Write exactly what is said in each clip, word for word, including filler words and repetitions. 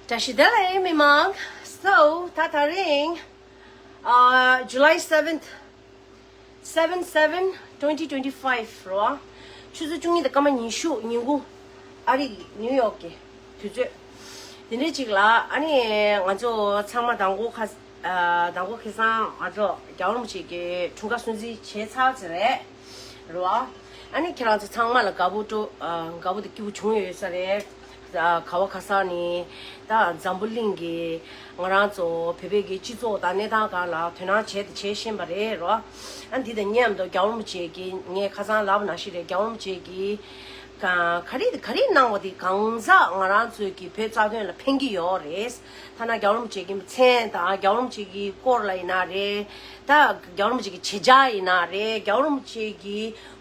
བཀྲ་ཤིས་བདེ་ལེགས་མི་མང་། So ད་དེ་རིང་ཨ་July seventh, seven seven twenty twenty five རོ། ཆུ་ཚོད་བཅུ་གཉིས་དང་སྐར་མ་ཉི་ཤུ་ཉིན་གུང་། ཨ་རི་ནིའུ་ཡོག་གི་དུས་ཚོད་དེ་འདྲའི་ཅིག་ལ། ཨ་ནི་ང་ཚོ་ཚང་མ་དང་པོ་ཁ་ཨ་དང་པོ་ཁ་སང་ང་ཚོ་རྒྱལ་བ་རིན་པོ་ཆེ་གི་འཁྲུངས་སྐར་སྲུང་བརྩི་བྱས་ཚར་ཚར་རེད་རོ། ཨ་ནི་ཁྱེད་རང་ཚོ་ཚང་མ་ལ་དགའ་པོ་སྤྲོ་ཨ་དགའ་པོ་དང་སྐྱིད་པོ་བྱུང་ཡོད་ས་རེད། ཨ་ག་བ་ག་ས་ནས་ད་འཛམ་བུ་གླིང་གི་ང་རང་ཚོ་བོད་པའི་གི་སྤྱི་ཚོགས་དང་གནས་སྟངས་སྒང་ལ་དོ་སྣང་བྱས་ཏེ་བྱས་ཤེས་པ་རེད་རོ། ཨ་འདི་དང་མཉམ་དུ་རྒྱལ་བ་རིན་པོ་ཆེ་གི་ངས་ཁ་སང་ལབ་པ་ནང་བཞིན་རེད། རྒྱལ་བ་རིན་པོ་ཆེ་གི་ག་ག་རེ་ག་རེ་གནང་བ་དེ་གང་ཟག་ང་རང་ཚོའི་གི་བོད་རྩ་དོན་ལ་ཕན་གྱི་ཡོད་རེད། ཐ་ན་རྒྱལ་བ་རིན་པོ་ཆེ་གི་མཚན་དང་རྒྱལ་བ་རིན་པོ་ཆེ་གི་སྐོར་ལ་ཡིན་ན་རེད། ད་རྒྱལ་བ་རིན་པོ་ཆེ་གི་བྱེད་བྱ་ཡིན་ན་རེད། རྒྱལ་བ་རིན་པོ་ཆེ་གི་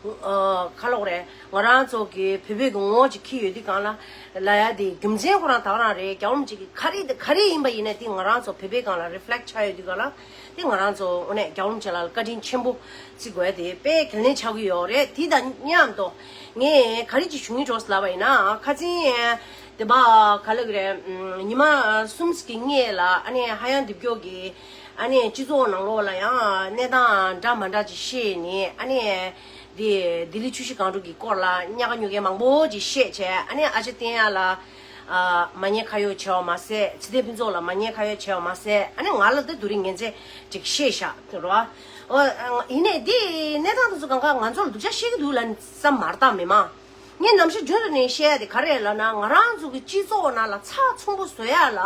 ཨ་ག་ལབ་དགོས་རེད། ང་རང་ཚོ་གི་བོད་བོད་ཀྱི་ངོ་བོ་ཅིག་འཁྱེར་ཡོད་དུས་སྒང་ལ་ལ་ཡ་དེ་རྒྱུ་མཚན་ཁོ་རང་ད་ག་རང་རེད། རྒྱལ་བ་རིན་པོ་ཆེ་གི་ག་རེ་དང་ག་རེ་ཡིན་པ་ཡིན་ན་དེ་ང་རང་ཚོ་བོད་པའི་སྒང་ལ་རི་ཕི་ལེག་ཊི་ཆགས་ཡོད་དུས་སྒང་ལ་དེ་ང་རང་ཚོ་དངོས་གནས་རྒྱལ་བ་རིན་པོ་ཆེ་ལགས་ལ་བཀའ་དྲིན་ཆེན་པོ་བརྩི་དགོས་ཡ་དེ་དཔེ་གལ་གནད་ཆགས་ཀྱི་ཡོད་རེད། དེ་དང་མཉམ་དུ་ངས་ག་རེ་ཅིག་ཞུ་སྙིང་འདོད་ལབ་པ་ཡིན་ན། ཁ་སང་དེ་པ་ག་ལབ་དགོས་རེད། ཉི་མ་གསུམ་གྱི་སྔོན་ལ་ཨ་ནི་ཧ་ཡང་དེབ་སྐྱོར་གྱི་ཨ་ནི་སྤྱི་ཚོགས་ནང་ལོགས་ལ་ཡང་གནས་སྟངས་འདྲ་མ་འདྲ་ཅིག་བཤད་ནས། ཨ་ནི་དེ་ལྡི་ལི་ཆུ་བཞི་སྒང་དྲུག་གི་སྐོར་ལ་ཉག་ག་ཉོག་ག་མང་པོ་ཅིག་བཤད་བྱས། ཨ་ནི་ཨ་ཅག་བསྟན་ཡག་ལ་ཨ་མ་ཉེས་ཁ་གཡོག་བྱས་པ་མ་ཟད། ཚེ་བརྟན་ཕུན་ཚོགས་ལ་མ་ཉེས་ཁ་གཡོག་བྱས་པ་མ་ཟད། ཨ་ནི་ང་ལ་དེ་དེ་རིང་ངན་ཚད་ཅིག་བཤད་བཞག་རོ། ཨོ་ཡིན་ནའི་དེ་གནས་སྟངས་དེ་ཚོ་གང་ག་ང་ཚོ་ལ་སྡུག་ཅག་བཤད་ཀྱི་འདུག་ལབ་ནས་བསམ་མ་རེད་ད་མི་མང་། ངས་ནམ་ཞར་རྒྱུན་དུ་ནས་བཤད་ཡ་དེ་ག་རེ་རེད་ལབ་ན། ང་རང་ཚོ་གི་སྤྱི་ཚོགས་ནང་ལ་ཚགས་ཚུད་པོ་བཟོ་ཡ་ལ་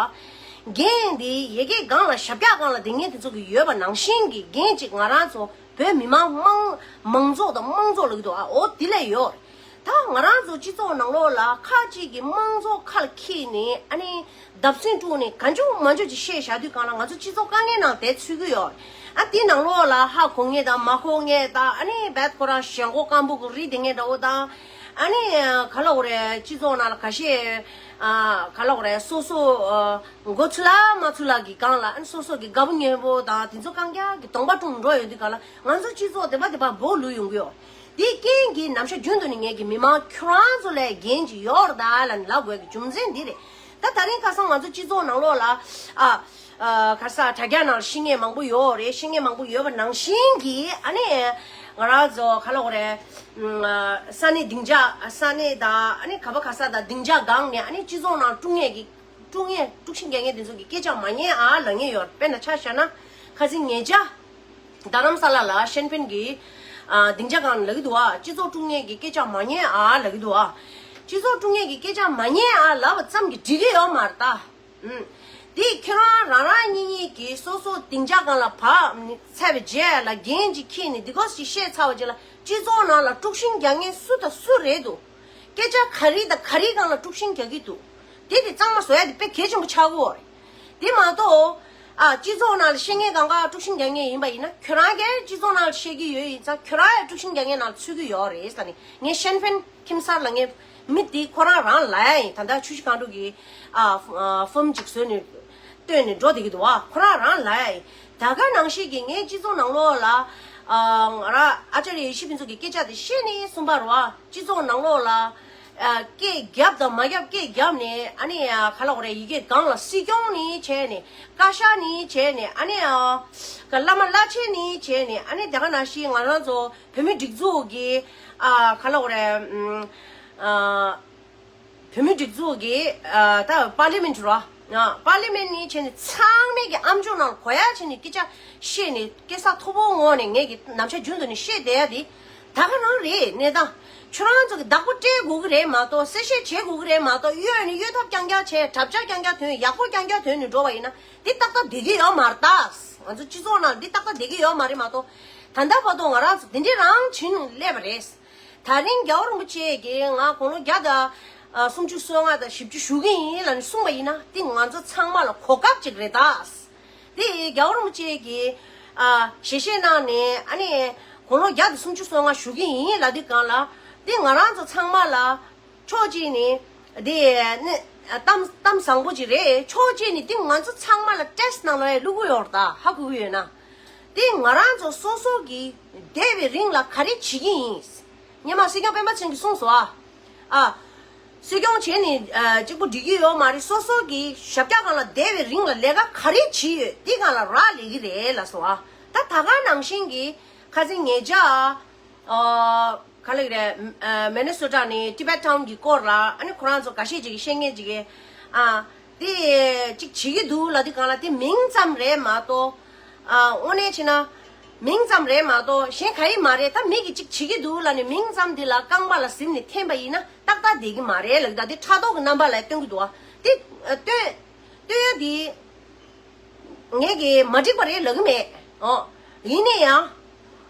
འགན་དེ་ཡ་གི་སྒང་ལ་ཞབས་བཀྱག་སྒང་ལ་སྡོད་མཁན་དེ་ཚོ་གི་ཡོད་པ་ནང་བཞིན་གྱི་འགན་ཅིག་ང་རང་ཚོ་བོད་མི་མང་མང་མང་ཚོགས་དང་དམངས་ཚོགས་ལ་གི་འདུག་ཨ། འོ་དེ་ལས་ཡོད་རེད། ད་ང་རང་ཚོ་སྤྱི་ཚོགས་ནང་ལོགས་ལ་ཁག་ཅིག་གི་དམངས་ཚོགས་ཁ་ལ་འཁྱེར་ནས། ཨ་ནི་བརྡབ་གསིག་དཀྲུགས་ནས་གང་བྱུང་མང་བྱུང་ཅིག་བཤད་བཞག་དུས་སྒང་ལ་ང་ཚོ་སྤྱི་ཚོགས་དཀའ་ངལ་ནང་བསྡད་ཚུད་ཀྱི་ཡོད་རེད། ཨ་དེའི་ནང་ལོགས་ལ་ཧ་གོ་མཁན་དང་མ་གོ་མཁན་དང་། ཨ་ནི་རྦད་ཁོ་རང་ཞེན་ཁོག་སྐམ་པོ་གི་རིགས་དེ་འདྲ་བོ་དང་། ཨ་ནི་ག་ལབ་དགོས་རེད། སྤྱི་ཚོགས་ནང་ལ་ཁ་ཤས་ཨ་ག་ལབ་དགོས་རེད། སོ་སོ་ཨ་མགོ་ཚོས་ལ་མ་ཚོས་ལ་གི་སྒང་ལ། ཨ་ནི་སོ་སོ་གི་དགའ་པོ་ཉེ་པོ་དང་དེ་ཚོ་རྐྱང་རྐྱང་གི་གདོང་པ་བཀྲུས་འགྲོ་ཡོང་དུས་སྒང་ལ་ང་ཚོ་སྤྱི་ཚོགས་དེ་པ་དེ་པ་སྦོ་ལུས་ཡོང་གི་ཡོད། དེའི་རྐྱེན་གྱིས་ནམ་ཞར་རྒྱུན་དུ་ནས་ངས་ཀྱི་མི་མང་ཁྱོད་རང་ཚོ་ལ་འགན་ཅིག་ཡོད་རེད་ད་ལབ་ནས་ལབ་དགོས་ཀྱི་རྒྱུ་མཚན་འདི་རེད། ད་དེ་རིང་ཁ་སང་ང་ཚོ་སྤྱི་ཚོགས་ནང་ལོགས་ལ་ཨ། ཨ་ག་རེ་ཟེར། དྲ་རྒྱ་ནང་ལ་ཤེས་མཁན་མང་པོ་ཡོད་རེད། ཤེས་མཁན་མང་པོ་ཡོད་པ་ནང་བཞིན་གྱི། ཨ་ནི་ང་རང་ཚོ་ག་ལབ་དགོས་རེད། ཨ་ས་གནས་སྡིངས་ཆ་ས་གནས་དང་། ཨ་ནི་ག་བ་ག་ས་དང་སྡིངས་ཆ་སྒང་ནས། ཨ་ནི་སྤྱི་ཚོགས་ནང་དཀྲུག་མཁན་གྱི་དཀྲུག་མཁན་དཀྲུག་ཤིང་རྒྱག་མཁན་དེ་ཚོ་གི་སྐད་ཆ་མ་ཉན་ཨ་ལབ་མཁན་ཡོད་རེད། དཔེར་ན་ཆ་བཞག་ན་ཁ་སང་ཉེ་ཆར་རྡ་རམ་ས་ལ་ལ་ཤན་ཕན་གྱི་ཨ་སྡིངས་ཆ་སྒང་ལབ་ཀྱི་འདུག་ཨ། སྤྱི་ཚོགས་དཀྲུག་མཁན་གྱི་སྐད་ཆ་མ་ཉན་ཨ་ལབ་ཀྱི་འདུག་ཨ། སྤྱི་ཚོགས་དཀྲུག་མཁན་གྱི་སྐད་ཆ་མ་ཉན་ཨ་ལབ་པ་ཙམ་གྱིས་འགྲིག་གི་ཡོད་མ་རེད་ད། ཨུམ། དེ་ཁྱེད་རང་རང་རང་གཉིས་གཉིས་ཀྱིས་སོ་སོ་སྡིངས་ཆ་སྒང་ལ་བབས་ཚར་བའི་རྗེས་ལ་འགན་ཅིག་འཁྱེར་ནས་འདི་སྐོར་ཞིག་བཤད་ཚར་བ་རྗེས་ལ་སྤྱི་ཚོགས་ནང་ལ་དཀྲུག་ཤིང་རྒྱག་མཁན་སུ་དང་སུ་རེད་འདུག་སྐད་ཆ་ག་རེ་དང་ག་རེ་སྒང་ལ་དཀྲུག་ཤིང་རྒྱག་གི་འདུག་དེ་དེ་གཙང་མ་བཟོ་ཡ་དེ་དཔེ་གལ་ཆེན་པོ་ཆགས་ཀྱི་ཡོད་རེད། དེ་མ་གཏོགས། ཨ་སྤྱི་ཚོགས་ནང་ལ་ཤེས་མཁན་སྒང་ག་དཀྲུག་ཤིང་རྒྱག་མཁན་ཡིན་པ་ཡིན་ན། ཁྱོད་རང་གིས་སྤྱི་ཚོགས་ནང་ལ་བཤད་ཀྱི་ཡོད་ཡིན་ཙང་ཁྱོད་རང་ཡང་དཀྲུག་ཤིང་རྒྱག་མཁན་ནང་ལ་ཚུད་ཀྱི་ཡོད་རེད་ཟེར་ནས། ངས་ཤན་ཕན་ཁྱིམ་གསར་ལ་ངས་མི་དེ་ཁོ་རང་རང་ལབ་ཡ་ཡིན། ད་ལྟ་ཆུ་བཞི་སྒང་དྲུག་གི་ཨ་ཨ་ཕོམ་ཅིག་བཟོས་ནས་བཏོན་ནས་འགྲོ་བསྡད་ཀྱི་འདུག་བ། ཁོ་རང་རང་ལབ་ཡ་ཡིན། ད་ག་ནང་བཞིན་གྱི་ངས་སྤྱི་ཚོགས་ནང་ལོགས་ལ་ཨ་ང་རང་ཨ་ཅཱརྱ་ཡེ་ཤེས་ཕུན་ཚོགས་ཀྱི་སྐད་ཆ་དེ་བཤད་ནས་གསུངས་པ་རེད་བ། སྤྱི་ཚོགས་ནང་ལོགས་ལ་ཨ་སྐད་རྒྱབ་དང་མ་རྒྱབ་སྐད་རྒྱབ་ནས། ཨ་ནི་ཨ་ག་ལབ་དགོས་རེད། ཡི་གེ་སྒང་ལ་སྲིད་སྐྱོང་ནས་བྱས་ནས། བཀའ་ཤག་ནས་བྱས་ནས། ཨ་ནི་ཨ་ག་བླ་མ་བླ་ཆེན་ནས་བྱས་ནས། ཨ་ནི་དེ་ག་ནང་བཞིན་ང་རང་ཚོ་བོད་མི་སྒྲིག་འཛུགས་ཀྱི་ཨ་ག་ལབ་དགོས་རེད། ཨ་བོད་མི་སྒྲིག་འཛུགས་ཀྱི་ཨ་ད་པར་ལི་མེན་ཊི་རོ། ཨ་པར་ལི་མེན་ཊི་ནས་བྱས་ནས་ཚང་མས་ཀྱི་ཨམ་ཅོག་ནང་གོ་ཡ་བྱས་ནས་སྐད་ཆ་བཤད་ནས། སྐད་གསར་མཐོ་པོའི་ངང་ནས་ངས་ཀྱི་ནམ་ཞག་རྒྱུན་དུ་ནས་བཤད་བསྡད་ཡ་དེ་ད་ག་རང་རེད། གནས་སྟངས་ཁྱོད་རང་ཚོ་གི་བདག་པོ་སྤྲད་དགོས་ཀྱི་རེད་མ་གཏོགས། གསལ་བཤད་བྱེད་དགོས་ཀྱི་རེད་མ་གཏོགས། གཡོལ་ནས་གཡོལ་ཐབས་རྐྱང་རྐྱང་བྱས། གྲབས་ཆ་རྐྱང་རྐྱང་ཐོན། ཡག་པོ་རྐྱང་རྐྱང་ཐོན་ནས་འགྲོ་བ་ཡིན་ན་འདི་ཏག་ཏག་བསྡད་ཀྱི་ཡོད་མ་རེད་ད། ང་ཚོ་སྤྱི་ཚོགས་ནང་འདི་ཏག་ཏག་བསྡད་ཀྱི་ཡོད་མ་རེད་མ་གཏོགས། ད་ལྟ་བར་དུ་ང་རང་ཚོ་འདི་འདྲས་རང་བྱས་ནས་སླེབས་པ་རེད། ད་རིང་རྒྱལ་བ་རིན་པོ་ཆེ་གིས་ང་དགུང་ལོ་བརྒྱ་དང་ཨ་སུམ་ཅུ་སོ་ལྔ་དང་བཞི་བཅུ་བཞུགས་ཀྱི་ཡིན་ལབ་ནས་གསུངས་པ་ཡིན་ན། འདི་ང་ཚོ་ཚང་མ་ལ་གོ་སྐབས་ཅིག་རེད་ད། དེ་རྒྱལ་བ་རིན་པོ་ཆེ་གིས་ཨ་ཞལ་བཞེས་གནང་ནས། ཨ་ནི་དགུང་ལོ་བརྒྱ་དང་སུམ་ཅུ་སོ་ལྔ་བཞུགས་ཀྱི་ཡིན་ལབ་དུས་སྒང་ལ། འདི་ང་རང་ཚོ་ཚང་མ་ལ་ཕྱོགས་གཅིག་ནས་འདི་ནི་གཏམ་གཏམ་བཟང་པོ་ཅིག་རེད། ཕྱོགས་གཅིག་ནས་འདི་ང་ཚོ་ཚང་མ་ལ་ཊེ་སི་ཊི་གནང་ལ་ཡ་བླུག་གི་ཡོད་རེད་ད། ཧ་གོ་གི་ཡོད་ན། འདི་ང་རང་ཚོ་སོ་སོ་གིས་འདས་པའི་རིང་ལ་ག་རེ་བྱེད་ཀྱི་ཡིན། སྔོན་མ་སྲིད་སྐྱོང་སྤེན་པ་ཚེ་རིང་གིས་གསུངས་སོང་ཨ། ཨ། གསོ་སྐྱོང་བྱས་ནས་ཨ་གཅིག་པོ་འགྲིག་གི་ཡོད་མ་རེད། སོ་སོ་གི་ཞབས་བཀྱག་སྒང་ལ་བསྡད་པའི་རིང་ལ་ལས་ཀ་ག་རེ་བྱས་ཡོད་དེ་སྒང་ལ་རག་ལས་ཀྱི་རེད་ལབ་སོང་ཨ། ད་ད་ག་ནང་བཞིན་གྱི་ཁ་སང་ཉེ་ཆར་ཨ་ག་ལབ་ཀྱི་རེད། ཨ་མི་ནི་སོ་ཊ་ནས་ཊི་བེཊ་ཊའུན་གྱི་སྐོར་ལ་ཨ་ནི་ཁོ་རང་ཚོ་འགའ་ཤས་ཅིག་གིས་བཤད་མཁན་ཅིག་གིས་ཨ་དེ་གཅིག་བྱེད་ཀྱི་འདུག་ལབ་དུས་སྒང་ལ་དེ་མིང་ཙམ་རེད་མ་གཏོགས་ཨ་དངོས་གནས་བྱས་ན། མིང་ཙམ་རེད་མ་གཏོགས་གཞན་ག་ཡི་མ་རེད། ད་མི་གིས་གཅིག་བྱེད་ཀྱི་འདུག་ལབ་ནས་མིང་ཙམ་འདི་ལ་རྐང་པ་ལ་གཟིམ་ནས་འཐེན་པ་ཡིན་ན་ཏག་ཏག་བསྡད་ཀྱི་མ་རེད་ལབ་ཀྱི། ད་དེ་ཕྲག་དོག་གི་རྣམ་པ་ལ་སྟོན་གྱི་འདུག་ཨ། དེ་སྟོན་སྟོན་ཡ་འདི་ངས་ཀྱིས་མ་འགྲིག་པ་རེད་ལབ་ཀྱི་མེད། ཨོ། ཡིན་ན་ཡང་།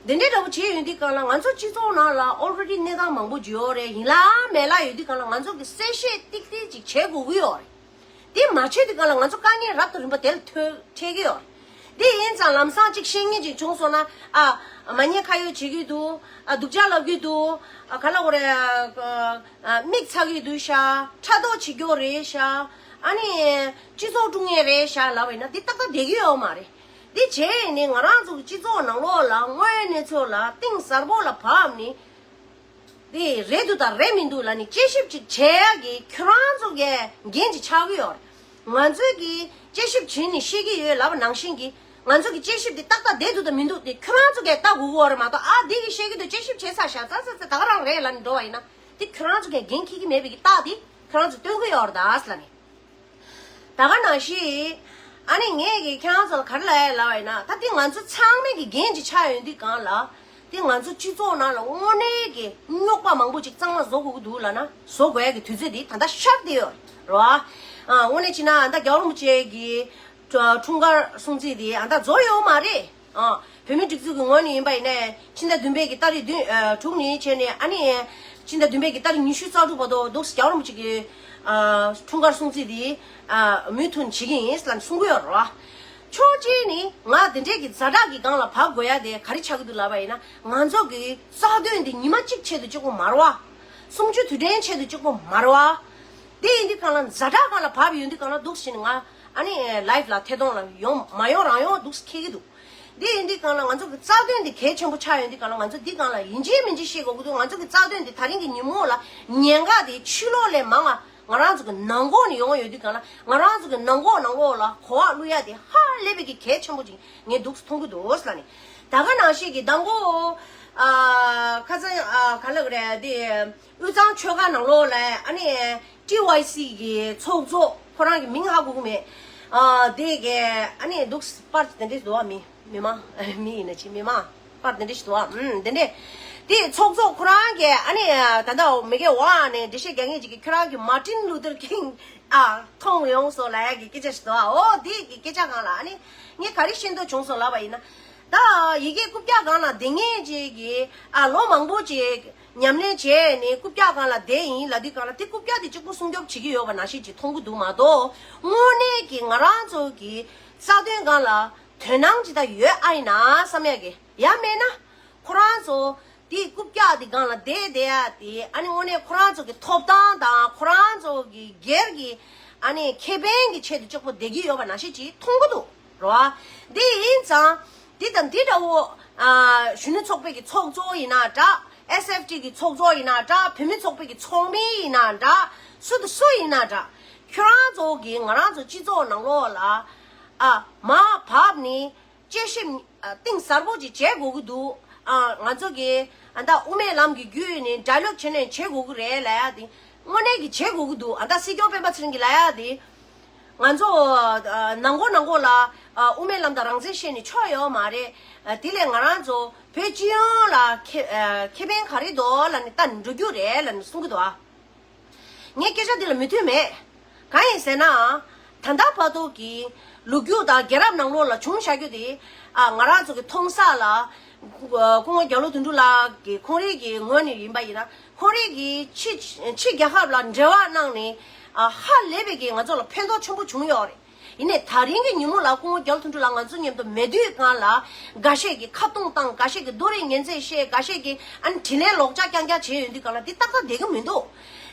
འདི་འདྲའི་འདྲ་པོ་བྱས་ཡོང་དུས་སྒང་ལ་ང་ཚོ་སྤྱི་ཚོགས་ནང་ལ་ཨོལ་རེ་ཌི་གནས་སྟངས་མང་པོ་ཅིག་ཡོད་རེད། ཡིན་ལ་མེད་ལ་ཡོད་དུས་སྒང་ལ་ང་ཚོ་གིས་གསལ་བཤད་ཏིག་ཏིག་ཅིག་བྱེད་དགོས་ཀྱི་ཡོད་རེད། དེ་མ་བྱེད་དུས་སྒང་ལ་ང་ཚོ་དཀའ་ངལ་རབ་དང་རིམ་པ་དེ་ལ་ཐོན་འཕྲད་ཀྱི་ཡོད་རེད། དེ་ཡིན་ཙང་ལམ་སང་གཅིག་བཤད་མཁན་ཅིག་བྱུང་སོང་ན་ཨ་མ་ཉེས་ཁ་གཡོགས་བྱེད་ཀྱི་འདུག་ཨ་སྡུག་ཅག་ལབ་ཀྱི་འདུག་ཨ་ག་ལབ་དགོས་རེད། ཨ་མིག་ཚ་གི་འདུག་ཤག་ཕྲག་དོག་བྱེད་རྒྱུ་རེད་ཤག་ཨ་ནི་སྤྱི་ཚོགས་དཀྲུག་མཁན་རེད་ཤག་ལབ་པ་ཡིན་ན་དེ་ཏག་ཏག་བསྡད་ཀྱི་ཡོད་མ་རེད། དེ་བྱས་ནས་ང་རང་ཚོ་གི་སྤྱི་ཚོགས་ནང་ལོགས་ལ་དངོས་ཡོད་གནས་ཚུལ་ལ་གཏིང་ཟབ་པོ་ལ་བབས་ནས། དེ་རེད་འདུག་དང་རེད་མི་འདུག་ལབ་ནས་དཔྱད་ཞིབ་ཅིག་བྱེད་ཡག་གི་ཁྱོད་རང་ཚོ་གི་འགན་ཅིག་ཆགས་ཀྱི་ཡོད་རེད། ང་ཚོས་ཀྱིས་དཔྱད་ཞིབ་བྱས་ནས་ཤེས་ཀྱི་ཡོད་ལབ་པ་ནང་བཞིན་གྱི་ང་ཚོ་གི་དཔྱད་ཞིབ་དེ་ཏག་ཏག་བསྡད་འདུག་དང་མི་འདུག་དེ་ཁྱོད་རང་ཚོ་གིས་ལྟ་དགོས་ཀྱི་ཡོད་རེད་མ་གཏོགས། ཨ་འདི་གིས་བཤད་ཀྱི་འདུག་དཔྱད་ཞིབ་བྱས་ཚར་ཤག་ཙག་ཙག་ཙག་ད་ག་རང་རེད་ལབ་ནས་འགྲོ་བ་ཡིན་ན་དེ་ཁྱོད་རང་ཚོ་གིས་འགན་འཁྱེར་གྱི་མེད་པའི་གི་རྟགས་དེ་ཁྱོད་རང་ཚོ་སྟོན་གྱི་ཡོད་རེད་ད་ལབ་ནས། ད་ག་ནང་བཞིན། ཨ་ནི་ངས་ཀྱིས་ཁྱེད་རང་ཚོ་ལ་ག་རེ་ལབ་ཡ་ལབ་པ་ཡིན་ན། ད་འདི་ང་ཚོ་ཚང་མས་ཀྱི་འགན་ཅིག་ཆགས་ཡོང་དུས་སྒང་ལ། འདི་ང་ཚོ་སྤྱི་ཚོགས་ནང་ལ་དངོས་གནས་ཀྱི་རྙོག་པ་མང་པོ་ཅིག་གཙང་མ་བཟོ་དགོས་ཀྱི་འདུག་ལབ་ན་བཟོ་དགོས་ཡ་གི་དུས་ཚོད་འདི་ད་ལྟ་ཤར་བསྡད་ཡོད་རེད་བ། ཨ་དངོས་གནས་བྱས་ན་ད་རྒྱལ་བ་རིན་པོ་ཆེ་གི་འཁྲུངས་སྐར་སྲུང་བརྩི་འདི་ཨ་ད་རྫོགས་ཡོད་མ་རེད། ཨ། བོད་མིའི་སྒྲིག་འཛུགས་ཀྱི་ངོས་ནས་ཡིན་པ་ཡིན་ནའི་ཕྱི་ཟླ་བདུན་པའི་གི་ཏ་རིག་བདུན་ཨ་དྲུག་ནས་བྱས་ནས་ཨ་ནི་ཕྱི་ཟླ་བདུན་པའི་གི་ཏ་རིག་ཉི་ཤུ་རྩ་དྲུག་བར་དུ་འདུག་སེ་རྒྱལ་བ་རིན་པོ་ཆེ་གི་ཨ་འཁྲུངས་སྐར་སྲུང་བརྩི་དེ་ཨ་མུ་མཐུད་བྱེད་ཀྱི་ཡིན་ལབ་གསུང་གི་ཡོད་རེད་བ། ཕྱོགས་གཅིག་ནས་ང་དེ་འདྲའི་གི་ཛ་དྲག་གི་སྒང་ལ་བབས་དགོས་ཡ་དེ་ག་རེ་ཆགས་ཀྱི་འདུག་ལབ་པ་ཡིན་ན་ང་ཚོ་གི་རྩ་དོན་དེ་ཉི་མ་གཅིག་ཆེད་དུ་གཅིག་པོ་མ་རེད་བ། སུམ་ཅུ་དུས་དྲན་ཆེད་དུ་གཅིག་པོ་མ་རེད་བ། དེ་ཡིན་དུས་སྒང་ལ་ཛ་དྲག་སྒང་ལ་བབས་ཡོང་དུས་སྒང་ལ་འདུག་སེ་ང་ཨ་ནི་ལའིབ་ལ་ཐད་གཏོང་ལ་ཡོང་མ་ཡོང་རང་ཡོང་འདུག་སེ་འཁེལ་གྱི་འདུག་འདི་ཡིན་དུས་སྒང་ལ་ང་ཚོ་གི་རྩ་དོན་འདི་གལ་ཆེན་པོ་ཆགས་ཡོང་དུས་སྒང་ལ་ང་ཚོ་འདི་སྒང་ལ་ཡིན་གཅིག་མིན་གཅིག་བཤད་དགོས་ཀྱི་འདུག་ང་ཚོ་གི་རྩ་དོན་འདི་ད་རིང་གི་ཉིན་མོ་ལ་ཉེན་ཁ་དེ་ཕྱི་ལོགས་ལས་མང་ང་ང་རང་ཚོ་གི་ནང་ལོགས་ནས་ཡོང་ཡོད་དུས་སྒང་ལ་ང་རང་ཚོ་གི་ནང་ལོགས་ནང་ལོགས་ལ་གོ་བ་བླུག་ཡ་དེ་ཧ་ལས་པའི་གི་གལ་ཆེན་པོ་ཅིག་ངས་འདུག་སེ་མཐོང་གི་འདུག་ཟེར་ལབ་ནས། ད་ག་ནང་བཞིན་གི་མདང་དགོང་ཨ་ཁ་སང་ཨ་ག་ལབ་དགོས་རེད། དེ་དབུས་གཙང་ཆོལ་ཁ་ནང་ལོགས་ལ་ཨ་ནི་ཊི་ཝའི་སི་གི་ཚོགས་གཙོ་ཁོ་རང་གི་མིང་ཧ་གོ་གི་མེད། ཨ་དེ་གི་ཨ་ནི་འདུག་སེ་པར་དེ་འདྲས་འདུག་ཨ། མི་མི་མང་མི་ཡིན་ན་ཅི་མི་མང་པར་དེ་འདྲས་ཞིག་འདུག་ཨ། ཨུམ་དེ་འདྲས་དེ་ཚོགས་གཙོ་ཁོ་རང་གི་ཨ་ནི་ད་ལྟ་མི་གེ་ཝ་ནས་འགྲེལ་བཤད་རྒྱག་མཁན་ཅིག་གིས་ཁྱོད་རང་གི་མར་ཊིན་ལུ་ཐར་ཀིང་ཨ་མཐོང་ཡོང་སོང་ལབ་ཡ་གི་སྐད་ཆ་ཞིག་འདུག་ཨ། འོ་དེ་གི་སྐད་ཆ་སྒང་ལ་ཨ་ནི་ངས་ག་རེ་ཤེས་འདོད་བྱུང་སོང་ལབ་པ་ཡིན་ན། ད་ཡི་གེ་རྐུབ་བཀྱག་སྒང་ལ་བསྡད་མཁན་ཅིག་གིས་ཨ་ལོ་མང་པོ་ཅིག་ཉམས་ལེན་བྱས་ནས་རྐུབ་བཀྱག་སྒང་ལ་བསྡད་ཡིན་ལབ་དུས་སྒང་ལ་དེ་རྐུབ་བཀྱག་དེ་གཅིག་པུ་སྲུང་སྐྱོབ་བྱེད་ཀྱི་ཡོད་པ་ནང་བཞིན་ཅིག་མཐོང་གི་འདུག་མ་གཏོགས་དངོས་གནས་ཀྱི་ང་རང་ཚོ་གི་རྩ་དོན་སྒང་ལ་དོན་སྣང་ཅིག་ད་ཡོད་ཨ་ཡིན་ན་བསམ་ཡ་གི་ཡང་མེད་ན་ཁོ་རང་ཚོ་དེ་རྐུབ་བཀྱག་དེ་སྒང་ལ་བསྡད་བསྡད་ཡ་དེ་ཨ་ནི་དངོས་གནས་ཁོ་རང་ཚོ་གི་ཐོབ་ཐང་དང་ཁོ་རང་ཚོ་གི་སྒེར་གྱི་ཨ་ནི་ཁེ་ཕན་གྱི་ཆེད་དུ་གཅིག་པུ་བསྡད་ཀྱི་ཡོད་པ་ནང་བཞིན་ཅིག་མཐོང་གི་འདུག་རོ། དེ་ཡིན་ཙང་། འདི་དང་འདི་འདྲ་བོ། ཨ་གཞོན་ནུ་ཚོགས་པའི་གི་ཚོགས་གཙོ་ཡིན་ན་འདྲ། ཨེས་ཨེཕ་ཊི་གི་ཚོགས་གཙོ་ཡིན་ན་འདྲ། བུད་མེད་ཚོགས་པའི་གི་ཚོགས་མི་ཡིན་ན་འདྲ། སུ་དང་སུ་ཡིན་ན་འདྲ། ཁྱོད་རང་ཚོ་གིས་ང་རང་ཚོ་སྤྱི་ཚོགས་ནང་ལོགས་ལ། ཨ་མར་བབས་ནས་དཔྱད་ཞིབ་ཨ་གཏིང་ཟབ་པོ་ཅིག་བྱེད་དགོས་ཀྱི་འདུག་ཨ་ང་ཚོ་གིས་ཨ་ད་དབུ་མའི་ལམ་གྱི་བརྒྱུད་ནས་ཌའི་ལོག་བྱས་ནས་བྱེད་དགོས་ཀྱི་རེད་ལབ་ཡ་དེ། དངོས་གནས་ཀྱི་བྱེད་དགོས་ཀྱི་འདུག་ཨ་ད་སྲིད་སྐྱོང་སྤེན་པ་ཚེ་རིང་གིས་ལབ་ཡ་དེ། ང་ཚོ་ཨ་ནང་སྒོ་ནང་སྒོ་ལ་ཨ་དབུ་མའི་ལམ་དང་རང་བཙན་བཤད་ནས་ཆོག་ཡོད་མ་རེད། ཨ་དེ་ལས་ང་རང་ཚོ་བོད་སྤྱི་ཡོངས་ལ་ཁེ་ཨ་ཁེ་ཕན་ག་རེ་འདུག་ལབ་ནས་ལྟ་ནས་འགྲོ་རྒྱུ་རེད་ལབ་ནས་གསུང་གི་འདུག་ཨ། ངས་སྐད་ཆ་འདི་ལ་མོས་མཐུན་མེད། གང་ཡིན་ཟེར་ན། ད་ལྟ་བར་དུ་གི་ལོ་རྒྱུས་དང་རྒྱལ་རབས་ནང་ལོགས་ལ་བྱུང་བཞག་རྒྱུ་དེ། ཨ་ང་རང་ཚོ་གི་མཐོང་ས་ལ། སྐུ་ངོ་རྒྱ་ལོ་དོན་གྲུབ་ལགས་ཀྱི་ཁོང་རང་གི་ངོས་ནས་ཡིན་པ་ཡིན་ན། ཁོང་རང་གིས་ཕྱི་ཕྱི་རྒྱལ་ཁབ་ལ་འབྲེལ་བ་གནང་ནས་ཨ་ཧ་ལས་པའི་གི་ང་ཚོ་ལ་ཕན་ཐོགས་ཆེན་པོ་བྱུང་ཡོད་རེད། ཡིན་ནའི་ད་རིང་གི་ཉིན་མོ་ལ་སྐུ་ངོ་རྒྱ་ལོ་དོན་གྲུབ་ལགས་ང་ཚོ་མཉམ་དུ་མེད་དུས་སྒང་ལ་འགའ་ཤས་ཀྱིས་ཁ་རྡུང་བཏང་། འགའ་ཤས་ཀྱིས་རྡོ་རིང་ངན་ཚད་བཤད། འགའ་ཤས་ཀྱིས་ཨ་ནི་དྲིན་ལན་ལོག་ལྕག་རྐྱང་རྐྱང་བྱས་ཡོང་དུས་སྒང་ལ་འདི་ཏག་ཏག་བསྡད་ཀྱི་མི་འདུག་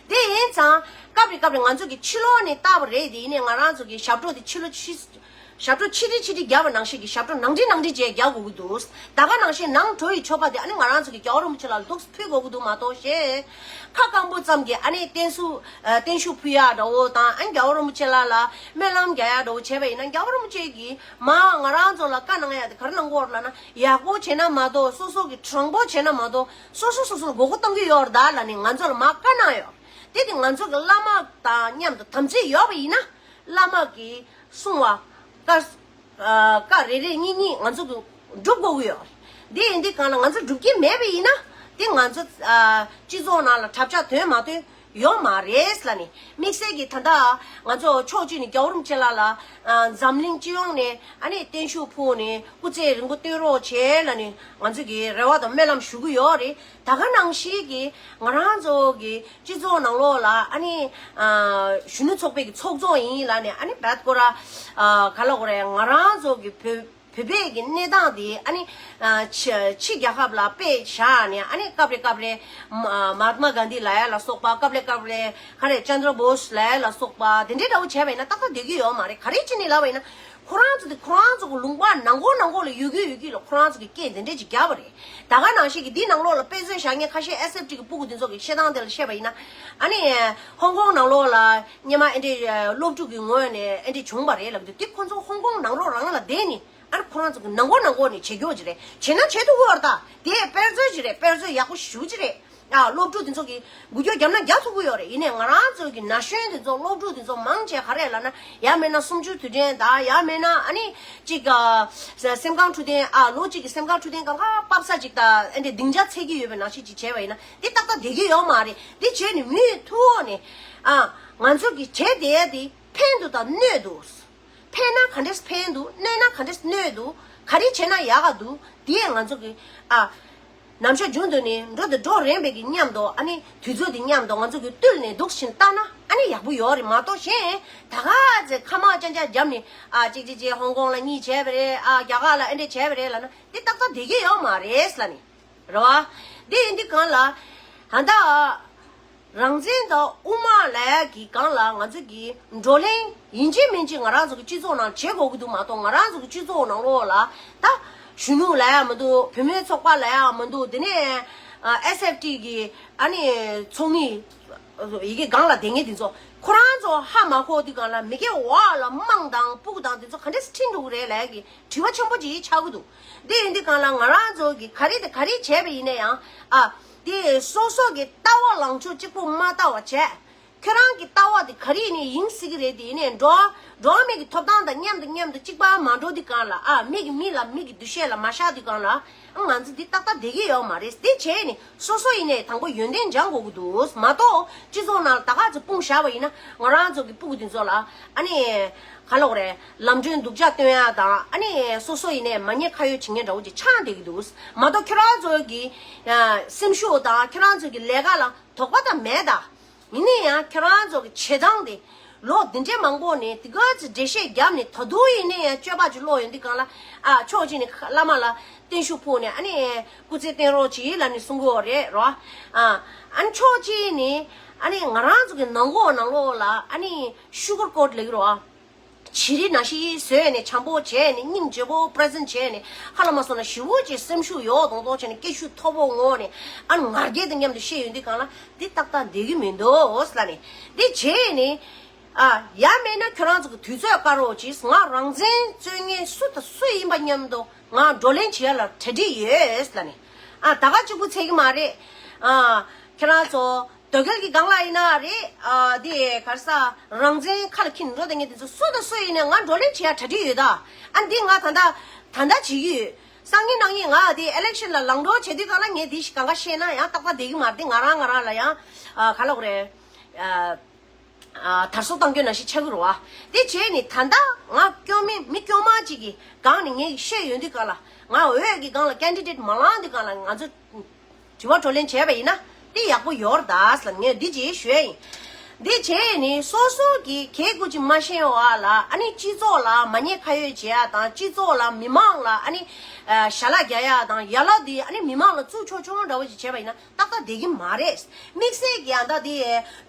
དེ་ཡིན་ཙང་སྐབས་རེ་སྐབས་རེ་ང་ཚོ་གིས་ཕྱི་ལོགས་ནས་བལྟས་པ་རེད་དེ། ཡིན་ནའི་ང་རང་ཚོ་གི་ཞབས་བྲོ་དེ་ཕྱི་ལོགས་ཕྱི། ཞབས་བྲོ་ཆི་ཏི་ཆི་ཏི་རྒྱབ་པ་ནང་བཞིན་གྱི་ཞབས་བྲོ་ནང་འདྲི་ནང་འདྲི་བྱས་རྒྱག་དགོས་ཀྱི་འདུག་ད་ག་ནང་བཞིན་ནང་གྲོ་ཡི་མཆོད་པ་དེ་ཨ་ནི་ང་རང་ཚོ་གི་རྒྱལ་བ་རིན་པོ་ཆེ་ལ་འདུག་ཕུལ་དགོས་ཀྱི་འདུག་མ་གཏོགས་ཞེས། ཁ་སྐམ་པོ་ཙམ་གྱིས་ཨ་ནི་བརྟན་བཞུགས་ཨ་བརྟན་བཞུགས་ཕུལ་ཡག་འདྲ་བོ་དང་། ཨ་ནི་རྒྱལ་བ་རིན་པོ་ཆེ་ལགས་ལ་སྨོན་ལམ་རྒྱག་ཡག་འདྲ་བོ་བྱས་པ་ཡིན་ན། རྒྱལ་བ་རིན་པོ་ཆེ་གིས་མ་ང་རང་ཚོ་ལ་བཀའ་གནང་ཡག་དེ་ག་རེ་གནང་གི་ཡོད་རེད་ལབ་ན། ཡག་པོ་བྱས་ན་མ་གཏོགས་སོ་སོ་གི་དྲང་པོ་བྱས་ན་མ་གཏོགས་སོ་སོ་སོ་སོར་མགོ་སྐོར་གཏོང་གི་ཡོད་རེད་ད་ལབ་ནས་ང་ཚོ་ལ་མ་བཀའ་གནང་ཡོད། དེ་དེ་ང་ཚོ་གི་བླ་མ་དང་མཉམ་དུ་དམ་ཚིག་ཡོད་པ་ཡིན་ན། བླ་མ་གིས་གསུང་བ་བཀའ་ཨ་བཀའ་རེ་རེ་གཉིས་གཉིས་ང་ཚོ་གི་སྒྲུབ་དགོས་ཀྱི་ཡོད་རེད། འདི་ཡིན་དུས་གང་ལ་ང་ཚོ་སྒྲུབ་ཀྱི་མེད་པ་ཡིན་ན། དེ་ང་ཚོ་ཨ་སྤྱི་ཚོགས་ནང་ལ་གྲབས་ཆག་ཐོན་མ་ཐོན་ཡོད་མ་རེད་ལབ་ནས། དམིགས་བསལ་གྱིས་ད་ལྟ་ང་ཚོ་ཕྱོགས་གཅིག་ནས་རྒྱལ་བ་རིན་པོ་ཆེ་ལགས་ལ་ཨ་འཛམ་གླིང་སྤྱི་ཡོངས་ནས་ཨ་ནི་བརྟན་བཞུགས་ཕུལ་ནས་སྐུ་ཚེ་རིང་པོ་བརྟན་རོགས་བྱས་ལབ་ནས་ང་ཚོ་གིས་རེ་བ་དང་སྨོན་ལམ་ཞུ་གི་ཡོད་རེད། ད་ག་ནང་བཞིན་གྱི་ང་རང་ཚོ་གི་སྤྱི་ཚོགས་ནང་ལོགས་ལ་ཨ་ནི་ཨ་གཞོན་ནུ་ཚོགས་པའི་གི་ཚོགས་གཙོ་ཡིན་ལབ་ནས། ཨ་ནི་བད་ཀོ་ར་ཨ་ག་ལབ་དགོས་རེད། ང་རང་ཚོ་གི་བོད་བོད་པའི་གི་གནས་སྟངས་དེ་ཨ་ནི་ཨ་ཕྱི་ཕྱི་རྒྱལ་ཁབ་ལ་དཔེ་བཞག་ནས། ཨ་ནི་སྐབས་རེ་སྐབས་རེ་མ་མ་ཧཱ་ཏ་མ་གྷན་དྷི་ལབ་ཡ་ལ་སོགས་པ། སྐབས་རེ་སྐབས་རེ་ག་རེ་ཅན་དྲ་བྷོ་སི་ལབ་ཡ་ལ་སོགས་པ། དེ་འདྲའི་འདྲ་བོ་བྱས་པ་ཡིན་ན་ཏག་ཏག་བསྡད་ཀྱི་ཡོད་མ་རེད། ག་རེ་བྱས་ནས་ལབ་པ་ཡིན་ན། ཁོ་རང་ཚོ་དེ་ཁོ་རང་ཚོ་གི་ལུང་པ་ནང་ཁོག་ནང་ཁོག་ལ་ཡོད་ཀྱི་ཡོད་ཀྱི་ལ་ཁོ་རང་ཚོ་གི་སྐད་དེ་འདྲས་ཅིག་རྒྱབ་པ་རེད། ད་ག་ནང་བཞིན་གྱི་འདི་ནང་ལོགས་ལ་དཔེ་མཚོན་བཞག་མཁན་ཁ་ཤས་ཨེས་ཨེཕ་ཊི་གི་སྤུ་གུ་འདི་ཚོ་གི་བཤད་སྟངས་དེ་ལ་བཤད་པ་ཡིན་ན། ཨ་ནི་ཧོང་ཀོང་ནང་ལོགས་ལ་སྔོན་མ་ཨེ་འདྲས་སློབ་ཕྲུག་གི་ངོས་ནས་ཨེ་འདྲས་བྱུང་བ་རེད་ལབ་དུས། དེ་ཁོ་ཚོ་ཧོང་ཀོང་ནང་ལོགས་རང་ལ་བསྡད་ནས། ཨ་ནི་ཁོ་རང་ཚོ་གི་ནང་ཁོག་ནང་ཁོག་ནས་བྱེད་རྒྱུ་ཅིག་རེད། བྱེད་ན་བྱེད་ཐུབ་ཀྱི་ཡོད་རེད། ད་དེ་དཔེ་མཚོན་ཅིག་རེད། དཔེ་མཚོན་ཡག་པོ་ཞེ་པོ་ཅིག་རེད། ཨ་སློབ་ཕྲུག་དེ་ཚོ་གིས་འགུལ་སྐྱོད་བརྒྱབ་ན་རྒྱག་ཐུབ་ཀྱི་ཡོད་རེད། ཡིན་ནའི་ང་རང་ཚོ་གི་ན་གཞོན་དེ་ཚོ་སློབ་ཕྲུག་དེ་ཚོ་མང་ཆེ་ག་རེ་ལབ་ན། ཡང་མིན་ན་གསུམ་བཅུའི་དུས་དྲན་དང་། ཡང་མིན་ན་ཨ་ནི་གཅིག་ཨ་སེམས་ཁམས་འཕྲོད་བསྟེན། ཨ་ལོ་གཅིག་གི་སེམས་ཁམས་འཕྲོད་བསྟེན་སྒང་ག་པབ་ས་ཅིག་དང་ཨ་འདྲས་སྡིངས་ཆ་འཚོལ་གྱི་ཡོད་པའི་ནང་བཞིན་ཅིག་བྱས་པ་ཡིན་ན། དེ་ཏག་ཏག་བསྡད་ཀྱི་ཡོད་མ་རེད། དེ་བྱས་ནས་མུ་མཐུད་ནས་ཨ་ང་ཚོ་གི་བྱས་བསྡད་ཡ་དེ་ཕན་འདུག་དང་གནོད་འདུག་ཕན་ན་ག་འདྲས་ཕན་འདུག་གནོད་ན་ག་འདྲས་གནོད་འདུག་ག་རེ་བྱས་ན་ཡག་ག་འདུག་དེ་ང་ཚོ་གི་ཨ་ནམ་ཞག་རྒྱུན་དུ་ནས་འགྲོ་དང་འགྲོ་རན་པའི་གི་མཉམ་དུ། ཨ་ནི་དུས་ཚོད་དེ་མཉམ་དུ་ང་ཚོ་གི་བསྟུན་ནས་འདུག་ཕྱིན་བཏང་ན་ཨ་ནི་ཡག་པོ་ཡོད་རེད། མ་གཏོགས་གཞན་ད་ག་ཚོད་ཁ་མ་ཅན་ཅག་བརྒྱབ་ནས། ཨ་གཅིག་གཅིག་གཅིག་ཧོང་ཀོང་ལ་གཉིས་བྱས་པ་རེད། ཨ་རྒྱ་གར་ལ་ཨེ་འདྲས་བྱས་པ་རེད་ལབ་ན། དེ་ཏག་ཏག་བསྡད་ཀྱི་ཡོད་མ་རེད་ལབ་ནས། རེད་བ། འདི་ཡིན་དུས་གང་ལ་ད་ལྟ་རང་བཙན་དང་དབུ་མ་ལབ་ཡ་གི་སྒང་ལ་ང་ཚོ་གིས་བགྲོ་གླེང་ཡིན་གཅིག་མིན་གཅིག་ང་རང་ཚོ་གི་སྤྱི་ཚོགས་ནང་བྱེད་དགོས་ཀྱི་འདུག་མ་གཏོགས། ང་རང་ཚོ་གི་སྤྱི་ཚོགས་ནང་ལོགས་ལ་ད་གཞོན་ནུ་ལབ་ཡ་མི་འདུག་བུད་མེད་ཚོགས་པ་ལབ་ཡ་མི་འདུག་དེ་ནས་ཨེས་ཨེཕ་ཊི་གི་ཨ་ནི་ཚོགས་མི་ཡི་གེ་སྒང་ལ་བསྡད་མཁན་དེ་ཚོ། ཁོ་རང་ཚོ་ཧ་མ་གོ་དུས་སྒང་ལ་མི་སྒེར་འོག་ལ་དམངས་དང་སྤུ་གུ་དང་དེ་ཚོ་ག་འདྲས་ཁྲིད་འགྲོ་གི་རེད་ལབ་ཡ་གི་དྲི་བ་ཆེན་པོ་ཅིག་ཆགས་ཀྱི་འདུག་དེ་ཡིན་དུས་སྒང་ལ་ང་རང་ཚོ་གིས་ག་རེ་དང་ག་རེ་བྱས་པ་ཡིན་ན་ཡང་། ཨ་དེ་སོ་སོ་གི་ལྟ་བ་ལངས་ཕྱོགས་གཅིག་པོ་མ་ལྟ་བ་བྱས། ཁྱོད་རང་གི་ལྟ་བ་དེ་ག་རེ་ཡིན་ནའི་ཡིན་སྲིད་ཀྱི་རེད། དེ་ཡིན་ནའི་འགྲོ་བ་འགྲོ་བ་མི་གི་ཐོབ་ཐང་དང་མཉམ་དུ་མཉམ་དུ་གཅིག་པ་མ་འགྲོ་དུས་སྒང་ལ། ཨ་མི་གིས་མི་ལ་མི་གི་འདུ་ཤེས་ལ་མ་བཞག་དུས་སྒང་ལ། ཨ་ང་ཚོ་འདི་ཏག་ཏག་བསྡད་ཀྱི་ཡོད་མ་རེད། དེ་བྱས་ནས་སོ་སོ་ཡིན་ནའི་དང་པོ་ཡོན་ཏན་སྦྱང་དགོས་ཀྱི་འདུག་མ་གཏོགས། སྤྱི་ཚོགས་ནང་ལ་ད་ག་ཚོད་སྤུངས་བཞག་པ་ཡིན་ན། ང་རང་ཚོ་གི་སྤུ་གུ་དེ་ཚོ་ལ་ཨ་ནི་ག་ལབ་དགོས་རེད། ལམ་གྲོན་སྡུག་ཅག་སྟོན་ཡ་དང་། ཨ་ནི་སོ་སོ་ཡིན་ནའི་མ་ཉེས་ཁ་གཡོགས་བྱེད་མཁན་འདྲ་བོ་ཅིག་ཆགས་བསྡད་ཀྱི་འདུག་མ་གཏོགས། ཁྱོད་རང་ཚོ་གི་ཨ་སེམས་ཤུགས་དང་ཁྱོད་རང་ཚོ་གི་ལས་ཀ་ལ་དོགས་པ་དང་མེད་ད། ཡིན་ན་ཡང་ཁྱོད་རང་ཚོ་གི་བྱེད་སྟངས་དེ་ལོ་འདི་འདྲའི་མང་པོ་ནས་དེ་ག་ཚོད་འགྲེལ་བཤད་བརྒྱབ་ནས། ད་དུང་ཡིན་ན་ཡང་སྤྱོད་པ་ཅིག་ལོག་ཡོང་དུས་སྒང་ལ། ཨ་ཕྱོགས་གཅིག་ནས་བླ་མ་ལ་བརྟན་བཞུགས་ཕུལ་ནས། ཨ་ནི་སྐུ་ཚེ་བརྟན་རོགས་གྱིས་ལབ་ནས་གསུང་གི་ཡོད་རེད་རོ། ཨ་ཨ་ནི་ཕྱོགས་གཅིག་ནས་ཨ་ནི་ང་རང་ཚོ་གི་ནང་ལོགས་ནང་ལོགས་ལ་ཨ་ནི་ཤུ་གར་ཀོ་ཊི་ལབ་ཀྱི་རོ། བྱི་རིལ་ནང་བཞིན་བཟོས་ནས་འཇམ་པོ་བྱས་ནས། སྙིང་རྗེ་པོ་པི་རི་ཛེན་ཊི་བྱས་ནས། ཧ་ལམ་མ་སོང་ན་ཞེ་པོ་ཅིག་སེམས་ཤུགས་ཡོད་མདོག་མདོག་བྱས་ནས། སྐད་ཤུགས་མཐོ་པོ་ངང་ནས། ཨ་ནི་ང་རྒྱལ་དང་མཉམ་དུ་བཤད་ཡོང་དུས་སྒང་ལ། འདི་ཏག་ཏག་བསྡད་ཀྱི་མི་འདུག་ལབ་ནས། འདི་བྱས་ནས། ཨ་ཡང་མིན་ན་ཁྱོད་རང་ཚོ་གི་དུས་ཚོད་བཀག་རོགས་གྱིས། ང་རང་བཙན་རྩོད་མཁན་སུ་དང་སུ་ཡིན་པ་མཉམ་དུ་ང་བགྲོ་གླེང་བྱེད་ཡ་ལ་གྲ་སྒྲིག་ཡོད་ལབ་ནས། ཨ་ད་ག་གཅིག་པུ་ཚད་ཀྱི་མ་རེད། ཨ་ཁྱེད་རང་ཚོ་དོལ་རྒྱལ་གྱི་སྒང་ལ་ཡིན་ན་རེད། ཨ་དེ་ག་རེ་ཟ། རང་བཙན་ཁ་ལ་འཁྱེར་འགྲོ་བསྡད་མཁན་དེ་ཚོ་སུ་དང་སུ་ཡིན་ནའི་ང་བགྲོ་གླེང་བྱེད་ཡ་གྲ་སྒྲིག་ཡོད་ད། ཨ་འདི་ང་ད་ལྟ་ད་ལྟ་བྱེད་ཀྱི་ཡོད། སང་ཉིན་གནངས་ཉིན་ང་དེ་ཨི་ལེག་ཤན་ལ་ལངས་འགྲོ་བྱེད་དུས་སྒང་ལ་ངས་དེ་ཞིག་གང་ག་བཤད་ན་ཡང་ཏག་ཏག་བསྡད་ཀྱི་མ་རེད། དེ་ང་རང་ང་རང་ལ་ཡང་ཨ་ག་ལབ་དགོས་རེད། ཨ་ཨ་དར་སྲོལ་གཏོང་རྒྱུ་ནང་བཞིན་ཆགས་ཀྱི་རེད་བ། དེ་བྱས་ནས་ད་ལྟ་ང་སྐྱོ་མེད་མི་སྐྱོ་མ་གཅིག་གི་སྒང་ནས་ངས་བཤད་ཡོང་དུས་སྒང་ལ། ང་འོས་ཀྱི་སྒང་ལ་ཀེན་ཌི་ཌེ་ཊི་མ་ལངས་དུས་སྒང་ལ་ང་ཚོ་དྲི་བ་བགྲོ་གླེང་བྱས་པ་ཡིན་ན་དེ་ཡག་པོ་ཡོད་རེད་ད་ཟེར་ལབ། ངས་འདི་ཅིག་ཞུ་ཡ་ཡིན། འདི་བྱས་ནས་སོ་སོ་གི་གལ་དགོས་ཅིག་མ་ཤེས་པ་ལ། ཨ་ནི་སྤྱི་ཚོགས་ལ་མ་ཉེས་ཁ་གཡོགས་བྱེད་ཡ་དང་། སྤྱི་ཚོགས་ལ་མི་མང་ལ་ཨ་ནི་ ཞལ་ལག་རྒྱག་ཡག་དང་ཡ་ལ་དེ་ཨ་ནི་མི་མང་ལ་བཙུགས་ཆོག་ཆོག་འདྲ་བོ་ཅིག་བྱས་པ་ཡིན་ན་ཏག་ཏག་བསྡད་ཀྱི་མ་རེད། དམིགས་བསལ་གྱི་ཨ་ད་དེ་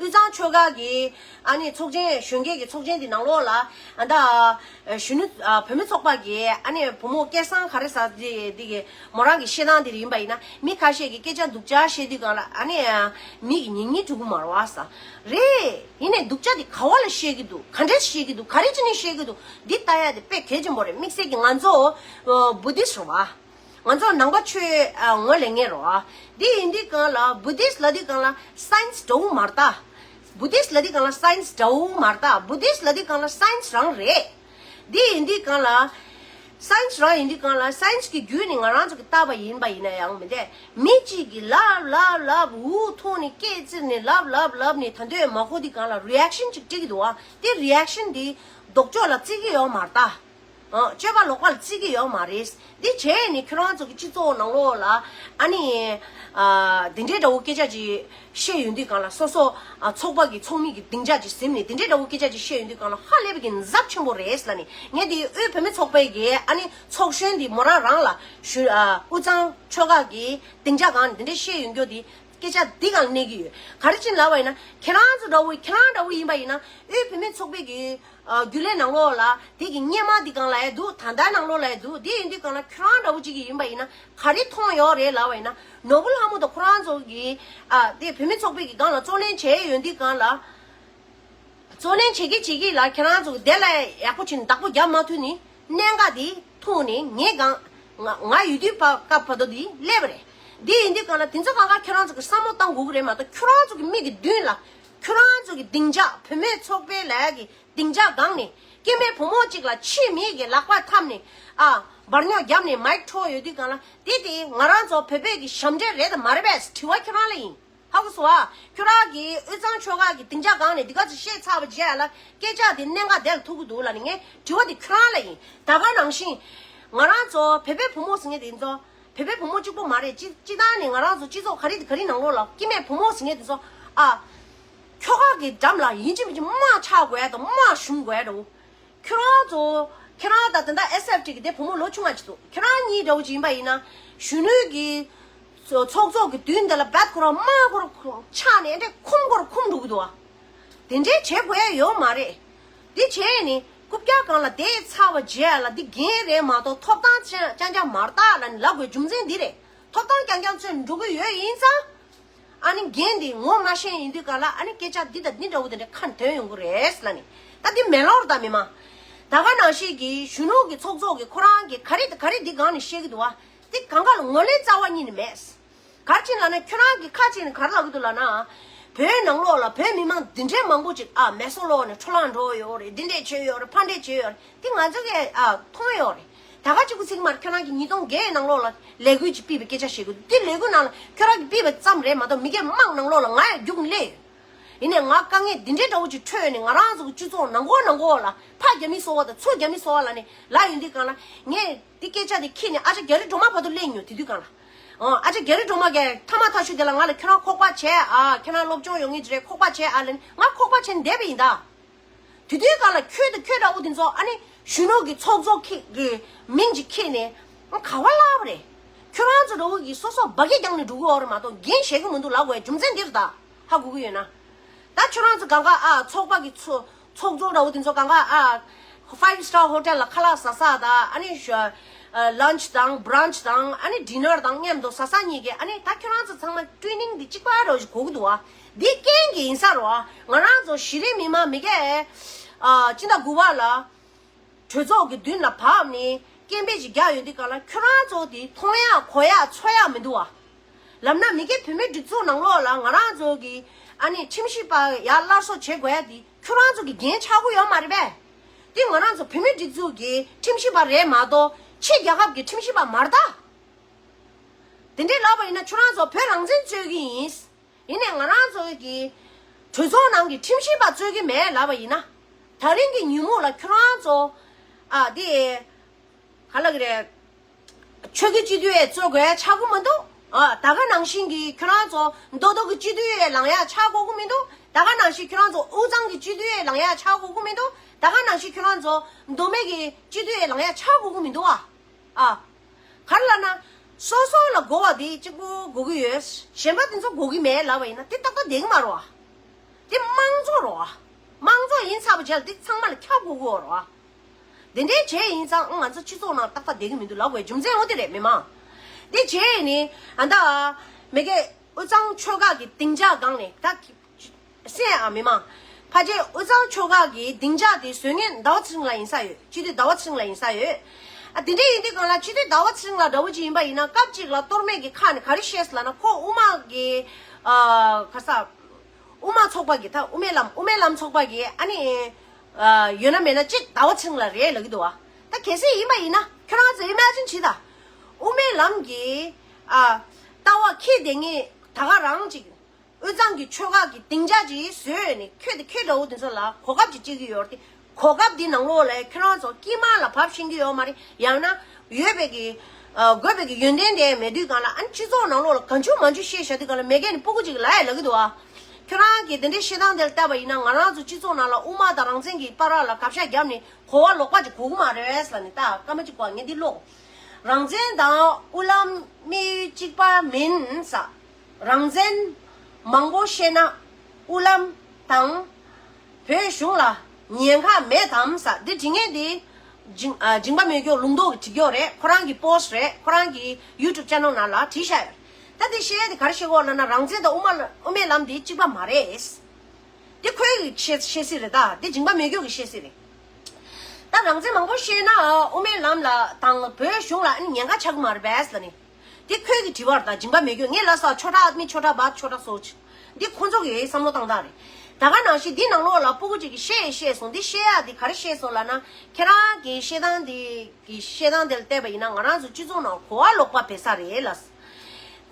དབུས་གཙང་ཆོལ་ཁ་གི་ཨ་ནི་ཚོགས་ཆེན་གཞོན་སྐྱེས་ཀྱི་ཚོགས་ཆེན་དེ་ནང་ལོགས་ལ་ཨ་ད་གཞོན་ནུ་བུད་མེད་ཚོགས་པ་གི་ཨ་ནི་བུ་མོ་སྐལ་བཟང་ག་རེ་ཟེར་དེ་དེ་གི་མོ་རང་གི་བཤད་སྟངས་དེ་ཡིན་པ་ཡིན་ན་མི་ཁ་ཤས་ཀྱི་སྐད་ཆ་སྡུག་ཅག་བཤད་དུས་སྒང་ལ་ཨ་ནི་མི་གི་ཉེ་ཉེ་འགྲོ་གི་མ་རེད་བ་ས་རེད། ཡིན་ནའི་སྡུག་ཅག་དེ་ག་བ་ལ་བཤད་ཀྱི་འདུག་ག་འདྲས་བཤད་ཀྱི་འདུག་ག་རེ་བྱས་ནས་བཤད་ཀྱི་འདུག་འདི་ལྟ་ཡ་དེ་དཔེ་གལ་ཆེན་པོ་རེད། དམིགས་བསལ་གྱི་ང་ཚོ་བུ་དིས་རེད་བ། ང་ཚོ་ནང་པ་ཆོས་ངོས་ལེན་མཁན་རེད་བ། འདི་ཡིན་དུས་སྒང་ལ་བུ་དིས་ལབ་དུས་སྒང་ལ་སའེན་སི་འདྲ་བོ་མ་རེད་ད། བུ་དིས་ལབ་དུས་སྒང་ལ་སའེན་སི་འདྲ་བོ་མ་རེད་ད། བུ་དིས་ལབ་དུས་སྒང་ལ་སའེན་སི་རང་རེད། འདི་ཡིན་དུས་སྒང་ལ། སའེན་སི་རང་ཡིན་དུས་སྒང་ལ་སའེན་སི་གི་བརྒྱུད་ནས་ང་རང་ཚོ་གི་ལྟ་བ་ཡིན་པ་ཡིན་ན་ཡང་མི་འདས། མི་གཅིག་གིས་ལབ་ལབ་ལབ་འུ་ཐུག་ནས་སྐད་བཙིར་ནས་ལབ་ལབ་ལབ་ནས་ད་འདོད་མ་གོ་དུས་སྒང་ལ་རི་ཨེག་ཤན་ཅིག་སྤྲད་ཀྱི་འདུག་ཨ། དེ་རི་ཨེག་ཤན་འདི་ལྡོག་ཕྱོགས་ལ་བརྩི་གི་ཡོད་མ་རེད་ད། ཨ། སྤྱོད་པ་ལོག་པ་ལ་བརྩི་གི་ཡོད་མ་རེད། འདི་བྱས་ནས་ཁྱོད་རང་ཚོ་གི་སྤྱི་ཚོགས་ནང་ལོགས་ལ་ཨ་ནི་ཨ་འདི་འདྲའི་འདྲ་བོ་སྐད་ཆ་ཅིག་བཤད་ཡོང་དུས་སྒང་ལ་སོ་སོ་ཨ་ཚོགས་པ་གི་ཚོགས་མི་གི་སྡིངས་ཆ་ཅིག་ཟིན་ནས་འདི་འདྲའི་འདྲ་བོ་སྐད་ཆ་ཅིག་བཤད་ཡོང་དུས་སྒང་ལ་ཧ་ལས་པའི་གི་ནག་ཉེས་ཆེན་པོ་རེད་ལབ་ནས། ངས་འདི་དབུས་བོད་མི་ཚོགས་པའི་གི་ཨ་ནི་ཚོགས་གཞོན་འདི་མོ་རང་རང་ལ་ཞུ། ཨ་དབུས་གཙང་ཆོལ་ཁ་གི་སྡིངས་ཆ་སྒང་ནས་འདི་འདྲའི་བཤད་ཡོང་རྒྱུ་འདི་སྐད་ཆ་འདི་སྒང་ལ་གནས་ཀྱི་ཡོད། ག་རེ་བྱས་ནས་ལབ་པ་ཡིན་ན་ཁྱེད་རང་ཚོ་འདྲ་བོ་ཁྱེད་རང་འདྲ་བོ་ཡིན་པ་ཡིན་ན་དབུས་བོད་མི་ཚོགས་པའི་གི་ཨ་རྒྱུན་ལས་ནང་ལོགས་ལ་དེ་གི་སྔོན་མ་འདི་སྒང་ལ་ཡ་འདུག་ད་ལྟ་ནང་ལོགས་ལ་ཡ་འདུག་དེ་ཡིན་དུས་སྒང་ལ་ཁྱོད་རང་འདྲ་བོ་ཅིག་གི་ཡིན་པ་ཡིན་ན་ག་རེ་མཐོང་ཡོད་རེད་ལབ་པ་ཡིན་ན། ནོར་བུ་ལྷ་མོ་དང་ཁོ་རང་ཚོ་གི་ཨ་དེ་བོད་མི་ཚོགས་པའི་གི་སྒང་ལ་གཙོ་ལེན་བྱས་ཡོང་དུས་སྒང་ལ། གཙོ་ལེན་བྱེད་ཀྱི་བྱེད་ཀྱི་ལ་ཁྱེད་རང་ཚོ་གི་དེ་ལ་ཡག་པོ་བྱས་ནས་བདག་པོ་རྒྱབ་མ་ཐུབ་ནས་གནད་འགག་དེ་ཐུག་ནས་ངས་གང་ང་ང་ཡོད་དུས་བ་སྐབས་བར་དུ་དེ་སླེབས་པ་རེད། དེ་ཡིན་དུས་སྒང་ལ་དེ་ཚོ་གང་ག་ཁྱེད་རང་ཚོ་གི་བསམ་བློ་གཏང་དགོས་ཀྱི་རེད་མ་གཏོགས་ཁྱོད་རང་ཚོ་གི་མིག་གི་མདུན་ལ་ཁྱོད་རང་ཚོ་གི་སྡིངས་ཆ་བུད་མེད་ཚོགས་པའི་ལས་ཀྱི་སྡིངས་ཆ་སྒང་ནས་སྐྱེ་དམན་བུ་མོ་གཅིག་ལ་ཕྱི་མིག་གི་ལག་པ་འཐམས་ནས་ཨ་འབར་ཉོག་བརྒྱབ་ནས་མའིག་འཕྲོག་ཡོད་དུས་སྒང་ལ་དེ་དེ་ང་རང་ཚོ་བོད་པའི་གི་ཞབས་འདྲེན་རེད་དམ་མ་རེད་པས་དྲི་བ་ཁྱོད་རང་ལ་ཡིན། ཧ་གོ་སོང་ཨ། ཁྱོད་རང་གིས་དབུས་གཙང་ཆོལ་ཁ་གི་སྡིངས་ཆ་སྒང་ནས་འདི་ག་ཚོད་བཤད་ཚར་བ་རྗེས་ལ་སྐད་ཆ་དེ་གནད་འགག་དེ་ལ་ཐུག་གི་འདུག་ལབ་ནས་ངས་དྲི་བ་དེ་ཁྱོད་རང་ལ་ཡིན། ད་ག་ནང་བཞིན་ང་རང་ཚོ་བོད་པའི་བུ་མོ་ཟེར་མཁན་དེ་ཚོ་བོད་པའི་བུ་མོ་གཅིག་པོ་མ་རེད། སྤྱི་སྤྱི་བཏང་ནས་ང་རང་ཚོ་སྤྱི་ཚོགས་ག་རེ་ག་རེ་ནང་ལོགས་ལ་སྐྱེ་དམན་བུ་མོ་ཟེར་མཁན་དེ་ཚོ་ཨ་ཁྱོ་ག་གི་འགྲམ་ལ་ཡིན་གཅིག་མིན་གཅིག་དམག་ཆགས་དགོས་ཡ་དང་དམག་ཞུམ་དགོས་ཡ་འདྲ་བོ། ཁྱོད་རང་ཚོ། ཁྱོད་རང་དང་དེ་འདྲ་ཨེས་ཨེཕ་ཊི་གི་དེ་བུ་མོ་ལོ་ཆུང་བ་ཅིག་འདུག་ཁྱོད་རང་གཉིས་འདྲ་བོ་ཅིག་ཡིན་པ་ཡིན་ན། གཞོན་ནུའི་གི་ཚོགས་གཙོ་གི་མདུན་དེ་ལ་བད་ཁོ་རང་དམག་ཁོ་རང་ཆགས་ནས་འདྲེ་ཁུམ་ཁོ་རང་ཁུམ་འགྲོ་གི་འདུག་བ། དེ་འདྲའི་བྱེད་དགོས་ཡ་ཡོད་མ་རེད། འདི་བྱས་ནས་རྐུབ་བཀྱག་སྒང་ལ་བསྡད་ཚར་བ་རྗེས་ལ་འདི་འགན་རེད་མ་གཏོགས་ཐོབ་ཐང་ཅང་ཅང་མ་རེད་ད་ལབ་ནས་ལབ་དགོས་རྒྱུ་མཚན་འདི་རེད། ཐོབ་ཐང་རྐྱང་རྐྱང་བཙོན་འགྲོ་གི་ཡོད་ཡིན་ཙང་། ཨ་ནི་འགན་འདི་ངོ་མ་ཤེས་ཡིན་དུས་ག་ལ་ཨ་ནི་སྐད་ཆ་འདི་དང་འདི་འདྲ་བོ་དེ་འདྲ་ཁ་ནས་ཐོན་ཡོང་གི་རེད་ལབ་ནི། ད་འདི་མེད་ལོར་ད་མི་མང་། ད་ག་ནང་བཞིན་གྱི་གཞོན་ནུ་གི་ཚོགས་གཙོ་གི་ཁོ་རང་གི་ག་རེ་ག་རེ་འདི་སྒང་ནས་བཤད་གི་འདུག་བ། འདི་གང་ག་ལ་ངོས་ལེན་རྩ་བ་ཉིད་ནས་མེད། ག་རེ་བྱས་ལབ་ན་ཁྱོད་རང་གི་ཁ་ཅིག་ནས་ག་རེ་ལབ་གི་འདུག་ལབ་ན། བོད་ནང་ལོགས་ལ་བོད་མི་མང་འདི་འདྲའི་མང་པོ་ཅིག་ཨ་མེ་སོ་ལོག་ནས་འཕྲོ་བརླག་འགྲོ་ཡོད་རེད། འདི་འདྲས་བྱས་ཡོད་རེད། ཕར་འདྲས་བྱས་ཡོད་རེད། དེ་ང་ཚོ་གིས་ཨ་མཐོང་ཡོད་རེད། ད་ག་གཅིག་པུ་ཚིག་མར་ཁྱོད་རང་གིས་ཉིས་སྟོང་བརྒྱད་ནང་ལོགས་ལ་ལས་འགུལ་ཅིག་སྤེལ་བའི་སྐད་ཆ་བཤད་དགོས་འདུག་དེ་ལས་འགུལ་ནང་ལ་ཁྱོད་རང་གིས་སྤེལ་བ་ཙམ་རེད་མ་གཏོགས་མི་སྒེར་དམངས་ནང་ལོགས་ལ་ང་ཡང་རྒྱུགས་སླེབས་ཡོད། ཡིན་ནའི་ང་དཀའ་ངལ་འདི་འདྲའི་འདྲ་བོ་ཅིག་འཕྲད་ནས་ང་རང་ཚོ་གི་སྤྱི་ཚོགས་ནང་ཁོག་ནང་ཁོག་ལ་ཕར་རྒྱབ་མི་གསོ་བ་དང་ཚུར་རྒྱབ་མི་གསོ་བ་ལབ་ནས་ལབ་ཡོང་དུས་སྒང་ལ་ངས་འདི་སྐད་ཆ་དེ་ཁྱེར་ནས་ཨ་ཅག་རྒྱ་རི་སྒྲོལ་མ་བར་དུ་སླེབས་མྱོང་། དེ་དུས་སྒང་ལ་ཨ་ཅག་རྒྱ་རི་སྒྲོལ་མ་གིས་ཐ་མ་ཐག་ཤུ་དེ་ལ་ང་ལ་ཁྱོད་རང་ཁོག་པ་བྱས་ཨ། ཁྱོད་རང་སློབ་སྦྱོང་ཡོང་གི་རེད། ཁོག་པ་བྱས་ཨ་ལབ་ནས་ང་ཁོག་པ་བྱས་ནས་བསྡད་པ་ཡིན་ད། དེ་དུས་སྒང་ལ་ཁྱོད་དང་ཁྱོད་འདྲ་བོ་དེ་ཚོ་ཨ་ནི་གཞོན་ནུ་གི་ཚོགས་གཙོ་ཁྱེད་ཀྱི་མིང་ཅིག་ཁྱེར་ནས་ཨ་ག་བ་ལབ་པ་རེད། ཁྱོད་རང་ཚོ་འདྲ་བོ་གིས་སོ་སོ་འབའ་སྐད་རྒྱག་ནས་འགྲོ་གི་ཡོད་རེད་མ་གཏོགས་འགན་བཞེས་ཀྱི་མི་འདུག་ལབ་དགོས་རྒྱུ་མཚན་འདི་རེད་ད། ཧ་གོ་གི་ཡོད་ན། ད་ཁྱོད་རང་ཚོ་སྒང་ག་ཨ་ཚོགས་པ་གི་ཚོ་ཚོགས་གཙོ་འདྲ་བོ་དེ་ཚོ་སྒང་ག་ཨ་ཕའིབ་སི་ཊར་ཧོ་ཊེལ་ལ་ཁ་ལག་ཟ་ས་དང་ཨ་ནི་ལན་ཆི་དང་བྷི་རན་ཆི་དང་ཨ་ནི་ཌི་ནར་དང་མཉམ་དུ་ཟ་ས་གཉིས་ཀས་ཨ་ནི་ད་ཁྱོད་རང་ཚོ་ཚང་མ་ཊི་རེ་ནིང་འདི་གཅིག་པ་འདྲ་བོ་ཞིག་དགོས་ཀྱི་འདུག་བ། འདི་རྐྱེན་གྱིས་ཡིན་ས་རེད་བ། ང་རང་ཚོ་གཞི་རིམ་མི་མང་མི་སྒེར་ཨ་སྤྱི་ཟླ་དགུ་པ་ལ། གྲོས་ཚོགས་ཀྱི་མདུན་ལ་བབས་ནས་སྐད་འབོད་ཅིག་རྒྱག་ཡོང་དུས་སྒང་ལ་ཁྱོད་རང་ཚོ་དེ་མཐོང་ཡག་གོ་ཡག་ཚོར་ཡག་མི་འདུག་བ། ལབ་ན་མི་སྒེར་བུད་མེད་སྒྲིག་འཛུགས་ནང་ལོགས་ལ་ང་རང་ཚོ་གི་ཨ་ནི་ཁྲིམས་ཞིབ་པ་ཡར་སླར་གསོ་བྱེད་དགོས་ཡ་དེ་ཁྱོད་རང་ཚོ་གི་འགན་ཆགས་ཀྱི་ཡོད་མ་རེད་པས། དེ་ང་རང་ཚོ་བུད་མེད་སྒྲིག་འཛུགས་ཀྱི་ཁྲིམས་ཞིབ་པ་རེད་མ་གཏོགས་ཕྱི་རྒྱལ་ཁབ་ཀྱི་ཁྲིམས་ཞིབ་པ་མ་རེད་ད། དེ་འདྲས་ལབ་པ་ཡིན་ན་ཁྱོད་རང་ཚོ་བོད་རང་བཙན་རྩོད་ཀྱི་ཡིན། ཡིན་ནའི་ང་རང་ཚོ་གི་གྲོས་ཚོགས་ནང་གི་ཁྲིམས་ཞིབ་པ་རྩོད་ཀྱི་མེད་ལབ་པ་ཡིན་ན། ད་རིང་གི་ཉིན་མོ་ལ་ཁྱོད་རང་ཚོ་ཨ་དེ་ག་ལབ་ཀྱི་རེད། ཆོལ་ཁའི་སྤྱི་འཐུས་ཡས་རྩོད་དགོས་ཆགས་ཀྱི་མི་འདུག་ཨ་ད་ག་ནང་བཞིན་གྱི་ཁྱོད་རང་ཚོ་མདོ་སྟོད་ཀྱི་སྤྱི་འཐུས་ཡས་ལངས་ཡག་ཆགས་དགོས་ཀྱི་མི་འདུག་ད་ག་ནང་བཞིན་ཁྱོད་རང་ཚོ་དབུས་གཙང་གི་སྤྱི་འཐུས་ཡས་ལངས་ཡག་ཆགས་དགོས་ཀྱི་མི་འདུག་ད་ག་ནང་བཞིན་ཁྱོད་རང་ཚོ་མདོ་སྨད་ཀྱི་སྤྱི་འཐུས་ཡས་ལངས་ཡག་ཆགས་དགོས་ཀྱི་མི་འདུག་ཨ། ཨ། ག་རེ་ལབ་ན། སོ་སོ་ལ་དགོས་པ་དེ་གཅིག་པུ་དགོས་ཀྱི་ཡོད། གཞན་པ་དེ་ཚོ་དགོས་ཀྱི་མེད་ལབ་པ་ཡིན་ན་དེ་ཏག་ཏག་བསྡད་ཀྱི་མ་རེད་བ། དེ་དམངས་གཙོ་རེད་བ། དམངས་གཙོ་ཡིན་ཚར་བ་རྗེས་ལ་དེ་ཚང་མ་ལ་ཁྱབ་དགོས་ཀྱི་ཡོད་རེད་བ། དེ་འདྲའི་བྱས་ཡིན་ཙང་ང་ཚོ་སྤྱི་ཚོགས་ནང་ཏག་ཏག་བསྡད་ཀྱི་མི་འདུག་ལབ་དགོས་རྒྱུ་མཚན་འོ་དེ་རེད་མི་མང་། དེ་བྱས་ནི་ཨ་ད་མི་སྒེར་དབུས་གཙང་ཆོལ་ཁ་གི་སྡིངས་ཆ་སྒང་ནས་ད་གསན་ཨ་མི་མང་། ཕལ་ཆེར་དབུས་གཙང་ཆོལ་ཁ་གི་སྡིངས་ཆ་དེ་བཟོ་མཁན་ཟླ་བ་ཚེ་རིང་ལགས་ཡིན་ས་ཡོད། སྤྱི་འཐུས་ཟླ་བ་ཚེ་རིང་ལགས་ཡིན་ས་ཡོད། ཨ་དེ་འདྲ་ཡིན་དུས་སྒང་ལ་སྤྱི་འཐུས་ཟླ་བ་ཚེ་རིང་ལགས་འདྲ་བོ་ཅིག་ཡིན་པ་ཡིན་ན་སྐབས་གཅིག་ལ་གཏོར་མེད་ཀྱི་ཁ་ནས་ག་རེ་བཤད་སོང་ལབ་ན་ཁོ་དབུ་མ་གི་ཨ་ག་ས། དབུ་མ་ཚོགས་པ་གི་ད་དབུ་མའི་ལམ་དབུ་མའི་ལམ་ཚོགས་པ་གི་ཨ་ནི་ཨ་ཡོད་ན་མེད་ན་ཅིག་ཟླ་བ་ཚེ་རིང་ལགས་རེད་ལབ་ཀྱི་འདུག་བ། ད་གལ་སྲིད་ཡིན་པ་ཡིན་ན་ཁྱོད་རང་ཚོ་ཨི་མེ་ཇིན་བྱེད་ད། དབུ་མའི་ལམ་གི་ཨ་ལྟ་བ་འཁྱེར་བསྡད་མཁན་ད་ག་རང་ཅིག་དབུས་གཙང་གི་ཆོལ་ཁ་གི་སྡིངས་ཆ་ཅིག་བཟོས་ནས་ཁྱོད་དེ་ཁྱོད་འདྲ་བོ་དེ་ཚོ་ལ་གོ་སྐབས་ཅིག་སྤྲད་ཀྱི་ཡོད་རེད་དེ། གོ་སྐབས་འདི་ནང་ལོགས་ལ་ཁྱོད་རང་ཚོ་དཀྱིལ་མ་ལ་བབས་ཤེས་ཀྱི་ཡོད་མ་རེད། ཡང་ན་ཡོད་པའི་གི་ཨ་དགོས་པའི་གི་ཡོན་ཏན་དེ་མེད་དུས་སྒང་ལ་ཨ་ནི་སྤྱི་ཚོགས་ནང་ལོགས་ལ་གང་བྱུང་མང་བྱུང་བཤད་བཞག་དུས་སྒང་ལ་མི་སྒེར་ནས་སྤུ་གུ་ཅིག་ལབ་ཡ་ལབ་ཀྱི་འདུག་ཨ། ཁྱོད་རང་གི་དེ་འདྲའི་བཤད་སྟངས་དེ་ལ་བལྟས་པ་ཡིན་ན་ང་རང་ཚོ་སྤྱི་ཚོགས་ནང་ལ་དབུ་མ་དང་རང་བཙན་གྱི་བར་ལ་གབ་ཤ་བརྒྱབ་ནས་གོ་བ་ལོག་པ་ཅིག་གོ་གི་མ་རེད་ཟེར་ནས་ད་སྐར་མ་གཅིག་གོ་ངས་འདི་ཀློག་རང་བཙན་དང་དབུ་ལམ་དམིགས་ཡུལ་གཅིག་པ་མིན་ཟེར། རང་བཙན་མང་པོ་བཤད་ན་དབུ་ལམ་དང་བོད་གཞུང་ལ་ཉེན་ཁ་མེད་དམ་ཟེར། འདི་བྲིས་མཁན་འདི་འཇིང་ཨ་འཇིང་པ་མེ་སྒྱོགས་ལུང་རྟོགས་ཀྱིས་བྲིས་ཡོད་རེད། ཁོ་རང་གི་པོ་སི་ཊི་རེད། ཁོ་རང་གི་ཡུ་ཊུབ་ཅེ་ནལ་ནང་ལ་བྲིས་བཞག་ཡོད། ད་འདི་བཤད་ཡ་དེ་ག་རེ་བཤད་གོ་ལབ་ན་རང་བཙན་དང་དབུ་མ་ལ་དབུ་མའི་ལམ་འདི་གཅིག་པ་མ་རེད། འདི་ཁོའི་གི་བཤད་བཤད་སྲིད་རེད། ད་འདི་འཇིང་པ་མེ་སྒྱོགས་ཀྱི་བཤད་སྲིད་རེད། ད་རང་བཙན་མང་པོ་བཤད་ན་དབུ་མའི་ལམ་ལ་དང་བོད་གཞུང་ལ་ཨ་ནི་ཉེན་ཁ་ཆགས་ཀྱི་མ་རེད་པས་ལབ་ནི། འདི་ཁོའི་གི་དྲི་བ་རེད། ད་འཇིང་པ་མེ་སྒྱོགས་ངས་ལབ་ས་ཆོ་ཊ་ཨ་མི་ཆོ་ཊ་བ་ཆོ་ཊ་སོ་ཆ། འདི་ཁོ་ཚོ་གི་བསམ་བློ་བཏང་སྟངས་རེད། ད་ག་ནང་བཞིན་འདི་ནང་ལོགས་ལ་སྤུ་གུ་ཅིག་གིས་བཤད་བཤད་སོང་། འདི་བཤད་ཡ་འདི་ག་རེ་བཤད་སོང་ལབ་ན་ཁྱེད་རང་གི་བཤད་སྟངས་འདི་གི་བཤད་སྟངས་དེ་ལ་བལྟས་པ་ཡིན་ན་ང་རང་ཚོ་སྤྱི་ཚོགས་ནང་གོ་བ་ལོག་པ་བེད་ས་རེད་ལབ།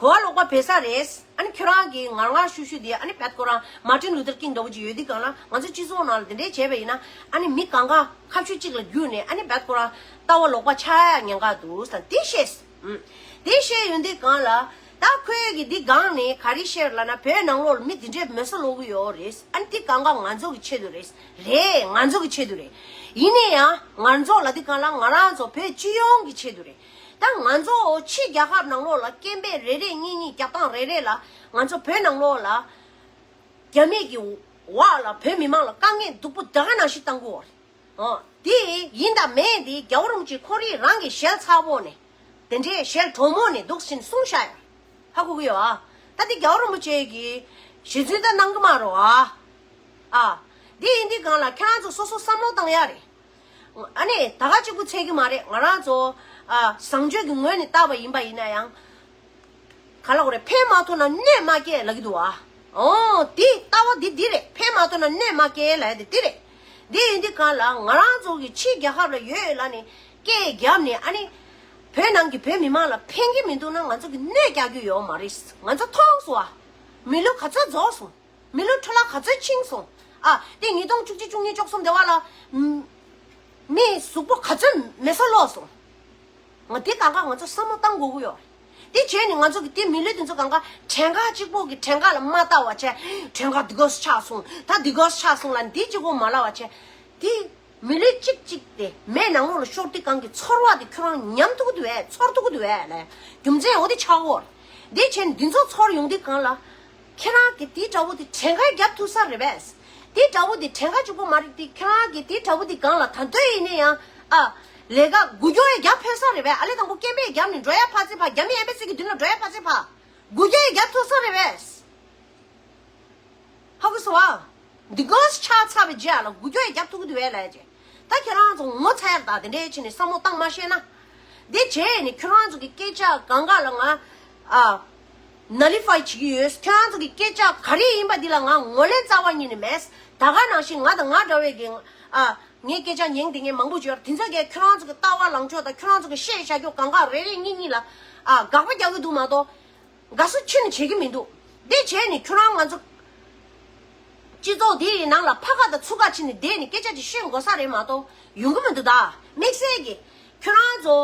གོ་བ་ལོག་པ་བེད་ས་རེད། ཨ་ནི་ཁྱོད་རང་གིས་ངར་ངར་ཤུ་ཤུ་དེ་ཨ་ནི་བད་ཁོ་རང་མར་ཊིན་ལུ་ཐར་ཀིང་འདྲ་བོ་ཅིག་ཡོད་དུས་སྒང་ལ་ང་ཚོ་སྤྱི་ཚོགས་ནང་ལ་དེ་འདྲས་བྱས་པ་ཡིན་ན་ཨ་ནི་མི་གང་ག་ཁ་ཤུ་གཅིག་ལ་གྱུར་ནས་ཨ་ནི་བད་ཁོ་རང་ལྟ་བ་ལོག་པ་ཆགས་ཡ་ཉེན་ཁ་འདུག་ཟེར་དེ་བཤད། ཨུམ། དེ་བཤད་ཡོང་དུས་སྒང་ལ་ད་ཁོས་གི་འདི་སྒང་ནས་ག་རེ་བཤད་ལབ་ན་བོད་ནང་ལོགས་ལ་མི་དེ་འདྲས་མེད་ས་ལོག་གི་ཡོད་རེད། ཨ་ནི་དེ་གང་ག་ང་ཚོ་གི་ཆེད་དུ་རེད། རེད། ང་ཚོ་གི་ཆེད་དུ་རེད། ཡིན་ནའི་ཡང་ང་ཚོ་ལབ་དུས་སྒང་ལ་ང་རང་ཚོ་བོད་སྤྱི་ཡོངས་ཀྱི་ཆེད་དུ་རེད། ད་ང་ཚོ་ཕྱི་རྒྱལ་ཁབ་ནང་ལོགས་ལ་སྐད་འབོད་རེ་རེ་གཉིས་གཉིས་རྒྱག་སྟངས་རེ་རེ་ལ་ང་ཚོ་བོད་ནང་ལོགས་ལ་རྒྱ་མི་གི་འོག་ལ་བོད་མི་མང་ལ་དཀའ་ངལ་སྡུག་པོ་ད་ག་ནང་བཞིན་བཏང་གི་ཡོད་རེད། ཨོ། དེ་ཡིན་དང་མིན་དེ་རྒྱལ་བ་རིན་པོ་ཆེ་ཁོ་རང་རང་གི་ཞལ་ཚ་པོ་ནས་དེ་འདྲའི་ཞལ་དྲོན་མོ་ནས་འདུག་བཞིན་གསུངས་བཞག་ཡོད། ཧ་གོ་གི་ཡོད་ཨ། ད་དེ་རྒྱལ་བ་རིན་པོ་ཆེ་གི་ཞལ་རྫུན་ད་གནང་གི་མ་རེད་ཨ། ཨ། དེ་ཡིན་དུས་སྒང་ལ་ཁྱེད་རང་ཚོ་སོ་སོ་བསམ་བློ་བཏང་ཡ་རེད། ཨ་ནི་ད་ག་གཅིག་པུ་ཚད་ཀྱི་མ་རེད། ང་རང་ཚོ་ཨ་བཟང་སྤྱོད་ཀྱི་ངོས་ནས་བལྟས་པ་ཡིན་པ་ཡིན་ན་ཡང་། ག་ལ་གོ་རེད། ཕན་མ་ཐོགས་ན་གནོད་མ་སྐྱེལ་ལབ་ཀྱི་འདུག་ཨ། ཨོ། འདི་ལྟ་བ་འདི་འདི་རེད། ཕན་མ་ཐོགས་ན་གནོད་མ་སྐྱེལ་ལབ་ཡ་དེ་འདི་རེད། འདི་ཡིན་དུས་སྒང་ལ་ང་རང་ཚོ་གི་ཕྱི་རྒྱལ་ཁབ་ལ་ཡོད་ལབ་ནས་སྐད་བརྒྱབ་ནས་ཨ་ནི་བོད་ནང་གི་བོད་མི་མང་ལ་ཕན་གྱི་མི་འདུག་ན་ང་ཚོ་གི་གནོད་རྒྱག་རྒྱུ་ཡོད་མ་རེད། ང་ཚོ་མཐོང་སོང་ཨ། མི་ལོ་ག་ཚོད་རྫོགས་སོང་། མི་ལོ་འཕྲོ་བརླག་ག་ཚོད་ཕྱིན་སོང་། ཨ། དེ་ཉིས་སྟོང་བཅུ་གཅིག་བཅུ་གཉིས་བཅུ་གསུམ་དེ་བ་ལ། ཨམ། མི་གཟུགས་པོ་ག་ཚོད་མེད་ས་ལོག་སོང་། ང་དེ་གང་ག་ང་ཚོ་བསམ་བློ་བཏང་དགོས་ཀྱི་ཡོད། དེ་བྱས་ནས་ང་ཚོ་གི་དེ་མི་ལུས་དེ་ཚོ་གང་ག་གྲངས་ཀ་གཅིག་པོ་གི་གྲངས་ཀ་ལ་མ་བལྟ་བ་བྱས། གྲངས་ཀ་འདི་གོ་ཆགས་སོང་། ད་འདི་གོ་ཆགས་སོང་ལབ་འདི་གཅིག་པོ་མ་ལབ་པ་བྱས། དེ། མི་ལུས་གཅིག་གཅིག་དེ་མེ་ནང་ལོགས་ལ་ཤོར་དུས་གང་གི་ཚོར་བ་དེ་ཁྱོད་རང་ཉམས་ཐུབ་ཀྱི་འདུག་གས། ཚོར་ཐུབ་ཀྱི་འདུག་གས་ལས། རྒྱུ་མཚན་འོ་དེ་ཆགས་འོ། དེ་བྱས་ནས་འདི་ཚོ་ཚོར་ཡོང་དུས་གང་ལ། ཁྱེད་རང་གི་དེ་འདྲ་བོ་དེ་གྲངས་ཀ་རྒྱབ་ཐུབ་ས་རེད་པས། དེ་འདྲ་བོ་དེ་གྲངས་ཀ་གཅིག་པོ་མ་རེད་དེ། ཁྱེད་རང་གི་དེ་འདྲ་བོ་དེ་གང་ལ་ད་འདོད་ཡིན་ནས་ཡང་ཨ། ལས་ཀ་འགུལ་སྐྱོད་རྒྱབ་ཕོད་ས་རེད་པས། ཨ་ལས་དང་པོ་སྐད་འབོད་རྒྱབ་ནས་འགྲོ་ཡ་ཕར་ཚུར་ཕར། རྒྱ་མི་ཨེམ་བྷ་སི་གི་མདུན་ལ་འགྲོ་ཡ་ཕར་ཚུར་ཕར། འགུལ་སྐྱོད་རྒྱབ་ཐུབ་ས་རེད་པས། ཧ་གོ་སོང་ཨ། འདི་གོ་ཆགས་ཚར་བའི་རྗེས་ལ་འགུལ་སྐྱོད་རྒྱབ་ཐུབ་ཀྱི་འདུག་གས་ལབ་ཡ་ཅེ། ད་ཁྱེད་རང་ཚོ་ངོ་ཚ་ཡག་ད་དེ་འདྲས་བྱས་ནས་བསམ་བློ་བཏང་མ་ཤེས་ན། དེ་བྱས་ནས་ཁྱེད་རང་ཚོ་གི་སྐད་ཆ་གང་ག་ལ་ང་ཨ། ནོ་ལི་ཕའི་བྱེད་ཀྱི་ཡོད། ཁྱེད་རང་ཚོ་གི་སྐད་ཆ་ག་རེ་ཡིན་པ་འདི་ལ་ང་ངོས་ལེན་རྩ་བ་ཉིད་ནས་མེད། ད་ག་ནང་བཞིན་ང་དང་ང་འདྲ་བའི་གི་ཨ། ངའི་སྐད་ཆ་ཉན་བསྡད་མཁན་མང་པོ་ཅིག་ཡོད་རེད། དེ་ཚོ་གས་ཁྱེད་རང་ཚོ་གི་ལྟ་བ་ལངས་ཕྱོགས་དང་ཁྱེད་རང་ཚོ་གི་བཤད་བྱ་རྒྱུ་གང་ག་རེ་རེ་གཉིས་གཉིས་ལ་ཨ། དགག་པ་རྒྱག་གི་འདུག་མ་གཏོགས། དགའ་བསུ་ཁྱོན་ནས་བྱེད་ཀྱི་མི་འདུག་དེ་བྱས་ནས་ཁྱོད་རང་ང་ཚོ་སྤྱི་ཚོགས་དེའི་ནང་ལ་ཕ་ཁ་དང་ཚུགས་ཁ་ཕྱེ་ནས་བསྡད་ནས་སྐད་ཆ་ཅིག་ཤོད་དགོས་ས་རེད་མ་གཏོགས་ཡོང་གི་མི་འདུག་ད་དམིགས་བསལ་གྱི་ཁྱོད་རང་ཚོ་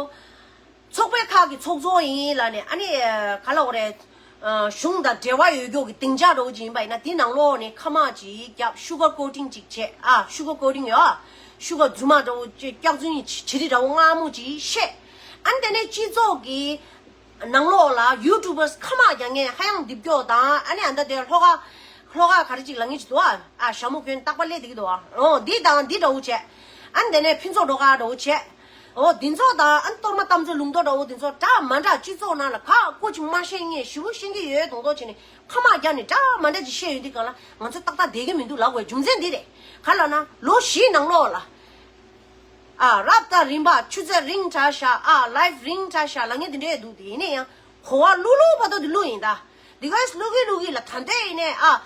ཚོགས་པའི་ཁག་གི་ཚོགས་གཙོ་ཡིན་ལབ་ནས་ཨ་ནི་ག་ལབ་དགོས་རེད། གཞུང་དང་འབྲེལ་བ་ཡོད་རྒྱུ་གི་སྡིངས་ཆ་འདྲ་བོ་ཅིག་ཡིན་པ་ཡིན་ན་དེ་ནང་ལོགས་ནས་ཁ་དམག་ཅིག་བརྒྱབ། ཤུ་གར་ཀོ་ཊིང་ཅིག་བྱས། ཨ། ཤུ་གར་ཀོ་ཊིང་ཡོད། ཨ། ཤུ་གར་རྫུན་མ་འདྲ་བོ་ཅིག་སྐྱག་རྫུན་ཡིན་བྱེད་རིགས་འདྲ་བོ་མངར་མོ་ཅིག་བཤད། ཨ་ནི་དེ་ནས་སྤྱི་ཚོགས་ཀྱི་ནང་ལོགས་ལ་ཡུ་ཊུབ་པར་ཁ་མ་རྒྱག་མཁན་ཧ་ཡང་རྡིབ་སྐྱོ་དང་། ཨ་ནི་ཨ་ད་དེ་ལྷོ་ཁ་ལྷོ་ཁ་ག་རེ་ཅིག་ལབ་མཁན་ཅིག་འདུག་ཨ། ཨ་ཞྭ་མོ་གྱོན་རྟག་པར་སླེབས་བསྡད་ཀྱི་འདུག་ཨ། འོ་འདི་དང་འདི་འདྲ་བོ་བྱས། ཨ་ནི་དེ་ནས་ཕུན་ཚོགས་སྒྲོལ་དཀར་འདྲ་བོ་བྱས། འོ་འདི་ཚོ་དང་ཨ་ནི་གཏོར་མ་རྟ་མཚོ་ལུང་རྟོགས་འདྲ་བོ་འདི་ཚོ་འདྲ་མ་འདྲ་སྤྱི་ཚོགས་ནང་ལ་ག་སྐོར་ཅིག་མ་ཤེས་མཁན་ཞེ་པོ་ཤེས་ཀྱི་ཡོད་མདོག་མདོག་བྱས་ནས་ཁ་མ་རྒྱག་ནས་འདྲ་མ་འདྲ་ཅིག་བཤད་ཡོང་དུས་སྒང་ལ་ང་ཚོ་ཏག་ཏག་བསྡད་ཀྱི་མི་འདུག་ལབ་དགོས་རྒྱུ་མཚན་འདི་རེད། ག་ལབ་ན་ལོ་བཞི་ནང་ལོགས་ལ། ཨ་རབ་དང་རིམ་པ་ཆུ་ཚོད་རིང་དྲགས་ཤག་ཨ་ལའིབ་རིང་དྲགས་ཤག་ལབ་མཁན་དེ་འདྲས་འདུག་དེ་ཡིན་ན་ཡང་གོ་བ་བླུག་བླུག་བར་དུ་དེ་བླུག་ཡིན་ད། དེ་ག་བླུག་གི་བླུག་གི་ལ་ད་ལྟ་ཡིན་ནའི་ཨ་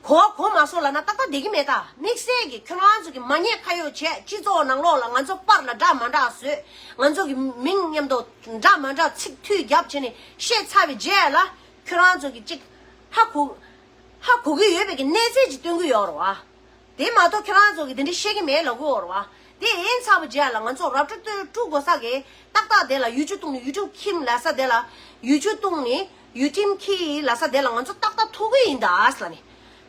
གོ་བ་གོ་མ་སོང་ལབ་ན་ཏག་ཏག་བསྡད་ཀྱི་མེད་ད། དམིགས་བསལ་གྱི་ཁྱོད་རང་ཚོ་གི་མ་ཉེས་ཁ་གཡོག་བྱས་སྤྱི་ཚོགས་ནང་ལོགས་ལ་ང་ཚོ་པར་ལ་འདྲ་མ་འདྲ་བཟོས། ང་ཚོ་གི་མིང་མཉམ་དུ་འདྲ་མ་འདྲ་ཚིག་མཐུད་རྒྱབ་བྱས་ནས་བཤད་ཚར་བའི་རྗེས་ལ་ཁྱོད་རང་ཚོ་གི་ཅིག་ཧ་གོ་ཧ་གོ་གི་ཡོད་པའི་གི་གནས་ཚད་ཅིག་སྟོན་གི་ཡོད་རེད་བ། དེ་མ་གཏོགས་ཁྱོད་རང་ཚོ་གིས་དེ་འདྲ་བཤད་ཀྱི་མེད་ལབ་དགོས་རེད་བ། དེ་ཡིན་ཚར་བའི་རྗེས་ལ་ང་ཚོ་ར་སྤྲོད་སྤྲོད་དགོས་ས་གི་ཏག་ཏག་དེ་ལ་ཡུ་ཅུ་བཏུང་ནས་ཡུ་ཅུ་ཁྱིམ་ལབ་ས་དེ་ལ་ཡུ་ཅུ་བཏུང་ནས་ཡུ་ཊིམ་ཁྱི་ལབ་ས་དེ་ལ་ང་ཚོ་ཏག་ཏག་ཐུག་གི་ཡིན་ད་ལབ་ནས།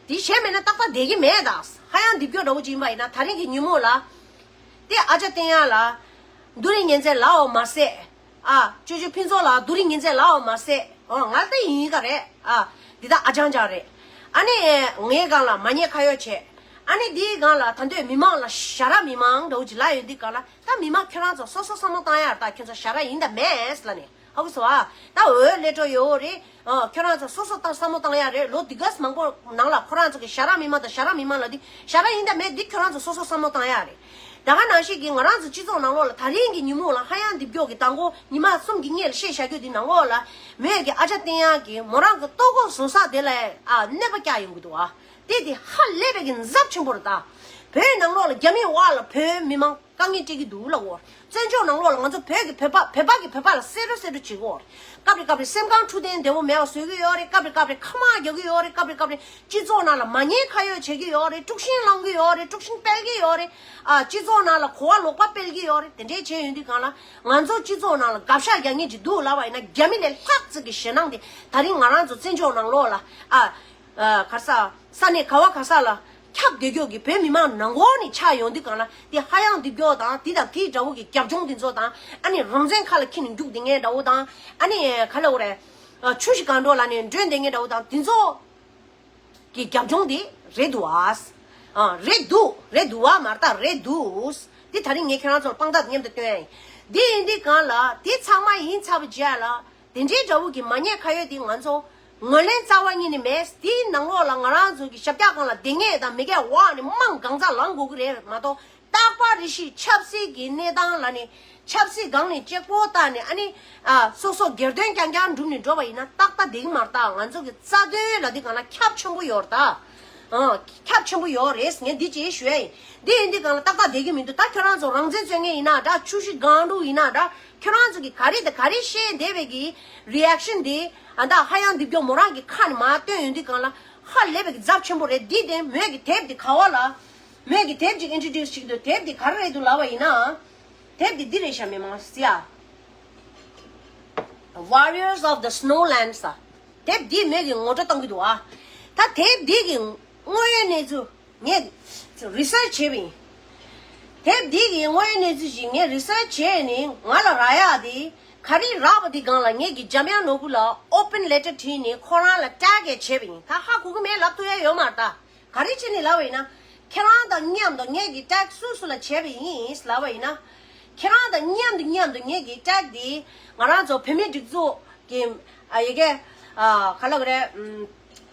དེ་བྱས་མེད་ན་ཏག་ཏག་བསྡད་ཀྱི་མེད་ད། ཧ་ཡང་རྡིབ་སྐྱོ་འདྲ་བོ་ཅིག་ཡིན་པ་ཡིན་ན་ད་རིང་གི་ཉིན་མོ་ལ། དེ་ཨ་ཅག་བསྟན་ཡག་ལ་སྡུག་རུས་ངན་ཚད་ལའོ་མ་ཟད། ཨ། ཅོ་ཅོ་ཕུན་ཚོགས་ལགས་སྡུག་རུས་ངན་ཚད་ལའོ་མ་ཟད། ཨོ་ང་ལྟ་ཡིན་ག་རེད། ཨ། འདི་དག་ཨ་ཅང་ཅང་རེད། ཨ་ནི་ངའི་སྒང་ལ་མ་ཉེས་ཁ་གཡོག་བྱས། ཨ་ནི་འདིའི་སྒང་ལ་ད་འདོད་མི་མང་ལ་ཞ་ར་མི་མང་འདྲ་བོ་ཅིག་ལབ་ཡོང་དུས་སྒང་ལ་ད་མི་མང་ཁྱོད་རང་ཚོ་སོ་སོ་བསམ་བློ་བཏང་ཡག་རེད། ད་ཁྱོད་ཚོ་ཞ་ར་ཡིན་ད་མེད་ལབ་ནས་ཧ་གོ་སོང་ཨ། ད་འོས་སླེབས་འགྲོ་ཡོད་རེད། ཨ། ཁྱོད་རང་ཚོ་སོ་སོ་བཏང་བསམ་བློ་བཏང་ཡག་རེད། ལོ་འདི་ག་ཙམ་མང་པོ་ནང་ལ་ཁོ་རང་ཚོ་གི་ཞ་ར་མི་མང་དང་ཞ་ར་མི་མང་ལབ་དུས་ཞ་ར་ཡིན་ད་མེད་འདི་ཁྱོད་རང་ཚོ་སོ་སོ་བསམ་བློ་བཏང་ཡག་རེད། ད་ག་ནང་བཞིན་གྱི་ང་རང་ཚོ་སྤྱི་ཚོགས་ནང་ལོགས་ལ་ད་རིང་གི་ཉིན་མོ་ལ་ཧ་ཡང་རྡིབ་སྐྱོ་གི་དང་པོ་ཉི་མ་གསུམ་གྱི་སྔོན་ལ་བཤད་བཞག་རྒྱུ་འདི་ནང་ལོགས་ལ་མོས་ཀྱི་ཨ་ཅག་བསྟན་ཡག་གིས་མོ་རང་གི་ལྟོ་གོས་བཟོ་ས་དེ་ལ་ཨ་གནོད་པ་བསྐྱལ་ཡོང་གི་འདུག་ཨ། དེ་དེ་ཧ་ལས་པའི་གི་ཚབས་ཆེན་པོ་རེད་ད། བོད་ནང་ལོགས་ལ་རྒྱ་མིའི་དབར་ལ་བོད་མི་མང་དཀའ་ངལ་སྤྲད་ཀྱི་འདུག་ལབ་གོ། བཙན་བྱོལ་ནང་ལོགས་ལ་ང་ཚོ་བོད་ཀྱི་བོད་པ་བོད་པ་གི་བོད་པ་ལ་བསད་རོགས་བསད་རོགས་བྱེད་གོ། སྐབས་རེ་སྐབས་རེ་སེམས་ཁམས་འཕྲོད་བསྟེན་བདེ་བོ་མེད་པ་བཟོ་གི་ཡོད་རེད། སྐབས་རེ་སྐབས་རེ་ཁ་དམག་རྒྱག་གི་ཡོད་རེད། སྐབས་རེ་སྐབས་རེ་སྤྱི་ཚོགས་ནང་ལ་མ་ཉེས་ཁ་གཡོག་བྱེད་ཀྱི་ཡོད་རེད། དཀྲུག་ཤིང་བསླང་གི་ཡོད་རེད། དཀྲུག་ཤིང་སྤེལ་གྱི་ཡོད་རེད། ཨ། སྤྱི་ཚོགས་ནང་ལ་གོ་བ་ལོག་པ་སྤེལ་གྱི་ཡོད་རེད། དེ་འདྲས་བྱས་ཡོང་དུས་སྒང་ལ་ང་ཚོ་སྤྱི་ཚོགས་ནང་ལ་དགག་བཞག་རྒྱག་མཁན་ཅིག་འདུག་ལབ་པ་ཡིན་ན་རྒྱ་མི་ལས་ལྷག་ཙམ་གྱི་ཞེད་སྣང་དེ་ད་རིང་ང་རང་ཚོ་བཙན་བྱོལ་ནང་ལོགས་ལ་ཨ། ཨ། ག་རེ་ཟ། ས་གནས་ག་བ་ག་ས་ལ་ཁྱབ་བསྡད་རྒྱུ་གི་བོད་མི་མང་ནང་ཁོག་ནས་ཆགས་ཡོང་དུས་སྒང་ལ་དེ་ཧ་ཡང་རྡིབ་སྐྱོ་དང་དེ་དང་དེའི་འདྲ་བོ་གི་རྒྱབ་ལྗོངས་དེ་ཚོ་དང་ཨ་ནི་རང་བཙན་ཁ་ལ་འཁྱེར་ནས་རྒྱུག་བསྡད་མཁན་འདྲ་བོ་དང་ཨ་ནི་ག་ལབ་དགོས་རེད། ཨ། ཆུ་བཞི་སྒང་དྲུག་ལ་ནས་མགྲོན་བསྡད་མཁན་འདྲ་བོ་དང་དེ་ཚོ་གི་རྒྱབ་ལྗོངས་དེ་རེད་འདུག་ཨ། ཨ། རེད་འདུག་རེད་འདུག་བ་མ་རེད་ད་རེད་འདུག་དེ་ད་རིང་ངས་ཁྱེད་རང་ཚོར་དཔང་རྟགས་མཉམ་དུ་སྟོན་ཡ་ཡིན། དེ་ཡིན་དུས་སྒང་ལ་དེ་ཚང་མ་ཡིན་ཚར་བའི་རྗེས་ལ། དེ་འདྲའི་འདྲ་བོ་གི་མ་ཉེས་ཁ་གཡོག་དེ་ང་ཚོ་ངོས་ལེན་རྩ་བ་ཉིད་ནས་མེད། དེའི་ནང་ལོགས་ལ་ང་རང་ཚོ་གི་ཞབས་བཀྱག་སྒང་ལ་བསྡད་མཁན་དང་མི་སྒེར་འོག་ནས་དམངས་གང་ཚ་ལངས་དགོས་ཀྱི་རེད་མ་གཏོགས་རྟག་པར་རེ་ཞིག་ཆབ་སྲིད་ཀྱི་གནས་སྟངས་ལ་ནི་ཆབ་སྲིད་སྒང་ནས་གཅིག་པོ་བལྟས་ནས་ཨ་ནི་ཨ་སོ་སོ་སྒེར་དོན་རྐྱང་རྐྱང་བསྒྲུབས་ནས་འགྲོ་བ་ཡིན་ན་ཏག་ཏག་བསྡད་ཀྱི་མ་རེད་ད། ང་ཚོ་གི་རྩ་དོན་ལ་འདི་སྒང་ལ་ཁྱབ་ཆེན་པོ་ཡོད་རེད་ད། ཨང་། ཁྱབ་ཆེན་པོ་ཡོད་རེད། ངས་འདི་ཅིག་ཞུ་ཡ་ཡིན། འདི་ཡིན་འདི་སྒང་ལ་ཏག་ཏག་བསྡད་ཀྱི་མི་འདུག་ད་ཁྱོད་རང་ཚོ་རང་བཙན་རྩོད་མཁན་ཡིན་ན་འདྲ། ཆུ་བཞི་སྒང་དྲུག་ཡིན་ན་འདྲ། ཁྱོད་རང་ཚོ་གིས་ག་རེ་དང་ག་རེ་བཤད་བསྡད་པའི་གི་རི་ཨེག་ཤན་འདི་ཨ་ད་ཧ་ཡང་རྡིབ་སྐྱོ་མོ་རང་གི་ཁ་ནས་མར་བཏོན་ཡོང་འདི་སྒང་ལ་ཧ་ལས་པའི་གི་ཚབས་ཆེན་པོ་རེད། འདི་དེ་མོས་ཀྱི་དེབ་འདི་ག་བ་ལ། མོས་ཀྱི་དེབ་ཅིག་ཨིན་ཊྲོ་ཌིའུ་སི་བྱེད་ཀྱི་འདུག་དེབ་འདི་ག་རེ་རེད་འདུག་ལབ་པ་ཡིན་ན། དེབ་འདི་འདི་རེད་ཤག་མི་མང་སི་ཡ། Warriors of the Snowlands ཟེར། དེབ་འདིས་མོས་ཀྱི་ངོ་སྤྲོད་གཏོང་གི་འདུག་ཨ། ད་དེབ་འདི་གི་དངོས་ཡོད་གནས་ཚུལ་ངས་རི་སར་ཆི་བྱས་པ་ཡིན། དེབ་འདི་གི་དངོས་ཡོད་གནས་ཚུལ་ཞིག་ངས་རི་སར་ཆི་བྱས་ནས་ང་ལ་རག་ཡག་དེ་ག་རེ་རག་པ་དེ་སྒང་ལ་ངས་ཀྱི་འཇམ་དབྱངས་ནོར་བུ་ལ་ཨོ་པན་ལེ་ཊར་བྲིས་ནས་ཁོ་རང་ལ་ཊེག་ཡང་བྱས་པ་ཡིན། ད་ཧ་གོ་གི་མེད་ལབ་ཐུབ་ཡ་ཡོད་མ་རེད་ད། ག་རེ་བྱས་ནས་ལབ་པ་ཡིན་ན། ཁྱེད་རང་དང་མཉམ་དུ་ངེད་ཀྱིས་ཊེག་སུ་སུ་ལ་བྱས་པ་ཡིན་ལབ་པ་ཡིན་ན། ཁྱེད་རང་དང་མཉམ་དུ་མཉམ་དུ་ངེད་ཀྱིས་ཊེག་འདི་ང་རང་ཚོ་བོད་མིའི་སྒྲིག་འཛུགས་ཀྱི་ཨ་ཡི་གེ་ཨ་ག་ལབ་དགོས་རེད། ཨམ།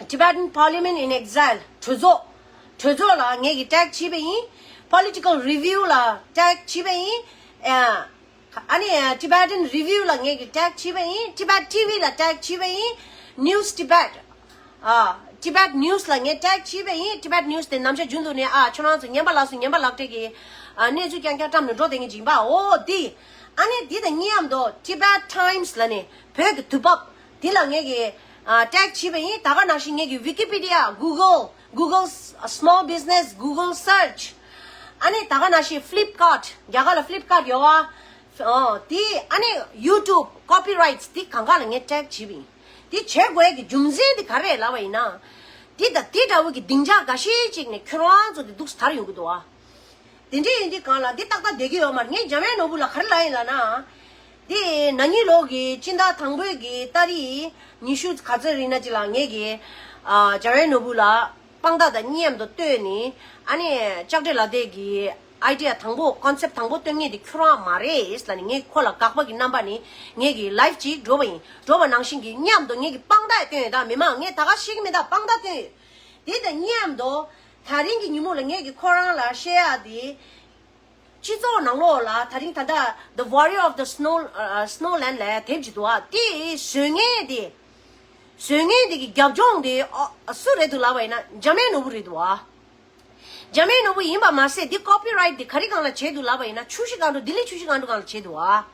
Tibetan Parliament in Exile གྲོས་ཚོགས། གྲོས་ཚོགས་ལ་ངེད་ཀྱིས་ཊེག་བྱས་པ་ཡིན། Political Review ལ་ཊེག་བྱས་པ་ཡིན། ཨ། ཨ་ནི་Tibetan Review ལ་ངེད་ཀྱིས་ཊེག་བྱས་པ་ཡིན། Tibet ཊི་ཝི་ལ་ཊེག་བྱས་པ་ཡིན། News Tibet ཨ། Tibet News ལ་ངས་ཊེག་བྱས་པ་ཡིན། Tibet News དེ་ནམ་ཞག་རྒྱུན་དུ་ནས་ཨ་ཁྱོད་རང་ཚོ་ཉན་པ་ལགས་སོ། ཉན་པ་ལག་སྤྲད་ཀྱི་ཨ་གནས་ཚུལ་རྐྱང་རྐྱང་བཀྲམ་ནས་འགྲོ་བསྡད་མཁན་ཅིག་ཡིན་པ། འོ་དེ། ཨ་ནི་དེ་དང་མཉམ་དུ་Tibet Times ལ་ནི་བོད་ཀྱི་དུས་བབ་དེ་ལ་ངེད་ཀྱིས་ཨ་ཊེག་བྱས་པ་ཡིན། ད་ག་ནང་བཞིན་ངེད་ཀྱི་Wikipedia Google Google Small Business Google Search ཨ་ནི་ད་ག་ནང་བཞིན་Flipkart རྒྱ་གར་ལ་Flipkart ཡོད་བ། ཨོ། དེ་ཨ་ནི་YouTube Copyrights དེ་གང་ག་ལ་ངས་ཊེག་བྱས་པ་ཡིན། དེ་བྱེད་དགོས་ཀྱི་རྒྱུ་མཚན་དེ་ག་རེ་རེད་ལབ་པ་ཡིན་ན། དེ་དང་དེ་འདྲ་བོ་གི་སྡིངས་ཆ་འགའ་ཤས་ཅིག་ནས་ཁྱོད་རང་ཚོ་དེ་འདུག་སེ་དར་ཡོང་གི་འདུག་ཨ། དེ་འདྲ་ཡིན་དུས་སྒང་ལ་འདི་ཏག་ཏག་བསྡད་ཀྱི་ཡོད་མ་རེད། ངས་འཇམ་དབྱངས་ནོར་བུ་ལ་ག་རེ་ལབ་ཡིན་ལབ་ན། དེ་ན་ནིང་ལོ་གི་སྤྱི་ཟླ་དང་པོའི་གི་ཏ་རིག་ཉི་ཤུ་ག་ཚོད་རིང་ན་ཅིག་ལ་ངེད་ཀྱི་ཨ་འཇམ་དབྱངས་ནོར་བུ་ལ་དཔང་རྟགས་དང་མཉམ་དུ་བཏོན་ནས། ཨ་ནི་ལྕགས་སྤྲེལ་ལག་དེབ་ཀྱི་ཨའི་ཌི་ཡ་དང་པོ་ཀོན་སེབ་དང་པོ་བཏོན་མཁན་དེ་ཁྱོད་རང་མ་རེད་ལབ་ནས། ངས་ཁོ་ལ་དགག་པ་གི་རྣམ་པ་ནས་ངེད་ཀྱི་ལའིབ་ཅིག་འགྲོ་བ་ཡིན། འགྲོ་བ་ནང་བཞིན་གྱི་མཉམ་དུ་ངེད་ཀྱི་དཔང་རྟགས་བཏོན་ཡོད། ད་མི་མང་ངས་ད་ག་ཤེས་ཀྱི་མེད། ད་དཔང་རྟགས་བཏོན་ཡོད། དེ་དང་མཉམ་དུ་དེ་རིང་གི་ཉིན་མོ་ལ་ངེད་ཀྱི་ཁོ་རང་ལ་བཤད་ཡག་དེ། སྤྱི་ཚོགས་ནང་ལོགས་ལ་དེ་རིང་ད་ལྟ་The Warrior of the Snow ཨ། Snowland ལབ་དེབ་ཅིག་འདུག་ཨ། དེ་བཟོ་མཁན་དེ། བཟོ་མཁན་དེ་གི་རྒྱབ་ལྗོངས་དེ་ཨ། སུ་རེད་འདུག་ལབ་པ་ཡིན་ན་འཇམ་དབྱངས་ནོར་བུ་རེད་འདུག་ཨ། འཇམ་དབྱངས་ནོར་བུ་ཡིན་པ་མ་ཟད། འདི་ཀོ་པི་རའིཊ་དེ་ག་རེ་སྒང་ལ་བྱས་འདུག་ལབ་པ་ཡིན་ན། ཆུ་བཞི་སྒང་དྲུག་ལྡི་ལི་ཆུ་བཞི་སྒང་དྲུག་སྒང་ལ་བྱས་འདུག་ཨ།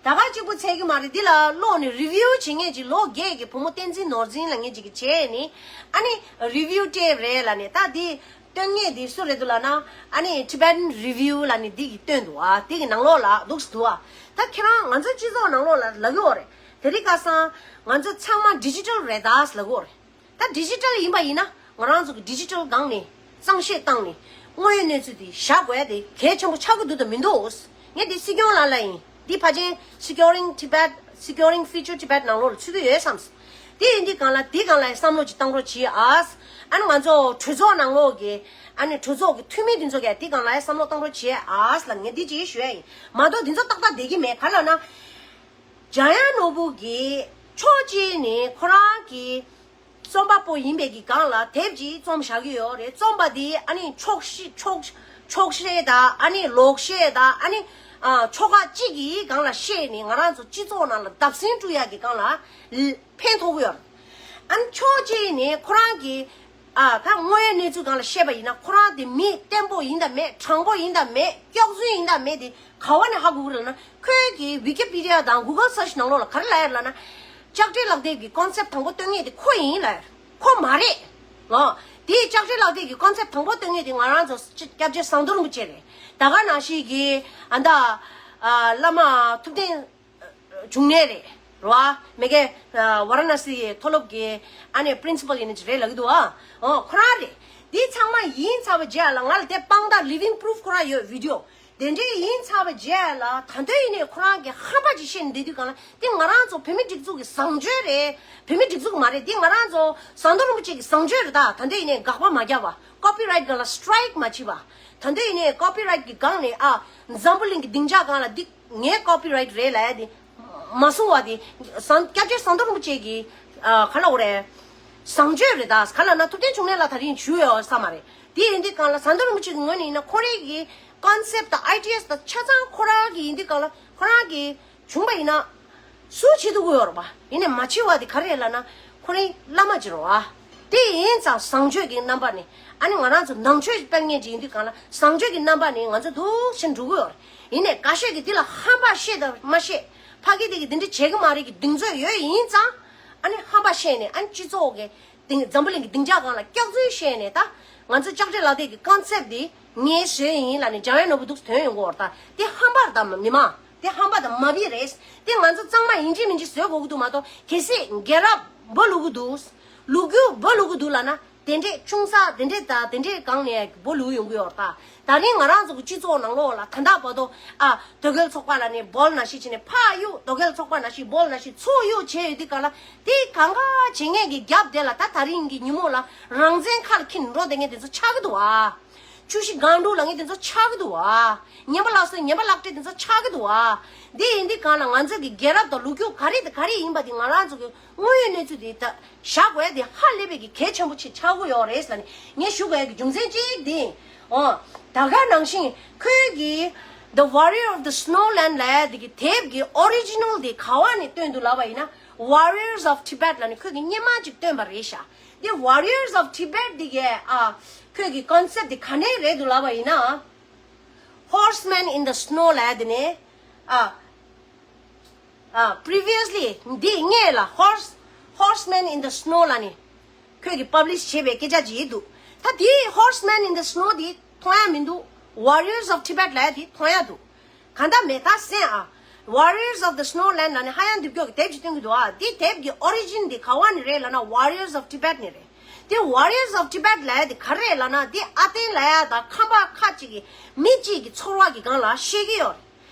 ད་ག་གཅིག་པུ་ཚད་ཀྱི་མ་རེད། འདི་ལ་ཀློག་ནས་རི་བིའུ་བྱེད་མཁན་ཅིག་ལོ་བརྒྱད་ཀྱི་བུ་མོ་བསྟན་འཛིན་ནོར་འཛིན་ལབ་མཁན་ཅིག་གིས་བྱས་ནས། ཨ་ནི་རི་བིའུ་ཊེབ་རེད་ལབ་ནས། ད་འདི་བཏོན་མཁན་དེ་སུ་རེད་འདུག་ལབ་ན། ཨ་ནི་Tibetan Review ལབ་ནས་འདི་གིས་བཏོན་འདུག་ཨ། དེ་གི་ནང་ལོགས་ལ་འདུག་སེ་འདུག་ཨ། ད་ཁྱེད་རང་ང་ཚོ་སྤྱི་ཚོགས་ནང་ལོགས་ལ་ལབ་ཀྱི་ཡོད་རེད། དེ་རིང་ཁ་སང་ང་ཚོ་ཚང་མ་ཌི་ཇི་ཊལ་རེད་ད་ལབ་ཀྱི་ཡོད་རེད། ད་ཌི་ཇི་ཊལ་ཡིན་པ་ཡིན་ན། ང་རང་ཚོ་གི་ཌི་ཇི་ཊལ་སྒང་ནས་གཙང་བཤེར་བཏང་ནས་དངོས་ཡོད་གནས་ཚུལ་དེ་བཞག་དགོས་ཡ་དེ་གལ་ཆེན་པོ་ཆགས་ཀྱི་འདུག་དང་མི་འདུག་ངས་འདི་སྲིད་སྐྱོང་ལགས་ལ་ཡིན། འདི་ཕལ་ཆེར་Securing Tibet, Securing Future Tibet ནང་ལོགས་ལ་ཚུད་ཀྱི་ཡོད་བསམས། དེ་ཡིན་དུས་སྒང་ལ་དེ་སྒང་ལ་བསམ་བློ་ཅིག་བཏང་རོགས་གྱིས་ཨ། ཨ་ནི་ང་ཚོ་གྲོས་ཚོགས་ནང་ལོགས་ཀྱི། ཨ་ནི་གྲོས་ཚོགས་ཀྱི་འཐུས་མི་དེ་ཚོ་གིས་དེ་སྒང་ལ་བསམ་བློ་བཏང་རོགས་གྱིས་ཨ་ལབ། ངས་འདི་ཅིག་ཞུ་ཡ་ཡིན། མ་གཏོགས་དེ་ཚོ་ཏག་ཏག་བསྡད་ཀྱི་མེད། ག་རེ་ལབ་ན། འཇམ་དབྱངས་ནོར་བུ་གིས་ཕྱོགས་གཅིག་ནས་ཁོ་རང་གི་རྩོམ་པ་པོ་ཡིན་པའི་གི་སྒང་ལ་དེབ་ཅིག་རྩོམ་བཞག་གི་ཡོད་རེད། རྩོམ་པ་འདི་ཨ་ནི་ཕྱོགས་ཞེན་ཕྱོགས་ཕྱོགས་ཞེན་དང་། ཨ་ནི་ལོག་ཤེས་དང་། ཨ་ནི་ཨ་ཕྱོགས་ཁག་གཅིག་གི་སྒང་ལ་བཤད་ནས་ང་རང་ཚོ་སྤྱི་ཚོགས་ནང་ལ་བརྡབ་གསིག་བསྐྲུན་ཡག་གི་སྒང་ལ་ཕན་ཐོགས་ཀྱི་ཡོད་རེད། ཨ་ནི་ཕྱོགས་གཅིག་ནས་ཁོ་རང་གི་ཨ་ད་དངོས་ཡོད་གནས་ཚུལ་སྒང་ལ་བཤད་པ་ཡིན་ན། ཁོ་རང་དེ་མི་བརྟན་པོ་ཡིན་དང་མེད། དྲང་པོ་ཡིན་དང་མེད། སྐྱག་རྫུན་ཡིན་དང་མེད་དེ་ག་བ་ནས་ཧ་གོ་གི་རེད་ལབ་ན། ཁོའི་གི་Wikipedia དང་Google Search ནང་ལོགས་ལ་ག་རེ་ལབ་ཡོད་ལབ་ན། ལྕགས་སྤྲེལ་ལག་དེབ་ཀྱི་ཀོན་སེབ་དང་པོ་བཏོན་མཁན་དེ་ཁོ་ཡིན་ལབ་ཡོད། ཁོ་མ་རེད་ལོ། དེའི་ལྕགས་སྤྲེལ་ལག་དེབ་ཀྱི་ཀོན་སེབ་དང་པོ་བཏོན་མཁན་དེ་ང་རང་ཚོ་སྐྱབས་རྗེ་ཟམ་གདོང་རིན་པོ་ཆེ་རེད། ད་ག་ནང་བཞིན་གྱི་ཨ་ད་ཨ་བླ་མ་ཐུབ་བསྟན་འབྱུང་གནས་རེད། རེད་བ། མ་གི་ཨ་ཝ་ར་ཎ་སི་མཐོ་སློབ་ཀྱི་ཨ་ནི་པི་རིན་སི་པལ་ཡིན་ནི་རེད་ལབ་ཀྱི་འདུག་ཨ། ཨོ་ཁོ་རང་རེད། འདི་ཚང་མ་ཡིན་ཚར་བའི་རྗེས་ལ་ང་ལ་དེ་དཔང་རྟགས་living proof ཁོ་རང་ཡོད། བི་ཌི་ཡོ་དེ་འདྲའི་ཡིན་ཚར་བའི་རྗེས་ལ་ད་དུང་ཡིན་ནའི་ཁོ་རང་གི་ཧམ་པ་ཅིག་བཤད་ནས་བསྡད་དུས་སྒང་ལ། དེ་ང་རང་ཚོ་བོད་མི་སྒྲིག་འཛུགས་ཀྱི་བཟང་སྤྱོད་རེད། བོད་མི་སྒྲིག་འཛུགས་མ་རེད། དེ་ང་རང་ཚོ་ཟམ་གདོང་རིན་པོ་ཆེ་གི་བཟང་སྤྱོད་རེད། ད་ད་དུང་ཡིན་ནའི་དགག་པ་མ་བརྒྱབ་པ། ཀོ་པི་རའིཊ་སྒང་ལ་སི་ཊི་རའིཀ་མ་བྱས་པ། ད་དུང་ཡིན་ནའི་ཀོ་པི་རའིཊ་གི་སྒང་ནས་ཨ་འཛམ་བུ་གླིང་གི་སྡིངས་ཆ་སྒང་ལ་འདི་ངའི་ཀོ་པི་རའིཊ་རེད་ལབ་ཡ་དེ་མ་གསུང་བ་དེ། ཟམ་སྐྱབས་རྗེ་ཟམ་གདོང་རིན་པོ་ཆེ་གི་ཨ་ག་ལབ་དགོས་རེད། བཟང་སྤྱོད་རེད། ད་ག་ལབ་ན་ཐུབ་བསྟན་འབྱུང་གནས་ལགས་ད་རིང་བཞུགས་ཡོད་ས་མ་རེད། དེ་ཡིན་དུས་སྒང་ལ་ཟམ་གདོང་རིན་པོ་ཆེ་གི་ངོས་ནས་ཡིན་ན། ཁོ་རང་གི་ཀོན་སེབ་དང་ཨའི་ཌི་ཡ་དང་ཆ་ཚང་ཁོ་རང་གི་ཡིན་དུས་སྒང་ལ། ཁོ་རང་གི་བྱུང་བ་ཡིན་ན་སུ་བྱེད་ཐུབ་ཀྱི་ཡོད་རེད་པ། ཡིན་ནའི་མ་བྱེད་པ་དེ་ག་རེ་རེད་ལབ་ན། ཁོ་རང་བླ་མ་ཅིག་རེད་པ། དེ་ཡིན་ཙང་བཟང་སྤྱོད་ཀྱི་རྣམ་པ་ནས། ཨ་ནི་ང་རང་ཚོ་ནང་ཆོས་སྤེལ་མཁན་ཅིག་ཡིན་དུས་སྒང་ལ། བཟང་སྤྱོད་ཀྱི་རྣམ་པ་ནས་ང་ཚོ་འདུག་སེ་འགྲོ་གི་ཡོད་རེད། ཡིན་ནའི་འགའ་ཤས་ཀྱིས་འདི་ལ་ཧམ་པ་བཤད་དང་མ་བཤད། ཕ་གི་དེ་གིས་འདི་འདྲ་བྱེད་ཀྱི་མ་རེད་ཀྱི་གདེང་ཚོད་ཡོད་ཡིན་ཙང་། ཨ་ནི་ཧམ་པ་བཤད་ནས། ཨ་ནི་སྤྱི་ཚོགས་ཀྱི་སྡིངས། འཛམ་བུ་གླིང་གི་སྡིངས་ཆ་སྒང་ལ་སྐྱག་རྫུན་བཤད་ནས། ད་ང་ཚོ་ལྕགས་སྤྲེལ་ལག་དེབ་ཀྱི་ཀོན་སེབ་དེ་ངས་བཟོས་ཡིན་ལབ་ནས་འཇམ་དབྱངས་ནོར་བུ་འདུག་སེ་ཐོན་ཡོང་གི་ཡོད་རེད། ད་དེ་ཧམ་པ་རེད། ད་མི་མང་དེ་ཧམ་པ་དང་མ་བི་རེད། དེ་ང་ཚོ་གཙང་མ་ཡིན་གཅིག་མིན་གཅིག་བཟོ་དགོས་ཀྱི་འདུག་མ་གཏོགས། གལ་སྲིད་རྒྱལ་རབས་འབུ་བླུག་གི་འདུག་ལོ་རྒྱུས་འབུ་བླུག་གི་འདུག་ལབ་ན། དེ་འདྲས་ཆུང་ས་དེ་འདྲས་དང་དེ་འདྲས་སྒང་ནས་འབུ་བླུག་ཡོང་གི་ཡོད་རེད། ད་ད་རིང་ང་རང་ཚོ་གི་སྤྱི་ཚོགས་ནང་ལོགས་ལ་ད་ལྟ་བར་དུ་ཨ་དོལ་རྒྱལ་ཚོགས་པ་ལབ་ནས་འབོལ་ནང་བཞིན་བྱས་ནས་ཕར་གཡུག་དོལ་རྒྱལ་ཚོགས་པ་ནང་བཞིན་འབོལ་ནང་བཞིན་ཚུར་གཡུག་བྱས་ཡོད་དུས་སྒང་ལ། དེ་གང་ག་བྱེད་མཁན་གྱི་རྒྱབ་དེ་ལ་ད་ད་རིང་གི་ཉིན་མོ་ལ་རང་བཙན་ཁ་ལ་འཁྱེར་འགྲོ་བསྡད་མཁན་དེ་ཚོ་ཆགས་ཀྱི་འདུག་ཨ། ཆུ་བཞི་སྒང་དྲུག་ལབ་མཁན་དེ་ཚོ་ཆགས་ཀྱི་འདུག་ཨ། ངན་པ་ལག་སོན་ངན་པ་ལག་སྤྲད་དེ་ཚོ་ཆགས་ཀྱི་འདུག་ཨ། དེ་ཡིན་དུས་སྒང་ལ་ང་ཚོ་གི་རྒྱལ་རབས་དང་ལོ་རྒྱུས་ག་རེ་དང་ག་རེ་ཡིན་པ་དེ་ང་རང་ཚོ་གི་དངོས་ཡོད་གནས་ཚུལ་དེ་ད་བཞག་དགོས་ཡ་དེ་ཧ་ལས་པའི་གི་གལ་ཆེན་པོ་ཅིག་ཆགས་ཀྱི་ཡོད་རེད་ཟེར་ནས་ངས་ཞུ་དགོས་ཡ་གི་རྒྱུ་མཚན་གཅིག་དེ་ཡིན། ཨོ། ད་ག་ནང་བཞིན་ཁོས་གི་The Warrior of the Snowland ལབ་ཡ་དེ་གི་དེབ་གི་ཨོ་རི་ཇི་ནལ་དེ་ག་བ་ནས་བཏོན་འདུག་ལབ་པ་ཡིན་ན། Warriors of Tibet ལབ་ནས་ཁོས་གི་སྔོན་མ་ཅིག་བཏོན་པ་རེད་ཤག་དེ་Warriors of Tibet དེ་གི་ཨ་ཁོས་གི་ཀོན་སེབ་དེ་ག་ནས་རེད་འདུག་ལབ་པ་ཡིན་ན། Horseman in the Snow ལབ་ཡ་དེ་ནས་ཨ། ཨ། Previously འདི་སྔོན་ལ་Horse Horseman in the Snow ལབ་ནས་ཁོས་གི་པབ་ལིཤ་བྱས་པའི་སྐད་ཆ་ཅིག་འདུག་ད་དེའི་Horseman in the Snow དེ་མཐོང་ཡ་མི་འདུག Warriors of Tibet ལབ་ཡ་དེ་མཐོང་ཡ་འདུག་གང་ལྟར་མེད་ད་སེམས་ཨ། Warriors of the Snowland ལབ་ནས་ཧ་ཡང་འདི་སྐྱོ་གི་དེབ་ཅིག་བཏོན་གི་འདུག་ཨ། དེ་དེབ་ཀྱི་ཨོ་རི་ཇིན་དེ་ག་བ་ནས་རེད་ལབ་ན་Warriors of Tibet ནས་རེད། དེ་Warriors of Tibet ལབ་ཡ་དེ་ག་རེ་རེད་ལབ་ན། དེ་ཨ་ཏན་ལབ་ཡ་དང་ཁམས་པ་ཁ་ཅིག་གི་མི་གཅིག་གི་ཚོར་བ་གི་སྒང་ལ་བཤད་གི་ཡོད་རེད།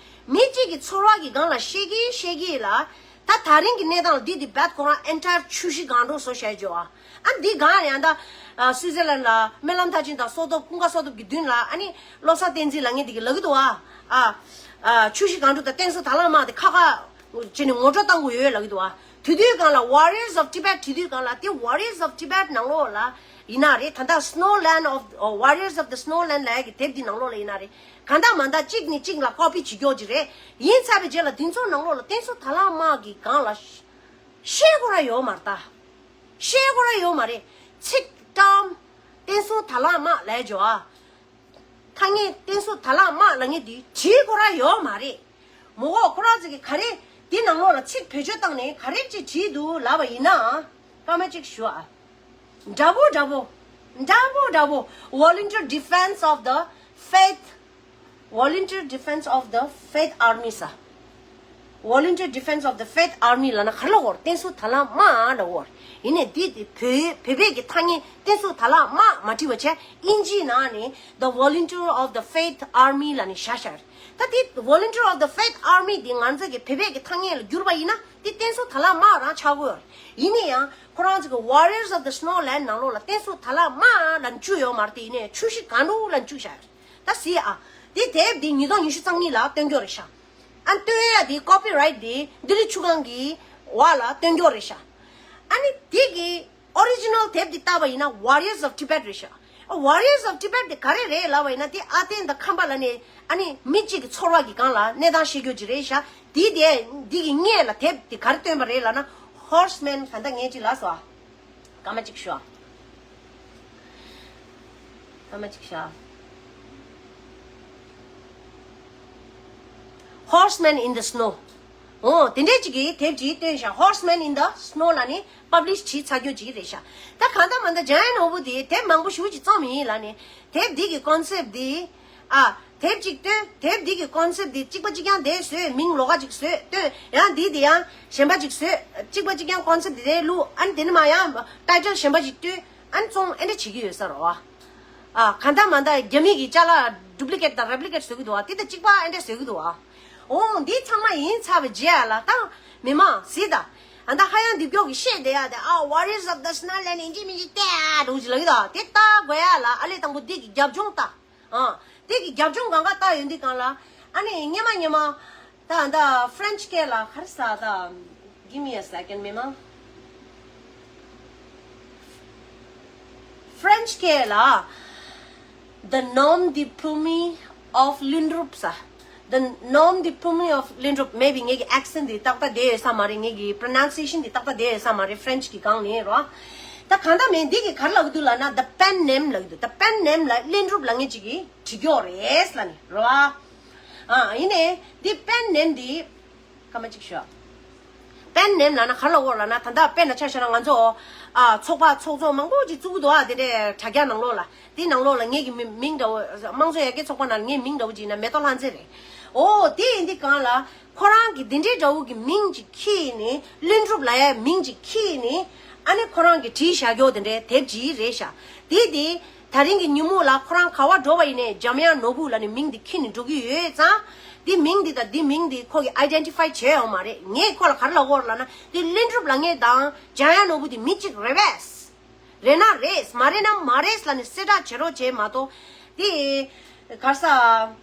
མི་གཅིག་གི་ཚོར་བ་གི་སྒང་ལ་བཤད་ཀྱི་བཤད་ཀྱི་ལ། ད་ད་རིང་གི་གནས་སྟངས་ལ་འདི་དེ་བད་ཁོ་རང་ཨེན་ཊའེར་ཆུ་བཞི་སྒང་དྲུག་བཟོ་བྱས་འཇོག་ཨ། ཨ་འདི་སྒང་ཡང་ད་སུའི་ཛར་ལན་ལ་སྨོན་ལམ་མཐར་ཕྱིན་དང་སོ་ཐོབ་ཀུན་དགའ་སོ་ཐོབ་ཀྱི་མདུན་ལ་ཨ་ནི་བློ་བཟང་བསྟན་འཛིན་ལ་ངས་འདི་གི་ལབ་ཀྱི་འདུག་ཨ། ཨ་ཆུ་བཞི་སྒང་དྲུག་དང་བསྟན་སྲུང་དར་ལག་དམག་དེ་ཁ་ཁ་བྱས་ནས་ངོ་སྤྲོད་བཏང་དགོས་ཡོད་ལབ་ཀྱི་འདུག་ཨ། དེ་དུས་སྒང་ལ་Warriors of Tibet བྲིས་དུས་སྒང་ལ་དེ་Warriors of Tibet ནང་ལོགས་ལ་ཡིན་ན་རེད། ད་ལྟ་Snow Land of Warriors of the Snow Land ལབ་ཡ་གི་དེབ་འདི་ནང་ལོགས་ལ་ཡིན་ན་རེད། གང་ལྟར་མ་ལྟར་གཅིག་ནས་གཅིག་ལ་ཀོ་པི་བྱེད་རྒྱུ་ཅིག་རེད། ཡིན་ཚར་བའི་རྗེས་ལ་དེ་ཚོ་ནང་ལོགས་ལ་བསྟན་སྲུང་དར་ལག་དམག་གི་སྒང་ལ་བཤད་དགོས་ར་ཡོད་མ་རེད་ད། བཤད་དགོས་ར་ཡོད་མ་རེད། ཚིག་ཊརམ་བསྟན་སྲུང་དར་ལག་དམག་ལབ་ཡ་ཅིག་ཡོད་ཨ། ཐ་སྙད་བསྟན་སྲུང་དར་ལག་དམག་ལབ་མཁན་དེ་བྲིས་དགོས་ར་ཡོད་མ་རེད། མོ་གོ་ཁོ་རང་ཚོ་གིས་ག་རེ་དེ་ནང་ལོགས་ལ་ཚིག་བེད་སྤྱོད་བཏང་ནས་ག་རེ་ཅིག་བྲིས་འདུག་ལབ་པ་ཡིན་ན། སྐར་མ་གཅིག་ཞུ་ཨ། འདྲ་པོ་འདྲ་པོ། འདྲ་པོ་འདྲ་པོ། Volunteer Defense of the Faith, Volunteer Defense of the Faith Army ས། Volunteer Defense of the Faith Army ལབ་ན་ག་རེ་ལབ་དགོས་རེད། བསྟན་སྲུང་དར་ལག་དམག་ལབ་དགོས་རེད། ཡིན་ནའི་འདི་དེ་བོད་བོད་པའི་གི་ཐ་སྙད་བསྟན་སྲུང་དར་ལག་དམག་མ་བྲིས་པ་བྱས་ཨིན་ཇིའི་ནང་ནས་The Volunteer of the Faith Army ལབ་ནས་བཞག་བཞག་རེད། ད་དེ་Volunteer of the Faith Army དེ་ང་ཚོ་གི་བོད་པའི་གི་ཐ་སྙད་ལ་བསྒྱུར་པ་ཡིན་ན་དེ་བསྟན་སྲུང་དར་ལག་དམག་རང་ཆགས་ཀྱི་ཡོད་རེད། ཡིན་ནའི་ཡང་ཁོ་རང་ཚོ་གི་Warriors of the Snow Land ནང་ལོགས་ལ་བསྟན་སྲུང་དར་ལག་དམག་ལབ་བཅུག་ཡོད་མ་རེད། དེ་ཡིན་ནའི་ཆུ་བཞི་སྒང་དྲུག་ལབ་བཅུག་བཞག་རེད། ད་གཟིགས་ཨ། དེ་དེབ་འདི་ཉིས་སྟོང་ཉི་ཤུ་རྩ་གཉིས་ལ་སྟོན་རྒྱུ་རེད་ཤག་ཨ་སྟོན་ཡ་དེ་ཀོ་པི་རའིཊ་དེ་ལྡི་ལི་ཆུ་སྒང་གི་འོག་ལ་སྟོན་རྒྱུ་རེད་ཤག་ཨ་ནི་དེ་གི་ཨོ་རི་ཇི་ནལ་དེབ་དེ་བལྟས་པ་ཡིན་ན་Warriors of Tibet རེད་ཤག Warriors of Tibet དེ་ག་རེ་རེད་ལབ་པ་ཡིན་ན་དེ་ཨ་བསྟན་དང་ཁམས་པ་ལབ་ནས་ཨ་ནི་མི་གཅིག་གི་ཚོར་བ་གི་སྒང་ལ་གནས་སྟངས་བཤད་རྒྱུ་ཅིག་རེད་ཤག་དེ་དེ་འདི་གི་སྔོན་ལ་དེབ་དེ་ག་རེ་བཏོན་པ་རེད་ལབ་ན་Horseman ག་འདྲ་ངས་ཅིག་ལབ་སོང་ཨ། སྐར་མ་གཅིག་ཞུ། སྐར་མ་གཅིག་ཞུ། Horseman in the Snow། འོ་དེ་འདྲས་ཅིག་གིས་དེབ་ཅིག་བཏོན་ཤག Horseman in the Snow ལབ་ནས་པབ་ལིཤ་བྱས་ཚར་རྒྱུ་ཅིག་རེད་ཤག་ད་གང་ལྟར་མ་ལྟར་འཇམ་དབྱངས་ནོར་བུ་དེ་དེབ་མང་པོ་ཞེ་པོ་ཅིག་བརྩམས་ཡིན་ལབ་ནས་དེབ་འདི་གི་ཀོན་སེབ་འདི། ཨ། དེབ་ཅིག་བཏོན། དེབ་འདི་གི་ཀོན་སེབ་འདི་གཅིག་པ་གཅིག་རྐྱང་དེ་བཟོས། མིང་ལོགས་ཀ་ཅིག་བཟོས་བཏོན། ཡང་འདི་དེ་ཡང་གཞན་པ་ཅིག་བཟོས། གཅིག་པ་གཅིག་རྐྱང་ཀོན་སེབ་འདི་དེ་བླུགས། ཨ་ནི་དེ་ནས་མ་ཡང་ཊའི་ཊལ་གཞན་པ་ཅིག་བཏོན། ཨ་ནི་བཙོང་། ཨེ་འདྲ་བྱེད་ཀྱི་ཡོད་ས་རེད་བ། ཨ། གང་ལྟར་མ་ལྟར་རྒྱ་མི་གི་ཅ་ལག་ཌུབ་ལི་ཀེཊ་དང་རེབ་ལི་ཀེཊ་བཟོ་གི་འདུག་བ། དེ་དང་གཅིག་པ་ཨེ་འདྲ་བཟོ་གི་འདུག་བ། འོང་། འདི་ཚང་མ་ཡིན་ཚར་བའི་རྗེས་ལ་ད་མི་མང་གཟིགས་དང་། ཨ་ད་ཧ་ཡང་འདི་མགྱོགས་ཀྱི་བཤད་བསྡད་ཡ་དེ། ཨ། Warriors of the Snow Land ཨིན་ཇི་མིན་ཇི་བལྟས་འགྲོ་གི་ལབ་ཀྱི་འདུག་དེ་ལྟ་དགོས་ཡ་ལ་ཨ་ལས་དང་པོ་འདི་གི་རྒྱབ་ལྗོངས་ལྟ། ཨ། དེ་གི་རྒྱབ་ལྗོངས་གང་ག་ལྟ་ཡོང་དུས་སྒང་ལ། ཨ་ནི་སྔོན་མ་སྔོན་མ། ད་ད་ཕ་རེན་ཆི་སྐད་ལ་ག་རེ་ཟེར་ད། Give me a second, མི་མང་། ཕ་རེན་ཆི་སྐད་ལ་The Nom de Plume of Lindrup ཟེར། The Nom de Plume of Lindrup། Maybe ངེད་ཀྱི་ཨེག་སེན་ཊི་འདི་ཏག་ཏག་བསྡད་ཡོད་ས་མ་རེད། ངེད་ཀྱི་པྲོ་ནའུན་སི་ཨེ་ཤན་འདི་ཏག་ཏག་བསྡད་ཡོད་ས་མ་རེད། ཕ་རེན་ཆི་གི་སྒང་ནས་རོ། ད་གང་ལྟར་མིན་འདི་གི་ག་རེ་ལབ་ཀྱི་འདུག་ལབ་ན། The pen name ལབ་ཀྱི་འདུག The pen name ལ་ལིན་གྲུབ་ལབ་མཁན་ཅིག་གིས་བྲིས་ཀྱི་ཡོད་རེད་ལབ་ནས་རོ། ཨ། ཡིན་ནའི་འདི་པེན་ནེམ་འདི་སྐར་མ་གཅིག་ཞུ། པེན་ནེམ་ལབ་ན་ག་རེ་ལབ་ཀྱི་ཡོད་ལབ་ན། ད་ལྟ་དཔེར་ན་ཆ་བཞག་ན་ང་ཚོ། ཨ། ཚོགས་པ་ཚོགས་གཙོ་མང་པོ་ཅིག་བཙུགས་ཀྱི་འདུག་ཨ། དེ་འདྲའི་དྲ་རྒྱ་ནང་ལོགས་ལ། དེའི་ནང་ལོགས་ལ་ངེད་ཀྱི་མི་མིང་འདྲ་བོ། དམངས་གཙོ་ཡར་རྒྱས་ཚོགས་པ་ནང་ལ་ངའི་མིང་འདྲ་བོ་ཅིག་ཡིན་ན་མེ་ཏོག་ལྷ་མཛེས་རེད། འོ། དེ་ཡིན་དུས་སྒང་ལ་ཁོ་རང་གིས་འདི་འདྲའི་འདྲ་བོ་གི་མིང་ཅིག་ཁྱེར་ནས། ལིན་གྲུབ་ལབ་ཡའི་མིང་ཅིག་ཁྱེར་ནས། ཨ་ནི་ཁོ་རང་གིས་བྲིས་བཞག་ཀྱོག་དེ་འདྲའི་དེབ་ཅིག་རེད་ཤག་དེ་དེ་ད་རིང་གི་ཉིན་མོ་ལ་ཁོ་རང་ག་པར་འགྲོ་བ་ཡིན་ནའི་འཇམ་དབྱངས་ནོར་བུ་ལབ་ནས་མིང་འདི་ཁྱེར་ནས་འགྲོ་གི་ཡོད་ཙང་། འདི་མིང་འདི་དང་འདི་མིང་འདི་ཁོ་གིས་ཨའི་ཌེན་ཊི་ཕའི་བྱས་ཡོད་མ་རེད། ངས་ཁོ་ལ་ག་རེ་ལབ་ཀྱི་ཡོད་ལབ་ན། འདི་ལིན་གྲུབ་ལབ་མཁན་དང་འཇམ་དབྱངས་ནོར་བུ་འདི་མི་གཅིག་རེད་པས། རེད་ན་རེད། མ་རེད་ན་མ་རེད་ལབ་ནས་གསལ་བསྒྲགས་བྱེད་རོགས་བྱེད་མ་གཏོགས། འདི་ག་རེ་ཟེར།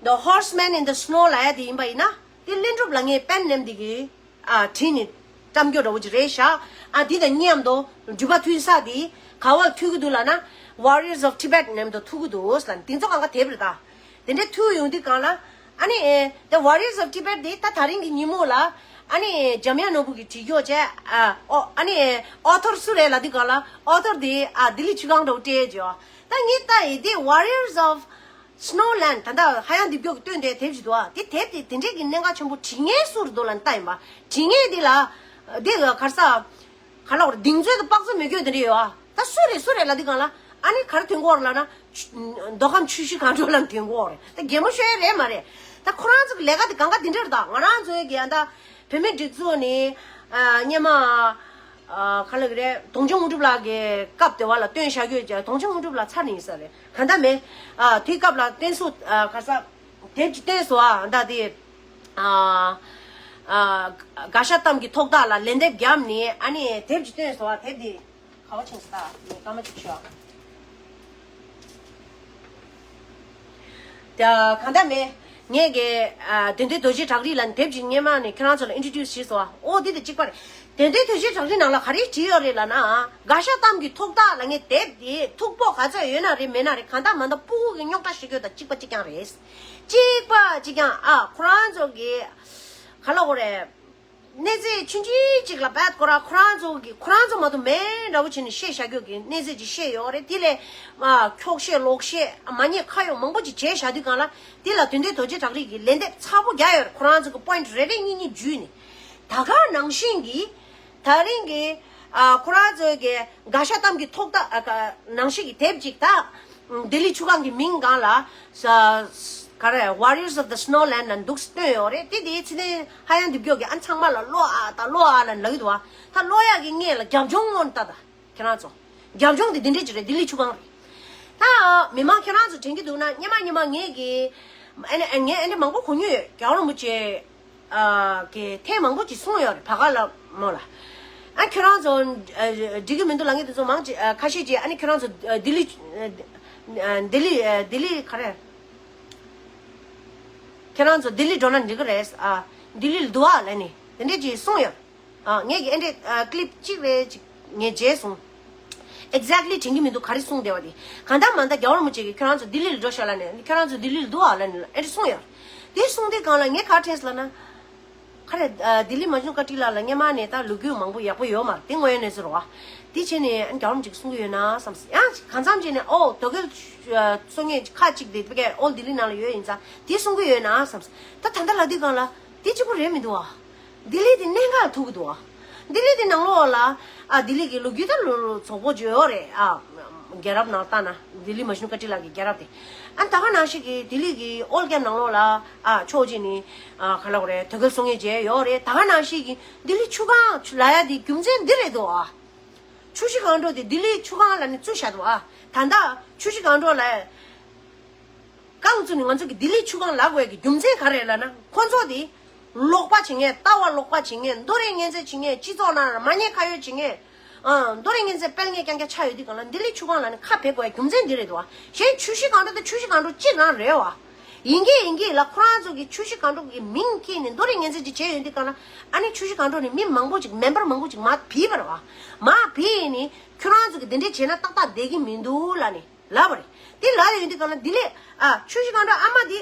The Horseman in the Snow ལབ་ཡ་འདི་ཡིན་པ་ཡིན་ན། འདི་ལིན་གྲུབ་ལབ་མཁན་པེན་ནེམ་འདི་གིས། ཨ། བྲིས་ནས་བཀྲམ་ཀྱོག་འདྲ་བོ་ཅིག་རེད་ཤག་ཨ། འདི་དང་མཉམ་དུ་འགྲུལ་པ་མཐུད་ས་དེ་ག་པར་མཐུད་ཀྱི་འདུག་ལབ་ན། Warriors of Tibet ནང་དུ་མཐུད་ཀྱི་འདུག་ལབ་ནས། དེ་ཚོ་གང་ག་དེབ་རེད་ད། དེ་འདྲ་མཐུད་ཡོང་དུས་སྒང་ལ། ཨ་ནི། ཨེ། The Warriors of Tibet དེ་ད་ད་རིང་གི་ཉིན་མོ་ལ། ཨ་ནི། འཇམ་དབྱངས་ནོར་བུ་གིས་བྲིས་ཀྱོག་བྱས། ཨ། ཨོ། ཨ་ནི། ཨོ་ཐོར་སུ་རེད་ལབ་དུས་སྒང་ལ། ཨོ་ཐོར་དེ། ཨ། ལྡི་ལི་ཆུ་སྒང་འདྲ་བོ་སྤྲད་ཀྱོག་ད་ངས་ལྟ་ཡི་དེ་Warriors of Snow Land ད་ལྟ་ཧ་ཡང་འདི་མགྱོགས་ཀྱི་བཏོན་དེ་དེབ་ཅིག་འདུག་ཨ། དེ་དེབ་དེ་དེ་འདྲས་ཀྱི་གནད་འགག་ཆེན་པོ་བྲིས་མཁན་སུ་རེད་འདུག་ལབ་ནས་ལྟ་ཡིན་པ། བྲིས་མཁན་དེ་ལ། དེ་ག་རེ་ཟེར། ག་རེ་ལབ་དགོས་རེད། གདེང་ཚོད་དང་དཔག་ཚོད་མེད་ཁྱོད་དེ་འདྲས་ཡོད་ཨ། ད་སུ་རེད་སུ་རེད་ལབ་དུས་སྒང་ལ། ཨ་ནི་ག་རེ་ཐོན་གྱི་ཡོད་རེད་ལབ་ན། མདོ་ཁམས་ཆུ་བཞི་སྒང་དྲུག་ལབ་ནས་ཐོན་གྱི་ཡོད་རེད། ད་གད་མོ་ཤོར་ཡ་རེད་མ་རེད། ད་ཁོ་རང་ཚོ་གི་ལས་ཀ་དེ་གང་ག་དེ་འདྲ་རེད། ད་ང་རང་ཚོའི་གི་ཨ། ད་བོད་མི་སྒྲིག་འཛུགས་ནས། ཨ། སྔོན་མ། ཨ། ག་རེ་ལབ་ཀྱི་རེད། དུང་ཆེན་དངོས་གྲུབ་ལགས་ཀྱི་སྐབས་དེ་བ་ལ་བཏོན་བཞག་ཡོད་ཀྱང་། དུང་ཆེན་དངོས་གྲུབ་ལགས་ཚར་ནས་ཡིན་ས་རེད། གང་ལྟར་མེད། ཨ། དེའི་སྐབས་ལ་བསྟན་སྲུང་། ཨ། ག་རེ་ཟེར། དེབ་ཅིག་བཏོན་སོང་ཨ། ད་དེ། ཨ་ཨ་དགའ་ཤ་གཏམ་གྱི་ཐོག་ཐག་ལ་ལན་འདེབས་བརྒྱབ་ནས། ཨ་ནི་དེབ་ཅིག་བཏོན་སོང་བ། དེབ་འདི་ག་བ་ཕྱིན་སོང་། ད་ངས་སྐར་མ་གཅིག་ཤོག་ད་གང་ལྟར་མེད། ངས་ཀྱི་ཨ་དོན་ལྡན་རྡོ་རྗེ་བྲག་རི་ལ་དེབ་ཅིག་སྔོན་མ་ནས་ཁྱེད་རང་ཚོ་ལ་ཨིན་ཊྲོ་ཌིའུ་སི་བྱས་སོང་བ། ཨོ་འདི་དང་གཅིག་པ་རེད། དོན་ལྡན་རྡོ་རྗེ་བྲག་རི་ནང་ལ་ག་རེ་བྲིས་ཡོད་རེད་ལབ་ན། དགའ་ཤ་གཏམ་གྱི་ཐོག་ཐག་ལ་ངས་དེབ་འདི་མཐུག་པོ་ག་ཚོད་ཡོད་ན་རེད། མེད་ན་རེད། གང་ལྟར་མ་ལྟར་སྤུ་གུ་གི་རྙོག་དྲ་ཞིག་ཡོད། ད་གཅིག་པ་གཅིག་རྐྱང་རེད། གཅིག་པ་གཅིག་རྐྱང་། ཨ་ཁོ་རང་ཚོ་གི་ག་ལབ་དགོས་རེད། གནས་ཚད་ཆུང་ཆུང་ཅིག་ལ་བད་ཁོ་རང་ཁོ་རང་ཚོ་གི་ཁོ་རང་ཚོ་མ་གཏོགས་མེད་འདྲ་བོ་བྱས་ནས་བཤད་བཞག་རྒྱུ་གི་གནས་ཚད་ཅིག་བཤད་ཡོད་རེད། དེ་ལས་ཨ་འཁྱོག་བཤད་ལོག་བཤད་མ་ཉེས་ཁ་གཡོག་མང་པོ་ཅིག་བྱས་བཞག་དུས་སྒང་ལ། དེ་ལ་དོན་ལྡན་རྡོ་རྗེ་བྲག་རི་གིས་ལན་འདེབས་ཚ་པོ་རྒྱག་ཡོད་རེད། ཁོ་རང་ཚོ་གི་པོ་ཡིན་ཊི་རེ་རེ་གཉིས་གཉིས་བརྒྱུད་ནས། ད་ག་ནང་བཞིན་གྱི་ད་རིང་གི་ཨ་ཁོ་རང་ཚོ་གི་དགའ་ཤ་གཏམ་གྱི་ཐོག་ཐག་ཨ་ནང་བཞིན་གྱི་དེབ་ཅིག་ད་ལྡི་ལི་ཆུ་སྒང་གི་མིང་སྒང་ལ་ས་ག་རེ་Warriors of the Snow Land ལ་འདུག་སྟོན་ཡོད་རེད། དེ་དེའི་ཚེ་ནས་ཧ་ཡང་འདི་བརྒྱོག་གི་ཨ་ཚང་མ་ལ་ཀློག་ཨ་ད་ཀློག་ཨ་ལ་ལབ་ཀྱི་འདུག་བ། ད་ཀློག་ཡག་གི་ངས་ལ་རྒྱབ་ལྗོངས་ངོ་ནས་ལྟ་ད་ཁྱེད་རང་ཚོ། རྒྱབ་ལྗོངས་དེ་འདི་འདྲས་ཅིག་རེད། ལྡི་ལི་ཆུ་སྒང་རེད། ད་མི་མང་ཁྱེད་རང་ཚོ་དྲན་གྱི་འདུག་ན། སྔོན་མ་སྔོན་མ་ངས་ཀྱི་ཨ་ནི་ངས་ཨ་ནི་མང་པོ་གོ་མྱོང་ཡོད། རྒྱལ་བ་རིན་པོ་ཆེ་ཨ་གི་ཐེངས་མང་པོ་ཅིག་གསུངས་ཡོད་རེད། བར་སྐབས་ལ་མོ་ལ། ཨ་ཁྱོད་རང་ཚོ་ཨ་འགྲིག་གི་མི་འདུག་ལབ་མཁན་དེ་ཚོ་མང་ཆེ་ཨ་ཁ་ཤས་ཀྱིས་ཨ་ནི་ཁྱོད་རང་ཚོ་ཨ་ལྡི་ལི་ཨ་ལྡི་ལི་ཨ་ལྡི་ལི་ག་རེ། ཁྱེད་རང་ཚོ་ལྡི་ལི་འགྲོ་ན་འགྲིག་གི་རེད། ཨ་ལྡི་ལི་ལ་འདུག་ཨ་ལབ་ནས་དེ་འདྲས་ཅིག་གསུངས་ཡོད། ཨ་ངས་ཀྱི་ཨེ་འདྲས་ཨ་ཀི་ལིབ་གཅིག་རེ་ཅིག་ངས་མཇལ་སོང་། ཨེག་ཛེག་ལི་དྲན་གྱི་མི་འདུག་ག་རེ་གསུངས་བསྡད་པ་དེ། གང་ལྟར་མ་ལྟར་རྒྱལ་བ་རིན་པོ་ཆེ་གིས་ཁྱོད་རང་ཚོ་ལྡི་ལི་ལ་འགྲོ་ཤག་ལབ་ནས། ཁྱོད་རང་ཚོ་ལྡི་ལི་ལ་འདུག་ཨ་ལབ་ནས་ཨེ་འདྲས་གསུངས་ཡོད། དེ་གསུངས་དུས་སྒང་ལ་ངས་ག་རེ་དྲན་སོང་ལབ་ན། ག་རེ་ཨ་ལྡི་ལི་མ་ཇུ་ཀ་ཊི་ལ་ལ་སྔོན་མ་ནས་ད་ལོ་རྒྱུས་མང་པོ་ཡག་པོ་ཡོད་མ་རེད། དེ་དངོས་ཡོད་གནས་ཚུལ་རེད་བ། དེ་བྱས་ནས་ཨ་ནི་རྒྱལ་བ་རིན་པོ་ཆེ་གིས་གསུང་གི་ཡོད་ན་བསམ། ཡང་གང་འཚམ་བྱས་ནས་ཨོ་དོ་གལ་ཨ་སོང་ངས་ཁ་ཅིག་དེ་ཕ་གིའི་ཨོལ་ལྡི་ལི་ནང་ལ་ཡོད་ཡིན་ཙང་དེ་གསུང་གི་ཡོད་ན་བསམ། ད་ད་ལྟ་ལབ་དུས་སྒང་ལ་དེ་གཅིག་པོ་རེད་མི་འདུག་བ། ལྡི་ལི་དེ་གནད་འགག་ཐུག་གི་འདུག་བ། ལྡི་ལི་དེ་ནང་ལོགས་ལ་ཨ་ལྡི་ལི་གི་ལོ་རྒྱུས་ད་ལོ་ལོ་རྫོགས་པོ་ཅིག་ཡོད་རེད། ཨ་རྒྱལ་རབས་ནང་ལྟ་ན་ལྡི་ལི་མ་ཇུ་ཀ་ཊི་ལ་གི་རྒྱལ་རབས་དེ། ཨ་ད་ག་ནང་བཞིན་གྱི་ལྡི་ལི་གི་ཨོལ་ཀེམ་ནང་ལོགས་ལ་ཨ་ཕྱོགས་གཅིག་ནས་ཨ་ག་ལབ་དགོས་རེད། དོ་གལ་སོང་ངས་མཇལ་ཡོད་རེད། ད་ག་ནང་བཞིན་གྱི་ལྡི་ལི་ཆུ་སྒང་ལབ་ཡ་དེ་རྒྱུ་མཚན་འདི་རེད་འདུག་ཨ། ཆུ་བཞི་སྒང་དྲུག་དེ་ལྡི་ལི་ཆུ་སྒང་ལབ་ནས་བཙུགས་བཞག་འདུག་ཨ། ད་ལྟ་ཆུ་བཞི་སྒང་དྲུག་ལ་རྐང་བཙུགས་ནས་ང་ཚོ་གི་ལྡི་ལི་ཆུ་སྒང་ལབ་དགོས་ཀྱི་རྒྱུ་མཚན་ག་རེ་ལབ་ན། ཁོ་ཚོ་དེ་ལོག་པ་བྱེད་མཁན། ལྟ་བ་ལོག་པ་བྱེད་མཁན། འདོད་རེས་ངན་ཚད་བྱེད་མཁན། སྤྱི་ཚོགས་ནང་མ་ཉེས་ཁ་གཡོགས་བྱེད་མཁན། ཨ་འདོད་རེས་ངན་ཚད་སྤེལ་མཁན་རྐྱང་རྐྱང་ཆགས་ཡོད་དུས་སྒང་ལ་ལྡི་ལི་ཆུ་སྒང་ལབ་ནས་ཁ་བེབས་དགོས་ཡ་རྒྱུ་མཚན་འདི་རེད་འདུག་ཨ། གཞན་ཆུ་བཞི་སྒང་དྲུག་དེ་ཆུ་བཞི་སྒང་དྲུག་གཅིག་རང་རེད་བ། ཡིན་གྱི་ཡིན་གྱི་ལ་ཁོ་རང་ཚོ་གིས་ཆུ་བཞི་སྒང་དྲུག་གི་མིང་ཁྱེར་ནས་འདོད་རེས་ངན་ཚད་ཅིག་བྱས་ཡོད་དུས་སྒང་ལ། ཨ་ནི་ཆུ་བཞི་སྒང་དྲུག་ནས་མི་མང་པོ་ཅིག་མེམ་བར་མང་པོ་ཅིག་མར་ཕུད་པ་རེད་བ། མར་ཕུད་ནས་ཁྱོད་རང་ཚོ་གིས་འདི་འདྲས་བྱས་ན་ཏག་ཏག་བསྡད་ཀྱི་མི་འདུག་ལབ་ནས་ལབ་པ་རེད། དེ་ལབ་ཡོང་དུས་སྒང་ལ་འདི་ལས་ཨ་ཆུ་བཞི་སྒང་དྲུག་ཨ་མ་དེ་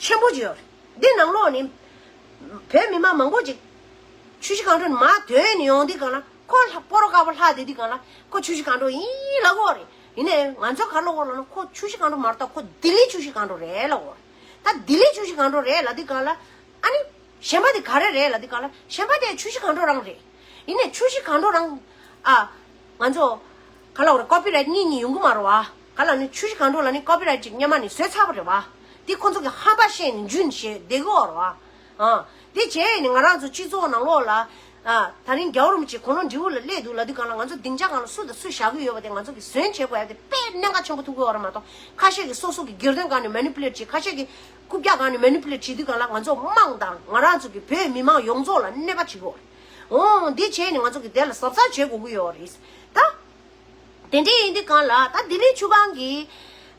ཆེན་པོ་ཅིག་ཡོད་རེད། འདི་ནང་ལོགས་ནས་བོད་མི་མང་མང་པོ་ཅིག་ཆུ་བཞི་སྒང་དྲུག་ནས་མར་ཐོན་ནས་ཡོང་དུས་སྒང་ལ་ཁོ་ལྷ་སྤོ་རོ་དཀར་པོ་ལྷག་བསྡད་དུས་སྒང་ལ་ཁོ་ཆུ་བཞི་སྒང་དྲུག་ཡིན་ལབ་ཀྱི་ཡོད་རེད། ཡིན་ནའི་ང་ཚོ་ག་ལབ་ཀྱི་ཡོད་ལབ་ན། ཁོ་ཆུ་བཞི་སྒང་དྲུག་མ་རེད། ད་ཁོ་ལྡི་ལི་ཆུ་བཞི་སྒང་དྲུག་རེད་ལབ་ཀྱི་ཡོད་རེད། ད་ལྡི་ལི་ཆུ་བཞི་སྒང་དྲུག་རེད་ལབ་དུས་སྒང་ལ། ཨ་ནི་གཞན་པ་དེ་ག་རེ་རེད་ལབ་དུས་སྒང་ལ། གཞན་པ་དེ་ཆུ་བཞི་སྒང་དྲུག་རང་རེད། ཡིན་ནའི་ཆུ་བཞི་སྒང་དྲུག་རང་ཨ་ང་ཚོ་ག་ལབ་དགོས་རེད། ཀོ་པི་རའེ་ཊི་གཉིས་གཉིས་ཡོང་གི་མ་རེད་བ། ག་ལབ་ན་ཆུ་བཞི་སྒང་དྲུག་ལབ་ནི་ཀོ་པི་རའེ་ཊི་ཅིག་སྔོན་མ་ནས་བཟོས་ཚར་བ་རེད་བ། དེ་ཁོ་ཚོ་གིས་ཧམ་པ་བཤད་ནས་འཇུས་ནས་བཤད་བསྡད་ཀྱི་ཡོད་རེད་བ། ཨ་དེ་བྱས་ནས་ང་རང་ཚོ་སྤྱི་ཚོགས་ནང་ལོགས་ལ་ཨ་ད་རིང་རྒྱལ་བ་རིན་པོ་ཆེ་དགུང་ལོ་བགྲེས་པོ་ལ་སླེབས་འདུག་ལབ་དུས་སྒང་ལ། ང་ཚོ་སྡིངས་ཆ་སྒང་ལ་སུ་དང་སུ་བཞག་གི་ཡོད་པ་དེ་ང་ཚོ་གིས་ཟོན་བྱེད་དགོས་ཡ་དེ་དཔེ་གནད་འགག་ཆེན་པོ་ཐུག་གི་ཡོད་རེད་མ་གཏོགས། ཁ་ཤས་ཀྱིས་སོ་སོ་གི་སྒེར་དོན་སྒང་ནས་མེ་ནི་པུ་ལེ་ཊི་བྱེད། ཁ་ཤས་ཀྱིས་རྐུབ་བཀྱག་སྒང་ནས་མེ་ནི་པུ་ལེ་ཊི་བྱེད་དུས་སྒང་ལ་ང་ཚོ་དམངས་དང་ང་རང་ཚོ་གི་བོད་མི་མང་ཡོངས་རྫོགས་ལ་གནོད་པ་བྱེད་ཀྱི་ཡོད་རེད། འོ་འདི་བྱས་ནས་ང་ཚོ་གི་དེ་ལ་གཟབ་གཟབ་བྱེད་དགོས་ཀྱི་ཡོད་རེད། ད་དེ་འདྲ་ཡིན་དུས་སྒང་ལ་ད་ལྡི་ལི་ཆུ་སྒང་གི་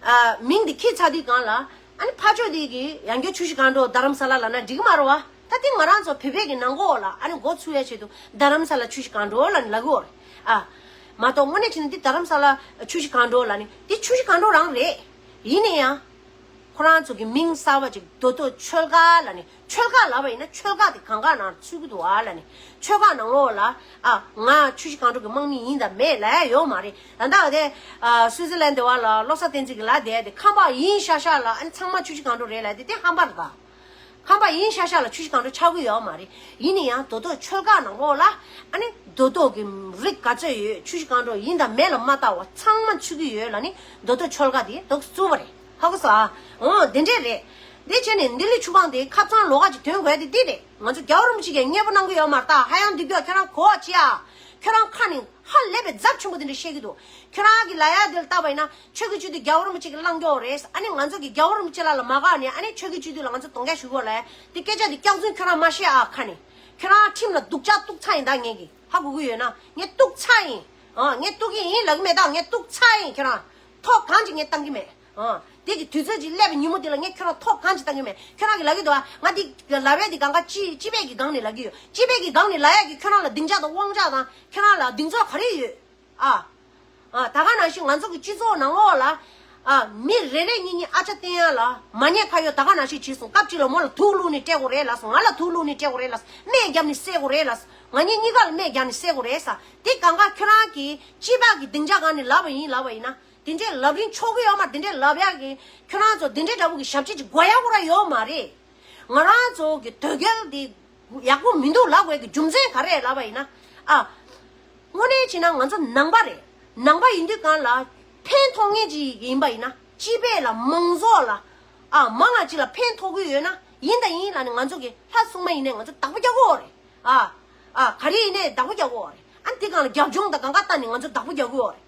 ཨ་མིང་འདི་འཁྱེར་ཚར་དུས་སྒང་ལ། ཨ་ནི་ཕར་ཕྱོགས་འདི་གི་ཡང་བསྐྱར་ཆུ་བཞི་སྒང་དྲུག་རྡ་རམ་ས་ལ་ལབ་ན་འགྲིག་གི་མ་རེད་བ། ད་འདི་ང་རང་ཚོ་བོད་པའི་གི་ནང་ལོགས་ལ་ཨ་ནི་འགོ་ཚུགས་ཡ་ཆེད་དུ་རྡ་རམ་ས་ལ་ཆུ་བཞི་སྒང་དྲུག་ལབ་ནས་ལབ་ཀྱི་ཡོད་རེད། ཨ་མ་གཏོགས་དངོས་གནས་བྱས་ན་འདི་རྡ་རམ་ས་ལ་ཆུ་བཞི་སྒང་དྲུག་ལབ་ནི་འདི་ཆུ་བཞི་སྒང་དྲུག་རང་རེད། ཡིན་ན་ཡང་ཁོ་རང་ཚོ་གི་མིང་གསར་པ་ཅིག་རྡོ་ཐོག་ཆོལ་ཁ་ལབ་ནི། ཆོལ་ཁ་ལབ་པ་ཡིན་ན་ཆོལ་ཁ་དེ་གང་ག་ནང་ཚུད་ཀྱི་འདུག་ཨ་ལབ་ནི། ཆོལ་ཁ་ནང་ལོགས་ལ་ཨ་ང་ཆུ་བཞི་སྒང་དྲུག་གི་དམག་མི་ཡིན་དང་མེད་ལབ་ཡ་ཡོད་མ་རེད། ད་ལྟ་དེ་ཨ་སུའི་ཙི་ལན་དེ་བ་ལ་བློ་བཟང་བསྟན་འཛིན་གྱིས་ལབ་བསྡད་དེ་ཁམས་པ་ཡིན་ཤག་ཤག་ལ། ཨ་ནི་ཚང་མ་ཆུ་བཞི་སྒང་དྲུག་རེད་ལབ་དེ་དེ་ཧམ་པ་རེད་ད། ཁམས་པ་ཡིན་ཤག་ཤག་ལ་ཆུ་བཞི་སྒང་དྲུག་ཆགས་ཀྱི་ཡོད་མ་རེད། ཡིན་ན་ཡང་རྡོ་ཐོག་ཆོལ་ཁ་ནང་ལོགས་ལ་ཨ་ནི་རྡོ་ཐོག་གི་རིགས་ག་ཚོད་ཡོད། ཆུ་བཞི་སྒང་དྲུག་ཡིན་དང་མེད་ལ་མ་ལྟ་བ་ཚང་མ་ཚུད་ཀྱི་ཡོད་ལབ་ནི་རྡོ་ཐོག་ཆོལ་ཁ་དེ་འདུག་བཙུགས་པ་རེད། ཧ་གོ་སོང་ཨ། འོ་དེ་འདྲས་རེད། དེ་བྱས་ནས་ལྡི་ལི་ཆུ་སྒང་དེ་ཁ་རྩང་ལོགས་ཀ་ཅིག་ཐོན་དགོས་ཡ་དེ་འདི་རེད། ང་ཚོ་རྒྱལ་བ་རིན་པོ་ཆེ་གིས་མཉེས་པོ་གནང་གི་ཡོད་མ་རེད་ད། ཧ་ཡང་འདི་སྐྱོ་ཁྱེད་རང་གོ་བ་ཅི་ཨ། ཁྱོད་རང་ཁ་ནས་ཧ་ལས་པའི་ཚབས་ཆེན་པོ་དེ་འདྲ་བཤད་ཀྱི་འདུག་ཁྱོད་རང་གི་ལ་ཡ་དེ་ལ་བལྟས་པ་ཡིན་ན་ཆོས་ཀྱི་བཅུད་དེ་རྒྱལ་བ་རིན་པོ་ཆེ་གིས་བླངས་ཀྱི་ཡོད་རེད། ཨ་ནི་ང་ཚོ་གི་རྒྱལ་བ་རིན་པོ་ཆེ་ལགས་ལ་མ་དགའ་ནས་ཨ་ནི་ཆོས་ཀྱི་བཅུད་དེ་ལ་ང་ཚོ་གདོང་རྒྱག་ཞུ་གི་ཡོད་ལ། དེ་སྐད་ཆ་དེ་སྐྱག་རྫུན་ཁྱོད་རང་མ་བཤད་ཨ། ཁ་ནས་ཁྱོད་རང་ཁྲིམས་ལ་སྡུག་ཅག་གཏུག་ཚར་ཡིན་ད། ངས་གི་ཧ་གོ་གི་ཡོད་ན་ངས་གཏུག་ཚར་ཡིན། ཨ། ངས་གཏུག་གི་ཡིན་ལབ་གི་མེད་ད། ངས་གཏུག་ཚར་ཡིན། ཁྱོད་རང་ཐོག་གང་ཅིག་ངས་བཏང་གི་མེད། ཨ། དེ་གི་དུས་ཚོད་ཅིག་སླེབས་པའི་ཉིན་མོ་དེ་ལ་ངས་ཁྱོད་རང་ཐོག་གང་ཅིག་བཏང་གི་མེད། ཁྱོད་རང་གི་ལབ་ཀྱི་འདུག་ཨ། ང་འདི་ལབ་ཡ་འདི་གང་ག་སྤྱི་སྤྱི་པའི་གི་སྒང་ནས་ལབ་ཀྱི་ཡོད། སྤྱི་པའི་གི་སྒང་ནས་ལབ་ཡ་གི་ཁྱོད་རང་ལ་སྡིངས་ཆ་དང་དབང་ཆ་དང་ཁྱོད་རང་ལ་གདེང་ཚོད་ག་རེ་ཡོད། ཨ། ཨ། ད་ག་ནང་བཞིན་ང་ཚོ་གི་སྤྱི་ཚོགས་ནང་ལོགས་ལ། ཨ། མི་རེ་རེ་གཉིས་གཉིས་ཨ་ཅག་བསྟེན་ཡ་ལ་མ་ཉེས་ཁ་གཡོག་ད་ག་ནང་བཞིན་བྱས་སོང་། སྐབས་གཅིག་ལ་མོ་ལ་དུག་བླུགས་ནས་སྤྲད་དགོས་རེད་ལབ་སོང་། ང་ལ་དུག་བླུགས་ནས་སྤྲད་དགོས་རེད་ལབ་སོང་། རྨས་བརྒྱབ་ནས་བསད་དགོས་རེད་ལབ་སོང་། ང་གཉིས་གཉིས་ཀ་ལ་རྨས་བརྒྱབ་ནས་བསད་དགོས་རེད་ཟེར། དེ་གང་ག་ཁྱོད་རང་གི་སྤྱི་པ་གི་སྡིངས་ཆ་སྒང་ནས་ལབ་པ་ཡིན་ལབ་པ་ཡིན་ན། དེ་འདྲའི་ལབ་རིན་ཆོག་གི་ཡོད་མ་རེད། དེ་འདྲའི་ལབ་ཡག་གི་ཁྱོད་རང་ཚོ་དེ་འདྲའི་འདྲ་བོ་གི་ཞབས་ཕྱི་ཅིག་དགོས་ཡག་པོ་ར་ཡོད་མ་རེད། ང་རང་ཚོ་གི་དོལ་རྒྱལ་འདི་ཡག་པོ་མི་འདུག་ལབ་དགོས་ཀྱི་རྒྱུ་མཚན་ག་རེ་ལབ་པ་ཡིན་ན། ཨ། དངོས་གནས་བྱས་ན་ང་ཚོ་ནང་པ་རེད། ནང་པ་ཡིན་དུས་གང་ལ་ཕན་ཐོགས་མཁན་ཅིག་ཡིན་པ་ཡིན་ན། སྤྱི་པའི་ལ་མང་ཚོགས་ལ། ཨ། མང་ང་ཅིག་ལ་ཕན་ཐོགས་ཀྱི་ཡོད་ན་ཡིན་དང་ཡིན་ལབ་ནས་ང་ཚོ་གི་ལྷ་སྲུང་མ་ཡིན་ནའི་ང་ཚོ་བདག་པོ་རྒྱག་གི་ཡོད་རེད། ཨ། ཨ། ག་རེ་ཡིན་ནའི་བདག་པོ་རྒྱག་གི་ཡོད་རེད། ཨ། དེ་གང་ལ་རྒྱབ་ལྗོངས་དང་གང་ག་ལྟ་ནས་ང་ཚོ་བདག་པོ་རྒྱག་གི་ཡོད་རེད།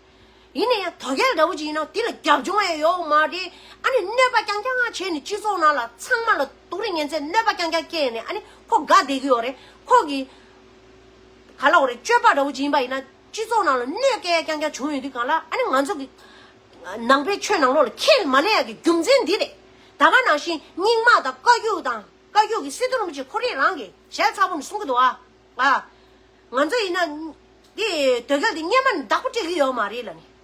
ཡིན་ན་ཡང་དོལ་རྒྱལ་འདྲ་བོ་ཅིག་ཡིན་ན་དེ་ལ་རྒྱབ་ལྗོངས་ཡང་ཡོད་མ་རེད། ཨ་ནི་གནོད་པ་རྐྱང་རྐྱང་བྱས་ནས་སྤྱི་ཚོགས་ནང་ལ་ཚང་མ་ལ་སྡུག་རུས་ངན་ཚད་གནོད་པ་རྐྱང་རྐྱང་བསྐྱལ་ནས་ཨ་ནི་ཁོ་དགའ་བསྡད་ཀྱི་ཡོད་རེད། ཁོ་གི་ག་ལ་འོ་རེད། སྤྱོད་པ་འདྲ་བོ་ཅིག་ཡིན་པ་ཡིན་ན་སྤྱི་ཚོགས་ནང་ལ་གནོད་སྐྱེལ་རྐྱང་རྐྱང་བྱུང་ཡོང་དུས་གང་ལ་ཨ་ནི་ང་ཚོ་གི་ནང་པའི་ཆོས་ནང་ལོགས་ལ་ཁས་མ་ལེན་ཡག་གི་རྒྱུ་མཚན་འདི་རེད། ད་ག་ནང་བཞིན་རྙིང་མ་དང་བཀའ་བརྒྱུད་དང་བཀའ་བརྒྱུད་ཀྱི་སི་ཏུ་རིན་པོ་ཆེ་ཁོ་རང་རང་གིས་ཞལ་ཚ་པོ་ནས་གསུང་གི་འདུག་ཨ། ཨ། ང་ཚོ་ཡིན་ན། འདི་དོལ་རྒྱལ་འདི་སྔོན་མ་ནས་བདག་པོ་སྤྲད་ཀྱི་ཡོད་མ་རེད་ལབ་ནས།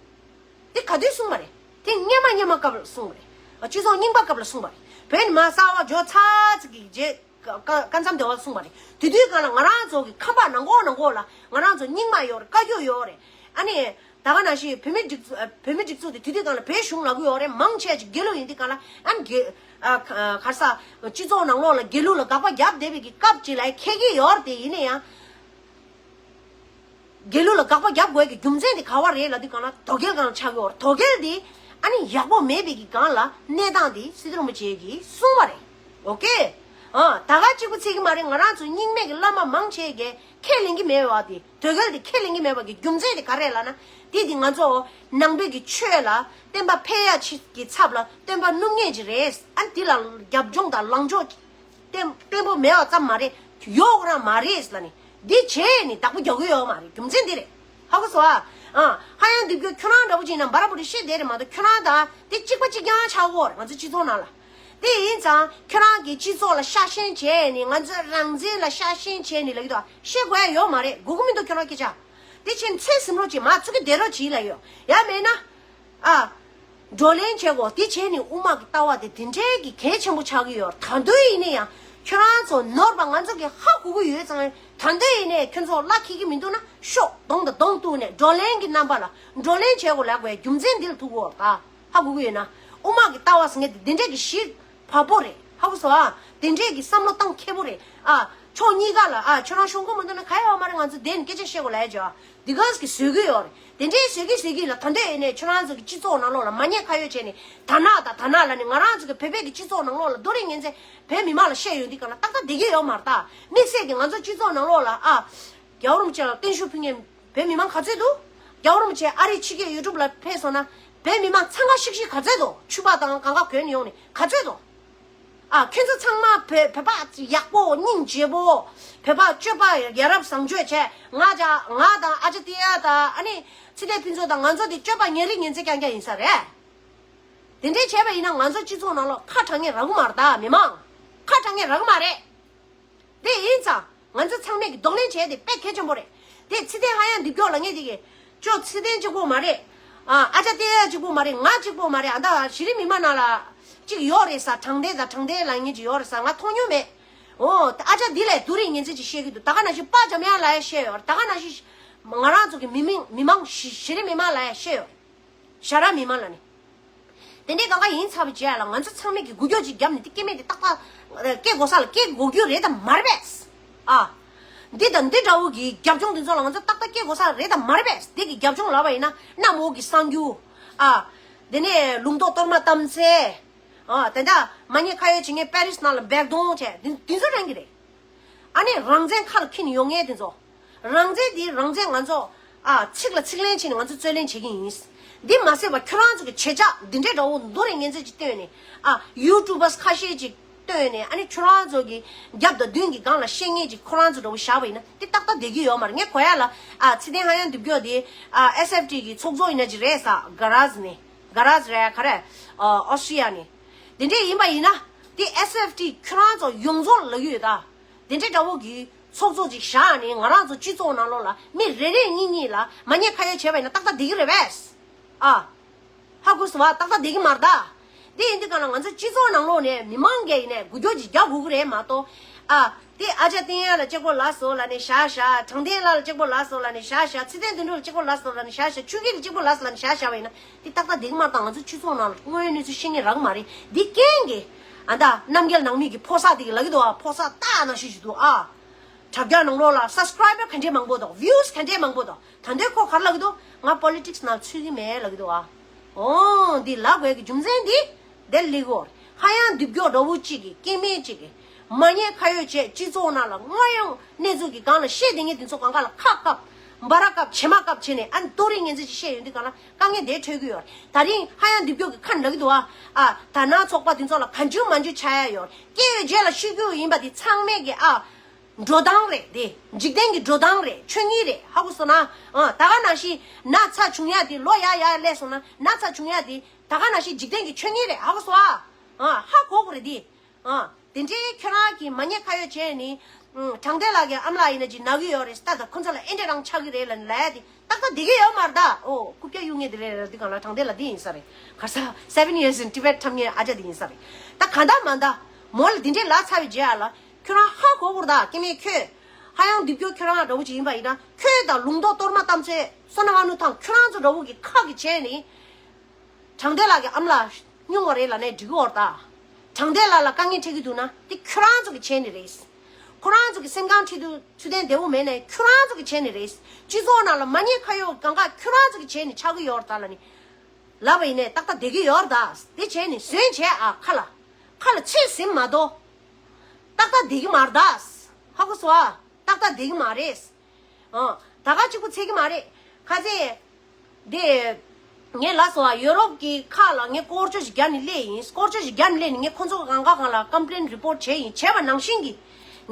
འདི་ག་དུས་གསུངས་པ་རེད། དེ་སྔོན་མ་སྔོན་མ་སྐབས་ལ་གསུངས་པ་རེད། སྤྱི་ཚོགས་རྙིང་པ་སྐབས་ལ་གསུངས་པ་རེད། བོད་ནས་མར་གསར་པ་འབྱོར་ཚར་ཚིག་གི་རྗེས་ཀ་ཀ་ཀ་མཚམས་སྡེ་བ་གསུངས་པ་རེད། དེ་དུས་སྒང་ལ་ང་རང་ཚོ་གི་ཁམས་པ་ནང་ཁོག་ནང་ཁོག་ལ་ང་རང་ཚོ་རྙིང་མ་ཡོད་རེད། བཀའ་བརྒྱུད་ཡོད་རེད། ཨ་ནི། ད་ག་ནང་བཞིན་བོད་མི་སྒྲིག་འཛུགས་བོད་མི་སྒྲིག་འཛུགས་དེ་དུས་དུས་སྒང་ལ་བོད་གཞུང་ལབ་ཀྱི་ཡོད་རེད། མང་ཆེ་ཅིག་དགེ་ལུགས་ཡིན་དུས་སྒང་ལ་ཨ་ནི་དགེ་ཨ་ཁ་ག་རེ་ཟ། སྤྱི་ཚོགས་ནང་ལོགས་ལ་དགེ་ལུགས་ལ་དགག་པ་བརྒྱབ་བསྡད་པའི་གི་སྐབས་ཅིག་ལ་ཁེལ་གྱི་ཡོད་རེད། དེ་ཡིན་ན་ཡང་དགེ་ལུགས་ལ་དགག་པ་བརྒྱབ་དགོས་ཀྱི་རྒྱུ་མཚན་དེ་ག་བ་རེད་ལབ་དུས་སྒང་ལ་དོལ་རྒྱལ་སྒང་ལ་ཆགས་ཀྱི་ཡོད་རེད། དོལ་རྒྱལ་དེ་ཨ་ནི་ཡག་པོ་མེད་པའི་གི་སྒང་ལ་གནས་སྟངས་དེ་སི་ཏུ་རིན་པོ་ཆེ་གིས་གསུངས་པ་རེད། ཨོ་ཀེ། ཨ། ད་ག་གཅིག་པུ་ཚིག་གི་མ་རེད། ང་རང་ཚོ་རྙིང་མའི་གི་བླ་མ་མང་ཆེ་གིས་ཁས་ལེན་གྱི་མེད་པ་དེ། དོལ་རྒྱལ་དེ་ཁས་ལེན་གྱི་མེད་པ་གི་རྒྱུ་མཚན་དེ་ག་རེ་ལབ་ན། དེ་དེ་ང་ཚོ་ནང་པའི་གི་ཆོས་ལ་བསྟན་པ་འཕེལ་ཡ་ཆེད་ཀྱི་ཚབ་ལ་བསྟན་པ་སྣུམ་ངེས་ཅིག་རེད། ཨ་ནི་དེ་ལ་རྒྱབ་ལྗོངས་དང་ལངས་ཕྱོགས་བརྟན་བརྟན་པོ་མེད་པ་ཙམ་མ་རེད། ཡོད་རང་མ་རེད་ལབ་ནས་འདི་བྱས་ནས་བདག་པོ་རྒྱག་གི་ཡོད་མ་རེད། རྒྱུ་མཚན་འདི་རེད། ཧ་གོ་སོང་ཨ། ཨ། ཧ་ཡང་འདི་བརྒྱུད་ཁྱོད་རང་འདྲ་བོ་ཅིག་ཡིན་ན་འབའ་ར་པོ་རི་བཤད་བསྡད་རེད་མ་གཏོགས་ཁྱོད་རང་དང་དེ་གཅིག་པ་གཅིག་རྐྱང་ཆགས་ཡོད་རེད་ང་ཚོ་སྤྱི་ཚོགས་ནང་ལ། དེ་ཡིན་ཙང་ཁྱོད་རང་གིས་སྤྱི་ཚོགས་ལ་ཤ་ཞེན་བྱས་ནས་ང་ཚོའི་རང་བཙན་ལ་ཤ་ཞེན་བྱས་ནས་ལབ་ཀྱི་འདུག་བཤད་དགོས་ཡ་ཡོད་མ་རེད། དགོས་ཀྱི་མི་འདུག་ཁྱོད་རང་སྐད་ཆ། དེ་བྱས་ནས་ཚོད་ཟིན་རོགས་བྱེད། མ་ཚུགས་ཀྱི་བསྡད་རོགས་བྱེད་ལབ་ཡོད། ཡ་མེད་ན། ཨ། བགྲོ་གླེང་བྱེད་དགོས། དེ་བྱས་ནས་དབུ་མ་གི་ལྟ་བ་དེ་དེ་འདྲའི་གི་གལ་ཆེན་པོ་ཆགས་ཀྱི་ཡོད། ད་དུང་ཡིན་ན་ཡང་ཁྱོད་རང་ཚོ་ནོར་བ་ང་ཚོ་གི་ཧ་གོ་གི་ཡོད་ཙང་ད་དུང་ཡིན་ནའི་ཁྱོད་ཚོ་བླ་འཁྱེར་གྱི་མི་འདུག་ན་ཤོག་གདོང་དང་གདོང་གཏུག་ནས་བགྲོ་གླེང་གི་རྣམ་པ་ལ་བགྲོ་གླེང་བྱེད་དགོས་ལབ་དགོས་རྒྱུ་མཚན་འདི་ལ་ཐུག་གོ་ད། ཧ་གོ་གི་ཡོད་ན། དབུ་མ་གི་ལྟ་བ་ཟེར་མཁན་དེ་འདི་འདྲས་ཀྱི་ཞིབ་ཕྲ་པོ་རེད། ཧ་གོ་སོང་ཨ། དེ་འདྲས་ཀྱི་བསམ་བློ་གཏང་མཁས་པོ་རེད་ཨ། ཕྱོགས་གཉིས་ཀ་ལ་ཨ། ཁྱོད་རང་ཤོང་གི་མི་འདུག་ན་ག་ཡ་བ་མ་རེད། ང་ཚོ་བསྡད་ནས་སྐད་ཆ་བཤད་དགོས་ལབ་ཡ་ཅོ། འདི་ག་ཟིག་གི་བཟོས་གི་ཡོད་རེད། དེ་འདྲས་བཟོས་གི་བཟོས་གི་ལ་ད་འདོད་ཡིན་ནས་ཁྱོད་རང་ཚོ་གི་སྤྱི་ཚོགས་ནང་ལོགས་ལ་མ་ཉེས་ཁ་གཡོག་བྱས་ནས་ད་ན་ད་ད་ན་ལ་ནི་ང་རང་ཚོ་གི་བོད་པའི་གི་སྤྱི་ཚོགས་ནང་ལོགས་ལ་རྡོ་རིང་ངན་ཚད་བོད་མི་མང་ལ་བཤད་ཡོང་དུས་ག་ལ་ཏག་ཏག་བསྡད་གི་ཡོད་མ་རེད་ད། དམིགས་བསལ་གི་ང་ཚོ་སྤྱི་ཚོགས་ནང་ལོགས་ལ་ཨ། རྒྱལ་བ་རིན་པོ་ཆེ་ལ་བརྟན་བཞུགས་ཕུལ་མཁན་བོད་མི་མང་ག་ཚོད་འདུག་རྒྱལ་བ་རིན་པོ་ཆེ་ཨ་རིའི་ཕྱི་རྒྱལ་ཡུལ་གྲུ་ལ་ཕེབས་སོང་ན་བོད་མི་མང་འཚང་ཁ་ཤིག་ཤིག་ག་ཚོད་འདུག་ཕྱུ་པ་དང་གང་ག་གོན་ཡོང་ནས་ག་ཚོད་འདུག་ཨ། ཁྱོད་ཚོ་ཚང་མ་བོད་བོད་པ་ཡག་པོ་སྙིང་རྗེ་པོ། བོད་པ་སྤྱོད་པ་ཡ་རབས་བཟང་སྤྱོད་བྱས། ང་ཅག་ང་དང་ཨ་ཅག་ཏི་ཡ་དང་ཨ་ནི་ཚེ་བརྟན་ཕུན་ཚོགས་དང་ང་ཚོ་དེ་སྤྱོད་པ་ཉེ་རིང་ཉེ་ཚེ་རྐྱང་རྐྱང་ཡིན་ས་རེད། དེ་འདྲས་བྱས་པ་ཡིན་ན་ང་ཚོ་སྤྱི་ཚོགས་ནང་ལོགས་ཁ་གྲག་མཁན་རག་གི་མ་རེད་ད། མི་མང་ཁ་གྲག་མཁན་རག་གི་མ་རེད། དེ་ཡིན་ཙང་ང་ཚོ་ཚང་མས་ཀྱི་གདོང་ལེན་བྱས་ཏེ་དཔེ་གལ་ཆེན་པོ་རེད། དེ་ཚེ་བརྟན་ཧ་ཡང་འདི་མགྱོགས་ལ་ངས་དེ་གི་ཅོ་ཚེ་བརྟན་གཅིག་པོ་མ་རེད། ཨ་ཨ་ཅག་ཏི་ཡ་གཅིག་པོ་མ་རེད། ང་གཅིག་པོ་མ་རེད། ཨ་ད་གཞི་རིམ་མི་མང་ནང་ལ་གཅིག་ཡོད་རེད་ས། དྲང་བདེན་དང་དྲང་བདེན་ལབ་མཁན་གཅིག་ཡོད་རེད་ས། ང་མཐོང་མྱོང་མེད། འོ་ཨ་ཅག་འདི་ལས་དུ་རིང་ངན་ཚེ་གཅིག་བཤད་གི་འདུག་ད་ག་ནང་བཞིན་པ་འཇམ་དབྱངས་ལ་ཡ་བཤད་ཡོད་རེད། ད་ག་ནང་བཞིན་ང་རང་ཚོ་གི་མི་མིང་མི་མང་གཞི་གཞི་རིམ་མི་མང་ལ་ཡ་བཤད་ཡོད་རེད། ཞྭ་ར་མི་མང་ལ་ནི། དེ་འདྲའི་གང་ག་ཡིན་ཚར་བའི་རྗེས་ལ་ང་ཚོ་ཚང་མས་ཀྱི་འགུལ་སྐྱོད་ཅིག་བརྒྱབ་ནས་དེ་སྐྱེ་དམན་དེ་ཏག་ཏག་སྐྱེ་དགོས་ས་ལ་སྐྱེ་དགོས་རྒྱུ་རེད་དམ་མ་རེད་པས། ཨ། འདི་དང་འདི་འདྲ་བོ་གི་རྒྱབ་ལྗོངས་དེ་ཚོ་ལ་ང་ཚོ་ཏག་ཏག་སྐྱེ་དགོས་ས་རེད་དམ་མ་རེད་པས། དེ་གི་རྒྱབ་ལྗོངས་ལབ་པ་ཡིན་ན་གནམ་འོག་གི་གསར་འགྱུར། ཨ། དེ་ནས་ལུང་རྟོགས་གཏོར་མ་བཏབ་ཚེ། ཨ། དེ་འདྲ་མ་ཉེས་ཁ་གཡོག་བྱེད་མཁན་པེ་རིས་ནང་ལ་འབད་རྡུང་བྱས་དེ་དེ་ཚོ་རང་གི་རེད། ཨ་ནི་རང་བཙན་ཁ་ལ་འཁྱེར་ནས་ཡོང་མཁན་དེ་ཚོ། རང་བཙན་འདི་རང་བཙན་ང་ཚོ་ཨ་ཚིག་ལ་ཚིག་ལན་བྱས་ནས་ང་ཚོ་རྩོད་ལེན་བྱེད་ཀྱི་ཡིན། འདི་མ་ཟད་པ་ཁྱོད་རང་ཚོ་གི་བྱེད་ཕྱོགས་འདི་འདྲའི་འདྲ་བོ་མདོ་རེ་ངན་ཚད་ཅིག་བཏོན་ནས་ཨ་ཡུ་ཊུ་བར་ཁ་ཤས་ཅིག་བཏོན་ནས་ཨ་ནི་ཁྱོད་རང་ཚོ་གི་རྒྱབ་དང་མདུན་གྱི་སྒང་ལ་བཤད་མཁན་ཅིག་ཁོ་རང་ཚོ་འདྲ་བོ་བཞག་པ་ཡིན་ན་འདི་ཏག་ཏག་བསྡད་ཀྱི་ཡོད་མ་རེད། ངས་གོ་ཡ་ལ་ཨ་ཚེ་བརྟན་ཧ་ཡང་འདུག་རྒྱུ་དེ་ཨ་ཨེས་ཨེཕ་ཊི་གི་ཚོགས་གཙོ་ཡིན་ན་ཅིག་རེད་ས་གྷ་རཱ་ཛི་ནས་གྷ་རཱ་ཛི་རེད་ག་རེ་ཨོ་སི་ཊི་ཡ་ནས་དེ་འདྲས་ཡིན་པ་ཡིན་ན་དེ་ཨེས་ཨེཕ་ཊི་ཁྱོད་རང་ཚོ་ཡོངས་རྫོགས་ལབ་ཀྱི་ཡོད་ད། དེ་འདྲའི་འདྲ་བོ་གི་ཚོགས་གཙོ་ཅིག་བཞག་ནས་ང་རང་ཚོ་སྤྱི་ཚོགས་ནང་ལོགས་ལ་མི་རེ་རེ་གཉིས་གཉིས་ལ་མ་ཉེས་ཁ་གཡོགས་བྱས་པ་ཡིན་ན་ཏག་ཏག་བསྡད་ཀྱི་རེད་པས། ཨ། ཧ་གོ་སོང་བ། ཏག་ཏག་བསྡད་ཀྱི་མ་རེད་ད། དེ་ཡིན་དུས་གང་ལ་ང་ཚོ་སྤྱི་ཚོགས་ནང་ལོགས་ནས་མི་མང་གིས་ཡིན་ནས་འགུལ་སྐྱོད་ཅིག་རྒྱག་དགོས་ཀྱི་རེད་མ་གཏོགས། ཨ། དེ་ཨ་ཅག་བསྟན་ཡར་ལ་གཅིག་པོ་ལབ་སོང་ལབ་ནས་བཞག་བཞག་དྲང་བདེན་ལགས་ལ་གཅིག་པོ་ལབ་སོང་ལབ་ནས་བཞག་བཞག་ཚེ་བརྟན་དོན་གྲུབ་ལ་གཅིག་པོ་ལབ་སོང་ལབ་ནས་བཞག་བཞག་ཆོས་སྐྱིད་ལ་གཅིག་པོ་ལབ་སོང་ལབ་ནས་བཞག་བཞག་པ་ཡིན་ན། དེ་ཏག་ཏག་བསྡད་ཀྱི་མ་རེད་ད། ང་ཚོ་སྤྱི་ཚོགས་ནང་ལ་དངོས་ཡོད་གནས་ཚུལ་ཤེས་མཁན་རག་གི་མ་རེད། འདི་རྐྱེན་གྱིས་ཨ་ད་རྣམ་རྒྱལ་ནང་མི་གི་ཕོ་གསར་དེ་གི་ལབ་ཀྱི་འདུག་ཨ། ཕོ་གསར་ལྟ་ནང་བཞིན་ཞིག་འདུག་ཨ། དྲ་རྒྱ་ནང་ལོགས་ལ་སབ་སི་ཀ་རའི་བར་ག་འདྲས་མང་པོ་འདུག་བིའུ་སི་ག་འདྲས་མང་པོ་འདུག་ད་དུང་ཁོ་ག་རེ་ལབ་ཀྱི་འདུག་ང་པོ་ལི་ཊིག་སི་ནང་ཚུད་ཀྱི་མེད་ལབ་ཀྱི་འདུག་ཨ། ཨོ་འདི་ལབ་དགོས་ཀྱི་རྒྱུ་མཚན་འདི་དེ་ལབ་ཀྱི་ཡོད་རེད། ཧ་ཡང་རྡུབ་སྐྱོ་འདྲ་བོ་གཅིག་གིས་སྐྱེ་དམན་གཅིག་གིས་མ་ཉེས་ཁ་གཡོགས་བྱས་སྤྱི་ཚོགས་ནང་ལ་དངོས་ཡོད་གནས་ཚུལ་གྱི་སྒང་ལ་བཤད་བསྡད་མཁན་དེ་ཚོ་སྒང་ག་ལ་ཁ་བཀབ། འབའ་ར་བཀབ། བྱེ་མ་བཀབ་བྱས་ནས་ཨ་ནི་ལྟོ་རིགས་ངན་ཚད་ཅིག་བཤད་ཡོང་དུས་སྒང་ལ་དཀའ་ངལ་དེ་འཕྲད་ཀྱི་ཡོད་རེད། ད་རིང་ཧ་ཡང་རྡུབ་སྐྱོ་གི་ཁ་ནས་ལབ་ཀྱི་འདུག་ཨ། ཨ་དར་ནག་ཚོགས་པ་དེ་ཚོ་ལ་གང་བྱུང་མང་བྱུང་ཆགས་ཡ་ཡོད་རེད། སྐྱེས་པའི་རྗེས་ལ་ཤི་རྒྱུ་ཡིན་པ་དེ་ཚང་མས་ཀྱི་ཨ། འགྲོ་སྟངས་རེད་དེ། འཇིག་རྟེན་གྱི་འགྲོ་སྟངས་རེད། ཆོས་ཉིད་རེད། ཧ་གོ་སོང་ན། ཨ་ད་ག་ནང་བཞིན་ན་ཚ་བྱུང་ཡ་དེ་ལོ་ཡར་ཡར་སླེབས་སོང་ན་ན་ཚ་བྱུང་ཡ་དེ་ད་ག་ནང་བཞིན་འཇིག་རྟེན་གྱི་ཆོས་ཉིད་རེད། ཧ་གོ་སོང་ཨ། ཨ་ཧ་གོ་དགོས་རེད་དེ། ཨ་དེ་འདྲའི་ཁྱོད་རང་གིས་མ་ཉེས་ཁ་གཡོགས་བྱས་ནི། ཨ་དྲང་བདེན་ལགས་ཀྱི་ཨ་མ་ལགས་ཡིན་ན་ཅིག་ན་གི་ཡོད་རེད། ད་ད་ཁོ་ཚོ་ལ་ཨེ་འདྲ་རང་ཆགས་ཀྱི་རེད་ལབ་ནི་ལབ་ཡ་དེ་ཏག་ཏག་བསྡད་ཀྱི་ཡོད་མ་རེད་ད། ཨོ་རྐུབ་བཀྱག་གཡུག་མཁན་དེ་རེད་རེད། དེ་གང་ལ་དྲང་བདེན་ལགས་འདི་ཡིན་ས་རེད། ག་ས་Seven Years in Tibet འཁྲབ་མཁན་ཨ་ཅག་དེ་ཡིན་ས་རེད། ད་གང་ལྟར་མ་ལྟར་མོ་ལ་འདི་འདྲའི་ལབ་ཚར་བའི་རྗེས་ཨ་ལ། ཁྱོད་རང་ཧ་གོ་དགོས་རེད་ད། སྐྱེ་དམན་ཁྱོད། ཧ་ཡང་རྡུབ་སྐྱོ་ཁྱོད་རང་འདྲ་བོ་ཅིག་ཡིན་པ་ཡིན་ན་ཁྱོད་དང་ལུང་རྟོགས་གཏོར་མ་གཏམ་ཚེ་བསོད་ནམས་དབང་ནུ་ཐང་ཁྱོད་རང་ཚོ་འདྲ་བོ་གི་ཁ་གི་བྱས་ནི། དྲང་བདེན་ལགས་ཀྱི་ཨ་མ་ལགས་སྙུང་བ་རེད་ལབ་ནས་འགྲིག་གི་ཡོད་རེད་ད། དྲང་བདེན་ལགས་ལ་དཀའ་ངལ་འཕྲད་ཀྱི་འདུག་ན་དེ་ཁྱོད་རང་ཚོ་གི་བྱས་ནི་རེད། ཁོ་རང་ཚོ་གི་སེམས་ཁམས་ཁྲིད་དུས་ཚུལ་ལྡན་བདེ་བོ་མེད་ནས་ཁྱོད་རང་ཚོ་གི་བྱས་ནི་རེད། སྤྱི་ཚོགས་ནང་ལ་མ་ཉེས་ཁ་གཡོགས་གང་ག་ཁྱོད་རང་ཚོ་གི་བྱས་ནི་ཆགས་ཀྱི་ཡོད་རེད་ད་ལབ་ནི། ལབ་པ་ཡིན་ནས་ཏག་ཏག་བསྡད་ཀྱི་ཡོད་རེད་ད། དེ་བྱས་ནི་ཟོན་བྱས་ཨ་ཁ་ལ། ཁ་ལ་ཚིག་ཟིན་མ་གཏོགས། ཏག་ཏག་བསྡད་ཀྱི་མ་རེད་ད། ཧ་གོ་སོང་ཨ། ཏག་ཏག་བསྡད་ཀྱི་མ་རེད། ཨ་ད་ག་གཅིག་པུ་ཚད་ཀྱི་མ་རེད། ཁ་ཚེ། དེ། ངས་ལབ་སོང་ཨ། ཡོ་རོབ་ཀྱི་ཁག་ལ་ངས་སྐོར་སྐྱོད་ཞིག་བརྒྱབ་ནས་སླེབས་ཡིན། སྐོར་སྐྱོད་ཞིག་བརྒྱབ་ནས་སླེབས་ནས་ངས་ཁོ་ཚོ་གང་ག་གང་ལ་ཀམ་པི་ལེན་རི་པོར་བྱས་ཡིན། བྱས་པ་ནང་བཞིན་གྱི།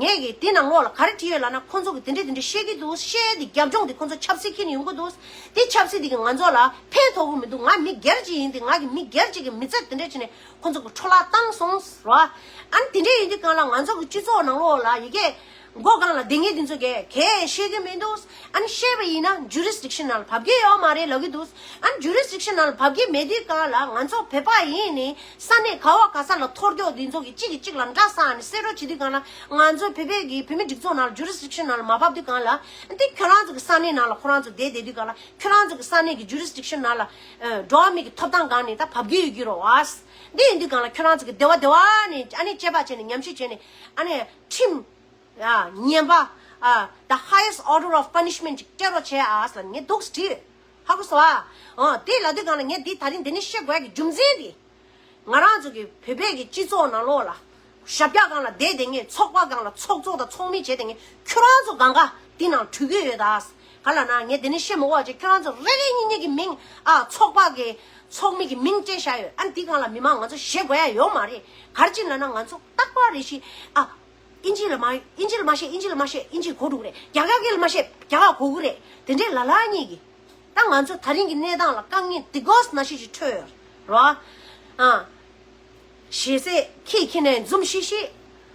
ངས་ཀྱི་དེ་ནང་ལོགས་ལ་ག་རེ་བྲིས་ཡོད་ལབ་ན་ཁོ་ཚོ་གི་དེ་འདྲས་དེ་འདྲས་བཤད་ཀྱི་འདུག་བཤད་དེ་རྒྱབ་ལྗོངས་དེ་ཁོ་ཚོ་ཆབ་སྲིད་འཁྱེར་ནས་ཡོང་གི་འདུག་དེ་ཆབ་སྲིད་དེ་གི་ང་ཚོ་ལ་ཕན་ཐོགས་གི་མི་འདུག་ང་མི་སྒེར་གཅིག་ཡིན་དེ་ང་གི་མི་སྒེར་གཅིག་གི་མི་ཚེ་དེ་འདྲས་བྱས་ནས་ཁོ་ཚོ་གི་འཕྲོ་བརླག་བཏང་སོང་ར། ཨ་ནི་དེ་འདྲས་ཡིན་དུས་གང་ལ་ང་ཚོ་གི་སྤྱི་ཚོགས་ནང་ལོགས་ལ་ཡི་གེ་མགོ་སྒང་ལ་བསྡད་མཁན་དེ་ཚོ་གས་གས་ཤེས་ཀྱི་མི་འདུག་ཨ་ནི་ཤེས་པ་ཡིན་ན་ཇུ་རི་སི་ཌིག་ཤན་ནང་ལ་བབས་ཀྱི་ཡོད་མ་རེད་ལབ་ཀྱི་འདུག་ཨ་ནི་ཇུ་རི་སི་ཌིག་ཤན་ནང་ལ་བབས་ཀྱི་མེད་དུས་གང་ལ་ང་ཚོ་བོད་པ་ཡིན་ནི་ས་གནས་ག་བ་ག་ས་ལ་ཐོར་ཀྱོག་འདི་ཚོ་གི་གཅིག་གིས་གཅིག་ལ་འདྲ་ས་ནི་གསེད་རོགས་བྱེད་དུས་གང་ལ་ང་ཚོ་བོད་པའི་གི་བོད་མི་སྒྲིག་འཛུགས་ནང་ལ་ཇུ་རི་སི་ཌིག་ཤན་ནང་ལ་མ་བབས་དུས་གང་ལ་འདི་ཁྱོད་རང་ཚོ་གི་ས་གནས་ནང་ལ་ཁོ་རང་ཚོ་བསྡད་བསྡད་དུས་གང་ལ་ཁྱོད་རང་ཚོ་གི་ས་གནས་གི་ཇུ་རི་སི་ཌིག་ཤན་ནང་ལ་འགྲོ་བ་མི་གི་ཐོབ་ཐང་སྒང་ནས་ད་བབས་ཀྱི་ཡོད་ཀྱི་རེད་བ། འདི་ཡིན་དུས་གང་ལ་ཁྱོད་རང་ཚོ་གི་སྡེ་བ་སྡེ་བ་ནས་ཨ་ནི་དཔྱད་པ་བྱས་ནས་ཉམས་ཞིབ་བྱས་ནས་ཨ་ནི་ཁྲིམས། ཨ་ངན་པ། ཨ་the highest order of punishment ཅིག་སྤྲད་རོགས་བྱས་ཨ་ཟེར་ལ་ངས་འདུག་སེ་བྲིས། ཧ་གོ་སོང་ཨ། ཨོ་དེ་ལབ་དུས་གང་ལ་ངས་འདི་ད་རིང་འདི་ནས་བཤད་དགོས་ཡ་གི་རྒྱུ་མཚན་འདི། ང་རང་ཚོ་གི་བོད་པའི་གི་སྤྱི་ཚོགས་ནང་ལོགས་ལ། ཞབས་བཀྱག་སྒང་ལ་བསྡད་བསྡད་མཁན་ཚོགས་པ་སྒང་ལ་ཚོགས་གཙོ་དང་ཚོགས་མི་བྱས་བསྡད་མཁན་ཁྱོད་རང་ཚོ་གང་ག་འདི་ནང་འཁྲུལ་གི་ཡོད་ད། ག་ལ་ན་ངས་འདི་ནས་བཤད་མི་དགོས་པ་བྱས་ཁྱོད་རང་ཚོ་རེ་རེ་གཉིས་གཉིས་ཀྱི་མིང་ཨ་ཚོགས་པ་གི་ཚོགས་མི་གི་མིང་སྤྲད་བཞག་ཡོད། ཨ་འདི་སྒང་ལ་མི་མང་ང་ཚོ་ཞེད་དགོས་ཡ་ཡོད་མ་རེད། ག་རེ་བྱས་ལབ་ན་ང་ཚོ་རྟག་པར་རེ་བཞིན་ཨ། ཨིན་ཇི་ལ་མ་ཨིན་ཇི་ལ་མ་བཤད། ཨིན་ཇི་ལ་མ་བཤད། ཨིན་ཇི་གོ་འགྲོ་གི་རེད། རྒྱ་གར་སྐད་ལ་མ་བཤད། རྒྱ་གར་གོ་གི་རེད། དེ་འདྲའི་ལ་ལ་གཉིས་ཀྱིས་ད་ང་ཚོ་ད་རིང་གི་གནས་སྟངས་ལ་དཀའ་ངལ་འདི་གོས་ན་ཤི་ཤི་འཕྲོད་ཡོད་རོ། ཨ། ཞེ་སའི་ཁྱི་ཁྱི་ནས་འཛུམ་ཤི་ཤི།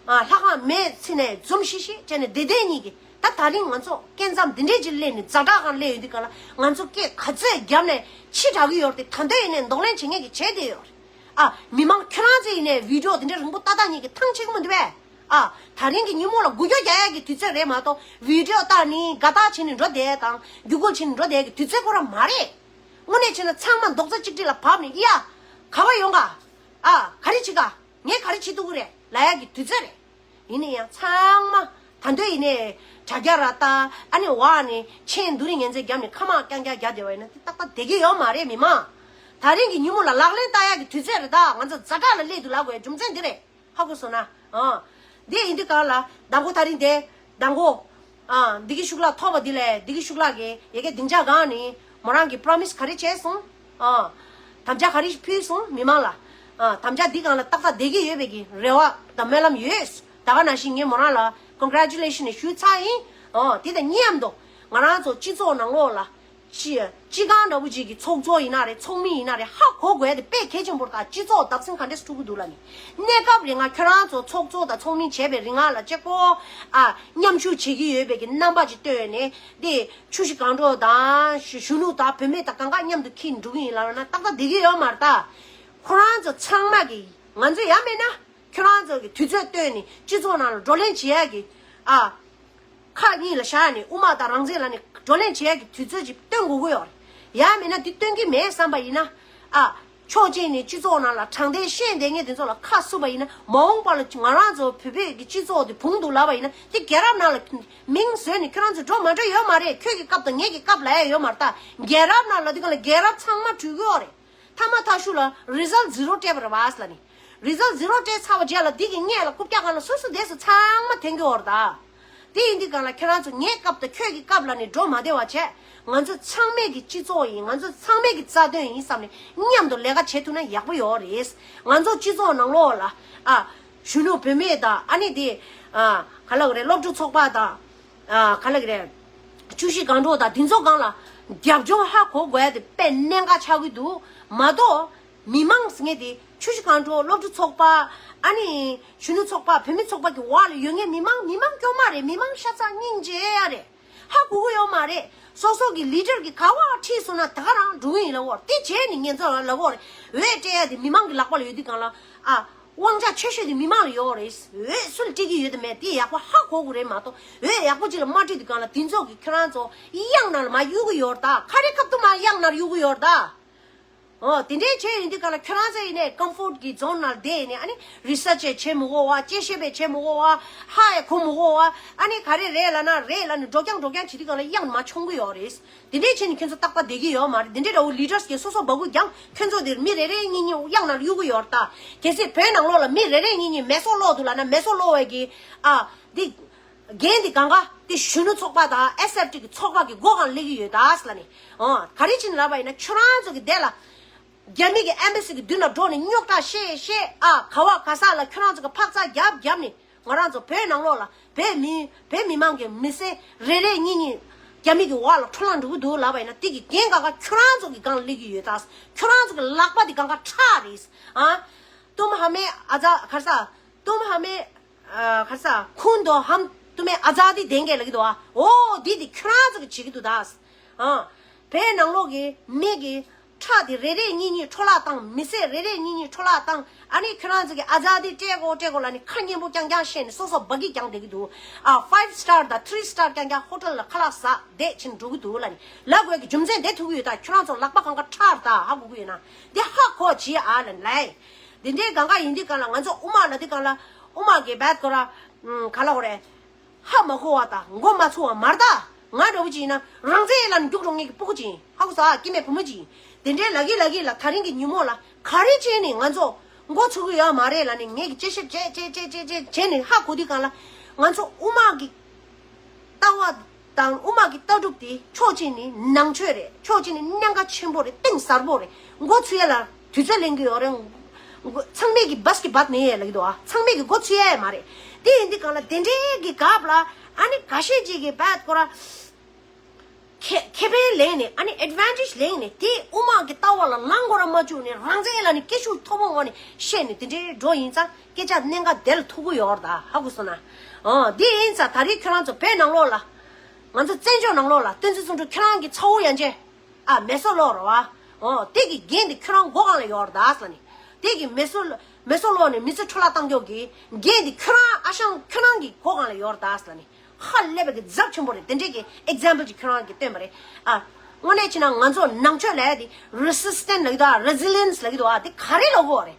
ཨ་ལྷ་ཁང་མེད་ཚི་ནས་འཛུམ་ཤི་ཤི་བྱས་ནས་བདེ་བདེ་གཉིས་ཀྱིས་ད་ད་རིང་ང་ཚོ་སྐད་མཚམས་འདི་འདྲའི་ཅིག་སླེབས་ནས་ཛ་དྲག་གང་སླེབས་ཡོད་འདི་ག་ལ་ང་ཚོ་སྐད་ག་ཚོད་བརྒྱབ་ནས་ཕྱི་དྲག་གི་ཡོད་རེད་དེ་ད་འདོད་ཡིན་ནས་གདོང་ལེན་བྱེད་མཁན་གྱི་བྱས་བསྡད་ཡོད་རེད། ཨ་མི་མང་ཁྱོད་རང་ཚོ་ཡིན་ནས་བི་ཌི་ཡོ་འདི་འདྲ་རིང་པོ་ཏག་ཏག་གཉིས་ཀྱི་ཐང་ཆད་ཀྱི་མི་འདུག་བས། ཨ། ད་རིང་གི་ཉིན་མོ་ལ་འགུལ་སྐྱོད་རྒྱག་ཡག་གི་དུས་ཚོད་རེད་མ་གཏོགས་བི་ཌི་ཡོ་ལྟ་ནི་དགའ་རྟགས་བྱེད་ནི་འགྲོ་བསྡད་དང་རྒྱུ་སྐོར་བྱེད་ནི་འགྲོ་བསྡད་ཀྱི་དུས་ཚོད་ཁོ་རང་མ་རེད། དངོས་གནས་བྱས་ན་ཚང་མ་རྡོག་རྩ་གཅིག་སྒྲིལ་ལ་བབས་ནས་ཡ། ག་བ་ཡོང་ག་ཨ། ག་རེ་བྱེད་ག་ངས་ག་རེ་བྱེད་ཐུབ་ཀྱི་རེད་ལབ་ཡག་གི་དུས་ཚོད་རེད། ཡིན་ན་ཡང་ཚང་མ་ད་འདོད་ཡིན་ནས་དྲ་རྒྱ་ར་ལྟ་ཨ་ནི་བ་ནི་མཆན་འདུ་རིང་ངན་ཚད་བརྒྱབ་ནས་ཁ་མང་རྐྱང་རྐྱང་རྒྱག་བསྡད་པ་ཡིན་ན་དེ་ཏག་ཏག་བསྡད་ཀྱི་ཡོད་མ་རེད་མི་མང་། ད་རིང་གི་ཉིན་མོ་ལ་ལག་ལེན་བསྟར་ཡག་གི་དུས་ཚོད་རེད་ད། ང་ཚོ་ཛ་དྲག་ལ་སླེབས་འདུག་ལབ་དགོས་རྒྱུ་མཚན་འདི་རེད། ཧ་གོ་སོང་ན། ཨ། འདི་ཡིན་དུས་གང་ལ་མདང་དགོང་ད་རིང་དེ་མདང་དགོང་ ཨ། འདི་གི་ཤུགས་ལ་ཐོབ་པ་འདི་ལས་འདི་གི་ཤུགས་ལ་གི་ཡ་གི་སྡིངས་ཆ་སྒང་ནས་མོ་རང་གི་པྲོ་མི་སི་ག་རེ་བྱས་སོང་། ཨ། དམ་བཅའ་ག་རེ་ཕུལ་སོང་མི་མང་ལ། ཨ། དམ་བཅའ་འདི་སྒང་ལ་ཏག་ཏག་བསྡད་ཀྱི་ཡོད་པའི་གི་རེ་བ་དང་སྨོན་ལམ་ཡོད། ད་ག་ནང་བཞིན་ངས་མོ་རང་ལ་ཀོན་གྷ་རེ་ཅུ་ལེ་ཤན་ཞུས་ཚར་ཡིན། ཨ། དེ་དང་མཉམ་དུ་ང་རང་ཚོ་སྤྱི་ཚོགས་ནང་ལོགས་ལ་སྤྱི་སྤྱི་ཁང་འདྲ་བོ་ཅིག་གི་ཚོགས་གཙོ་ཡིན་ན་རེད། ཚོགས་མི་ཡིན་ན་རེད། ཧ་གོ་དགོས་དེ་དཔེ་གལ་ཆེན་པོ་རེད། ད་སྤྱི་ཚོགས་བདག་འཛིན་ག་འདྲས་སེ་ཐུབ་ཀྱི་འདུག་ལབ་ནི། གནས་སྐབས་རིང་ང་ཁྱོད་རང་ཚོ་ཚོགས་གཙོ་དང་ཚོགས་མི་བྱས་པའི་རིང་ང་ལ་གཅིག་པོ་ཨ་མཉམ་ཞུགས་བྱེད་ཀྱི་ཡོད་པའི་གི་རྣམ་པ་ཅིག་སྟོན་ནས། དེ་ཆུ་བཞི་སྒང་དྲུག་དང་གཞོན་ནུ་དང་བུད་མེད་དང་གང་ག་མཉམ་དུ་ཁྱེར་འགྲོ་གི་ཡིན་ལབ་ན་ཏག་ཏག་བསྡད་ཀྱི་ཡོད་མ་རེད། ད་ཁོ་རང་ཚོ་ཚང་མ་གི་ང་ཚོ་ཡང་མེད་ན་ཁྱོད་རང་ཚོ་གི་དུས་ཚོད་བཏོན་ནས་སྤྱི་ཚོགས་ནང་ལ་བགྲོ་གླེང་བྱེད་ཡ་གི་ཨ། ཁག་གཉིས་ལ་བཞག་ནས་དབུ་མ་དང་རང་བཙན་ལབ་ནས་བགྲོ་གླེང་བྱེད་ཡ་གི་དུས་ཚོད་ཅིག་སྟོན་དགོས་ཀྱི་ཡོད་རེད། ཡང་མིན་ན་འདི་སྟོན་གྱི་མེད་བསམ་པ་ཡིན་ན། ཨ། ཕྱོགས་གཅིག་ནས་སྤྱི་ཚོགས་ནང་ལ་དྲང་བདེན་བཤད་བསྡད་མཁན་དེ་ཚོ་ལ་ཁ་བསུབ་པ་ཡིན་ན། མ་འོངས་པ་ལ་ང་རང་ཚོ་བོད་པའི་གི་སྤྱི་ཚོགས་དེ་བུང་དུ་ལབ་པ་ཡིན་ན། དེ་རྒྱལ་རབས་ནང་ལ་མིང་བཟོས་ནས་ཁྱོད་རང་ཚོ་འགྲོ་མ་འགྲོ་ཡོད་མ་རེད། ཁྱོད་ཀྱི་སྐབས་དང་ངེད་ཀྱི་སྐབས་ལ་ཡ་ཡོད་མ་རེད། ད་རྒྱལ་རབས་ནང་ལ་དེ་ག་ལ་རྒྱལ་རབས་ཚང་མ་གྲུབ་ཀྱི་ཡོད་རེད། ཐ་མ་ཐག་ཤུ་ལ་རི་ཛལ་ཛི་རོ་སྤྲད་པ་རེད་བ་ཟེར་ལ་ནི། རི་ཛལ་ཛི་རོ་སྤྲད་ཚར་བ་རྗེས་ལ་འདི་གི་སྔས་ལ་རྐུབ་བཀྱག་སྒང་ལ་སོ་སོ་བསྡད་སོ་ཚང་མ་འཐེན་གྱི་ཡོད་རེད་ད། དེ་ཡིན་དུས་སྒང་ལ་ཁྱེད་རང་ཚོ་ངའི་སྐབས་དང་ཁྱོད་ཀྱི་སྐབས་ལ་ནི་འགྲོ་མ་བདེ་བ་བྱས། ང་ཚོ་ཚང་མས་ཀྱི་སྤྱི་ཚོགས་ཡིན། ང་ཚོ་ཚང་མས་ཀྱི་རྩ་དོན་ཡིན་བསམ་ནས་མཉམ་དུ་ལས་ཀ་བྱེད་ཐུབ་ན་ཡག་པོ་ཡོད་རེད། ང་ཚོ་སྤྱི་ཚོགས་ནང་ལོགས་ལ་ཨ་གཞོན་ནུ་བུད་མེད་དང་ཨ་ནི་དེ་ཨ་ག་ལབ་དགོས་རེད། སློབ་ཕྲུག་ཚོགས་པ་དང་། ཨ་ག་ལབ་དགོས་རེད། ཆུ་བཞི་སྒང་དྲུག་དང་དེ་ཚོ་སྒང་ལ་རྒྱབ་ལྗོངས་ཧ་གོ་དགོས་ཡ་དེ་དཔེ་གནད་འགག་ཆགས་ཀྱི་འདུག་མ་གཏོགས། མི་མང་ཟེར་མཁན་དེ་ཆུ་བཞི་སྒང་དྲུག་སློབ་ཕྲུག་ཚོགས་པ། ཨ་ནི་གཞོན་ནུ་ཚོགས་པ། བུད་མེད་ཚོགས་པ་གི་འོག་ལ་ཡོད་མཁན་མི་མང་། མི་མང་སྐྱོ་མ་རེད། མི་མང་ཤ་ཚ་སྙིང་རྗེ་ཡ་རེད། ཧ་གོ་གི་ཡོད་མ་རེད། སོ་སོ་གི་ལི་ཌར་གི་ག་བ་ཁྲིད་སོང་ན་ད་ག་རང་འགྲོ་གི་ཡིན་ལབ་འོར། དེ་བྱས་ནས་ངེད་ཚོ་ལ་ལབ་འོར། འོས་སྤྲད་ཡ་དེ་མི་མང་གི་ལག་པ་ལ་ཡོད་དུས་སྒང་ལ་ཨ། དབང་ཆ་ཆེ་ཤོས་དེ་མི་མང་ལ་ཡོད་རེད། འོས་སུ་ལ་སྤྲད་ཀྱི་ཡོད་དམ་མེད་དེ་ཡག་པོ་ཧ་གོ་དགོས་རེད་མ་གཏོགས། འོས་ཡག་པོ་ཅིག་ལ་མ་སྤྲད་དུས་སྒང་ལ་དེ་ཚོ་གི་ཁྱོད་རང་ཚོ་གཡང་ནང་ལ་མར་གཡུག་གི་ཡོད་རེད་ད། ག་རེ་སྐབས་དུ་མར་གཡང་ནང་གཡུག་གི་ཡོད་རེད་ད། ཨོ། དེ་འདྲའི་བྱས་ཡིན་དུས་སྒང་ལ་ཁྱོད་རང་ཚོ་ཡིན་ནའི་ཀམ་ཕོར་གི་ཛོན་ནང་བསྡད་ཡིན་ནའི་ཨ་ནི་རི་སར་ཆི་བྱེད་མི་དགོས་པ། དཔྱད་ཞིབ་པའི་བྱེད་མི་དགོས་པ། ཧ་ཡ་གོ་མི་དགོས་པ། ཨ་ནི་ག་རེ་རེད་ལབ་ན་རེད་ལབ་ནས་འགྲོ་རྐྱང་འགྲོ་རྐྱང་བྱེད་དུས་སྒང་ལ་གཡང་མར་མཆོང་གི་ཡོད་རེད། དེ་འདྲའི་བྱས་ནས་ཁྱོད་ཚོ་ཏག་ཏག་བསྡད་ཀྱི་ཡོད་མ་རེད། དེ་འདྲའི་འདྲ་བོ་ལི་ཌར་སི་གིས་སོ་སོ་སྦ་ཁུག་རྒྱང་ཁྱོད་ཚོ་དེར་མི་རེ་རེ་གཉིས་གཉིས་གཡང་ནང་གཡུག་གི་ཡོད་རེད་ད། གལ་སྲིད་བོད་ནང་ལོགས་ལ་མི་རེ་རེ་གཉིས་གཉིས་མེ་སོར་སློག་འདུག་ལབ་ན་མེ་སོར་སློག་པའི་གི་ཨ། འདི། འགན་འདི་གང་ག་དེ་གཞོན་ནུ་ཚོགས་པ་དང་ཨེས་ཨེཕ་ཊི་གི་ཚོགས་པ་གི་སྒོ་གང་སླེབས་ཀྱི་ཡོད་ད་ཟེར་ལབ་ནས། ཨོ། ག་རེ་བྱས་ནས་ལབ་པ་ཡིན་ན་ཁྱོད་རང་ཚོ་གི་དེ་ལ་རྒྱ་མི་གི་ཨེམ་བྷ་སི་གི་མདུན་ལ་འགྲོ་ནས་རྙོག་དྲ་བཤད་བཤད་ཨ། ག་བ་ག་ས་ལ་ཁྱོད་རང་ཚོ་གི་འཕག་འཚག་རྒྱབ་རྒྱབ་ནས་ང་རང་ཚོ་བོད་ནང་ལོགས་ལ་བོད་མི་བོད་མི་མང་གི་མི་སེར་རེ་རེ་གཉིས་གཉིས་རྒྱ་མི་གི་འོག་ལ་འཕྲོ་བརླག་འགྲོ་གི་འདུག་ལབ་པ་ཡིན་ན་དེ་གི་འགན་གང་ག་ཁྱོད་རང་ཚོ་གི་སྒང་སླེབས་ཀྱི་ཡོད་ད། ཁྱོད་རང་ཚོ་གི་ལག་པ་དེ་གང་ག་ཁྲག་རེད། ཨ། ཏུམ་ཧ་མེ་ཨ་ཛ་ག་རེ་ཟ། ཏུམ་ཧ་མེ། ཨ། ག་རེ་ཟ། ཁུན་དོ་ཧམ་ཏུ་མེ་ཨ་ཛ་དི་དེང་གེ་ལ་གི་དོ་ཨ། འོ་དི་དི་ཁྱོད་རང་ཚོ་གི་བྱེད་ཀྱི་འདུག་ད། ཨ། བོད་ནང་ལོགས་ཀྱི་མི་གི་ཁྲག་དེ་རེ་རེ་གཉིས་གཉིས་འཕྲོ་བརླག་བཏང་། མི་སེར་རེ་རེ་གཉིས་གཉིས་འཕྲོ་བརླག་བཏང་། ཨ་ནི་ཁྱོད་རང་ཚོ་གི་ཨ་ཛ་དི་སྤྲད་དགོས་སྤྲད་དགོས་ལབ་ནི་ཁ་སྙན་པོ་རྐྱང་རྐྱང་བཤད་ནི་སོ་སོ་སྦ་གི་རྐྱང་བསྡད་ཀྱི་འདུག་ཨ། ཕའིབ་སི་ཊར་དང་ཐི་རི་སི་ཊར་རྐྱང་རྐྱང་ཧོ་ཊེལ་ལ་ཁ་ལག་ཟ་བསྡད་ཕྱིན་འགྲོ་གི་འདུག་ལབ་ནི་ལབ་དགོས་ཀྱི་རྒྱུ་མཚན་དེ་ཐུག་གི་ཡོད་ད། ཁྱོད་རང་ཚོ་ལག་པ་གང་ག་ཁྲག་རེད་ད། ཧ་གོ་གི་ཡོད་ན་དེ་ཧ་གོ་བྱེད་ཨ་ལབ་ནི་ལབ། དེ་འདྲའི་གང་ག་ཡིན་དུས་གང་ལ་ང་ཚོ་དབུ་མ་ལ་དུས་གང་ལ་དབུ་མ་གི་བད་ཁོ་ར་ག་ལ་ཧོ་རེ་ཧ་མ་གོ་བ་དང་མགོ་མ་ཚོས་པ་མ་རེད་ད། ང་འདྲ་བོ་ཅིག་ཡིན་ན་རང་བཙན་ལ་རྒྱུག་རོགས་ངེད་ཀྱི་སྤུ་གུ་ཅིག་ཡིན། ཧ་གོ་ས། སྐྱེ་དམན་བུ་མོ་ཅིག་ཡིན། དེ་འདྲའི་ལ་གི་ལ་གི་ལ་ད་རིང་གི་ཉིན་མོ་ལ་ག་རེ་བྱས་ནས་ང་ཚོ་མགོ་ཚོས་ཀྱི་ཡོད་མ་རེད་ལབ་ནས་ངེད་ཀྱི་དཔྱད་ཞིབ་བྱས་བྱས་བྱས་བྱས་བྱས་བྱས་ནས་ཧ་གོ་དུས་གང་ལ་ང་ཚོ་དབུ་མ་གི་ལྟ་བ་དང་དབུ་མ་གི་ལྟ་གྲུབ་དེ་ཕྱོགས་གཅིག་ནས་ནང་ཆོས་རེད། ཕྱོགས་གཅིག་ནས་གནད་འགག་ཆེན་པོ་རེད། གཏིང་ཟབ་པོ་རེད། མགོ་ཚོས་ཡ་ལ་དུས་ཚོད་ལེན་གྱི་ཡོད་རེད། ཚང་མས་ཀྱི་བས་ཀྱི་བད་ནས་ཡ་ལ་གི་འདུག་ཨ། ཚང་མས་ཀྱི་མགོ་ཚོས་ཡ་ཡ་མ་རེད། དེ་ཡིན་དུས་གང་ལ་དེ་འདྲའི་གི་སྐབས་ལ་ཨ་ནི་ཁ་ཤས་ཅིག་གིས་བད་ཁོ་ར་ཁེ་ཁེ་ཕན་ལེན་ནས་ཨ་ནི་ཨེཌ་ཝན་ཊེཇ་ལེན་ནས་དེ་དབུ་མ་གི་ལྟ་བ་ལ་ལངས་དགོས་ར་མ་བཅུག་ནས་རང་བཙན་ལ་ནི་སྐད་ཤུགས་མཐོ་པོ་ངང་ནས་བཤད་ནས་དེ་འདྲའི་འགྲོ་ཡིན་ཙང་སྐད་ཆ་གནད་འགག་དེ་ལ་ཐུག་གི་ཡོད་རེད་ད། ཧ་གོ་སོང་ན། ཨོ། དེ་ཡིན་ཙང་ད་རེས་ཁྱོད་རང་ཚོ་བོད་ནང་ལོགས་ལ་ང་ཚོ་བཙན་བྱོལ་ནང་ལོགས་ལ་བསྟན་འཛིན་བརྩོན་འགྲུས་ཁྱོད་རང་གི་ཚ་བོ་ཡན་ཆད། ཨ། མེ་སོར་སློག་རོ་བ། ཨོ། དེ་གི་འགན་དེ་ཁྱོད་རང་མགོ་སྒང་ལ་ཡོད་རེད་ད་ཟེར་ནི། དེ་གི་མེ་སོར་མེ་སོར་སློག་ནས་མི་ཚེ་འཕྲོ་བརླག་བཏང་རྒྱུ་གི་འགན་དེ་ཁྱོད་རང་ཨ་ཞང་ཁྱོད་རང་གི་མགོ་སྒང་ལ་ཡོད་རེད་ད་ཟེར་ནི། ཧ་ལས་པའི་གི་ཚབས་ཆེན་པོ་རེད། དེ་འདྲས་ཀྱི་ཨེག་ཛམ་པལ་ཅིག་ཁྱོད་རང་གིས་སྟོན་པ་རེད། ཨ། དངོས་གནས་བྱས་ན་ང་ཚོ་ནང་ཆོས་ལབ་ཡ་དེ་རི་སི་སི་ཊེན་ཊི་ལབ་ཀྱི་འདུག་ཨ། རེ་ཟི་ལི་ཡན་སི་ལབ་ཀྱི་འདུག་ཨ། དེ་ག་རེ་ལབ་དགོས་རེད།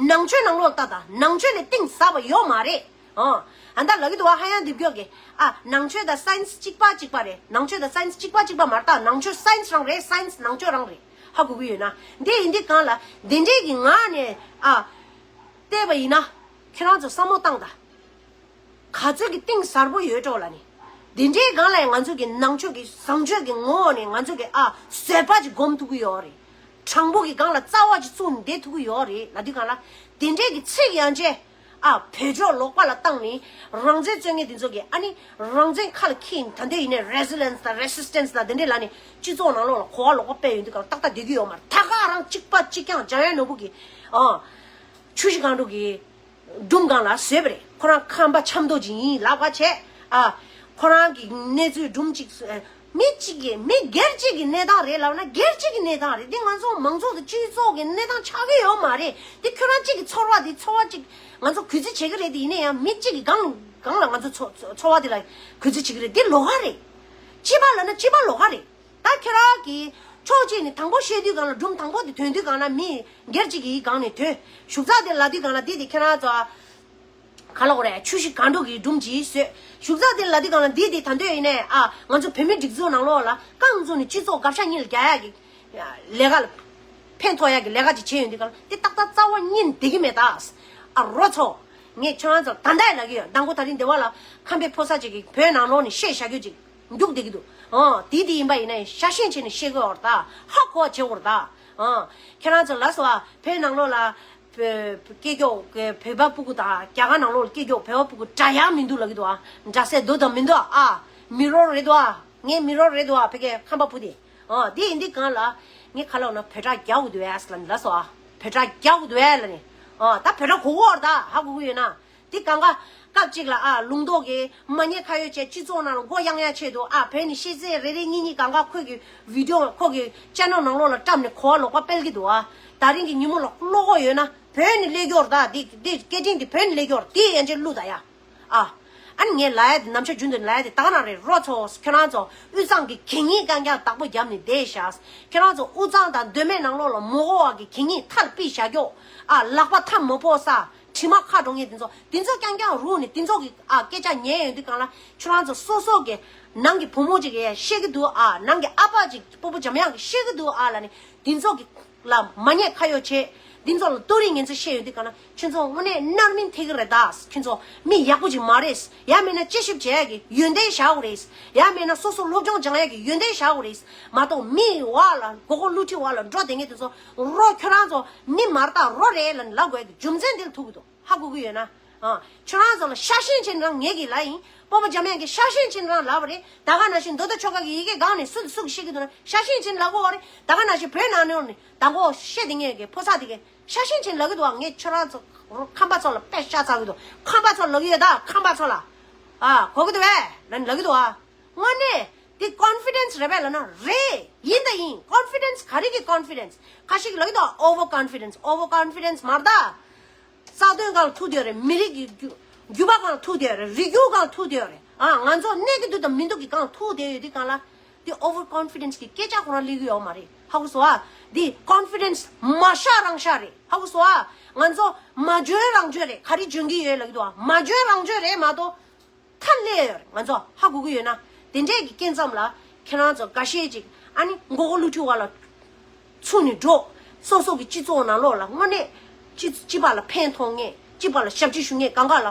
ནང་ཆོས་ནང་ལོགས་ལ་ལྟ་དང་། ནང་ཆོས་ལས་གཏིང་ཟབ་པ་ཡོད་མ་རེད། ཨ། ཨ་ད་ལབ་ཀྱི་འདུག་ཨ། ཧ་ཡང་འདི་མགྱོགས་ཀྱི། ཨ། ནང་ཆོས་དང་སའེན་སི་གཅིག་པ་གཅིག་པ་རེད། ནང་ཆོས་དང་སའེན་སི་གཅིག་པ་གཅིག་པ་མ་རེད་ད། ནང་ཆོས་སའེན་སི་རང་རེད། སའེན་སི་ནང་ཆོས་རང་རེད། ཧ་གོ་གི་ཡོད་ན། འདི་ཡིན་དུས་གང་ལ་འདི་འདྲས་ཀྱི་ངང་ནས། ཨ། བལྟས་པ་ཡིན་ན་ཁྱེད་རང་ཚོ་བསམ་བློ་བཏང་དང་། ག་ཚོད་ཀྱི་གཏིང་ཟབ་པོ་ཡོད་འགྲོ་ལབ་ནི། དེ་འདྲའི་སྒང་ལ་ང་ཚོ་གི་ནང་ཆོས་ཀྱི་བཟང་སྤྱོད་ཀྱི་ངོ་བོ་ནས་ང་ཚོ་གི་ཨ་བཟོད་པ་ཅིག་སྒོམ་ཐུབ་ཀྱི་ཡོད་རེད། དྲང་པོ་གི་སྒང་ལ་རྩ་བ་ཅིག་བཙུགས་ནས་བསྡད་ཐུབ་ཀྱི་ཡོད་རེད་ལབ་དུས་སྒང་ལ། དེ་འདྲའི་གི་ཚིག་ཡང་ཅིག་ཨ་བོད་ཕྱོགས་ལོག་པ་ལ་བཏང་ནས་རང་བཙན་རྩོད་མཁན་དེ་ཚོ་གི་ཨ་ནི་རང་བཙན་ཁ་ལ་འཁྱེར་ནས་ད་འདོད་ཡིན་ནའི་resilience་དང་resistance་དང་དེ་འདྲའི་ལ་ནས་སྤྱི་ཚོགས་ནང་ལོགས་ལ་གོ་བ་ལོག་པ་སྤེལ་ཡོང་དུས་སྒང་ལ་ཏག་ཏག་བསྡད་ཀྱི་ཡོད་མ་རེད། ད་ག་རང་གཅིག་པ་གཅིག་རྐྱང་འཇམ་དབྱངས་ནོར་བུ་གི་ཨ་ཆུ་བཞི་སྒང་དྲུག་གི་སྒྲུང་སྒང་ལ་བཟོས་པ་རེད། ཁོ་རང་ཁམས་པ་ཆབ་མདོ་ཅིག་ཡིན་ལབ་པ་བྱས། ཨ་ཁོ་རང་གི་གནས་ཚུལ་སྒྲུང་ཅིག་བཟོས། མི་གཅིག་གི་མི་སྒེར་གཅིག་གི་གནས་སྟངས་རེད་ལབ་ན་སྒེར་གཅིག་གི་གནས་སྟངས་རེད། འདི་ང་ཚོ་མང་ཚོགས་དང་སྤྱི་ཚོགས་ཀྱི་གནས་སྟངས་ཆགས་ཀྱི་ཡོད་མ་རེད། འདི་ཁྱོད་རང་གཅིག་གི་ཚོར་བ་འདི་ཚོར་བ་གཅིག་ང་ཚོ་གུས་བརྩི་བྱེད་ཀྱི་རེད། འདི་ཡིན་ན་ཡང་མི་གཅིག་གི་སྒང་སྒང་ལ་ང་ཚོ་ཚོ་ཚོ་ཚོར་བ་འདི་ལ་གུས་བརྩི་བྱེད་ཀྱི་རེད། འདི་ལོགས་ཀ་རེད། སྤྱི་པ་ལབ་ན་སྤྱི་པ་ལོགས་ཀ་རེད། ད་ཁྱོད་རང་གིས་ཕྱོགས་གཅིག་ནས་དང་པོ་བཤད་དུས་སྒང་ལ་སྒྲུང་དང་པོ་དེ་ཐོན་དུས་སྒང་ལ་མི་སྒེར་གཅིག་གི་སྒང་ནས་ཐོན། ཞུགས་ཚགས་དེ་ལབ་དུས་སྒང་ལ་འདི་དེ་ཁྱོད་རང་ཚོ་ག་ལ་གོ་རེད། ཆུ་བཞི་སྒང་དྲུག་གི་སྒྲུང་ཅིག་བཟོས། ཞུགས་ཚགས་དེ་ལབ་དུས་སྒང་ལ་འདི་དེ་ད་འདོད་ཡིན་ནའི་ཨ་ང་ཚོ་བོད་མི་སྒྲིག་འཛུགས་ནང་ལོགས་ལ་རྐང་བཙུགས་ནས་སྤྱི་ཚོགས་དགག་བྱ་གཉིས་ལ་རྒྱག་ཡག་གི་ལས་ཀ་ལ་ཕན་ཐོགས་ཡག་གི་ལས་ཀ་ཅིག་བྱས་ཡོང་དུས་སྒང་ལ་འདི་ཏག་ཏག་རྩ་བ་ཉིད་བསྡད་ཀྱི་མེད་ད། ཨ་རོ་ཚོ། ངས་ཁྱོད་རང་ཚོ་ད་ལྟ་ཡང་ལབ་ཀྱི་ཡོད། མདང་དགོང་ད་རིང་སྡེ་བ་ལ་ཁམས་པའི་ཕོ་གསར་ཅིག་གིས་བོད་ནང་ལོགས་ནས་བཤད་བཞག་རྒྱུ་ཅིག་རྒྱུགས་བསྡད་ཀྱི་འདུག་ཨོ་དེ་དེ་ཡིན་པ་ཡིན་ན་ཡང་ཤ་ཞེན་བྱས་ནས་བཤད་དགོས་བར་ད་ཧ་གོ་བྱེད་དགོས་བར་ད། ཨོ་ཁྱེད་རང་ཚོ་ལ་སོ་ཨ་བོད་ནང་ལོགས་ལ་བོད་སྐད་སྐྱོག་བོད་པ་སྤུ་གུ་དང་རྒྱ་གར་ནང་ལོགས་ལ་སྐད་སྐྱོག་བོད་པ་སྤུ་གུ་འདྲ་ཡག་མི་འདུག་ལབ་ཀྱི་འདུག་ཨ་འདྲ་སའི་རྡོ་དང་མི་འདུག་ཨ་མི་རོ་རེད་འདུག་ཨ་ངའི་མི་རོ་རེད་འདུག་ཨ་ཕ་གིའི་ཁམས་པ་བུ་དེ། ཨོ་དེ་ཡིན་དུས་སྒང་ལ་ངས་ག་ལབ་ན་བོད་ཁྲག་རྒྱག་དགོས་འདུག་ཨ་ལབ་ནས་ལབ་སོ་ཨ་བོད་ཁྲག་རྒྱག་དགོས་འདུག་ཨ་ལབ་ནས། ཨོ་ད་བོད་ཁྲག་གོ་གོ་བར་ད་ཧ་གོ་གི་ཡོད་ན། འདི་གང་ག་སྐབས་གཅིག་ལ་ཨ་ལུང་རྟོགས་ཀྱི་མ་ཉེས་ཁ་གཡོགས་བྱས་སྤྱི་ཚོགས་ནང་ལ་མགོ་གཡང་ཡང་ཆེད་དུ་ཨ་བོད་ནས་ཤེས་ཚད་རེ་རེ་གཉིས་གཉིས་གང་ག་ཁོས་ཀྱི་བི་ཌིའོ་ཁོ་གི་ཅེ་ནལ་ནང་ལོགས་ལ་བཀྲམ་ནས་གོ་བ་ལོག་པ་སྤེལ་གྱི་འདུག་ཨ་ད་རིང་གི་ཉིན་མོ་ལ་བློ་ཁོག་ཡོད་ན་བོད་ནས་སླེབས་ཀྱི་ཡོད་རེད་ད། འདི་འདི་སྐད་འཕྲིན་འདི་བོད་ནས་སླེབས་ཀྱི་ཡོད་རེད། འདི་ཡན་ཆད་བླུགས་ད་ཡ། ཨ་ཨ་ནི་ངས་ལབ་ཡ་དེ་ནམ་ཞག་རྒྱུན་དུ་ལབ་ཡ་དེ་ད་ག་ནང་རེད་རོ་ཚོ། ཁྱོད་རང་ཚོ་དབུས་གཙང་གི་གད་སྙིགས་རྐྱང་རྐྱང་བདག་པོ་བརྒྱབ་ནས་བསྡད་ཤག་ཁྱོད་རང་ཚོ་དབུས་གཙང་དང་མདོ་སྨད་ནང་ལོགས་ལ་མ་གོ་བ་གི་གད་སྙིགས་མཐར་ཕུད་བཞག་ཀྱོག་ཨ་ལག་པ་ཐབ་མ་ཕོག་ས། དྲི་མ་ཁ་འགྲོ་ངེས་དེ་ཚོ་དེ་ཚོ་རྐྱང་རྐྱང་རུག་ནས་དེ་ཚོ་གི་ཨ་སྐད་ཆ་ཉན་ཡོང་དུས་སྒང་ལ་ཁྱོད་རང་ཚོ་སོ་སོ་གི་ནང་གི་བུ་མོ་ཅིག་གིས་བཤད་ཀྱི་འདུག་ཨ་ནང་གི་ཨ་ཕ་ཅིག་སྤོ་བོ་འཇམ་དབྱངས་ཀྱིས་བཤད་ཀྱི་འདུག་ཨ་ལབ་ནས་དེ་ཚོ་གི་ལ་མ་ཉེས་ཁ་གཡོགས་བྱས། འདི་ཚོ་ལ་ལྟོ་རིགས་ངན་ཚོ་བཤད་ཡོང་དུས་གང་ན་ཁྱོད་ཚོ་དངོས་གནས་རྣམ་སྨིན་ཐེབས་ཀྱི་རེད་ད། ཁྱོད་ཚོ་མི་ཡག་པོ་ཅིག་མ་རེད། ཡང་མིན་ན་དཔྱད་ཞིབ་བྱེད་ཡག་གི་ཡོན་ཏན་བཞག་དགོས་རེད། ཡང་མིན་ན་སོ་སོ་སློབ་སྦྱོང་སྦྱང་ཡག་གི་ཡོན་ཏན་བཞག་དགོས་རེད། མ་གཏོགས་མི་བ་ལ་མགོ་སྐོར་བསླུ་བྲིད་བ་ལ་འགྲོ་བསྡད་མཁན་དེ་ཚོ་རོ་ཁྱོད་རང་ཚོ་མི་མ་རེད་ད་རོ་རེད་ལབ་ནས་ལབ་དགོས་ཡག་གི་རྒྱུ་མཚན་འདི་ལ་ཐུག་གི་འདུག་ཧ་གོ་གི་ཡོད་ན། ཨ། ཁྱོད་རང་ཚོ་ལ་ཤ་ཞེན་བྱེད་ན་ངེད་ཀྱིས་ལབ་ཡིན། སྤོབས་པ་འཇམ་དབྱངས་ཀྱིས་ཤ་ཞེན་བྱེད་ན་ལབ་པ་རེད། ད་ག་ནང་བཞིན་མདོ་སྟོད་ཆོལ་ཁ་གི་ཡི་གེ་སྒང་ནས་སུ་དང་སུ་གིས་བཤད་ཀྱི་འདུག་ན་ཤ་ཞེན་བྱེད་ན་ལབ་དགོས་པ་རེད། ད་ག་ནང་བཞིན་བོད་ནང་ནས་ནི་མདང་དགོང་བཤད་དེ་ངེད་ཀྱི་ཕོ་གསར་དེ་གིས་ཤ་ཞེན་བྱེད་ན་ལབ་ཀྱི་འདུག་ཨ། ངས་ཁྱོད་རང་ཚོ་ཁམས་པ་ཚོ་ལ་དཔེ་ཤ་ཚ་གི་འདུག་ཁམས་པ་ཚོ་ལབ་ཀྱི་ཡོད་ད། ཁམས་པ་ཚོ་ལ། ཨ། གོ་གི་འདུག་བས་ལབ་ལབ་ཀྱི་འདུག་ཨ། དངོས་གནས་འདི་ཀོན་ཕི་ཌེན་སི་རེད་པས་ལབ་ན་རེད། ཡིན་ད་ཡིན། ཀོན་ཕི་ཌེན་སི་ག་རེ་གི་ཀོན་ཕི་ཌེན་སི། ཁ་ཤས་ཀྱིས་ལབ་ཀྱི་འདུག་ཨ། ཨོ་ཝར་ཀོན་ཕི་ཌེན་སི། ཨོ་ཝར་ཀོན་ཕི་ཌེན་སི་མ་རེད་ད། རྩ་དོན་སྒང་ལ་ཐུག་བསྡད་ཡོད་རེད། མི་རིགས་ཀྱི་རྒྱུ་རྒྱུད་པ་སྒང་ལ་ཐུག་བསྡད་ཡོད་རེད། རིགས་རྒྱུད་སྒང་ལ་ཐུག་བསྡད་ཡོད་རེད། ཨ། ང་ཚོ་གནས་ཀྱི་འདུག་དང་མི་འདུག་གི་སྒང་ལ་ཐུག་བསྡད་ཡོད་དུས་སྒང་ལ། འདི་ཨོ་ཝར་ཀོན་ཕི་ཌེན་སི་གི་སྐད་ཆ་ཁོ་རང་སླེབས་ཀྱི་ཡོད་མ་རེད། ཧ་གོ་སོང་ཨ། འདི་ཀོན་ཕི་ཌེན་སི་མ་ཤག་རང་ཤག་རེད། ཧ་གོ་སོང་ཨ། ང་ཚོ་མ་འཇོན་རང་འཇོན་རེད། ག་རེ་འཇོན་གྱི་ཡོད་ལབ་ཀྱི་འདུག་ཨ། མ་འཇོན་རང་འཇོན་རེད་མ་གཏོགས། ཐར་ལེ་ཡོད་རེད། ང་ཚོ་ཧ་གོ་གི་ཡོད་ན། དེ་འདྲས་ཀྱི་སྐྱེ་མཚམས་ལ་ཁྱེད་རང་ཚོ་འགའ་ཤས་ཅིག་ཨ་ནི་མགོ་སྐོར་བསླུ་བྲིད་བ་ལ་ཚུད་ནས་འགྲོ། སོ་སོ་གི་སྤྱི་ཚོགས་ནང་ལོགས་ལ་དངོས་གནས་སྤྱི་སྤྱི་པ་ལ་ཕན་ཐོགས་མཁན། སྤྱི་པ་ལ་ཞབས་ཕྱི་ཞུ་མཁན་གང་ག་ལ་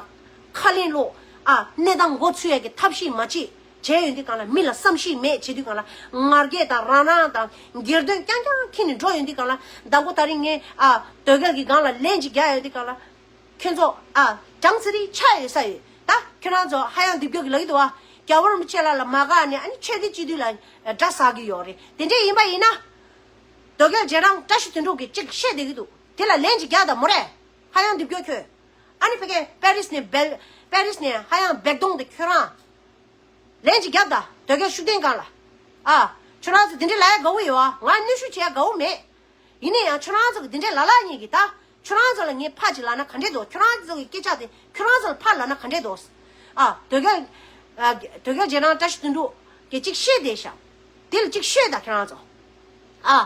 ཁ་ལེན་ལོ། ཨ། གནས་སྟངས་མགོ་ཚུད་ཡས་ཀྱི་ཐབས་ཤེས་མ་བྱེད། བྱས་ཡོང་དུས་སྒང་ལ་མི་ལ་བསམ་ཤེས་མེད། བྱེད་དུས་སྒང་ལ་ང་རྒྱལ་དང་རང་རང་དང་སྒེར་དོན་རྐྱང་རྐྱང་འཁྱེར་ནས་འགྲོ་ཡོང་དུས་སྒང་ལ། མདང་དགོང་ད་རིང་ངས་ཨ་དོལ་རྒྱལ་གྱི་སྒང་ལ་ལན་ཅིག་རྒྱག་ཡོང་དུས་སྒང་ལ། ཁྱོད་ཚོ་ཨ་གྲངས་ཚེ་རིང་ཆ་ཡོད་ས་ཡོད། ད་ཁྱོད་རང་ཚོ་ཧ་ཡང་འདི་བརྒྱུད་ཀྱི་ལབ་ཀྱི་འདུག་ཨ། རྒྱལ་བ་རིན་པོ་ཆེ་ལགས་ལ་མ་དགའ་ནས་ཨ་ནི་ཆོས་ཀྱི་སྤྱི་འཐུས་ལ་དགྲ་ཟ་གི་ཡོད་རེད། དེ་འདྲས་ཡིན་པ་ཡིན་ན། དོལ་རྒྱལ་རྗེས་འབྲང་བཀྲ་ཤིས་དོན་གྲུབ་ཀྱིས་ཅིག་བཤད་བསྡད་ཀྱི་འདུག་དེ་ལ་ལན་ཅིག་རྒྱག་དང་མོ་རེ། ཧ་ཡང་འདི་བརྒྱུད་ཁྱོད། ཨ་ནི་ཕ་གིའི་པེ་རིས་ནས་སྦལ་པེ་རིས་ནས་ཧ་ཡང་སྦལ་གདོང་དེ་ཁྱོད་རང་། ལན་ཅིག་རྒྱབ་དང་དོལ་རྒྱལ་ཤུགས་ལྡན་སྒང་ལ། ཨ། ཁྱོད་རང་ཚོ་འདི་འདྲས་ལབ་ཡ་དགའ་བོ་ཡོད་ཨ། ང་གནོན་ཤུགས་བྱེད་ཡ་དགའ་བོ་མེད། ཡིན་ན་ཡང་ཁྱོད་རང་ཚོ་གི་འདི་འདྲས་ལབ་ལབ་ཉན་གི་ད། ཁྱོད་རང་ཚོ་ལ་ངས་ཕར་ཅིག་ལབ་ན་ག་འདྲས་འདུག་ཁྱོད་རང་ཚོ་གི་སྐད་ཆ་དེ་ཁྱོད་རང་ཚོ་ལ་ཕར་ལབ་ན་ག་འདྲས་འདུག་ཨ། དོལ་རྒྱལ། ཨ། དོལ་རྒྱལ་རྗེས་འབྲང་བཀྲ་ཤིས་དོན་གྲུབ་ཀྱིས་ཅིག་བཤད་བསྡད་ཤག་དེ་ལ་ཅིག་ཤོད་དང་ཁྱོད་རང་ཚོ། ཨ།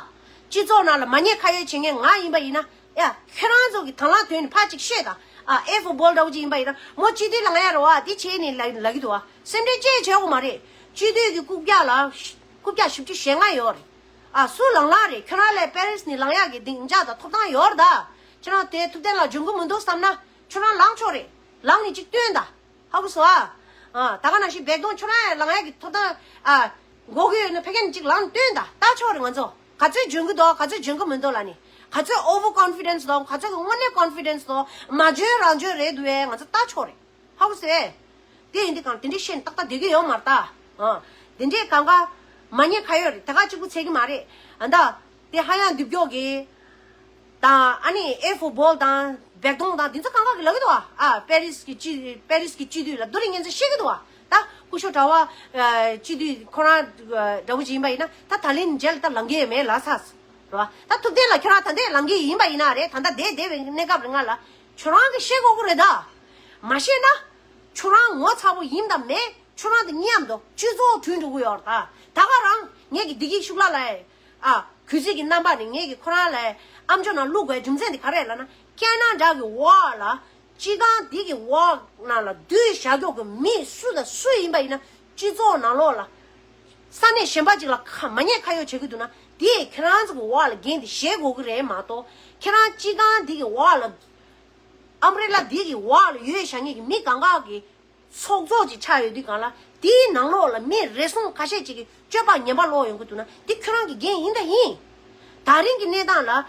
སྤྱི་ཚོགས་ནང་ལ་མ་ཉེས་ཁ་གཡོགས་བྱེད་མཁན་ང་ཡིན་པ་ཡིན་ན། ཡ། ཁྱོད་རང་ཚོ་གི་དང་བླངས་དོན་ནི་ཕར་ཅིག་ཤོད་དང་། ཨ། ཨེ་ཧྥོ་བོལ་འདྲ་བོ་ཅིག་ཡིན་པ་ཡིན་ན་མོ་སྤྱི་འཐུས་ལངས་ཡ་རེད་བ། དེ་བྱས་ནས་ལབ་ལབ་ཀྱི་འདུག་བ། སེམས་ཁྲལ་ཅི་ཡང་བྱེད་དགོས་མ་རེད། སྤྱི་འཐུས་ཀྱི་རྐུབ་བཀྱག་ལ་རྐུབ་བཀྱག་བཞི་བཅུ་ཞེ་ལྔ་ཡོད་རེད། ཨ། སུ་ལངས་ལངས་རེད། ཁྱོད་རང་ལ་པེ་རིས་ནས་ལངས་ཡག་གི་སྡིངས་ཆ་དང་ཐོབ་ཐང་ཡོད་རེད་ད། ཁྱོད་རང་དེ་ཐུབ་བསྟན་ལ་འཇོན་གི་མི་འདུག་བསམ་ན་ཁྱོད་རང་ལངས་ཆོག་རེད། ལངས་ནས་ཅིག་སྟོན་དང་། ཧ་གོ་སོང་ཨ། ཨ། ད་ག་ནང་བཞིན་བེག་དོང་ཁྱོད་རང་ཡང་ལངས་ཡག་གི་ཐོབ་ཐང་། ཨ། དགོས་ཀྱི་ཡོད་ན་ཕ་གི་ནས་ཅིག་ལངས་སྟོན་དང་། ལྟ་ཆོག་རེད། ང་ཚོ་ག་ཚོད་འཇོན་གྱི་འདུག་ག་ཚོད་འཇོན་གྱི་མི་འདུག་ལབ་ནས། ག་ཚོད་ཨོ་བར་ཀོན་ཕི་ཌེན་སི་འདུག་ག་ཚོད་ཀྱི་དངོས་གནས་ཀོན་ཕི་ཌེན་སི་འདུག་མ་འཇོན་རང་འཇོན་རེད་འདུག་བས། ང་ཚོ་ལྟ་ཆོག་རེད། ཧ་གོ་སོང་ངས། དེ་ཡིན་དུས་གང་དེ་འདྲའི་བཤད་ནས་ཏག་ཏག་བསྡད་ཀྱི་ཡོད་མ་རེད་ད། ཨ། དེ་འདྲའི་གང་ག་མ་ཉེས་ཁ་གཡོག་རེད། ད་ག་གཅིག་པུ་ཚད་ཀྱི་མ་རེད། ཨ་ད། དེ་ཧ་ཡང་རྡིབ་སྐྱོག་གི། དང་ཨ་ནི་ཨེ་ཧྥུ་སྦོལ་དང་བེག་དོང་དང་དེ་ཚོ་གང་ག་གི་ལབ་ཀྱི་འདུག་བ། ཨ། པེ་རིས་ཀྱི་སྤྱི་པེ་རིས་ཀྱི་སྤྱི་འཐུས་ལ་བསྡུ་རིགས་ངན་ཚད་བཤད་ཀྱི་འདུག་བ། ད་སྐུ་ཞབས་གྲྭ་བ་སྤྱི་འཐུས་ཁོ་རང་འདྲ་བོ་ཅིག་ཡིན་པ་ཡིན་ན། ད་ད་ལན་རྗེས་ལ་ད་ལངས་ཀྱི་མེད་ལབ་ཚར་རེད་བ། ད་ཐུབ་བསྟན་ལགས་ཁྱོད་རང་ད་ལྟ་ལངས་ཀྱི་ཡིན་པ་ཡིན་ན་རེད། ད་ལྟ་བསྡད་བསྡད་པའི་གནས་སྐབས་རིང་ལ་ཁྱོད་རང་གིས་བཤད་དགོས་ཀྱི་རེད་ད། མ་བཤད་ན་ཁྱོད་རང་ངོ་ཚ་པོ་ཡིན་དང་མེད། ཁྱོད་རང་དང་མཉམ་དུ་སྤྱི་ཚོགས་དྲུད་འགྲོ་གི་ཡོད་རེད་ད། ད་ག་རང་ངེད་ཀྱི་བདེ་སྐྱིད་ཤུགས་ལ་ལ། ཨ། གུས་བརྩི་གི་རྣམ་པ་ནས་ངེད་ཀྱིས་ཁོ་རང་ལ་ཨ་མཆོག་ནང་བླུག་དགོས་རྒྱུ་མཚན་དེ་ག་རེ་ལབ་ན། ཁེ་ན་ཌ་གི་འོག་ལ་སྤྱི་ཁང་འདི་གི་འོག་ནང་ལ་བསྡུས་བཞག་རྒྱུ་གི་མི་སུ་དང་སུ་ཡིན་པ་ཡིན་ན། སྤྱི་ཚོགས་ནང་ལོགས་ལ་ས་གནས་གཞན་པ་ཅིག་ལ་ཁ་མ་ཉེས་ཁ་གཡོག་བྱེད་ཀྱི་འདུག་ན། དེས་ཁྱེད་རང་ཚོ་གི་འོག་ལ་འགན་དེ་བཞེས་དགོས་ཀྱི་རེད་མ་གཏོགས། ཁྱེད་རང་སྤྱི་ཁང་འདི་གི་འོག་ལ། ཨམ་བྷི་རེ་ལ་འདི་གི་འོག་ལ་ཡོད་བཞག་མཁན་གྱི་མི་གང་ག་གི་ཚོགས་གཙོ་ཅིག་ཆགས་ཡོད་དུས་གང་ལ། དེའི་ནང་ལོགས་ལ་མི་རེ་ཟུང་ཁ་ཤས་ཅིག་གིས་སྤྱོད་པ་ངན་པ་ལོག་ཡོང་གི་འདུག་ན། འདི་ཁྱོད་རང་གི་འགན་ཡིན་ད་ཡིན། ད་རིང་གི་གནས་སྟངས་ལ།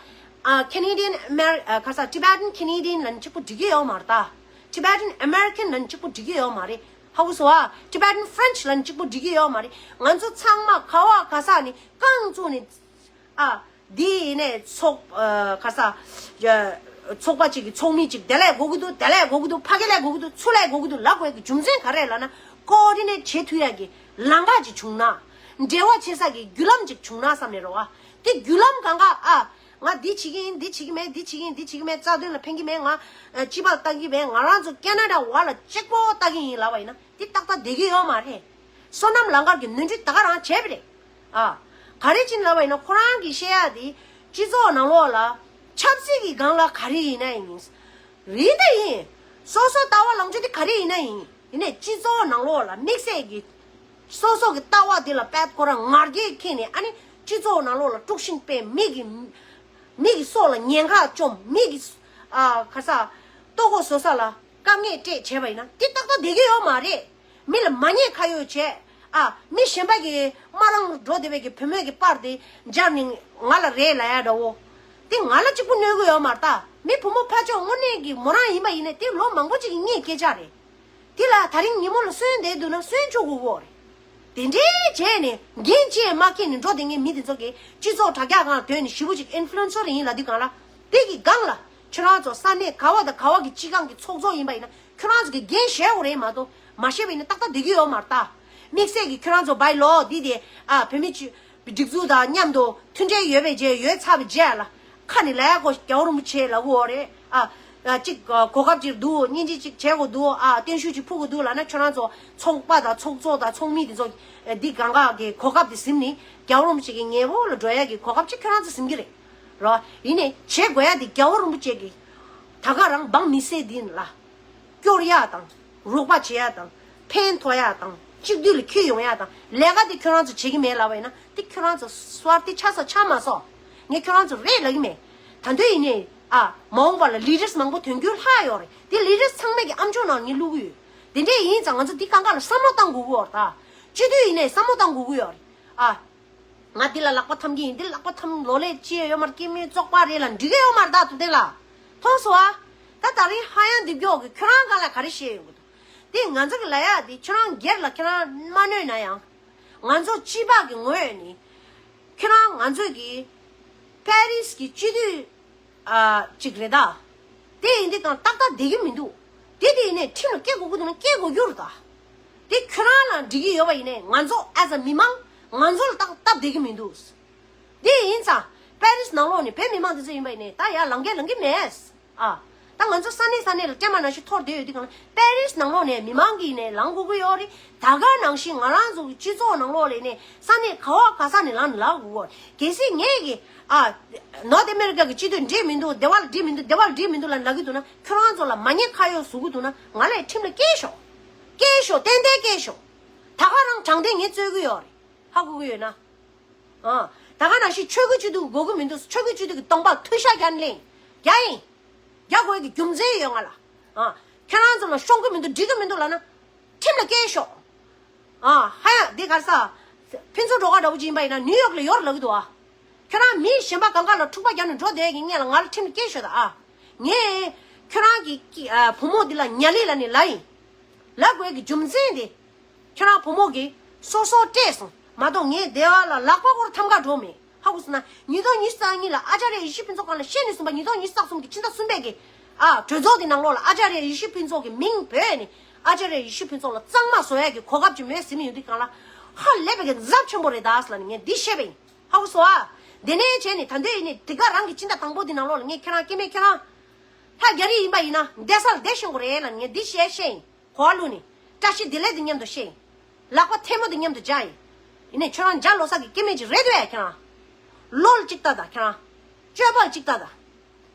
ཨ། Canadian Amer- ཨ། ག་ས་Tibetan Canadian ལབ་ནས་གཅིག་པུ་འགྲིག་གི་ཡོད་མ་རེད་ད། Tibetan American ལབ་ནས་གཅིག་པུ་འགྲིག་གི་ཡོད་མ་རེད། ཧ་གོ་སོང་ཨ། Tibetan French ལབ་ནས་གཅིག་པུ་འགྲིག་གི་ཡོད་མ་རེད། ང་ཚོ་ཚང་མ་ག་བ་ག་ས་ནས་རྐང་བཙུགས་ནས། ཨ། འདི་ཡིན་ནས་ཚོགས། ཨ། ག་ས། ཡ། ཚོགས་པ་གཅིག་གི་ཚོགས་མི་གཅིག་དེ་ལས་དགོས་ཀྱི་འདུག་དེ་ལས་དགོས་ཀྱི་འདུག་ཕ་གི་ལས་དགོས་ཀྱི་འདུག་ཚུར་ལས་དགོས་ཀྱི་འདུག་ལབ་དགོས་ཀྱི་རྒྱུ་མཚན་ག་རེ་ལབ་ན། ཀོ་ཨོ་ཌི་ནེཊ་བྱེད་ཐུབ་ཡག་གི་ལམ་ཁ་ཅིག་བྱུང་ན། འབྲེལ་བ་བྱེད་ས་གི་བརྒྱུད་ལམ་ཅིག་བྱུང་ན་བསམ་ནས་རོ། ཨ། དེ་བརྒྱུད་ལམ་གང་ག། ཨ། ང་འདི་བྱེད་ཀྱི་ཡིན། འདི་བྱེད་ཀྱི་མེད། འདི་བྱེད་ཀྱི་ཡིན། འདི་བྱེད་ཀྱི་མེད། རྩ་དོན་ལ་ཕན་གྱི་མེད། ང་། ཨ། སྤྱི་པ་ལྟ་གི་མེད། ང་རང་ཚོ་ཁེ་ན་ཌ་བ་ལ་གཅིག་པོ་ལྟ་གི་ཡིན་ལབ་པ་ཡིན་ན། འདི་ཏག་ཏག་བསྡད་ཀྱི་ཡོད་མ་རེད། བསོད་ནམས་ལང་ཀར་གྱི་ནོར་འཁྲུལ་ད་ག་རང་བྱས་པ་རེད། ཨ། ག་རེ་བྱས་ནས་ལབ་པ་ཡིན་ན། ཁོ་རང་གིས་བཤད་ཡག་དེ་སྤྱི་ཚོགས་ནང་ལོགས་ལ་ཆབ་སྲིད་ཀྱི་སྒང་ལ་ག་རེ་ཡིན་ན་ཡིན། རེད་ད་ཡིན། སོ་སོ་ལྟ་བ་ལངས་ཕྱོགས་དེ་ག་རེ་ཡིན་ན་ཡིན། ཡིན་ནའི་སྤྱི་ཚོགས་ནང་ལོགས་ལ་དམིགས་བསལ་གྱི་སོ་སོ་གི་ལྟ་བ་དེ་ལ་དཔེ་ཁོ་རང་ང་རྒྱལ་ཁེངས་ནས། ཨ་ནི་སྤྱི་ཚོགས་ནང་ལོགས་ལ་དཀྲུག་ཤིང་སྤེལ། མི་གི་མི་གི་སྲོག་ལ་ཉེན་ཁ་བཅོམ། མི་གི། ཨ། ག་ས། ལྟོ་གོས་བཟོ་ས་ལ་དཀའ་ངལ་སྤྲད་བྱས་པ་ཡིན་ན། དེ་ཏག་ཏག་བསྡད་ཀྱི་ཡོད་མ་རེད། མི་ལ་མ་ཉེས་ཁ་གཡོག་བྱས། ཨ། མི་གཞན་པ་གི་དམར་ལམ་འགྲོ་བསྡད་པའི་གི་བུ་མོ་གི་པར་དེ་སྦྱར་ནས་ང་ལ་རེད་ལབ་ཡ་འདྲ་བོ། དེ་ང་ལ་གཅིག་པུ་གནོད་ཀྱི་ཡོད་མ་རེད་ད། མི་བུ་མོ་ཕར་ཕྱོགས་དངོས་གནས་ཀྱི་མོ་རང་ཡིན་པ་ཡིན་ནའི་དེ་ལོ་མང་པོ་ཅིག་གི་སྔའི་སྐད་ཆ་རེད། དེ་ལ་ད་རིང་ཉིན་མོ་ལ་གསོན་བསྡད་འདུག་ན་གསོན་ཆོག་གི་ཡོད་རེད། དེ་འདྲའི་བྱས་ནས་འགན་ཅི་ཡང་མ་འཁྱེར་ནས་འགྲོ་བསྡད་མཁན་མི་དེ་ཚོ་གིས་སྤྱི་ཚོགས་དྲ་རྒྱ་སྒང་ལ་སྡོད་ནས་ཞེ་པོ་ཅིག་ཨིན་ཕུ་ལུ་ཨེན་སར་ཡིན་ལབ་དུས་སྒང་ལ། དེ་གི་སྒང་ལ་ཁྱོད་རང་ཚོ་ས་གནས་ག་བ་དང་ག་བ་གི་སྤྱི་ཁང་གི་ཚོགས་གཙོ་ཡིན་པ་ཡིན་ན། ཁྱོད་རང་ཚོ་གི་འགན་བཞེས་དགོས་རེད་མ་གཏོགས། མ་བཞེས་པ་ཡིན་ན་ཏག་ཏག་བསྡད་ཀྱི་ཡོད་མ་རེད་ད། དམིགས་བསལ་གྱི་ཁྱོད་རང་ཚོ་བའི་ལོ་འདི་དེ། ཨ། བོད་མི་སྤྱི་སྒྲིག་འཛུགས་དང་མཉམ་དུ་མཐུན་འབྲེལ་ཡོད་པའི་རྗེས། ཡོད་ཚར་བའི་རྗེས་ལ་ཁ་ནས་ལབ་ཡག་གོ། རྒྱལ་བ་རིན་པོ་ཆེ་ལབ་དགོས་རེད། ཨ། ཨ། གཅིག་གོ་སྐབས་ཅིག་འདུག་སྙིང་རྗེ་ཅིག་བྱེད་དགོས་འདུག་ཨ། བརྟན་བཞུགས་ཅིག་ཕུལ་དགོས་འདུག་ལབ་ན། ཁྱོད་རང་ཚོ་ཚོགས་པ་དང་ཚོགས་གཙོ་དང་ཚོགས་མི་དེ་ཚོ་འདི་སྒང་ག་གི་གོ་སྐབས་དེ་ཟིན་ནས་རྒྱལ་བ་རིན་པོ་ཆེ་གི་ཉེ་འཁོར་ལ་འགྲོ་ཡག་གི་གོ་སྐབས་ཅིག་ཁྱོད་རང་ཚོ་ཟིན་གྱི་རེད། རོ། ཡིན་ནའི་བྱེད་དགོས་ཡག་དེ་རྒྱལ་བ་རིན་པོ་ཆེ་གི་ད་ག་རང་འབངས་མི་སེར་འདི་ལ་སྐྱོར་ཡག་དང་རོགས་པ་བྱེད་ཡག་དང་ཕན་ཐོགས་ཡག་དང་གཅིག་སྡུད་ལ་འཁྱེར་ཡོང་ཡག་དང་ལས་ཀ་དེ་ཁྱོད་རང་ཚོ་བྱེད་ཀྱི་མེད་ལབ་པ་ཡིན་ན། དེ་ཁྱོད་རང་ཚོ་སོར་དེ་ཆགས་སོང་ཆགས་མ་སོང་། ངས་ཁྱོད་རང་ཚོ་རེད་ལབ་ཀྱི་མེད། ད་དུང་ཡིན་ནའི། ཨ། མ་འོངས་པ་ལ་ལི་ཌར་སི་མང་པོ་ཐོན་རྒྱུ་ལྷག་ཡོད་རེད། དེ་ལི་ཌར་སི་ཚང་མས་ཀྱི་ཨ་མཆོག་ནང་ངས་བླུག་གི་ཡོད། དེ་འདྲས་ཡིན་ཙང་ང་ཚོ་འདི་སྒང་ག་ལ་བསམ་བློ་བཏང་དགོས་ཀྱི་ཡོད་རེད་ད། སྤྱི་འཐུས་ཡིན་ནའི་བསམ་བློ་བཏང་དགོས་ཀྱི་ཡོད་རེད། ཨ། ང་འདི་ལ་ལག་པ་འཐམ་གྱི་ཡིན། འདི་ལ་ལག་པ་འཐམ་ལོ་ལེགས་ཅི་ཡང་ཡོད་མ་རེད། སྐྱེ་དམན་བཙོག་པ་རེད་ལབ་འགྲིག་གི་ཡོད་མ་རེད་ད། ཐུབ་བསྟན་ལགས། མཐོང་སོང་ཨ། ད་ད་རིང་ཧ་ཡང་འདི་མགྱོགས་ཀྱི་ཁྱོད་རང་སྒང་ལ་ག་རེ་བཤད་ཡོང་གི་འདུག་དེ་ང་ཚོ་གི་ལབ་ཡག་དེ་ཁྱོད་རང་སྒེར་ལ་ཁྱོད་རང་མ་གནོད་ན་ཡང་། ང་ཚོ་སྤྱི་པ་གི་ངོས་ནས་ཁྱོད་རང་ང་ཚོ་གི་པེ་རིས་ཀྱི་སྤྱི་འཐུས། ཨ། ཅིག་རེད་ད། དེ་ཡིན་དུས་གང་ཏག་ཏག་བསྡད་ཀྱི་མི་འདུག་དེ་དེ་ཡིན་ནའི་ཁྲིམས་ལ་སྐྱེལ་དགོས་ཀྱི་འདུག་ན་སྐྱེལ་དགོས་རྒྱུ་རེད་ད། དེ་ཁྱོད་རང་ལ་འགྲིག་གི་ཡོད་པ་ཡིན་ནའི་ང་ཚོ་as a མི་མང་ང་ཚོ་ལ་ཏག་ཏག་བསྡད་ཀྱི་མི་འདུག་དེ་ཡིན་ཙང་པེ་རིས་ནང་ལོགས་ནས་བོད་མི་མང་དེ་ཚོ་ཡིན་པ་ཡིན་ནའི་ད་ཡར་ལངས་ཀྱི་ལངས་ཀྱི་མེད། ཨ། ད་ང་ཚོ་ས་གནས་ས་གནས་ལ་སྤྲེལ་མ་ནང་བཞིན་འཐོར་བསྡད་ཡོད་དུས་གང་ལ་པེ་རིས་ནང་ལོགས་ནས་མི་མང་གིས་ནས་ལངས་དགོས་ཀྱི་ཡོད་རེད། ད་ག་ནང་བཞིན་ང་རང་ཚོ་གི་སྤྱི་ཚོགས་ནང་ལོགས་ལ་ནས་ས་གནས་ག་བ་ག་ས་ནས་ལངས་ནས་ལངས་དགོས་ཀྱི་ཡོད་རེད། གལ་སྲིད་ངས་ཀྱི། ཨ། ནོར་ཐི་ཨ་མེ་རི་ཀ་གི་སྤྱི་འཐུས་འགྲིག་མི་འདུག་སྡེ་བ་ལ་འགྲིག་མི་འདུག་སྡེ་བ་ལ་འགྲིག་མི་འདུག་ལབ་ལབ་ཀྱི་འདུག་ན། ཁྱོད་རང་ཚོ་ལ་མ་ཉེས་ཁ་གཡོག་བཟོ་གི་འདུག་ན་ང་ལ་ཁྲིམས་ལ་སྐྱེལ་ཤོག་སྐྱེལ་ཤོག་ཏན་ཏན་སྐྱེལ་ཤོག་ད་ག་རང་དྲང་བདེན་ངས་རྩོད་ཀྱི་ཡོད་རེད། ཧ་གོ་གི་ཡོད་ན། ཨ། ད་ག་ནང་བཞིན་ཆོས་ཀྱི་སྤྱི་འཐུས་དགོས་ཀྱི་མི་འདུག་ཆོས་ཀྱི་སྤྱི་འཐུས་ཀྱི་གདོང་པ་མཐུད་ཤག་རྒྱག་ལེན་རྒྱག་ཡིན། རྒྱག་དགོས་ཀྱི་རྒྱུ་མཚན་ཡོད་ང་ལ། ཨ། ཁྱེད་རང་ཚོ་ལ་ཤོང་གི་མི་འདུག་འགྲིག་གི་མི་འདུག་ལབ་ན། ཁྲིམས་ ལ་སྐྱེལ་ཤོག་ཨ། ཧ་ཡ་འདི་གར་ས། ཕུན་ཚོགས་སྒྲོལ་དཀར་འདྲ་བོ་ཅིག་ཡིན་པ་ཡིན་ན་ནིའུ་ཡོག་ལ་ཡོད་རེད་ལབ་ཀྱི་འདུག་ཨ། ཁྱོད་རང་མི་གཞན་པ་གང་ག་ལ་འཁྲུག་པ་རྒྱག་ནས་འགྲོ་བསྡད་ཀྱི་སྔོན་ལ་ང་ལ་འཕྲིན་སྐྱེལ་ཤོག་དང་ཨ། ངས་ཁྱོད་རང་གི་ཀི་ཨ་བུ་མོ་འདི་ལ་ཉ་ལི་ལབ་ནས་ལབ་ཡིན། ལབ་དགོས་ཀྱི་རྒྱུ་མཚན་དེ། ཁྱོད་རང་བུ་མོ་གིས་སོ་སོ་སྤྲད་སོང་མ་གཏོགས་ངའི་སྡེ་བ་ལ་ལག་པ་སྐོར་ཐམ་ག་འགྲོ་མེད། ཧ་གོ་སོང་ན་ཉིས་སྟོང་ཉི་ཤུ་རྩ་གཉིས་ལ་ཨ་ཅཱརྱ་ཡེ་ཤེས་ཕུན་ཚོགས་གང་ལ་བཤད་ནས་གསུངས་པ་ཉིས་སྟོང་ཉི་ཤུ་རྩ་གསུམ་གྱི་ཕྱི་ཟླ་གསུམ་པའི་གི་ཨ་གྲོས་ཚོགས་དེ་ནང་ལོགས་ལ་ཨ་ཅཱརྱ་ཡེ་ཤེས་ཕུན་ཚོགས་ཀྱི་མིང་བོས་ནས་ཨ་ཅཱརྱ་ཡེ་ཤེས་ཕུན་ཚོགས་ལ་གཙང་མ་བཟོ་ཡ་གི་གོ་སྐབས་ཅིག་མེད་ཟེར་མི་ཡོད་དུས་གང་ལ་ཧ་ལས་པའི་གི་ཛབ་ཆེན་པོ་རེད་ད་ཟེར་ལབ་ནས་ངས་འདི་བཤད་པ་ཡིན། ཧ་གོ་སོང་ཨ། དེ་ནས་བྱས་ནས་ད་འདོད་ཡིན་ནས་དེ་ག་རང་གི་ཕྱི་ཟླ་དང་པོ་དེ་ནང་ལོགས་ལ་ངས་ཁྱེད་རང་སྐྱེ་དམན་ཁྱེད་རང་ལྷ་རྒྱ་རི་ཡིན་པ་ཡིན་ན་བསྡད་ས་ལ་བསྡད་ཤེས་དགོས་རེད་ལབ་ནས་ངས་འདི་བཤད་བཤད་ཡིན། གོ་བ་བླུགས་ནས། བཀྲ་ཤིས་བདེ་ལེགས་དེ་མཉམ་དུ་བཤད་ཡིན། ལག་པ་ཐལ་མོ་དེ་མཉམ་དུ་སྦྱར་ཡིན། ཡིན་ནའི་ཁྱོད་རང་འཇའ་ལོ་གསར་གྱི་སྐྱེ་དམན་ཅིག་རེད་འདུག་ཨེ་ཁྱེད་རང་། ལོ་ལ་གཅིག་ལྟ་དང་ཁྱེད་རང་། སྤྱོད་པ་ལ་གཅིག་ལྟ་དང་།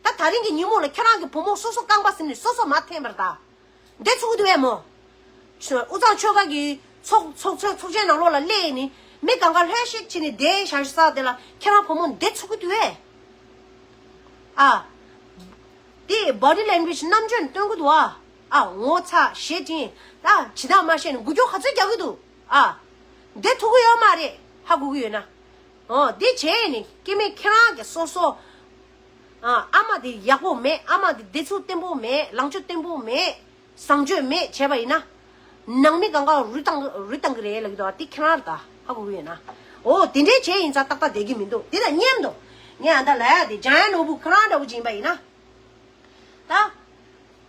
ད་ད་རིང་གི་ཉིན་མོ་ལ་ཁྱེད་རང་གི་བུ་མོ་སོ་སོ་རྐང་པ་ཟིན་ནས་སོ་སོ་མ་འཐེན་པར་ད། འདི་ཚུགས་འདུག་ཨེ་མོ། དབུས་གཙང་ཆོལ་ཁ་གི་ཚོགས་ཚོགས་ཚོགས་ཚོགས་ཆེན་ནང་ལོགས་ལ་སླེབས་ནས་མི་གང་ག་ལྷོད་ཤིག་བྱས་ནས་བསྡད་བཞག་ས་དེ་ལ་ཁྱེད་རང་བུ་མོ་འདི་ཚུགས་འདུག་ཨེ། ཨ། དེ་body language རྣམ་དཔྱོད་སྟོན་གི་འདུག་ཨ། ཨ་ངོ་ཚ་ཞེ་ཅིང་ད་ཇི་ལྟར་མ་བཤད་ནས་འགུལ་སྐྱོད་ག་ཚོད་རྒྱག་གི་འདུག་ཨ། འདི་ཐུག་གི་ཡོད་མ་རེད་ཧ་གོ་གི་ཡོད་ན། ཨོ་འདི་བྱས་ནས་སྐྱེ་དམན་ཁྱེད་རང་གི་སོ་སོ། ཨ་ཨ་མ་དེ་ཡག་པོ་མེད། ཨ་མ་དེ་བདེ་ཚུགས་བརྟན་པོ་མེད། ལངས་ཕྱོགས་བརྟན་པོ་མེད། བཟང་སྤྱོད་མེད་བྱས་པ་ཡིན་ན། ནང་མི་གང་ག་རུལ་བཏང་རུལ་བཏང་གི་རེད་ལབ་ཀྱི་འདུག་ཨ། དེ་ཁྱེད་རང་རེད་ད་ཧ་གོ་གི་ཡོད་ན། ཨོ་དེ་འདྲའི་བྱས་ཡིན་ཙང་ཏག་ཏག་བསྡད་ཀྱི་མི་འདུག་དེ་དང་མཉམ་དུ་ངས་ཨ་ད་ལབ་ཡ་དེ་འཇམ་དབྱངས་ནོར་བུ་ཁྱེད་རང་འདྲ་བོ་ཅིག་ཡིན་པ་ཡིན་ན། ད།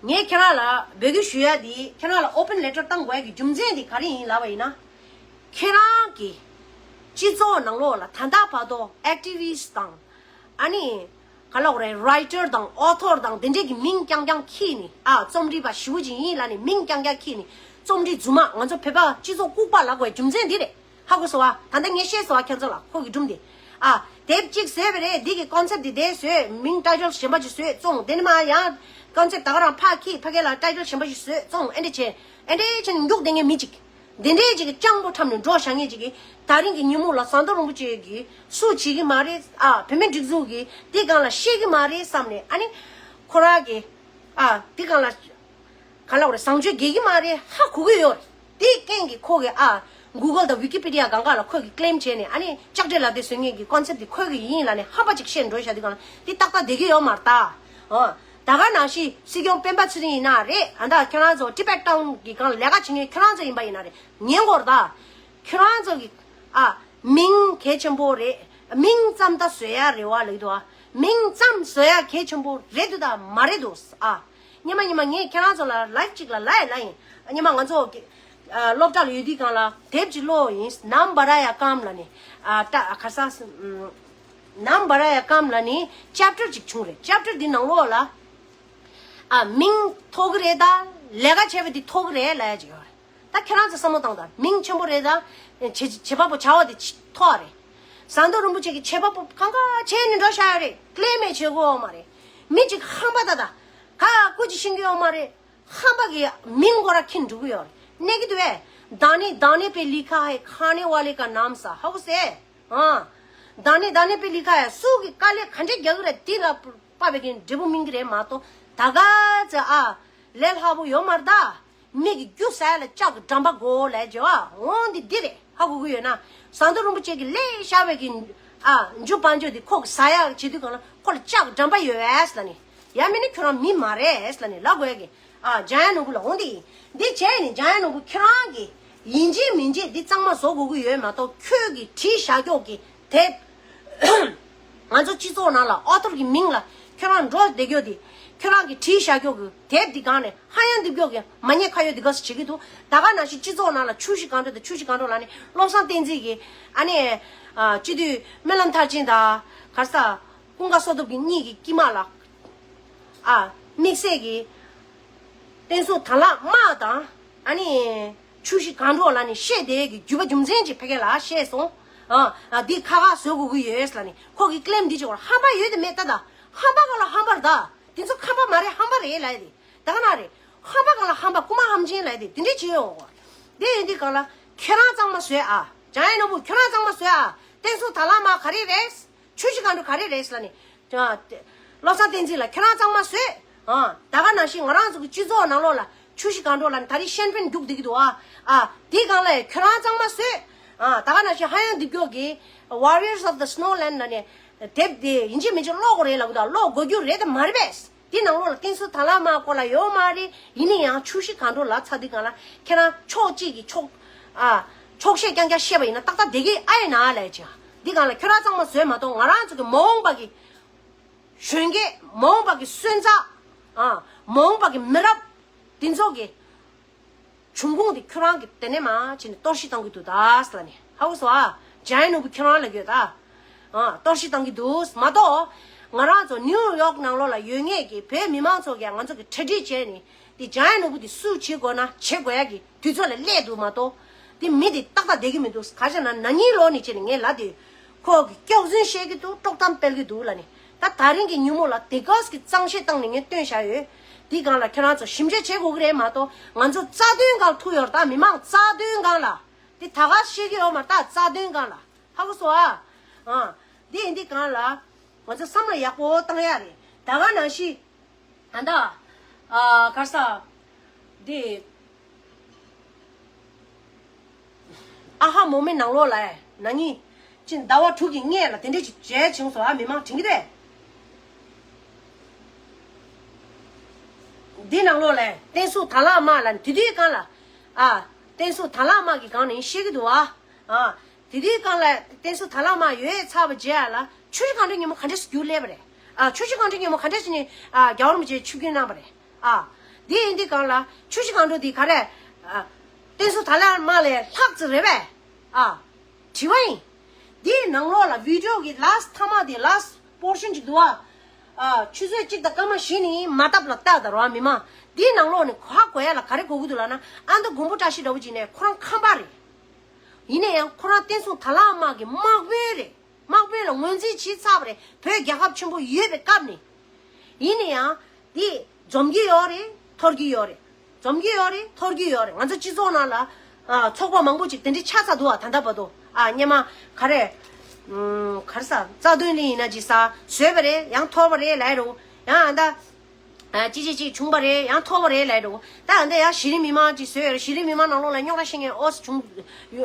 ངས་ཁྱེད་རང་ལ་འབོད་སྐུལ་ཞུ་ཡ་དེ་ཁྱེད་རང་ལ་open letter བཏང་དགོས་ཡ་གི་རྒྱུ་མཚན་དེ་ག་རེ་ཡིན་ལབ་པ་ཡིན་ན། ཁྱེད་རང་གི་སྤྱི་ཚོགས་ནང་ལོགས་ལ་ད་ལྟ་བར་དུ་activist དང་། ཨ་ནི། ག་ལབ་དགོས་རེད། writer དང་author དང་དེ་འདྲས་ཀྱི་མིང་རྐྱང་རྐྱང་ཁྱེར་ནས་ཨ་རྩོམ་སྒྲིག་པ་ཞེ་པོ་ཅིག་ཡིན་ལབ་ནས་མིང་རྐྱང་རྐྱང་ཁྱེར་ནས་རྩོམ་སྒྲིག་རྫུན་མ་ང་ཚོ་བོད་པ་སྤྱི་ཚོགས་ལྐུགས་པ་ལབ་དགོས་རྒྱུ་མཚན་འདི་རེད། ཧ་གོ་སོང་ཨ། ད་ལྟ་ངས་བཤད་སོང་ཨ་ཁྱེད་ཚོ་ལ་ཁོ་གི་སྒྲུང་འདི། ཨ། དེབ་གཅིག་བཟོས་པ་རེད། འདི་གི་concept འདི་དེ་བཟོས། མིང་title གཞན་པ་ཅིག་བཟོས་བཙོང་། དེ་ནས་མར་ཡང་concept ད་ག་རང་ཕར་ཁྱེར་ཕ་གི་ལ་title གཞན་པ་ཅིག་བཟོས་བཙོང་། ཨེ་འདྲ་བྱས་ཨེ་འདྲ་བྱས་ནས་མཇུག་དེ་ངས་མི་གཅིག་འདི་འདྲའི་ཅིག་གི་སྤྱང་པོ་འཁྲབ་ནས་འགྲོ་བཞག་མཁན་ཅིག་གིས་ད་རིང་གི་ཉིན་མོ་ལ་ཟམ་གདོང་རིན་པོ་ཆེ་གིས་སུ་བྱེད་ཀྱི་མ་རེད། ཨ། བུད་མེད་སྒྲིག་འཛུགས་ཀྱིས་འདི་སྒང་ལ་ཤེས་ཀྱི་མ་རེད་བསམ་ནས། ཨ་ནི་ཁོ་རང་གིས་ཨ་འདི་སྒང་ལ་ག་ལབ་རེད། བཟང་སྤྱོད་རྒྱས་ཀྱི་མ་རེད་ཧ་གོ་གི་ཡོད་རེད། དེའི་རྐྱེན་གྱིས་ཁོ་གིས་ཨ་Google དང་Wikipedia སྒང་ག་ལ་ཁོ་གིས་claim བྱས་ནས། ཨ་ནི་ལྕགས་སྤྲེལ་ལ་དེ་བཟོ་མཁན་གྱི་concept དེ་ཁོ་གི་ཡིན་ལབ་ནས་ཧམ་པ་ཅིག་བཤད་འགྲོ་བཞག་དུས་སྒང་ལ་འདི་ཏག་ཏག་བསྡད་ཀྱི་ཡོད་མ་རེད་ད། ཨ། ད་ག་ནང་བཞིན་སྲིད་སྐྱོང་སྤེན་པ་ཚེ་རིང་ཡིན་ན་རེད། ཨ་ད་ཁྱེད་རང་ཚོ་Tibet Town གི་སྒང་ལས་ཀ་བྱེད་མཁན་ཁྱེད་རང་ཚོ་ཡིན་པ་ཡིན་ན་རེད། ཉན་དགོས་རེད་ད། ཁྱེད་རང་ཚོ་གི་ཨ་མིང་གལ་ཆེན་པོ་རེད། མིང་ཙམ་ད་བཟོ་ཡ་རེད་བ་ལབ་ཀྱི་འདུག་ཨ། མིང་ཙམ་བཟོ་ཡ་གལ་ཆེན་པོ་རེད་འདུག་ད་མ་རེད་འདུག་ཨ། སྔོན་མ་སྔོན་མ་ངས་ཁྱེད་རང་ཚོ་ལ་live གཅིག་ལ་ལབ་ཡ་ལབ་ཡིན། སྔོན་མ་ང་ཚོ་གི་ཨ་སློབ་གྲྭ་ལ་ཡོད་དུས་སྒང་ལ་དེབ་ཅིག་ཀློག་ཡིན། ནམ་བ་ར་ཡ་ཀམ་ལབ་ནས་ཨ་ཀྲ་ཨ་ཁ་ས་ཨམ། ནམ་བ་ར་ཡ་ཀམ་ལབ་ནས་chapter ཅིག་བྱུང་རེད། chapter འདི་ནང་ལོགས་ལ་ཨ་མིང་ཐོགས་ཀྱི་རེད་ད། ལས་ཀ་བྱས་པ་འདི་ཐོགས་ཀྱི་རེད་ལབ་ཡ་ཅིག་ཡོད་རེད། ད་ཁྱེད་རང་ཚོ་བསམ་བློ་བཏང་དང་། མིང་ཆེན་པོ་རེད་ད། བྱེད་བྱེད་པ་པོ་བྱ་བ་དེ་ཐོགས་རེད། ཟམ་གདོང་རིན་པོ་ཆེ་གིས་བྱེད་པ་པོ་གང་ག་བྱས་ནས་འགྲོ་བཞག་ཡོད་རེད། claim བྱེད་དགོས་ཡོད་མ་རེད། མི་གཅིག་ཧམ་པ་ད་ད། ག་སྐུ་མཁྱེན་ཤེས་ཀྱི་ཡོད་མ་རེད། ཧམ་པ་གི་མིང་སྐོར་ར་ཁྱེར་འགྲོ་གི་ཡོད་རེད། གནས་ཀྱི་འདུག་ཨེ། दाने दाने पे लिखा है खाने वाले का नाम सा ཧ་གོ་སོང་ཨེ། ཨ། दाने दाने पे लिखा है སུ་གིས་དཀའ་ལས་ག་འདྲས་རྒྱག་གི་རེད། དེ་ལ་དཔག་པའི་གི་འབྲས་བུ་སྨིན་གྱི་རེད་མ་གཏོགས་ད་ག་ཚོད་ཨ་ལས་སླ་པོ་ཡོད་མ་རེད་ད། མི་གི་རྒྱུ་ཟ་ཡ་ལ་ལྕགས་ཀྱི་འགྲམ་པ་དགོས་ལབ་ཡ་ཅིག་ཡོད་རེད་བ། འོ་འདི་འདི་རེད། ཧ་གོ་གི་ཡོད་ན། ཟམ་གདོང་རིན་པོ་ཆེ་གིས་ལས་བཞག་པའི་གི་ཨ་འཇུ་དཔལ་འབྱོར་འདི་ཁོ་གིས་ཟ་ཡ་བྱེད་དུས་སྒང་ལ་ཁོ་ལ་ལྕགས་ཀྱི་འགྲམ་པ་ཡོད་ཨེ་ལབ་ནས། ཡང་མིན་ན་ཁྱོད་རང་མི་མ་རེད་ཨེ་ལབ་ནས་ལབ་དགོས་ཡ་གི། ཨ་འཇམ་དབྱངས་ནོར་བུ་ལ་འོང་དེ་ཡིན། འདི་བྱས་ནས་འཇམ་དབྱངས་ནོར་བུ་ཁྱོད་རང་གིས་ཡིན་གཅིག་མིན་གཅིག་འདི་གཙང་མ་བཟོ་དགོས་ཀྱི་ཡོད་མ་གཏོགས། ཁྱོད་ཀྱིས་བྲིས་བཞག་ཀྱོག་གི་དེབ། ང་ཚོ་སྤྱི་ཚོགས་ནང་ལ་author གི་མིང་ལ་ཁྱོད་རང་འགྲོ་བསྡད་ཀྱོག་དེ། ཁྱོད་རང་གིས་བྲིས་བཞག་ཀྱོག་གི་དེབ་འདི་སྒང་ནས་ཧ་ཡང་འདེབས་ཀྱོག་གི་མ་ཉེས་ཁ་གཡོག་འདི་ག་ས་བྱེད་ཀྱི་འདུག་ད་ག་ནང་བཞིན་སྤྱི་ཚོགས་ནང་ལ་ཆུ་བཞི་སྒང་དྲུག་དང་ཆུ་བཞི་སྒང་དྲུག་ལབ་ནས་བློ་བཟང་བསྟན་འཛིན་གྱིས་ཨ་ནི། ཨ་སྤྱི་འཐུས་སྨོན་ལམ་མཐར་ཕྱིན་དང་ག་རེ་ཟ། ཀུན་དགའ་བསོད་སྟོབས་ཀྱི་གཉིས་ཀྱི་དཀྱིལ་མ་ལ། ཨ། དམིགས་བསལ་གྱི། བསྟན་སྲུང་དར་ལག་དམར་དང་། ཨ་ནི། ཆུ་བཞི་སྒང་དྲུག་ལབ་ནས་བཤད་བསྡད་ཀྱི་རྒྱུ་བ་རྒྱུ་མཚན་ཅིག་ཕ་གི་ལ་བཤད་སོང་། ཨ། ཨ་འདི་ཁ་ཁ་བཟོ་དགོས་ཀྱི་ཡོད་ལབ་ནས་ཁོ་གིས་ཀི་ལེམ་འདི་བྱེད་དགོས། ཧམ་པ་ཡོད་དེ་མེད་ད་ད། ཧམ་པ་ག་ལ་ཧམ་པ་རེད་ད། དེ་ཚོ་ཁམས་པ་མ་རེད། ཧམ་པ་རེད་ལབ་ཡ་དེ། ད་ག་ན་རེད། ཧམ་པ་ག་ལ་ཧམ་པ་རྐུ་མ་ཧམ་ཆེན་ལབ་ཡ་དེ་དེ་འདྲས་བྱེད་ཡོང་གོ། དེ་ཡིན་དུས་ག་ལ་ཁྱེད་རང་གཙང་མ་བཟོས་ཨ། འཇམ་དབྱངས་ནོར་བུ་ཁྱོད་རང་གཙང་མ་བཟོས་ཨ། བསྟན་སྲུང་དར་ལག་དམར་ག་རེ་རེད། ཆུ་བཞི་སྒང་དྲུག་ག་རེ་རེད་ལབ་ནས། བློ་བཟང་བསྟན་འཛིན་ལ་ཁྱེད་རང་གཙང་མ་བཟོས། ཨ། ད་ག་ནང་བཞིན་ང་རང་ཚོ་གི་སྤྱི་ཚོགས་ནང་ལོགས་ལ་ ཆུ་བཞི་སྒང་དྲུག་ལ་ནི་ད་རེས་ཤན་ཕན་རྒྱུག་བསྡད་ཀྱི་འདུག་ཨ། ཨ་དེའི་སྒང་ལ་ཁྱོད་རང་གཙང་མ་བཟོས། ཨ་ད་ག་ནང་བཞིན་ཧ་ཡང་འདི་མགྱོགས་ཀྱི་Warriors of the Snowland ལ་ནི་དེབ་དེ་ཡིན་གཅིག་མིན་གཅིག་ཀློག་དགོས་རེད་ལབ་ཀྱི་འདུག་ཀློག་དགོས་རྒྱུ་རེད་དེ་མ་རེད་པས། དེ་ནང་ལོགས་ལ་བསྟན་སྲུང་དར་ལག་དམར་སྐོར་ལ་ཡོད་མ་རེད། ཡིན་ན་ཡང་ཆུ་བཞི་སྒང་དྲུག་ལབ་ཚར་དུས་སྒང་ལ་ཁྱེད་རང་ཕྱོགས་གཅིག་གི་ཕྱོགས་ཨ་ཕྱོགས་བཤད་རྐྱང་རྐྱང་བཤད་པ་ཡིན་ན་ཏག་ཏག་བསྡད་ཀྱི་ཨ་ཡིན་ན་ལབ་ཅིག་འདི་སྒང་ལ་ཁྱོད་རང་གཙང་མ་བཟོས་མ་གཏོགས་ང་རང་ཚོ་གི་མ་འོངས་པ་གི་གཞོན་སྐྱེས་མ་འོངས་པ་གི་སོན་རྩ། ཨ་མ་འོངས་པ་གི་མི་རབས་དེ་ཚོ་གི་འབྱུང་ཁུངས་དེ་ཁྱོད་རང་གི་དེ་ནས་མ་བྱས་ནས་གཏོར་བཤིག་བཏང་གི་འདུག་ད་ཟེར་ལ་ནི་ཧ་གོ་སོང་ཨ། འཇམ་དབྱངས་ནོར་བུ་ཁྱོད་རང་ལ་ཡོད་ད། ཨ་གཏོར་བཤིག་བཏང་གི་འདུག་མ་གཏོགས་ང་རང་ཚོ་ནིའུ་ཡོག་ནང་ལོགས་ལ་ཡོད་མཁན་གྱི་བོད་མི་མང་ཚོ་གིས་ང་ཚོ་གི་གྲ་སྒྲིག་བྱས་ནས་དེ་འཇམ་དབྱངས་ནོར་བུ་དེ་སུ་བྱེད་དགོས་ན་བྱེད་དགོས་ཡ་གི་དུས་ཚོད་ལ་སླེབས་འདུག་མ་གཏོགས། དེ་མི་དེ་ཏག་ཏག་བསྡད་ཀྱི་མི་འདུག་ག་ཅི་ན་ན་ནིང་ལོ་ནས་བྱས་ནས་ངས་ལབ་དེ། ཁོ་གི་སྐྱག་རྫུན་བཤད་ཀྱི་འདུག་དཀྲོག་གཏམ་སྤེལ་གྱི་འདུག་ལབ་ནས་ད་ད་རིང་གི་ཉིན་མོ་ལ་དེ་ག་ཙམ་གྱི་གཙང་བཤེར་བཏང་ནས་ངས་སྟོན་བཞག་ཡོད། དེའི་སྒང་ལ་ཁྱེད་རང་ཚོ་ཞིབ་འཇུག་བྱེད་དགོས་ཀྱི་རེད་མ་གཏོགས་ང་ཚོ་རྩ་དོན་སྒང་ཐུག་ཡོད་རེད་ད། མི་མང་རྩ་དོན་སྒང་ལ་དེ་ད་ག་བཤད་ཀྱི་ཡོད་མ་རེད་ད། རྩ་དོན་སྒང་ལ་ཧ་གོ་སོང་ཨ། ཨ་འདི་ཡིན་དེའི་སྒང་ལ་ང་ཚོ་བསམ་བློ་ཡག་པོ་བཏང་ཡ་རེད། ད་ག་ནང་བཞིན། ད་ལྟ། ཨ་ག་རེ་ཟ། འདི། ཨ་ཧ་མོ་མི་ནང་ལོགས་ལ་ན་ནིང་ཅིག་ཟླ་བ་དྲུག་གི་སྔས་ལ་དེ་འདྲས་ཅིག་མཇལ་བྱུང་སོང་ཨ། མི་མང་དྲན་གྱི་རེད། འདི་ནང་ལོགས་ལ་བསྟན་སྲུང་དར་ལག་དམར་ལ་དེ་དུས་སྒང་ལ། ཨ་བསྟན་སྲུང་དར་ལག་དམར་གྱི་སྒང་ནས་བཤད་ཀྱི་འདུག་ཨ། ཨ་དེ་དུས་སྒང་ལ་བསྟན་སྲུང་དར་ལག་དམར་ཡོད་ཚར་བ་རྗེས་ལ་ཆུ་བཞི་སྒང་དྲུག་ཉིན་མོ་ག་འདྲས་སེ་རྒྱུགས་སླེབས་པ་རེད། ཨ་ཆུ་བཞི་སྒང་དྲུག་ཉིན་མོ་ག་འདྲས་སེ་ནི་ཨ་རྒྱལ་བ་རིན་པོ་ཆེ་ཆིབས་བསྒྱུར་གནང་བ་རེད། ཨ། འདི་ཡིན་འདི་སྒང་ལ་ཆུ་བཞི་སྒང་དྲུག་འདི་ག་རེ། ཨ། བསྟན་སྲུང་དར་ལག་དམར་ལས་ལྷག་ཙམ་རེད་པས། ཨ། དྲི་བ་ཡིན། འདིའི་ནང་ལོགས་ལ་བི་ཌི་ཡོ་གི་ལཱསི་ཊི་མཐའ་མ་འདི་ལཱསི་ཊི་པོར་ཤན་ཅིག་འདུག་ཨ། ཨ། ཆུ་ཚོད་གཅིག་དང་སྐར་མ་བཞི་ནི་མ་བཏབ་ལ་ལྟ་དང་རོ་མི་མང་། འདིའི་ནང་ལོགས་ནས་གོ་ཧ་གོ་ཡ་ལ་ག་རེ་གོ་གི་འདུག་ལབ་ན་ཨ་མདོ་མགོན་པོ་བཀྲ་ཤིས་འདྲ་བོ་ཅིག་ནས་ཁོ་རང་ཁམས་པ་རེད། ཡིན་ན་ཡང་ཁོ་རང་བསྟན་སྲུང་དར་ལག་དམར་གི་དམག་དཔོན་རེད། དམག་དཔོན་ལ་ངོས་འཛིན་བྱས་ཚར་བ་རེད། བོད་རྒྱལ་ཁབ་ཆེན་པོ་ཡོད་པའི་སྐབས་ནས། ཡིན་ན་ཡང་། འདི་འཛོམས་ཀྱི་ཡོད་རེད། འཐོར་གྱི་ཡོད་རེད། འཛོམས་ཀྱི་ཡོད་རེད། འཐོར་གྱི་ཡོད་རེད། ང་ཚོ་སྤྱི་ཚོགས་ནང་ལ། ཨ། ཚོགས་པ་མང་པོ་ཅིག་དེ་འདྲའི་ཆགས་ཚར་འདུག་ཨ། ད་ལྟ་བར་དུ། ཨ། སྔོན་མ་ག་རེ། ཨུམ། ག་རེ་ཟ། རྩ་དོན་གླིང་ཡིན་ན་ཅིག་ཟ། བཟོས་པ་རེད། ཡང་འཐོར་བ་རེད་ལབ་རེད། ཡང་ཨ་ད། ཨ། ཅི་ཅི་ཅིག་བྱུང་བ་རེད། ཡང་འཐོར་བ་རེད་ལབ་རེད། ད་ཨ་ད་ཡང་གཞི་རིམ་མི་མང་ཅིག་བཟོས་ཡོད་རེད། གཞི་རིམ་མི་མང་ནང་ལོགས་ལ་རྙོག་དྲ་བཤད་མཁན་ཨོ་སི་བྱུང་།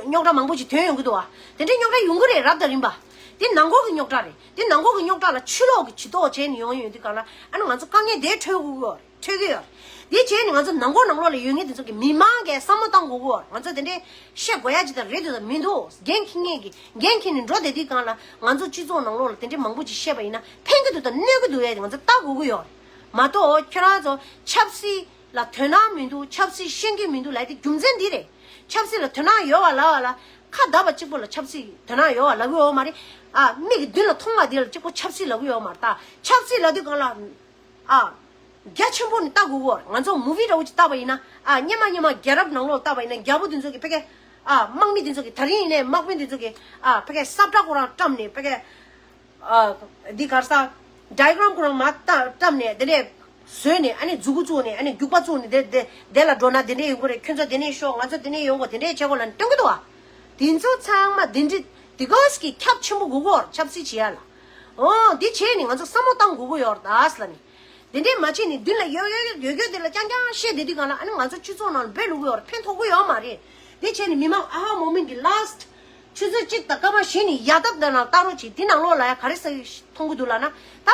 རྙོག་དྲ་མང་པོ་ཅིག་ཐོན་ཡོང་གི་འདུག་ཨ། དེ་འདྲའི་རྙོག་དྲ་ཡོང་གི་རེད། རབ་དང་རིམ་པ། དེ་ནང་ཁུལ་གྱི་རྙོག་དྲ་རེད། དེ་ནང་ཁུལ་གྱི་རྙོག་དྲ་ལ་ཕྱི་ལོགས་ཀྱི་ཇུས་གཏོགས་བྱས་ནས་ཡོང་ཡོང་དུས་སྒང་ལ་ཨ་ནི་ང་ཚོ་དཀའ་ངལ་དེ་འཕྲད་དགོས་ཀྱི་ཡོད་རེད། འཕྲད་ཀྱི་ཡོད་རེད། དེ་བྱས་ནས་ང་ཚོ་ནང་ཁུལ་ནང་ལོགས་ལ་ཡོད་མཁན་དེ་ཚོ་གི་མི་མང་གིས་བསམ་བློ་བཏང་དགོས་ཀྱི་ཡོད་རེད། ང་ཚོ་དེ་འདྲའི་བཤད་དགོས་ཡ་ཅིག་ད་རེད་འདུག་ད་མི་འདུག་འགན་འཁྱེར་མཁན་གྱིས་འགན་འཁྱེར་ནས་འགྲོ་བསྡད་དུས་སྒང་ལ་ང་ཚོ་སྤྱི་ཚོགས་ནང་ལོགས་ལ་དེ་འདྲའི་མང་པོ་ཅིག་བཤད་པ་ཡིན་ན་ཕན་གྱི་འདུག་དང་གནོད་ཀྱི་འདུག་ཡ་དེ་ང་ཚོ་ལྟ་དགོས་ཀྱི་ཡོད་རེད། མ་གཏོགས་ཁྱོད་རང་ཚོ་ཆབ་སྲིད་ལ་དོ་སྣང་མི་འདུག་ཆབ་སྲིད་ཤེས་ཀྱི་མི་འདུག་ལབ་དེ་རྒྱུ་མཚན་འདི་རེད། ཆབ་སྲིད་ལ་དོ་སྣང་ཡོད་པ་ལབ་པ་ལ་ཁ་བརྡབ་པ་གཅིག་པོ་ལ་ཆབ་སྲིད་དོ་སྣང་ཡོད་པ་ལབ་ཀྱི་ཡོད་མ་རེད། ཨ། མིག་གི་མདུན་ལ་མཐོང་བ་དེ་ལ་གཅིག་པོ་ཆབ་སྲིད་ལབ་ཀྱི་ཡོད་མ་རེད་ད། ཆབ་སྲིད་ལབ་དུས་སྒང་ལ། ཨ། རྒྱ་ཆེན་པོ་ནས་ལྟ་དགོས་ཀྱི་ཡོད་རེད། ང་ཚོ་མུ་ཝི་འདྲ་བོ་ཅིག་ལྟ་བ་ཡིན་ན། ཨ། སྔོན་མ་སྔོན་མ་རྒྱལ་རབས་ནང་ལོགས་ལྟ་བ་ཡིན་ན་རྒྱལ་པོ་དེ་ཚོ་གི་ཕ་གི། ཨ། དམག་མི་དེ་ཚོ་གི་ད་རིང་ཡིན་ནའི་དམག་དཔོན་དེ་ཚོ་གི། ཨ། ཕ་གི་ས་བཀྲ་ཁོ་རང་བཀྲམ་ནས་ཕ་གི། ཨ། འདི་ག་རེ་ཟ། ཌའི་གྷི་རམ་ཁོ་རང་མར་བཏབ་བཀྲམ་ནས་དེ་ནས་བཟོས་ནས་ཨ་ནི་མཛུ་གུ་བཙུགས་ནས་ཨ་ནི་རྒྱུག་པ་བཙུགས་ནས་དེ་དེ་དེ་ལ་འགྲོ་ན་དེ་འདྲས་ཡོང་གི་རེད། ཁྱོད་ཚོ་དེ་ནས་ཤོག་ང་ཚོ་དེ་ནས་ཡོང་གོ་དེ་འདྲས་བྱེད་དགོས་ལབ་ནས་སྟོན་གི་འདུག་བ། དེ་ཚོ་ཚང་མ་དེ་འདྲས་དེ་ག་ཙམ་གྱི་ཁྱབ་ཆེན་པོ་དགོས་ཀྱི་ཡོད་རེད། ཆབ་སྲིད་བྱེད་ཡ་ལ། ཨོ་འདི་བྱས་ནས་ང་ཚོ་བསམ་བློ་བཏང་དགོས་ཀྱི་ཡོད་རེད་ད་ཟེར་ལབ་ནས། དེ་འདྲས་མ་བྱས་ནས་མདུན་ལ་ཡོད་ཡོད་ཡོད་ཡོད་དེ་ལ་རྐྱང་རྐྱང་བཤད་བསྡད་དུས་སྒང་ལ་ཨ་ནི་ང་ཚོ་སྤྱི་ཚོགས་ནང་ལ་འབོད་ལུགས་ཡོད་རེད། ཕན་ཐོགས་ཀྱི་ཡོད་མ་རེད། དེ་བྱས་ནས་མི་མང་ཨ་ཧ་མོ་མེན་གྱི་ལཱསི་ཊི་ཆུ་ཚོད་གཅིག་དང་སྐར་མ་བཞི་ནས་ཡར་ལྟ་བ་ནང་ལྟ་རོགས་བྱེད། དེ་ནང་ལོགས་ལ་ཡ་ག་རེ་ཟེར་མཐོང་གི་འདུག་ལབ་ན། ད་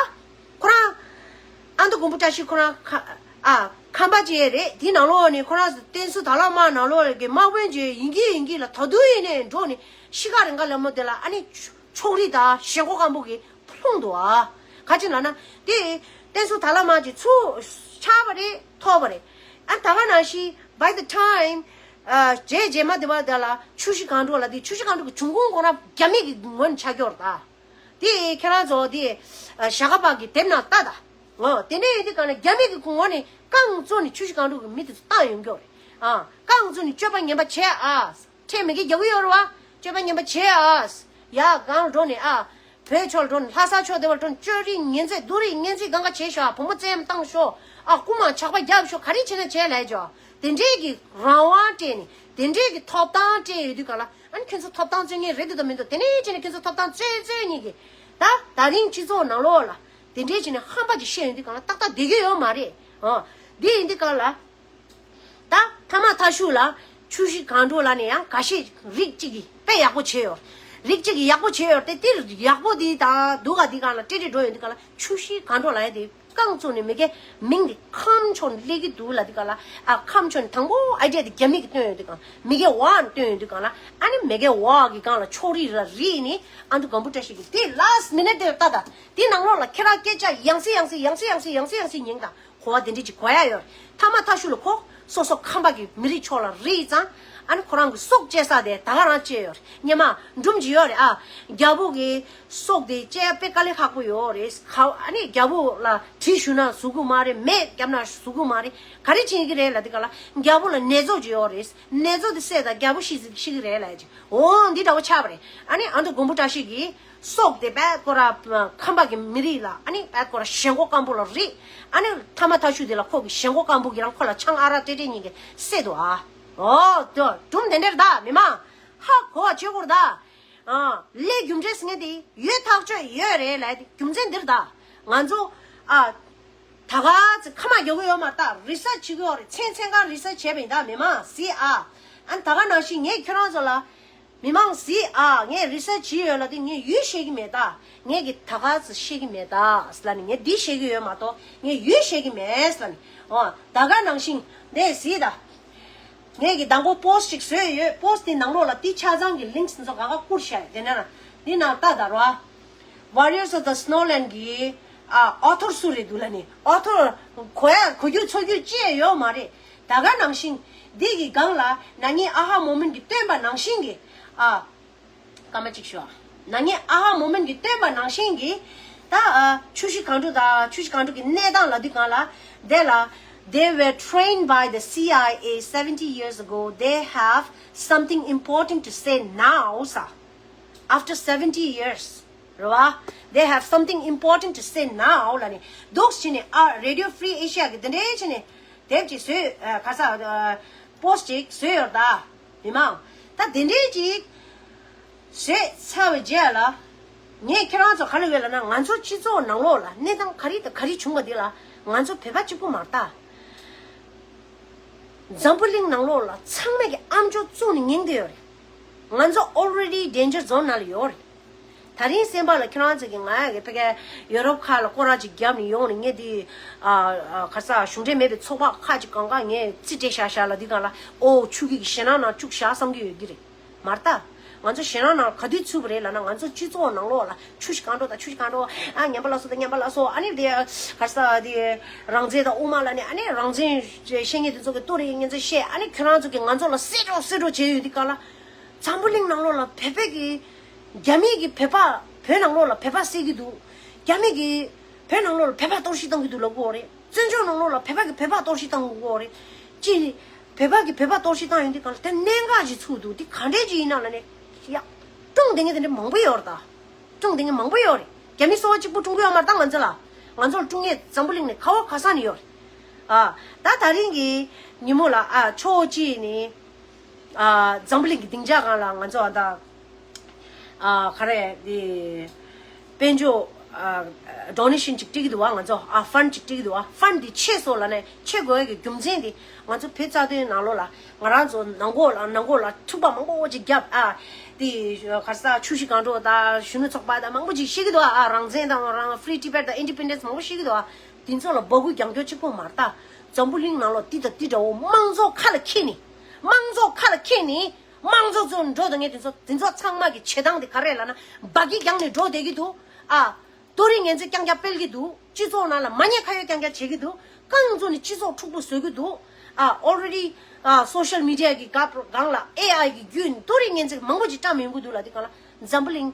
ཁོ་རང་ཨ་མདོ་མགོན་པོ་བཀྲ་ཤིས་ཁོ་རང་ཁ་ཨ་ཁམས་པ་ཅིག་རེད། དེ་ནང་ལོགས་ནས་ཁོ་རང་བསྟན་སྲུང་དར་ལག་དམར་ནང་ལོགས་ཀྱི་དམག་དཔོན་ཅིག་ཡིན་གྱི་ཡིན་གྱི་ལ་ད་དུང་ཡིན་ནས་འགྲོ་ནས་ཤི་ཁ་རེ་འགའ་ལ་མོ་དེ་ལ་ཨ་ནི་ཕྱོགས་རིས་དང་ཞེན་ཁོག་སྐམ་པོ་གི་ལྷུང་འདུག་ཨ། ག་ཅི་ལབ་ན། དེ་བསྟན་སྲུང་དར་ལག་དམར་གྱི་ཚུར་ཆགས་པ་རེད། ཐོར་བ་རེད། ཨ་ད་ག་ནང་བཞིན་by the time ཨ་རྗེས་རྗེས་མ་དེ་བ་དེ་ལ་ཆུ་བཞི་སྒང་དྲུག་ལ་དེ་ཆུ་བཞི་སྒང་དྲུག་གི་འབྱུང་ཁུངས་ཁོ་ན་རྒྱ་མི་གི་ངོས་ནས་ཆགས་ཀྱི་ཡོད་རེད་ད། དེ་ཁྱེད་རང་ཚོ་དེ་ཨ་ཞྭ་སྒབ་པ་གི་དེབ་ནང་ལྟ་ད། འོ་དེ་འདྲ་ཡིན་དུས་གང་ལ་རྒྱ་མི་གི་ངོས་ནས་རྐང་བཙུགས་ནས་ཆུ་བཞི་སྒང་དྲུག་གི་མི་དེ་ཚོ་བཏང་ཡོང་གི་ཡོད་རེད། ཨ་རྐང་བཙུགས་ནས་སྤྱོད་པ་ངན་པ་བྱས་ཨ། ཁྲལ་མི་གི་རྒྱག་གི་ཡོད་རེད་བ། སྤྱོད་པ་ངན་པ་བྱེད་ཨ། ཡ་གང་འགྲོ་ནས་ཨ། བོད་ཕྱོགས་འགྲོ་ནས་ལྷ་ས་ཕྱོགས་དེ་བར་འགྲོ་ནས་ཅོ་རིགས་ངན་ཚད་རྡོ་རིགས་ངན་ཚད་གང་ག་བྱེད་ཤོག་ཨ། བུ་མོ་བཙན་བཏང་ཤོག་ཨ། རྐུ་མ་ཇག་པ་རྒྱབ་ཤོག་ག་རེ་བྱེད་ན་བྱེད་ལབ་ཅོ། དེ་འདྲས་ཀྱི་རང་དབང་སྤྲད་ནས་དེ་འདྲས་ཀྱི་ཐོབ་ཐང་སྤྲད་ཡོད་དུས་ག་ལ་ཨ་ནི་ཁྱོད་ཚོ་ཐོབ་ཐང་རྩོད་མཁན་རེད་འདུག་དང་མི་འདུག་དེ་འདྲས་བྱས་ནས་ཁྱོད་ཚོ་ཐོབ་ཐང་རྩོད་རྩོད་ཉིད་ཀྱི་ད་ད་རིང་སྤྱི་ཚོགས་ནང་ལོགས་ལ་དེ་འདྲས་བྱས་ནས་ཧམ་པ་ཅིག་བཤད་ཡོང་དུས་ག་ལ་ཏག་ཏག་བསྡད་ཀྱི་ཡོད་མ་རེད། ཨ་འདི་ཡིན་དུས་ག་ལ། མཐའ་མ་མཐའ་གཞུག་ལ་ཆུ་བཞི་སྒང་དྲུག་ལ་ནས་ཡང་འགའ་ཤས་རིགས་གཅིག་གིས་དཔེ་ཡག་པོ་བྱས་ཡོད། རིགས་གཅིག་གིས་ཡག་པོ་བྱས་ཡོད་དེ། དེ་ཡག་པོ་དེ་དང་སྡུག་ག་དེ་སྒང་ལ་ཏྲེ་ཏྲེ་འགྲོ་ཡོང་དུས་སྒང་ལ་ཆུ་བཞི་སྒང་དྲུག་ལབ་ཡ་དེ་རྐང་བཙུགས་ནས་མི་སྒེར་མིང་དེ་ཁམས་ཕྱོགས་ནས་སླེབས་ཀྱི་འདུག་ལབ་དུས་སྒང་ལ། ཨ། ཁམས་ཕྱོགས་ནས་དང་པོ་ཨའི་ཌི་ཡ་དེ་རྒྱ་མི་གིས་བཏོན་ཡོང་དུས་སྒང་། མི་སྒེར་ཝ་ནས་བཏོན་ཡོང་དུས་སྒང་ལ། ཨ་ནི་མི་སྒེར་ཝ་གི་སྒང་ལ་ཕྱོགས་རིས་ལ་རིས་ནས་ཨ་མདོ་སྒམ་པོ་བཀྲ་ཤིས་ཀྱིས་དེ་ལཱསི་མི་ནིཊ་དེ་ལ་ལྟ་ད། དེ་ནང་ལོགས་ལ་ཁྱེད་རང་སྐད་ཆ་ཡང་སེ་ཡང་སེ་ཡང་སེ་ཡང་སེ་ཡང་སེ་ཡང་སེ་ཉན་དང་། གོ་བ་དེ་འདྲ་ཅིག་གོ་ཡ་ཡོད། མཐའ་མ་མཐའ་གཞུག་ལ་ཁོ་སོ་སོ་ཁམས་པ་གི་མི་རིགས་ཕྱོགས་ལ་རིས་ཙང་། ཨ་ནི་ཁོ་རང་གི་སྲོག་བཅད་ས་དེ་ད་ག་རང་བཅད་ཡོད་རེད། སྔོན་མ་འབྲུམ་གྱི་ཡོད་རེད། ཨ། རྒྱལ་པོ་གི་སྲོག་དེ་བཅད་ཡ་དཔེ་དཀའ་ལས་ཁག་པོ་ཡོད་རེད། ཁ། ཨ་ནི་རྒྱལ་པོ་ལ་གྲི་གཞུས་ན་གཟུགས་ཀྱི་མ་རེད། མེ་བརྒྱབ་ན་གཟུགས་ཀྱི་མ་རེད། ག་རེ་བྱེད་ཀྱི་རེད་ལབ་དུས་སྒང་ལ། རྒྱལ་པོ་ལ་ནད་ཚོགས་ཅིག་ཡོད་རེད། ནད་ཚོགས་དེ་བསད་ད་རྒྱལ་པོ་ཤི་ཤི་གི་རེད་ལབ་ཅིག། འོ་འདི་འདྲ་བོ་ཆགས་པ་རེད། ཨ་ནི་ཨ་མདོ་སྒམ་པོ་བཀྲ་ཤིས་ཀྱིས། སྲོག་དེ་བད་ཀོ་ར་ཁམས་པ་གི་མི་རིགས་ལ། ཨ་ནི་བད་ཀོ་ར་ཞེན་ཁོག་སྐམ་པོ་ལ་རིས། ཨ་ནི་མཐའ་མ་མཐའ་གཞུག་དེ་ལ་ཁོ་གི་ཞེན་ཁོག་སྐམ་པོ་གིས་རང་ཁོ་ལ་ཆང་ཨ་རག་སྤྲད་སྤྲད་ཉིན་གི་བསད་འདུག་ཨ། འོ་དོ་སྒྲུང་དེ་འདྲར་ད་མི་མང་ཧ་གོ་བ་བྱེད་དགོས་རེད་ད། ཨ། ལས་རྒྱུ་འབྲས་ཟེར་མཁན་དེ་ཡོད་ཐག་ཆོད་ཡོད་རེད་ལབ་དེ་རྒྱུ་མཚན་འདིར་ད། ང་ཚོ། ཨ། ད་ག་ཚོད་ཁ་མ་རྒྱག་གི་ཡོད་མ་རེད་ད། རི་སར་ཆི་བྱེད་ཀྱི་ཡོད་རེད། ཚན་ཚན་གང་རི་སར་ཆི་བྱས་པ་ཡིན་ད་མི་མང་གཟིགས་ཨ། ཨ་ནི་ད་ག་ནང་བཞིན་ངས་ཁྱོད་རང་ཚོ་ལ། མི་མང་གཟིགས་ཨ། ངས་རི་སར་ཆི་བྱས་ཡོད་ལབ་དུས་ངས་ཡུལ་བཤད་ཀྱི་མེད་ད། ངས་ཀྱི་ད་ག་ཚོད་བཤད་ཀྱི་མེད་ད་ལབ་ནས། ངས་འདི་བཤད་ཀྱི་ཡོད་མ་གཏོགས་ངས་ཡུལ་བཤད་ཀྱི་མེད་ལབ་ནས། འོ་ད་ག་ནང་བཞིན་འདི་གཟིགས་ད། ངས་ཀྱི་དང་པོ་པོ་སི་ཊི་ཅིག་བཟོས་ཡོད། པོ་སི་ཊི་དེ་ནང་ལོགས་ལ་དེ་ཆ་ཚང་གི་ལིངྐ་སི་ཚོ་ག་ག་བསྐུར་བཞག་ཡོད། དེ་ནས་ན་འདི་ནང་ལྟ་ད་རོ། Warriors of the Snowland གི་ཨ། ཨོ་ཐོར་སུ་རེད་འདུག་ལབ་ནས། ཨོ་ཐོར་གོ་ཡ་གོ་རྒྱུ་ཚོར་རྒྱུ་ཅི་ཡང་ཡོད་མ་རེད། ད་ག་ནང་བཞིན་འདི་གི་སྒང་ལ་ན་ནིང་ཨ་ཧ་མོ་མེན་གྱིས་བཏོན་པ་ནང་བཞིན་གྱི། ཨ། སྐར་མ་གཅིག་ཞུ་ཨ། ན་ནིང་ཨ་ཧ་མོ་མེན་གྱིས་བཏོན་པ་ནང་བཞིན་གྱི། ད་ཨ། ཆུ་བཞི་སྒང་དྲུག་དང་ཆུ་བཞི་སྒང་དྲུག་གི་གནས་སྟངས་ལབ་དུས་སྒང་ལ། དེ་ལ། They were trained by the C I A seventy years ago. They have something important to say now ས། After seventy years རེད་བ། They have something important to say now ལབ་ནས། འདུག་སེ་བྱས་ནས་ཨ། Radio Free Asia གི་འདི་འདྲའི་བྱས་ནས་དེབ་ཅིག་བཟོས། ཨ། ག་ས། ཨ། པོ་སི་ཊི་ཅིག་བཟོས་ཡོད་ད། མི་མང་། ད་དེ་འདྲའི་ཅིག་བཟོས་ཚར་བའི་རྗེས་ལ། ངས་ཁྱེད་རང་ཚོ་ག་རེ་ཡོད་ལབ་ན། ང་ཚོ་སྤྱི་ཚོགས་ནང་ལོགས་ལ་གནས་སྟངས་ག་རེ་དང་ག་རེ་བྱུང་བ་འདི་ལ་ང་ཚོ་བོད་པ་གཅིག་པུ་མ་རེད་ད། འཛམ་བུ་གླིང་ནང་ལོགས་ལ་ཚང་མས་ཀྱི་ཨམ་ཅོག་བཙུགས་ནས་ཉན་བསྡད་ཡོད་རེད། ང་ཚོ་already danger zone ནང་ལ་ཡོད་རེད། ད་རིང་སེམས་པ་ལ་ཁྱེད་རང་ཚོ་གིས་ང་ཡ་གི་ཕ་གིའི་ཡུ་རོབ་ཁག་ལ་སྐོར་ར་ཅིག་བརྒྱབ་ནས་ཡོང་ནས། ངས་འདི། ཨ། ཨ། ག་ས། གཞུང་འབྲེལ་མེད་པའི་ཚོགས་པ་ཁག་ཅིག་གང་ག་ངས་རྩིས་སྤྲད་བཞག་བཞག་ལབ་དུས་སྒང་ལ། ཨོ། ཆུ་གི་ཞེད་སྣང་ནང་བཅུག་བཞག་བསམ་གྱི་ཡོད་ཀྱི་རེད། མ་རེད་ད། ང་ཚོ་ཞེད་སྣང་ནང་ག་དུས་ཚུད་པ་རེད་ལབ་ན། ང་ཚོ་སྤྱི་ཚོགས་ནང་ལོགས་ལ་ཆུ་བཞི་སྒང་དྲུག་དང་ཆུ་བཞི་སྒང་དྲུག་ཨ། ཉམས་པ་སླར་གསོ་དང་ཉམས་པ་སླར་གསོ། ཨ་ནི་དེ་ག་ས། དེ་རང་བཙན་དང་དབུ་མ་ལབ་ནས། ཨ་ནི་རང་བཙན་བཤད་མཁན་དེ་ཚོ་གིས་ཏོ་རེ་ངན་ཚོད་བཤད། ཨ་ནི་ཁྱོད་རང་ཚོ་གིས་ང་ཚོ་ལ་བསད་འགྲོ་བསད་འགྲོ་བྱས་ཡོད་དུས་སྒང་ལ། འཛམ་བུ་གླིང་ནང་ལོགས་ལ་བོད་པའི་གི། རྒྱ་མི་གིས་བོད་པ། བོད་ནང་ལོགས་ལ་བོད་པ་བསད་ཀྱི་འདུག་རྒྱ་མི་གིས་བོད་ནང་ལོགས་ལ་བོད་པ་གཏོར་བཤིག་བཏང་གི་འདུག་ལབ་ཀྱི་ཡོད་རེད། བཙན་བྱོལ་ནང་ལོགས་ལ་བོད་པ་གིས་བོད་པ་གཏོར་བཤིག་བཏང་གི་ཡོད་རེད། ཅི། བོད་པ་གིས་བོད་པ་གཏོར་བཤིག་བཏང་ཡོང་དུས་སྒང་ལ་དེ་གནད་འགག་ཅིག་ཚུགས་འདུག་དེ་ག་འདྲས་ཅིག་ཡིན་ན་ལབ་ནས། ཡ། སྲུང་བསྡད་མཁན་དེ་འདྲ་མང་པོ་ཡོད་རེད་ད། སྲུང་བསྡད་མཁན་མང་པོ་ཡོད་རེད། རྒྱ་མི་སོ་སོ་གཅིག་པུ་སྲུང་གི་ཡོད་མ་རེད་ད། ང་ཚོ་ལ། ང་ཚོ་ལ་སྲུང་མཁན་འཛམ་བུ་གླིང་ནས་ག་བ་ག་ས་ནས་ཡོད་རེད། ཨ། ད་ད་རིང་གི་ཉིན་མོ་ལ། ཨ། ཕྱོགས་གཅིག་ནས། ཨ། འཛམ་བུ་གླིང་གི་སྡིངས་ཆ་སྒང་ལ་ང་ཚོ་ཨ་ད། ཨ། ག་རེ་དེ། དཔལ་འབྱོར། ཨ། ཌོ་ནེ་ཤན་ཅིག་སྤྲད་ཀྱི་འདུག་བ། ང་ཚོ། ཨ། ཕན་ཌི་ཅིག་སྤྲད་ཀྱི་འདུག་བ། ཕན་ཌི་དེ་ཆེ་སོང་ལབ་ནས། ཆེ་དགོས་ཡ་གི་རྒྱུ་མཚན་དེ། ང་ཚོ་བོད་རྩ་དོན་ནང་ལོགས་ལ། ང་རང་ཚོ་ནང་ཁོག་ལ། ནང་ཁོག་ལ་འཁྲུག་པ་མང་པོ་ཅིག་བརྒྱབ། ཨ། དེ་ག་རེ་ཟ། ཆུ་བཞི་སྒང་དྲུག་དང་གཞོན་ནུ་ཚོགས་པ་དང་མང་པོ་ཅིག་བཤད་ཀྱི་འདུག་བ། ཨ། རང་བཙན་དང་། རང་། Free Tibet དང་Independence མང་པོ་བཤད་ཀྱི་འདུག་བ། དེ་ཚོ་ལ་འབོད་སྐུལ་རྒྱག་རྒྱུ་གཅིག་པོ་མ་རེད་ད། འཛམ་བུ་གླིང་ནང་ལོགས་འདི་དང་འདི་འདྲ་བོ་དམངས་གཙོ་ཁ་ལ་འཁྱེར་ནས། དམངས་གཙོ་ཁ་ལ་འཁྱེར་ནས། དམངས་གཙོ་ཚོ་འགྲོ་དང་ངས་དེ་ཚོ། དེ་ཚོ་ཚང་མ་གི་བྱེད་སྟངས་དེ་ག་རེ་ལབ་ན། འབའ་གི་རྒྱང་ནས་འགྲོ་བསྡད་ཀྱི་འདུག་ཨ། ཏོ་རིགས་ངན་ཚད་རྐྱང་རྐྱང་སྤེལ་གྱི་འདུག་སྤྱི་ཚོགས་ནང་ལ་མ་ཉེས་ཁ་གཡོགས་རྐྱང་རྐྱང་བྱེད་ཀྱི་འདུག་རྐང་བཙུགས་ནས་སྤྱི་ཚོགས་འཁྲུག་པོ་བཟོ་གི་འདུག་ཨ། Already ཨ། Social Media གི་སྒང་ལ་ཨེ་ཨའི་གི་བརྒྱུད་ནས་ཏོ་རིགས་ངན་ཚད་མང་པོ་ཅིག་བཀྲམ་ཡོང་གི་འདུག་ལབ་དུས་སྒང་ལ། འཛམ་བུ་གླིང་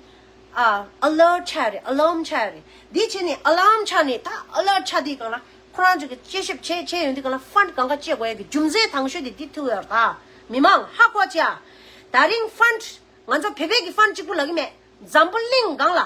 ཨ། ཨ་ལར་ཊི་ཆགས་རེད། ཨ་ལརམ་ཆགས་རེད། འདི་བྱས་ནས་ཨ་ལརམ་ཆགས་ནས། ད་ཨ་ལར་ཊི་ཆགས་དུས་སྒང་ལ། ཁོ་རང་ཚོ་གི་དཔྱད་ཞིབ་བྱས་བྱས་ཡོང་དུས་སྒང་ལ། ཕན་ཌི་གང་ག་བཅད་དགོས་ཡ་གི་རྒྱུ་མཚན་དང་ཤོས་དེ་འདི་ཐུག་ཡོད་རེད་ད། མི་མང་ཧ་གོ་བྱས་ཨ། ད་རིང་ཕན་ཌི། ང་ཚོ་བོད་པའི་གི་ཕན་ཌི་གཅིག་པུ་ལབ་ཀྱི་མེད། འཛམ་བུ་གླིང་སྒང་ལ།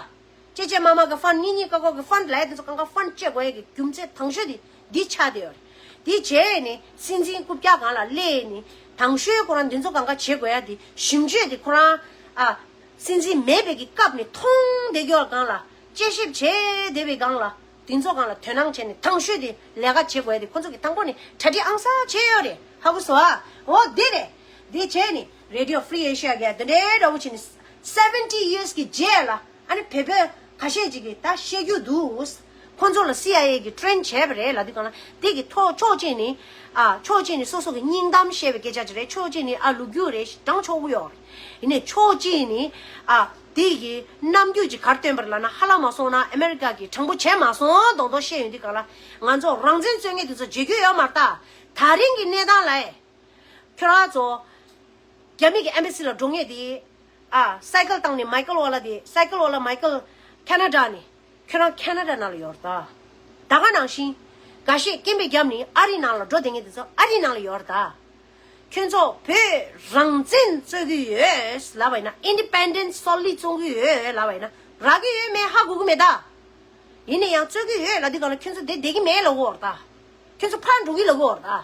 ཅེ་ཅེ་མ་མ་གི་ཕན་ཌི། གཉིས་གཉིས་ཀ་ཀོ་གི་ཕན་ཌི་ལབ་ཡ་དེ་ཚོ་གང་ག་ཕན་ཌི་བཅད་དགོས་ཡ་གི་རྒྱུ་མཚན་དང་ཤོས་དེ་འདི་ཆགས་བསྡད་ཡོད་རེད། དེ་བྱས་ནས་སྲིད་འཛིན་རྐུབ་བཀྱག་སྒང་ལ་སླེབས་ནས། དང་ཤོས་ཁོ་རང་འདི་ཚོ་གང་ག་བྱེད་དགོས་ཡ་དེ་ཞིབ་དཔྱོད་དེ་ཁོ་རང་ཨ། སྲིད་འཛིན་མེད་པའི་གི་སྐབས་ནས་མཐོང་བསྡད་ཀྱི་ཡོད་སྒང་ལ། དཔྱད་ཞིབ་བྱས་བསྡད་པའི་སྒང་ལ། དེ་ཚོ་སྒང་ལ་དོ་སྣང་བྱས་ནས་དང་ཤོས་དེ་ལས་ཀ་བྱེད་དགོས་ཡ་དེ་ཁོ་ཚོ་གི་དང་པོ་ནས་གྲ་སྒྲིག་ཨང་གསར་བྱས་ཡོད་རེད། ཧ་གོ་སོང་ཨ། འོ་འདི་རེད། འདི་བྱས་ནི་Radio Free Asia གིས་འདི་འདྲའི་འདྲ་བོ་བྱས་ནི་seventy years གི་རྗེས་ལ་ཨ་ནི་བོད་པའི་ཁ་ཤས་ཅིག་གིས་ད་བཤད་རྒྱུ་འདུག་ཁོ་ཚོ་ལ་སི་ཨའི་ཨེ་གིས་ཊེན་བྱས་པ་རེད་ལབ་དུས་གང་ལ་འདི་གི་ཐོག་ཕྱོགས་གཅིག་ནི་ཨ་ཕྱོགས་གཅིག་ནི་སོ་སོ་གི་སྙིང་གཏམ་བཤད་པའི་སྐད་ཆ་ཅིག་རེད། ཕྱོགས་གཅིག་ནི་ཨ་ལོ་རྒྱུས་རེད་དྲང་ཆོག་གི་ཡོད་རེད། ཡིན་ནའི་ཕྱོགས་གཅིག་ནི་ཨ་འདི་གི་རྣམ་འགྱུར་ཅིག་གར་སྟོན་པར་ལབ་ན་ཧ་ལམ་མ་སོང་ན་ཨ་མེ་རི་ཀ་གིས་དྲང་པོ་བྱས་མ་སོང་མདོག་མདོག་བཤད་ཡོང་དུས་གང་ལ་ང་ཚོ་རང་བཙན་རྩོད་མཁན་དེ་ཚོ་བརྗེད་རྒྱུ་ཡོད་མ་རེད་ད། ད་རིང་གི་གནས་སྟངས་ལ་ཁྱོད་རང་ཚོ་རྒྱ་མི་གི་ཨེམ་བྷ་སི་ལ་འགྲོ་མཁན་དེ་ཨ་སའི་ཀལ་བཏང་ནས་མའི་ཀལ་ཝ་ལ་དེ་སའི་ཀལ་ཝ་ལ་མའི་ཀལ་ཁེ་ན་ཌ་ནས་ཁྱོད་རང་ཁེ་ན་ཌ་ནང་ལ་ཡོད་རེད་ད། ད་ག་ནང་བཞིན་འགའ་ཤས་སྐད་འབོད་བརྒྱབ་ནས་ཨ་རི་ནང་ལ་འགྲོ་བསྡད་མཁན་དེ་ཚོ་ཨ་རི་ནང་ལ་ཡོད་རེད་ད། ཁྱོད་ཚོ་བོད་རང་བཙན་རྩོད་ཀྱི་ཡོད་ལབ་པ་ཡིན་ན་ཨིན་ཌི་པེན་ཌེན་ཊི་སོ་ལིཌ་བཙོང་གི་ཡོད་ལབ་པ་ཡིན་ན་རག་གི་ཡོད་མེད་ཧ་གོ་གི་མེད་ད། ཡིན་ན་ཡང་རྩོད་ཀྱི་ཡོད་ལབ་དུས་གང་ལ་ཁྱོད་ཚོ་དེ་བསྡད་ཀྱི་མེད་ལབ་ཀྱི་ཡོད་རེད་ད། ཁྱོད་ཚོ་ཕར་འགྲོ་གི་ལབ་ཀྱི་ཡོད་རེད་ད།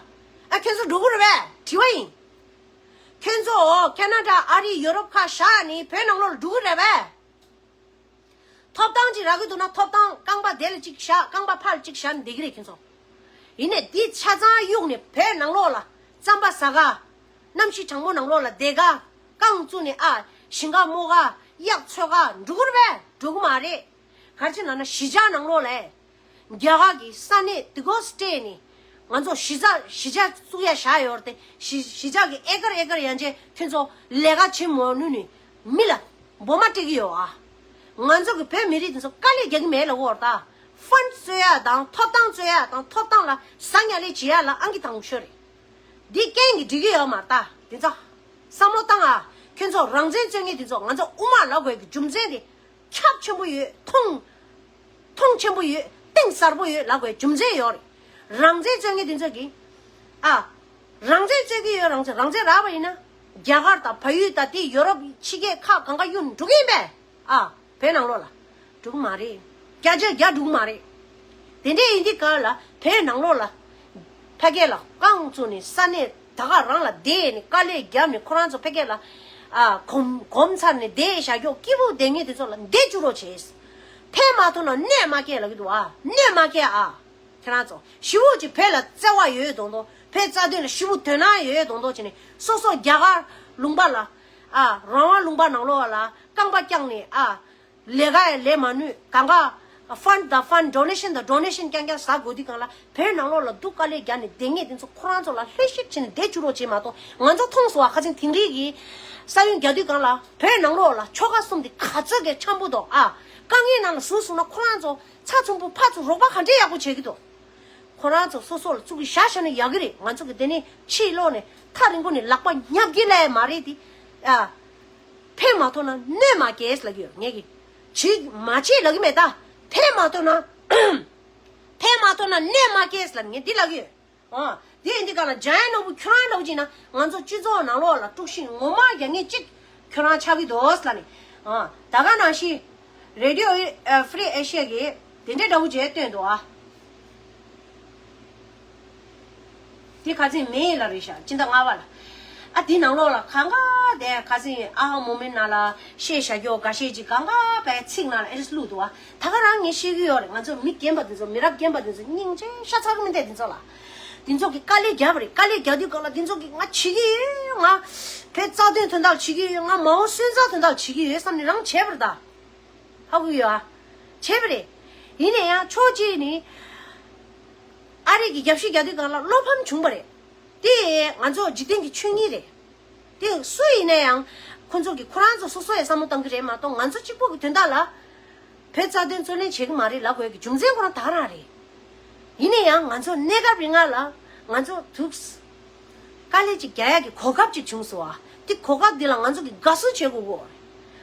ཨ་ཁྱོད་ཚོ་འགྲོ་གི་རེད་པས་དྲི་བ་ཡིན། ཁྱོད་ཚོ་ཁེ་ན་ཌ་ཨ་རི་ཡོ་རོབ་ཁག་བཞག་ནས་བོད་ནང་ལོགས་ལ་འགྲོ་གི་རེད་པས། ཐོབ་ཐང་ཅིག་རག་གི་འདུག་ན་ཐོབ་ཐང་རྐང་པ་དེ་ལ་གཅིག་བཞག་རྐང་པ་ཕར་གཅིག་བཞག་ནས་བསྡད་ཀྱི་རེད་ཁྱོད་ཚོ། ཡིན་ནའི་འདི་ཆ་ཚང་གཡུགས་ནས་བོད་ནང་ལོགས་ལ་རྩམ་པ་ཟ་ག། གནམ་གཤིས་གྲང་མོ་ནང་ལོགས་ལ་བསྡད་ག། རྐང་བཙུགས་ནས་ཨ་ཞིང་ཁ་རྨོ་ག། གཡག་འཚོ་ག་འགྲོ་གི་རེད་པས། འགྲོ་གི་མ་རེད། ག་རེ་བྱས་ན་ན་གཞིས་ཆགས་ནང་ལོགས་ལ། རྒྱ་གར་གྱི་ས་གནས་དེ་གོ་སི་ཊེཊ་ནས་ང་ཚོ་གཞིས་ཆགས་གཞིས་ཆགས་བཙུགས་ཡ་བཞག་ཡོད་རེད་དེ། གཞིས་གཞིས་ཆགས་ཀྱི་ཨེ་ཀར་ཨེ་ཀར་ཡན་ཆད་ཁྱོད་ཚོ་ལས་ཀ་བྱེད་མ་ནུས་ནས་མི་ལ་འབོ་མ་སྤྲད་ཀྱི་ཡོད་ཨ། ང་ཚོ་གི་བོད་མི་རིགས་དེ་ཚོ་དཀའ་ལས་རྒྱག་གི་མེད་ལབ་ཀྱི་ཡོད་རེད་ད། ཕན་ཌི་རྩོད་ཡ་དང་ཐོབ་ཐང་རྩོད་ཡ་དང་ཐོབ་ཐང་ལ་ཟ་ཉལ་ལས་བྱེད་ཡ་ལ་ཨང་ཀི་དང་པོ་ཤོད་རེད། འདི་རྐྱེན་གྱིས་འགྲིག་གི་ཡོད་མ་རེད་ད། དེ་ཚོ་བསམ་བློ་བཏང་ཨ། ཁྱོད་ཚོ་རང་བཙན་རྩོད་མཁན་དེ་ཚོ་ང་ཚོ་དབུ་མ་ལབ་དགོས་ཀྱི་རྒྱུ་མཚན་དེ། ཁྱབ་ཆེན་པོ་ཡོད། མཐོང་མཐོང་ཆེན་པོ་ཡོད། གཏིང་ཟབ་པོ་ཡོད་ལབ་དགོས་རྒྱུ་མཚན་ཡོད་རེད། རང་བཙན་རྩོད་མཁན་དེ་ཚོ་གིས་ཨ། རང་བཙན་རྩོད་ཀྱི་ཡོད། རང་བཙན་རང་བཙན་རག་པ་ཡིན་ན་རྒྱ་གར་དང་བལ་ཡུལ་དང་དེ་ཡོ་རོབ་ཕྱི་རྒྱལ་ཁག་གང་ག་གཡུག་འགྲོ་གི་ཡིན་པས་ཨ། བོད་ནང་ལོགས་ལ་འགྲོ་གི་མ་རེད། བརྒྱ་ཆ་བརྒྱ་འགྲོ་གི་མ་རེད། དེ་འདྲས་ཡིན་དུས་ག་ལ་བོད་ནང་ལོགས་ལ་ཕ་གི་ལ་རྐང་བཙུགས་ནས་ས་གནས་ད་ག་རང་ལ་བསྡད་ནས་དཀའ་ལས་བརྒྱབ་ནས་ཁོ་རང་ཚོ་ཕ་གི་ལ་ཨ་གོམ་གོམ་ཚར་ནས་བསྡད་བཞག་རྒྱུ་སྐྱིད་པོ་བསྡད་མཁན་དེ་ཚོ་ལ་བསྡད་བཅུག་རོགས་བྱེད། ཕན་མ་ཐོགས་ན་གནོད་མ་སྐྱེལ་ལབ་ཀྱི་འདུག་ཨ། གནོད་མ་སྐྱེལ་ཨ། ཁྱེད་རང་ཚོ་ཞེ་པོ་ཅིག་བོད་ལ་བརྩེ་བ་ཡོད་མདོག་མདོག་བོད་རྩ་དོན་ལ་ཞེ་པོ་དོ་སྣང་ཡོད་མདོག་མདོག་བྱས་ནས་སོ་སོ་རྒྱ་གར་ལུང་པ་ལ་ཨ་རང་དབང་ལུང་པ་ནང་ལོགས་ལ་རྐང་པ་བརྐྱངས་ནས་ཨ། ལས་ཀ་ཡང་ལས་མ་ནུས་གང་ག་ཕན་ཌི་དང་ཕན་ཌི་ཌོ་ནེ་ཤན་དང་ཌོ་ནེ་ཤན་རྐྱང་རྐྱང་ཟ་དགོས་དུས་གང་ལ་བོད་ནང་ལོགས་ལ་སྡུག་དཀའ་ལས་རྒྱག་ནས་བསྡད་མཁན་དེ་ཚོ་ཁོ་རང་ཚོ་ལ་ལྷོད་ཤིག་བྱས་ནས་བསྡད་བཅུག་རོགས་བྱེད་མ་གཏོགས་ང་ཚོ་མཐོང་སོང་བ། ཁ་སང་དིང་རི་གི་ས་ཡོམ་རྒྱག་དུས་གང་ལ་བོད་ནང་ལོགས་ལ་ཆོལ་ཁ་གསུམ་དེ་ག་ཚོད་ཀྱི་འཆམ་པོ་འདུག་ཨ། དཀའ་ངལ་ནང་ལ་ཟུག་སོང་ན་ཁོ་རང་ཚོ་ཚ་ཚུམ་པོ་ཕ་ཚོ་རོགས་པ་ག་འདྲས་ཡག་པོ་བྱེད་ཀྱི་འདུག་ཁོ་རང་ཚོ་སོ་སོ་ལ་བཙུགས་ཀྱི་བཞག་བཞག་ན་ཡག་གི་རེད། ང་ཚོ་གི་དེ་ནས་ཕྱིར་ལོག་ནས་ཐག་རིང་པོ་ནས་ལག་པ་བརྙབ་ཀྱི་ལས་མ་རེད་དེ། ཨ། ཕན་མ་ཐོགས་ན་གནོད་མ་སྐྱེལ་ལབ་ཀྱི་ཡོད། ངས་ཀྱི་བྱེད་མ་བྱེད་ལབ་ཀྱི་མེད་ད། ཕན་མ་ཐོགས་ན་ཕན་མ་ཐོགས་ན་གནོད་མ་སྐྱེལ་ལབ་ངས་འདི་ལབ་ཀྱི་ཡོད། ཨ། དེ་ཡིན་དུས་ག་ལ་འཇམ་དབྱངས་ནོར་བུ་ཁྱོད་རང་འདྲ་བོ་ཅིག་ན་ང་ཚོ་སྤྱི་ཚོགས་ནང་ལོགས་ལ་དཀྲུག་ཤིང་ངོ་མ་རྒྱག་མཁན་གཅིག་ཁྱོད་རང་ཆགས་ཀྱི་འདུག་ལབ་ནས། ཨ། ད་ག་ནང་བཞིན་Radio Free Asia གིས་དེ་འདྲའི་འདྲ་བོ་ཅིག་བཏོན་འདུག་ཨ། དེ་ཁ་སང་མེ་ལ་རེད་ཤག་སྤྱི་ཟླ་ལྔ་པ་ལ། ཨ་དེ་ནང་ལོགས་ལ་གང་ག་དེ་ཁ་སང་ཨ་ཧ་མོ་མེན་ནང་ལ་བཤད་བཞག་རྒྱུ་འགའ་ཤས་ཅིག་གང་ག་པའི་ཚིག་ནང་ལ་ཨེ་རེས་བླུགས་འདུག་ཨ། ད་ག་རང་ངས་ཤེས་ཀྱི་ཡོད་རེད། ང་ཚོ་མི་རྒན་པ་དེ་ཚོ་མི་རབས་རྒན་པ་དེ་ཚོ་སྙིང་རྗེ་ཤ་ཚ་གི་མི་འདུག་དེ་ཚོ་ལ། དེ་ཚོ་གི་དཀའ་ལས་བརྒྱབ་པ་རེད། དཀའ་ལས་བརྒྱབ་དུས་གང་ལ་དེ་ཚོ་གི་ང་བྱེད་ཀྱི་ཡོད། ང་བོད་རྩ་དོན་དོན་དག་བྱེད་ཀྱི་ཡོད། ང་མ་འོངས་སོན་རྩ་དོན་དག་བྱེད་ཀྱི་ཡོད་བསམ་ནས་རང་བྱས་པ་རེད་ད། ཧ་གོ་ཡོད་ཨ། བྱས་པ་རེད། ཡིན་ན་ཡང་ཕྱོགས་གཅིག་ནས་ཨ་རི་གི་རྒྱབ་བཤིག་རྒྱག་དུས་གང་ལ་བློ་ཕམ་བྱུང་བ་རེད། དེ་ང་ཚོ་འཇིག་རྟེན་གྱི་ཆོས་ཉིད་རེད། དེ་སུ་ཡིན་ན་ཡང་ཁོ་ཚོ་གི་ཁོ་རང་ཚོ་སོ་སོ་ཡང་བསམ་བློ་བཏང་གི་རེད་མ་གཏོགས་ང་ཚོ་གཅིག་པོ་གི་དོན་དག་ལ་བོད་རྩ་དོན་རྩོད་ལེན་བྱེད་ཀྱི་མ་རེད་ལབ་དགོས་ཀྱི་རྒྱུ་མཚན་ཁོ་རང་ད་ག་རང་རེད། ཡིན་ན་ཡང་ང་ཚོ་གནས་སྐབས་རིང་ལ་ང་ཚོ་ཐུགས་དཀའ་ལས་ཅིག་རྒྱག་ཡག་གི་གོ་སྐབས་ཅིག་བྱུང་སོང་ཨ། དེ་གོ་སྐབས་འདི་ལ་ང་ཚོ་གི་དགའ་བསུ་བྱེད་དགོས་གོ།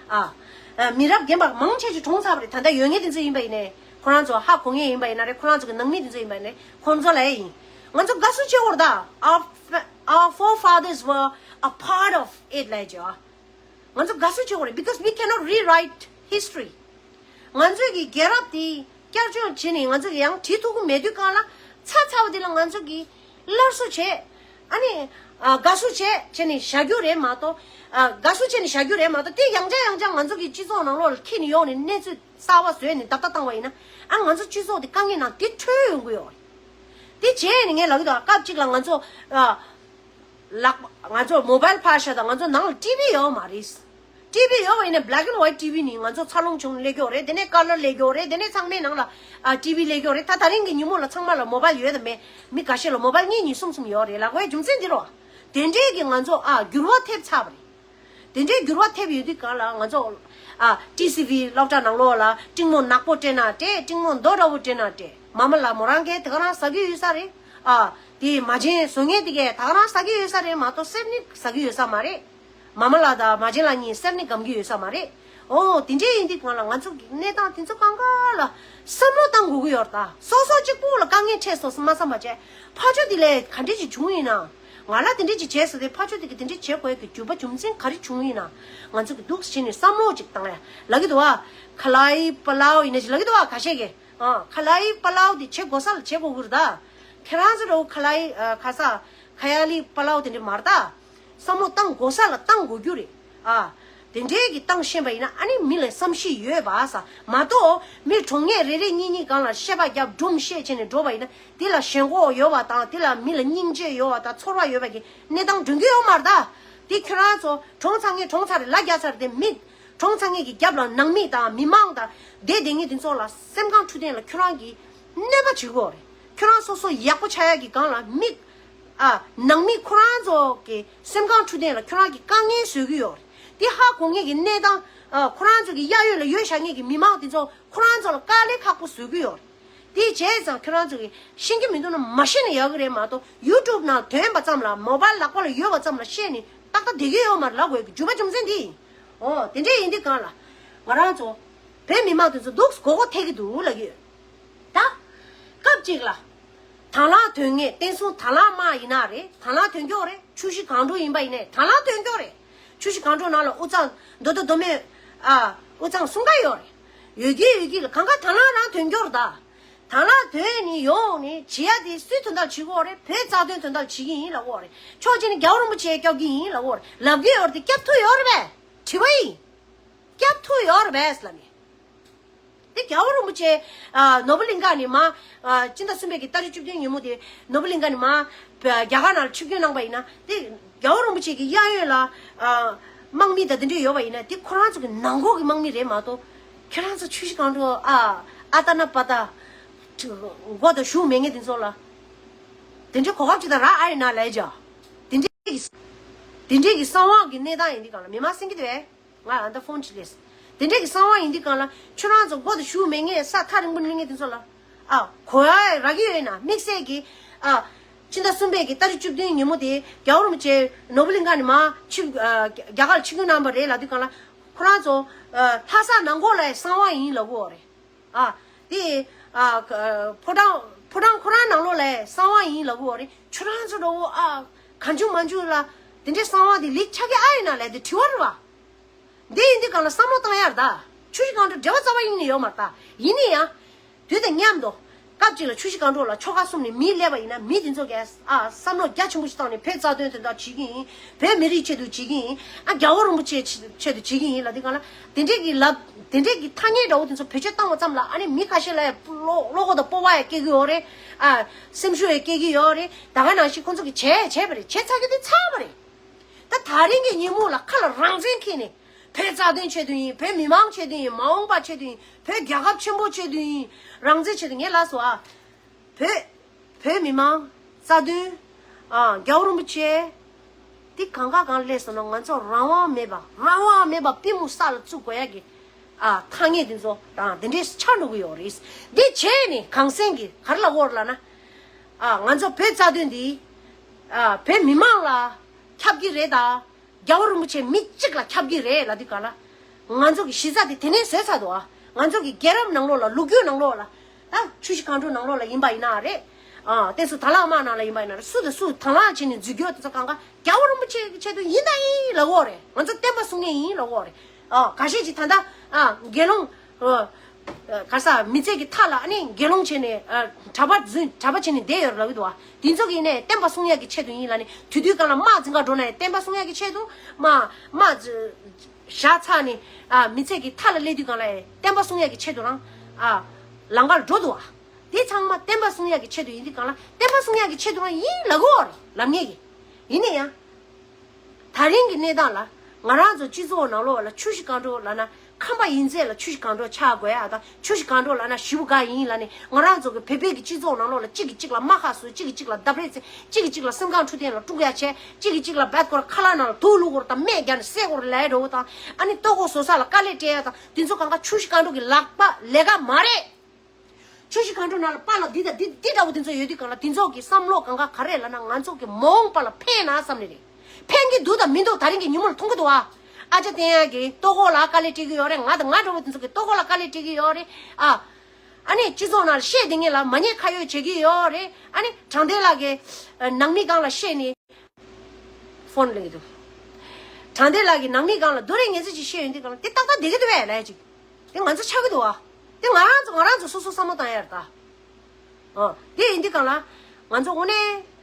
ཨ། ཨ། མི་རབས་རྒན་པ་མང་ཆེ་ཞིག་གྲོངས་ཚར་བ་རེད། ད་ལྟ་ཡོད་མཁན་དེ་ཚོ་ཡིན་པ་ཡིན་ནའི་ཁོ་རང་ཚོ་ཧ་གོ་མཁན་ཡིན་པ་ཡིན་ན་རེད། ཁོ་རང་ཚོ་གི་ནང་མི་དེ་ཚོ་ཡིན་པ་ཡིན་ནའི་ཁོང་ཚོ་ལ་ཡིན། ང་ཚོ་དགའ་བསུ་བྱེད་དགོས་རེད་ད། Our fa- our forefathers were a part of it ལབ་ཀྱི་ཨ། ང་ཚོ་དགའ་བསུ་བྱེད་དགོས་རེད། Because we cannot rewrite history. ང་ཚོས་ཀྱི་རྒྱལ་རབས་དེ་བསྐྱར་སྦྱོང་བྱས་ནས་ང་ཚོས་ཀྱི་ཡང་བྲིས་ཐུབ་ཀྱི་མེད་དུས་གང་ལ་ཚ་ཚ་བ་དེ་ལ་ང་ཚོ་གི་སླར་གསོ་བྱས། ཨ་ནི་ཨ་དགའ་བསུ་བྱས་བྱས་ནས་བཞག་རྒྱུ་རེད་མ་གཏོགས། ཨ་དགའ་བསུ་བྱས་ནས་བཞག་རྒྱུ་རེད་མ་གཏོགས། དེ་ཡང་བསྐྱར་ཡང་བསྐྱར་ང་ཚོ་གི་སྤྱི་ཚོགས་ནང་ལོགས་ལ་འཁྱེར་ནས་ཡོང་ནས་གནས་ཚུལ་གསར་བ་བཟོས་ནས་རྡབ་རྡབ་བཏང་བ་ཡིན་ན། ཨ་ང་ཚོ་སྤྱི་ཚོགས་དེ་དཀའ་ངལ་ནང་དེ་འཕྲོད་ཡོང་གི་ཡོད་རེད། དེ་བྱས་ནས་ངས་ལབ་ཀྱི་འདུག་སྐབས་གཅིག་ལ་ང་ཚོ་ཨ། ལག་ང་ཚོ་མོ་བལ་ཕར་བཞག་དང་ང་ཚོ་ནང་ལ་ཊི་ཝི་ཡོད་མ་རེད། ཊི་ཝི་ཡོད་པ་ཡིན་ན་black and white TV ནི་ང་ཚོ་འཚར་ལོངས་བྱུང་སླེབས་ཀྱི་ཡོད་རེད། དེ་ནས་ཀ་ལར་སླེབས་ཀྱི་ཡོད་རེད། དེ་ནས་ཚང་མའི་ནང་ལ་ཨ་ཊི་ཝི་སླེབས་ཀྱི་ཡོད་རེད། ད་ད་རིང་གི་ཉིན་མོ་ལ་ཚང་མ་ལ་མོ་བལ་ཡོད་དམ་མེད། མི་འགའ་ཤས་ལ་མོ་བལ་གཉིས་གཉིས་གསུམ་གསུམ་ཡོད་རེད་ལབ་དགོས་རྒྱུ་མཚན་འདི་རེད་བ། དེ་འདྲའི་གི་ང་ཚོ་ཨ་འགྱུར་བ་ཐེབས་ཚར་བ་རེད། དེ་འདྲའི་འགྱུར་བ་ཐེབས་ཡོད་དུས་གང་ལ་ང་ཚོ་ཨ་ཊི་སི་ཝི་སློབ་གྲྭ་ནང་ལོགས་ལ་ཏྲིང་མོ་ནག་པོ་སྤྲད་ན་སྤྲད། ཏྲིང་མོ་མདོག་འདྲ་བོ་སྤྲད་ན་སྤྲད། མ་མ་ལ་མོ་རང་གིས་དེ་ག་རང་ཟ་གི་ཡོད་ས་རེད། ཨ་དེ་མ་བྱན་བཟོ་མཁན་དེ་གས་ད་ག་རང་ཟ་གི་ཡོད་ས་རེད་མ་གཏོགས་གསེར་ནི་ཟ་གི་ཡོད་ས་མ་རེད། མ་མ་ལ་དང་མ་བྱན་ལ་གཉིས་གསེར་ནི་སྒམ་གི་ཡོད་ས་མ་རེད། ཨོ་དེ་འདྲའི་ཡིན་དུས་གང་ལ་ང་ཚོ་གི་གནས་སྟངས་དེ་ཚོ་གང་ག་ལ་བསམ་བློ་བཏང་དགོས་ཀྱི་ཡོད་རེད། ད་སོ་སོ་གཅིག་པུ་ལ་དཀའ་ངལ་འཕྲད་སོང་མ་བསམ་པ་བྱས་ཕ་ཆོས་དེ་ལས་ག་འདྲ་ཅིག་བྱུང་ཡིན་ན། ང་ལ་དེ་འདྲ་ཅིག་བྱས་ཟེར་ཏེ་ཕ་ཆོས་དེ་གི་དེ་འདྲ་བྱེད་དགོས་ཀྱི་རྒྱུ་བ་རྒྱུ་མཚན་ག་རེ་བྱུང་ཡིན་ན། ང་ཚོ་གི་འདུག་སེ་བྱས་ནས་བསམ་བློ་ཅིག་བཏང་ཡ་ལབ་ཀྱི་འདུག་བ། ཁ་ལའི་པ་ལའོ་ཡིན་ན་ཅིག་ལབ་ཀྱི་འདུག་བ། ཁ་ཤས་ཀྱིས་ཨ་ཁ་ལའི་པ་ལའོ་དེ་བྱེད་དགོས་ས་ལ་བྱེད་དགོས་ཀྱི་རེད། ད་ཁྱེད་རང་ཚོ་འདྲ་བོ་ཁ་ལའི་ཨ་ཁ་ས་ཁ་ཡ་ལི་པ་ལའོ་དེ་འདྲ་མ་རེད་ད། བསམ་བློ་བཏང་དགོས་ས་ལ་བཏང་དགོས་རྒྱུ་རེད། ཨ། དེ་འདྲའི་གི་བཏང་ཤེས་པ་ཡིན་ན་ཨ་ནི་མི་ལ་བསམ་ཤེས་ཡོད་པ་ས་མ་གཏོགས་མི་གྲོངས་ངེས་རེ་རེ་གཉིས་གཉིས་སྒང་ལ་བཤད་པ་རྒྱབ་སྒྲུང་བཤད་བྱས་ནས་འགྲོ་བ་ཡིན་ན་དེ་ལ་ཞེན་ཁོག་ཡོད་པ་དང་དེ་ལ་མི་ལ་སྙིང་རྗེ་ཡོད་པ་དང་ཚོར་བ་ཡོད་པ་གི་གནས་སྟངས་འགྲོ་གི་ཡོད་མ་རེད་ད། དེ་ཁྱོད་རང་ཚོ་གྲོངས་ཚར་ངེས་གྲོངས་ཚར་རེད་ལབ་རྒྱག་ཚར་དེ་མི་གྲོངས་ཚར་ངེས་ཀྱི་རྒྱབ་ལ་ནང་མི་དང་མི་མང་དང་བསྡད་བསྡད་ངེས་དེ་ཚོ་ལ་སེམས་ཁམས་འཕྲོད་བསྟེན་ལ་ཁྱོད་རང་གི་གནོད་པ་བྱེད་ཀྱི་ཡོད་རེད། ཁྱོད་རང་སོ་སོ་ཡག་པོ་ཆགས་ཡག་གི་སྒང་ལ་མི། ཨ། ནང་མི་ཁོ་རང་ཚོ་གི་སེམས་ཁམས་འཕྲོད་བསྟེན་ལ་ཁྱོད་རང་གི་དཀའ་ངལ་བཟོ་གི་ཡོད་རེད། དེ་ཧ་གོ་ངེས་ཀྱི་གནས་སྟངས། ཨ། ཁོ་རང་ཚོ་གི་གཡས་གཡོན་ལ་ཡོད་བཞག་ངེས་ཀྱི་མི་མང་དེ་ཚོ་ཁོ་རང་ཚོ་ལ་དཀའ་ལས་ཁག་པོ་བཟོ་གི་ཡོད་རེད། དེ་བྱས་ཙང་ཁྱོད་རང་ཚོ་གི་ཤེས་ཀྱི་མི་འདུག་ན་མ་ཤེས་ན་ཡག་གི་རེད་མ་གཏོགས་ཡུ་ཊུབ་ནང་ཐོན་པ་ཙམ་ལ་མོ་བལ་ལག་པ་ལ་ཡོད་པ་ཙམ་ལ་བཤད་ནས་ཏག་ཏག་བསྡད་ཀྱི་ཡོད་མ་རེད་ལབ་དགོས་ཀྱི་རྒྱུ་བ་རྒྱུ་མཚན་འདི་ཡིན། ཨོ་དེ་འདྲས་ཡིན་དུས་གང་ལ་ང་རང་ཚོ་བོད་མི་མང་དེ་ཚོ་འདུག་མགོ་སྐོར་ཐེབས་ཀྱི་འདུག་ལབ་ཀྱི་ཡོད། ད། སྐབས་གཅིག་ལ། དང་བླངས་དོན་གཉེར་བསྟན་སྲུང་དང་བླངས་དམག་ཡིན་ན་རེད། དང་བླངས་དོན་འཁྱོག་རེད། ཆུ་བཞི་སྒང་དྲུག་ཡིན་པ་ཡིན་ནའི་དང་བླངས་དོན་འཁྱོག་རེད། ཆུ་བཞི་སྒང་དྲུག་ནང་ལ་དབུ་གཙང་མདོ་སྟོད་མདོ་སྨད། ཨ། དབུ་གཙང་གསུམ་ཀ་ཡོད་རེད། ཡོད་ཀྱི་ཡོད་ཀྱི་ལ་གང་ག་དང་བླངས་རང་དོན་འཁྱོག་རེད་ད། དང་བླངས་དོན་ནི་ཡོང་ནི་བྱེད་ཡ་དེ་སུའི་དོན་དག་བྱེད་ཀྱི་ཡོད་རེད། བོད་རྩ་དོན་དོན་དག་བྱེད་ཀྱི་ཡིན་ལབ་ཀྱི་ཡོད་རེད། ཕྱོགས་གཅིག་ནས་རྒྱལ་བ་རིན་པོ་ཆེ་སྐྱོབ་ཀྱི་ཡིན་ལབ་ཀྱི་ཡོད་རེད། ལབ་ཀྱི་ཡོད་རེད་དེ་སྐྱོབ་ཐུབ་ཡོད་རེད་པས། དྲི་བ་ཡིན། སྐྱོབ་ཐུབ་ཡོད་རེད་པས་ལབ་ནས། དེ་རྒྱལ་བ་རིན་པོ་ཆེ། ཨ། ནོར་བུ་གླིང་ག་ནས་མར། ཨ། སྤྱི་ཟླ་གསུམ་པའི་གི་ཏ་རིག་བཅུ་བདུན་ཉིན་མོ་དེ་ནོར་བུ་གླིང་ག་ནས་མར། རྒྱ་གར་ནང་ལ་ཆིབས་བསྒྱུར་གནང་པ་ཡིན་ན་དེ་རྒྱལ་བ་རིན་པོ་ཆེ་གི་གཡས་གཡོན་ལ། ཨ། དམག་མི་དང་དེ་འདྲས་ཡོད་པ་ཡིན་ན་དེ་ཁོ་རང་ཚོ་གི་ནང་ཁོག་གི་དམག་མི་རེད་མ་གཏོགས་ཁྱོད་རང་ཚོ་ཆུ་བཞི་སྒང་དྲུག་ཨ། ཨ་ཏ་ན་པ་ཏ། མགོ་དང་གཞུ་མེད་མཁན་དེ་ཚོ་ལ་དེ་འདྲས་གོ་སྐབས་ཅིག་དང་རག་ཨ་ཡིན་ན་ལས་ཀྱང་དེ་འདྲས་ཀྱི་དེ་འདྲས་ཀྱི་གསང་བ་གི་གནས་སྟངས་ཡིན་དུས་གང་ལ་མི་མང་སེང་གི་དེ་བས། ང་ཨ་ད་ཕོན་ཅིག་ལས། དེ་འདྲས་ཀྱི་གསང་བ་ཡིན་དུས་གང་ལ་ཁྱོད་རང་ཚོ་མགོ་དང་གཞུ་མེད་མཁན་ས་ཐག་རིང་པོ་གནས་མཁན་དེ་ཚོ་ལ། ཨ། གོ་ཡ་རག་གི་ཡོད་ན་དམིགས་བསལ་གྱི། ཨ། ཕྱི་ཟླ་གསུམ་པའི་གི་ཏ་རིག་བཅུ་བདུན་ཉིན་མོ་དེ་རྒྱལ་བ་རིན་པོ་ཆེ་ནོར་བུ་གླིང་ག་ནས་མར་ཆིབས། ཨ། རྒྱ་གར་ཆིབས་བསྒྱུར་གནང་བ་རེད་ལབ་དུས་གང་ལ་ཁོ་རང་ཚོ། ཨ། ལྷ་ས་ནང་ཁོག་ལ་གསང་བ་ཡིན་ལབ་ཀྱི་ཡོད་རེད། ཨ། དེ། ཨ། ཕོ་བྲང་ཕོ་བྲང་ཁོ་རང་ནང་ལོགས་ལ་གསང་བ་ཡིན་ལབ་ཀྱི་ཡོད་རེད། ཁྱོད་རང་ཚོ་འདྲ་བོ་ཨ། གང་བྱུང་མང་བྱུང་ལ་དེ་འདྲའི་གསང་བ་དེ་ལེགས་ཆགས་ཀྱི་ཨ་ཡིན་ན་ལས་དེ་དྲི་བ་རེད་བ། འདི་ཡིན་དུས་གང་ལ་བསམ་བློ་བཏང་ཡར་ད། ཆུ་བཞི་སྒང་དྲུག་འབྲེལ་བ་རྩ་བ་ཡིན་ནི་ཡོད་མ་རེད་ད། ཡིན་ནི་ཡང་། དུས་དང་མཉམ་དུ། སྐབས་གཅིག་ལ་ཆུ་བཞི་སྒང་དྲུག་ལ་ཆོལ་ཁ་གསུམ་ནས་མི་སླེབས་པ་ཡིན་ན་མི་དེ་ཚོ་གས་ཨ་བསམ་བློ་རྒྱ་ཆེན་པོ་ཞིག་བཏང་ནས་བོད་རྩ་དོན་དོན་དག་བྱེད་ཀྱི་ཡིན། བོད་མི་རིགས་ཆེད་དུ་བྱེད་ཀྱི་ཡིན། ཨ་རྒྱལ་བ་རིན་པོ་ཆེ་ཆེད་དུ་བྱེད་ཀྱི་ཡིན་ལབ་དུས་གང་ལ་དེ་འདྲས་ཀྱི་ལབ་དེ་འདྲས་ཀྱི་ཐ་སྙད་འདྲ་བོ་དེ་ཚོ་བེད་སྤྱོད་བཏང་བ་ཙམ་ལ་ཨ་ནི་མི་ཁ་ཤས་ལ་བློ་བློ་ཁོག་དང་སྤོབས་པ་ཡང་སྐྱེ་གི་ཡོད་རེད། ཨ་སེམས་ཤུགས་ཡང་སྐྱེ་གི་ཡོད་རེད། ད་ག་ནང་བཞིན་ཁོང་ཚོ་གི་བྱས་བྱས་པ་རེད། བྱས་ཚར་གི་དེ་ཚར་བ་རེད། ད་ད་རིང་གི་ཉིན་མོ་ལ་ཁ་ལ་རང་བཙན་འཁྱེར་ནས་བོད་རྩ་དོན་ཆེད་དུ་ཡིན། བོད་མི་མང་ཆེད་དུ་ཡིན། མ་འོངས་པ་ཆེད་དུ་ཡིན། བོད་རྒྱལ་ཁབ་ཆེན་པོ་ཆེད་དུ་ཡིན། རང་བཙན་ཆེད་དུ་ངས་ལབ་སོང་ཨ། བོད་བོད་མི་མང་རྩ་དོན། ཨ་རྒྱལ་བ་རིན་པོ་ཆེ། འདི་གང་ག་གང་སླེབས་སོང་ན་ང་ཚོ་རང་དབང་མེད་པ་རང་དབང་མེད་པ་པུས་མོ་ས་ལ་བཙུགས་དགོས་ཡ་གི་ཨ་ཐ་སྙད་འདི་ཚོ་དང་འདི་འདྲས་ཆགས་འགྲོ་གི་ཡོད་རེད། འདི་བྱས་ནས་གངས་སེང་གི་ག་རེ་ལབ་ཀྱི་ཡོད་རེད་ལབ་ན། ཨ་ང་ཚོ་བོད་རྩ་དོན་འདི་ཨ་བོད་མི་མང་ལ་ཁྱབ་ཀྱི་རེད་ད། རྒྱལ་བ་རིན་པོ་ཆེ་མི་གཅིག་ལ་ཁྱབ་ཀྱི་རེད་ལབ་དུས་ག་ལ། ང་ཚོ་གི་གཞི་རྩ་དེ་དེ་ནས་བཟོས་ཚར་འདུག་ཨ། ང་ཚོ་གི་རྒྱལ་རབས་ནང་ལོགས་ལ་ལོ་རྒྱུས་ནང་ལོགས་ལ། ད་ཆུ་བཞི་སྒང་དྲུག་ནང་ལོགས་ལ་ཡིན་པ་ཡིན་ན་རེད། ཨ་བསྟན་སྲུང་དང་བླངས་དམག་ནང་ལ་ཡིན་པ་ཡིན་ན་རེད། སུ་དང་སུ་དང་བླངས་བྱས་ནས་འཛུལ་རྒྱུ་དེ་ཚོ་གང་ག་རྒྱལ་བ་རིན་པོ་ཆེ་གི་ཆེད་དུ་ཡིན་ད་ཡིན་ལབ་ཀྱི་ཡོད་རེད། ང་ཚོ་བསྟན་པ་སྲུང་མཁན་ཡིན་ལབ་ཀྱི་ཡོད་རེད། ཨ་ཁ་ཤས་ཀྱིས་ད་ལྟ་ཨ་དགེ་སློང་། ཨ། ག་ས་མི་ཚེ་གི་མཐའ་ལ་ཨ་ནི་དགེ་སློང་བྱས་ནས་ཨ་གྲྭ་པ་རྫུན་གྲྭ་པ་བྱས་ནས་བསྡད་ཡོད་རེད་ལབ་ཀྱི་འདུག་བ། དེ་ཚོ་གིས་ནས་བསྟན་པ་སྲུང་ཡག་གི་ཆེད་དུ་ཡིན་ལབ་ནས་དུས་དུས་སྒང་ལ་དམག་འཛིང་ག་འགྲོ་ན་ཡང་བསྟན་པ་སྲུང་ཡག་གི་ཆེད་དུ་དམག་དམག་བཞག་ཚར་ནས་ཨ་མི་ཚེ་གི་མཐའ་ལ་སླེབས་དུས་སྒང་ལ་ཡང་བསྟན་པ་སྲུང་ཡག་གི་ཆེད་དུ་རང་ཨ་ལམ་ཁར་འགྲོ་འདུག་བ། དེ་ཚང་མ་བསྟན་པ་སྲུང་ཡག་གི་ཆེད་དུ་ཡིན་དུས་སྒང་ལ་བསྟན་པ་སྲུང་ཡག་གི་ཆེད་དུ་རང་ཡིན་ལབ་ཀྱི་ཡོད་རེད་ལབ་མཁན་གྱི། ཡིན་ན་ཡང་། ད་རིང་གི་གནས་སྟངས་ལ་ང་རང་ཚོ་སྤྱི་ཚོགས་ནང་ལོགས་ལ་ཆུ་བཞི་སྒང་དྲུག་ལབ་ན་ཁམས་པ་ཡིན་ཚད་ལ་ཆུ་བཞི་སྒང་དྲུག་ཆགས་དགོས་ཡ་དང་། ཆུ་བཞི་སྒང་དྲུག་ལབ་ན་ཞེ་པོ་དགའ་ཡིན་ལབ་ནས། ང་རང་ཚོ་གི་བོད་པའི་གི་སྤྱི་ཚོགས་ནང་ལོགས་ལ་གཅིག་གིས་གཅིག་ལ་རྨ་ཁ་བཟོས། གཅིག་གིས་གཅིག་ལ་འདབ་རས་བཙིར། གཅིག་གིས་གཅིག་ལ་སེམས་ཁམས་འཕྲོད་བསྟེན་ལ་དཀྲུག་ཡ་བྱས། གཅིག་གིས་གཅིག་ལ་རྦད་སྐོར་ཁ་ལག་ནང་ལ་དུག་བླུགས་སྐོར་དང་། སྨན་རྒྱག་ནས་བསད་སྐོར་ལས་འགྲོ་བ་དང་། ཨ་ནི་ལྟོ་གོས་བཟོ་ས་ལ་དཀའ་ལས་སྤྲད་ཡ་དང་། དེ་ཚོ་གང་ག་ཆུ་བཞི་སྒང་དྲུག་གི་ལག་པ་ལས་ཀ་མ་རེད། ཆུ་བཞི་སྒང་དྲུག་ནང་ལ་པཱ་ལགས་འདི་དང་འདི་འདི་འདྲ་བོ་དེ་ཚོ་ཡོད་དུས་སྒང་ལ། དེ་ཚོ་གི་བསམ་བློ་གང་ག་ག་རེ་ལབ་ན། ང་ཚོ་གི་མ་འོངས་པ་ལ་ཕན་ན་བསམ་ནི་རེད། ཕན་གྱི་འདུག་དང་མི་འདུག་ད་རིང་གི་ཉིན་མོ་ལ་མཐོང་གི་འདུག་ཨ། ཨ་ཅག་བསྟན་ཡག་གི་ལྟོ་གོས་ལ་དཀའ་ལས་སྤྲད་ཀྱི་ཡོད་རེད། ང་དང་ང་འདྲ་བོ་དེ་ཚོ་གི་ལྟོ་གོས་ལ་དཀའ་ལས་སྤྲད་ཀྱི་ཡོད་རེད་ཨ། ཨ་ནི་སྤྱི་ཚོགས་ནང་ལ་བཤད་དེ་ངེད་ལ་མ་ཉེས་ཁ་གཡོགས་བྱེད་ཀྱི་ཡོད་རེད། ཨ་ནི་དྲང་བདེན་ལགས་ཀྱི་ནང་མི་སྒང་ལ་བཤད་ནི། ཕོན་ལེན་གྱི་འདུག་དྲང་བདེན་ལགས་ཀྱི་ནང་མི་སྒང་ལ་རྡོ་རིང་ངན་ཚད་ཅིག་བཤད་ཡོང་དུས་སྒང་ལ། དེ་ཏག་ཏག་བསྡད་ཀྱི་འདུག་བས་ལབ་ཡ་ཅིག་དེ་ང་ཚོ་ཆགས་ཀྱི་འདུག་ཨ། དེ་ང་རང་ཚོ་ང་རང་ཚོ་སོ་སོ་བསམ་བློ་བཏང་ཡ་རེད་ད། ཨ། དེ་ཡིན་དུས་སྒང་ལ་ང་ཚོ་དངོས་གནས་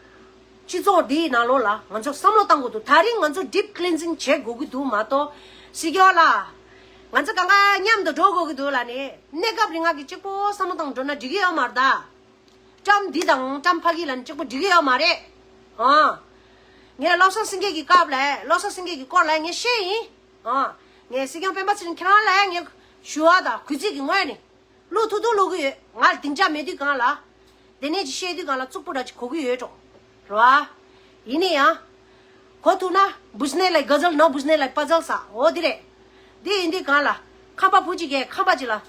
སྤྱི་ཚོགས་འདིའི་ནང་ལོགས་ལ་ང་ཚོ་བསམ་བློ་བཏང་དགོས་འདུག་དེ་རིང་ང་ཚོ་ཌིབ་ཀི་ལིན་སིང་བྱེད་དགོས་ཀྱི་འདུག་མ་གཏོགས། སྲིད་སྐྱོང་ལགས། ང་ཚོ་གང་ག་མཉམ་དུ་འགྲོ་དགོས་ཀྱི་འདུག་ལབ་ནས། གནས་སྐབས་རིང་ང་གི་གཅིག་པོ་བསམ་བློ་བཏང་འགྲོ་ན་འགྲིག་གི་ཡོད་མ་རེད་ད། ཀྲམ་འདི་དང་ཀྲམ་ཕ་གི་ལབ་ནས་གཅིག་པོ་འགྲིག་གི་ཡོད་མ་རེད། ཨ། ངས་བློ་བཟང་སེང་གེ་གི་སྐབས་ལ། བློ་བཟང་སེང་གེ་གི་སྐོར་ལ་ངས་བཤད་ཡིན། ཨ། ངས་སྲིད་སྐྱོང་སྤེན་པ་ཚེ་རིང་ཁྱེད་རང་ལ་ངས་ཞུ་བ་དང་གུས་བརྩི་གི་ངོས་ནས། བློ་ཐུག་ཐུག་བླུག་གི་ཡོད། ང་ལ་སྡིངས་ཆ་མེད་དུས་སྒང་ལ། དེ་ནས་ཅིག་བཤད་དུས་སྒང་ལ་རྩུབ་པོ་འདྲ་ཅིག་གོ་གི་ཡོད་འགྲོ། རེད་བ། ཡིན་ན་ཡང་། གོ་ཐུབ་ན། བུ་ཟ་ནེ་ལའི་ག་ཛལ་ནོ་བུ་ཟ་ནེ་ལའི་པ་ཛལ་ཟེར། འོ་དེ་རེད། དེ་ཡིན་དུས་སྒང་ལ། ཁམས་པ་བུ་གཅིག་གིས་ཁམས་པ་གཅིག་ལ།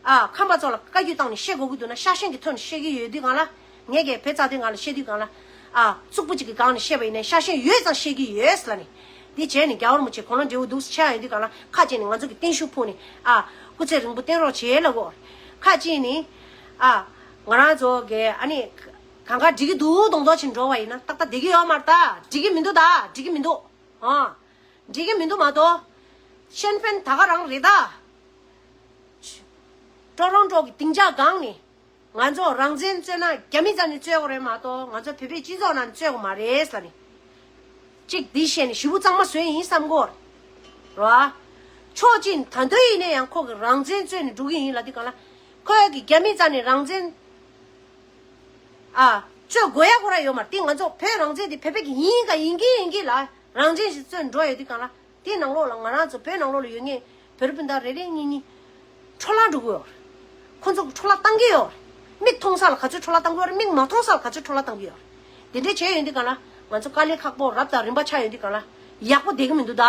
ཨ། ཁམས་པ་ཚོ་ལ་བཀའ་བཀྱོན་བཏང་ནས་བཤད་དགོས་ཀྱི་འདུག་ན། ཤ་ཞེན་གྱི་ཐོག་ནས་བཤད་ཀྱི་ཡོད་དུས་སྒང་ལ། ངས་ཀྱིས་བོད་རྩ་དོན་སྒང་ལ་བཤད་དུས་སྒང་ལ། ཨ། རྩུབ་པོ་གཅིག་གི་སྒང་ནས་བཤད་པ་ཡིན་ནའི་ཤ་ཞེན་ཡོད་ཙང་བཤད་ཀྱི་ཡོད་ཟེར་ལབ་ནས། དེ་བྱས་ནས་རྒྱལ་བ་རིན་པོ་ཆེ་དགུང་ལོ་བགྲེས་པོ་འདུག་ཆགས་ཡོང་དུས་སྒང་ལ། ཁ་གཅིག་ནས་ང་ཚོ་གི་བརྟན་བཞུགས་ཕུལ་ནས། ཨ། སྐུ་ཚེ་རིང་པོ་བརྟན་རོགས་བྱེད་ལབ་དགོས། ཁ་གཅིག་ནས། ཨ། ང་རང་ཚོ་གི་ཨ་ནི། གང་ག་འགྲིག་གི་འདུག་མདོག་མདོག་བྱས་འགྲོ་བ་ཡིན་ན་ཏག་ཏག་བསྡད་ཀྱི་ཡོད་མ་རེད་ད། འགྲིག་གི་མི་འདུག་ད། འགྲིག་གི་མི་འདུག་ཨ། འགྲིག་གི་མི་འདུག་མ་གཏོགས། ཤན་ཕན་ད་ག་རང་རེད་ད། ཀྲོ་རོན་ཀྲོ་གི་སྡིངས་ཆ་སྒང་ནས་ང་ཚོ་རང་བཙན་རྩོད་ན་རྒྱ་མི་རྩ་ནས་རྩོད་དགོས་རེད་མ་གཏོགས། ང་ཚོ་བོད་པའི་སྤྱི་ཚོགས་ནང་རྩོད་དགོས་མ་རེད་ཟེར་ནས། གཅིག་འདི་བཤད་ནས་ཞེ་པོ་གཙང་མ་བཟོས་ཡིན་བསམ་གྱི་ཡོད་རེད་བ། ཕྱོགས་གཅིག་ནས་ད་དུང་ཡིན་ན་ཡང་ཁོ་གི་རང་བཙན་རྩོད་ནས་འགྲོ་གི་ཡིན་ལབ་དུས་སྒང་ལ། ཁོ་གི་རྒྱ་མི་རྩ་ནས་རང་བཙན། ཨ། རྩོད་དགོས་ཡ་ཁོ་རང་ཡོད་མ་རེད། དེ་ང་ཚོ་བོད་རང་བཙན་དེ་བོད་པའི་གི་ཡིན་ག་ཡིན་གི་ཡིན་གི་ལ། རང་བཙན་ཞིག་རྩོད་འགྲོ་ཡོད་དུས་སྒང་ལ། དེའི་ནང་ལོགས་ལ་ང་རང་ཚོ་བོད་ནང་ལོགས་ལ་ཡོད་མཁན་བོད་རིགས་སྤུན་ཟླ་རེ་རེ་གཉིས་གཉིས་འཕྲོ་བརླག་འགྲོ་གི་ཡོད་རེད། ཁོ་ཚོ་གི་འཕྲོ་བརླག་བཏང་གི་ཡོད་རེད། མིག་མཐོང་ས་ལ་ག་ཚོད་འཕྲོ་བརླག་བཏང་གི་ཡོད་རེད། མིག་མ་མཐོང་ས་ལ་ག་ཚོད་འཕྲོ་བརླག་བཏང་གི་ཡོད་རེད། དེ་འདྲ་བྱས་ཡོང་དུས་སྒང་ལ། ང་ཚོ་དཀའ་ལས་ཁག་པོ་རབ་དང་རིམ་པ་ཆགས་ཡོང་དུས་སྒང་ལ། ཡག་པོ་བསྡད་ཀྱི་མི་འདུག་ད།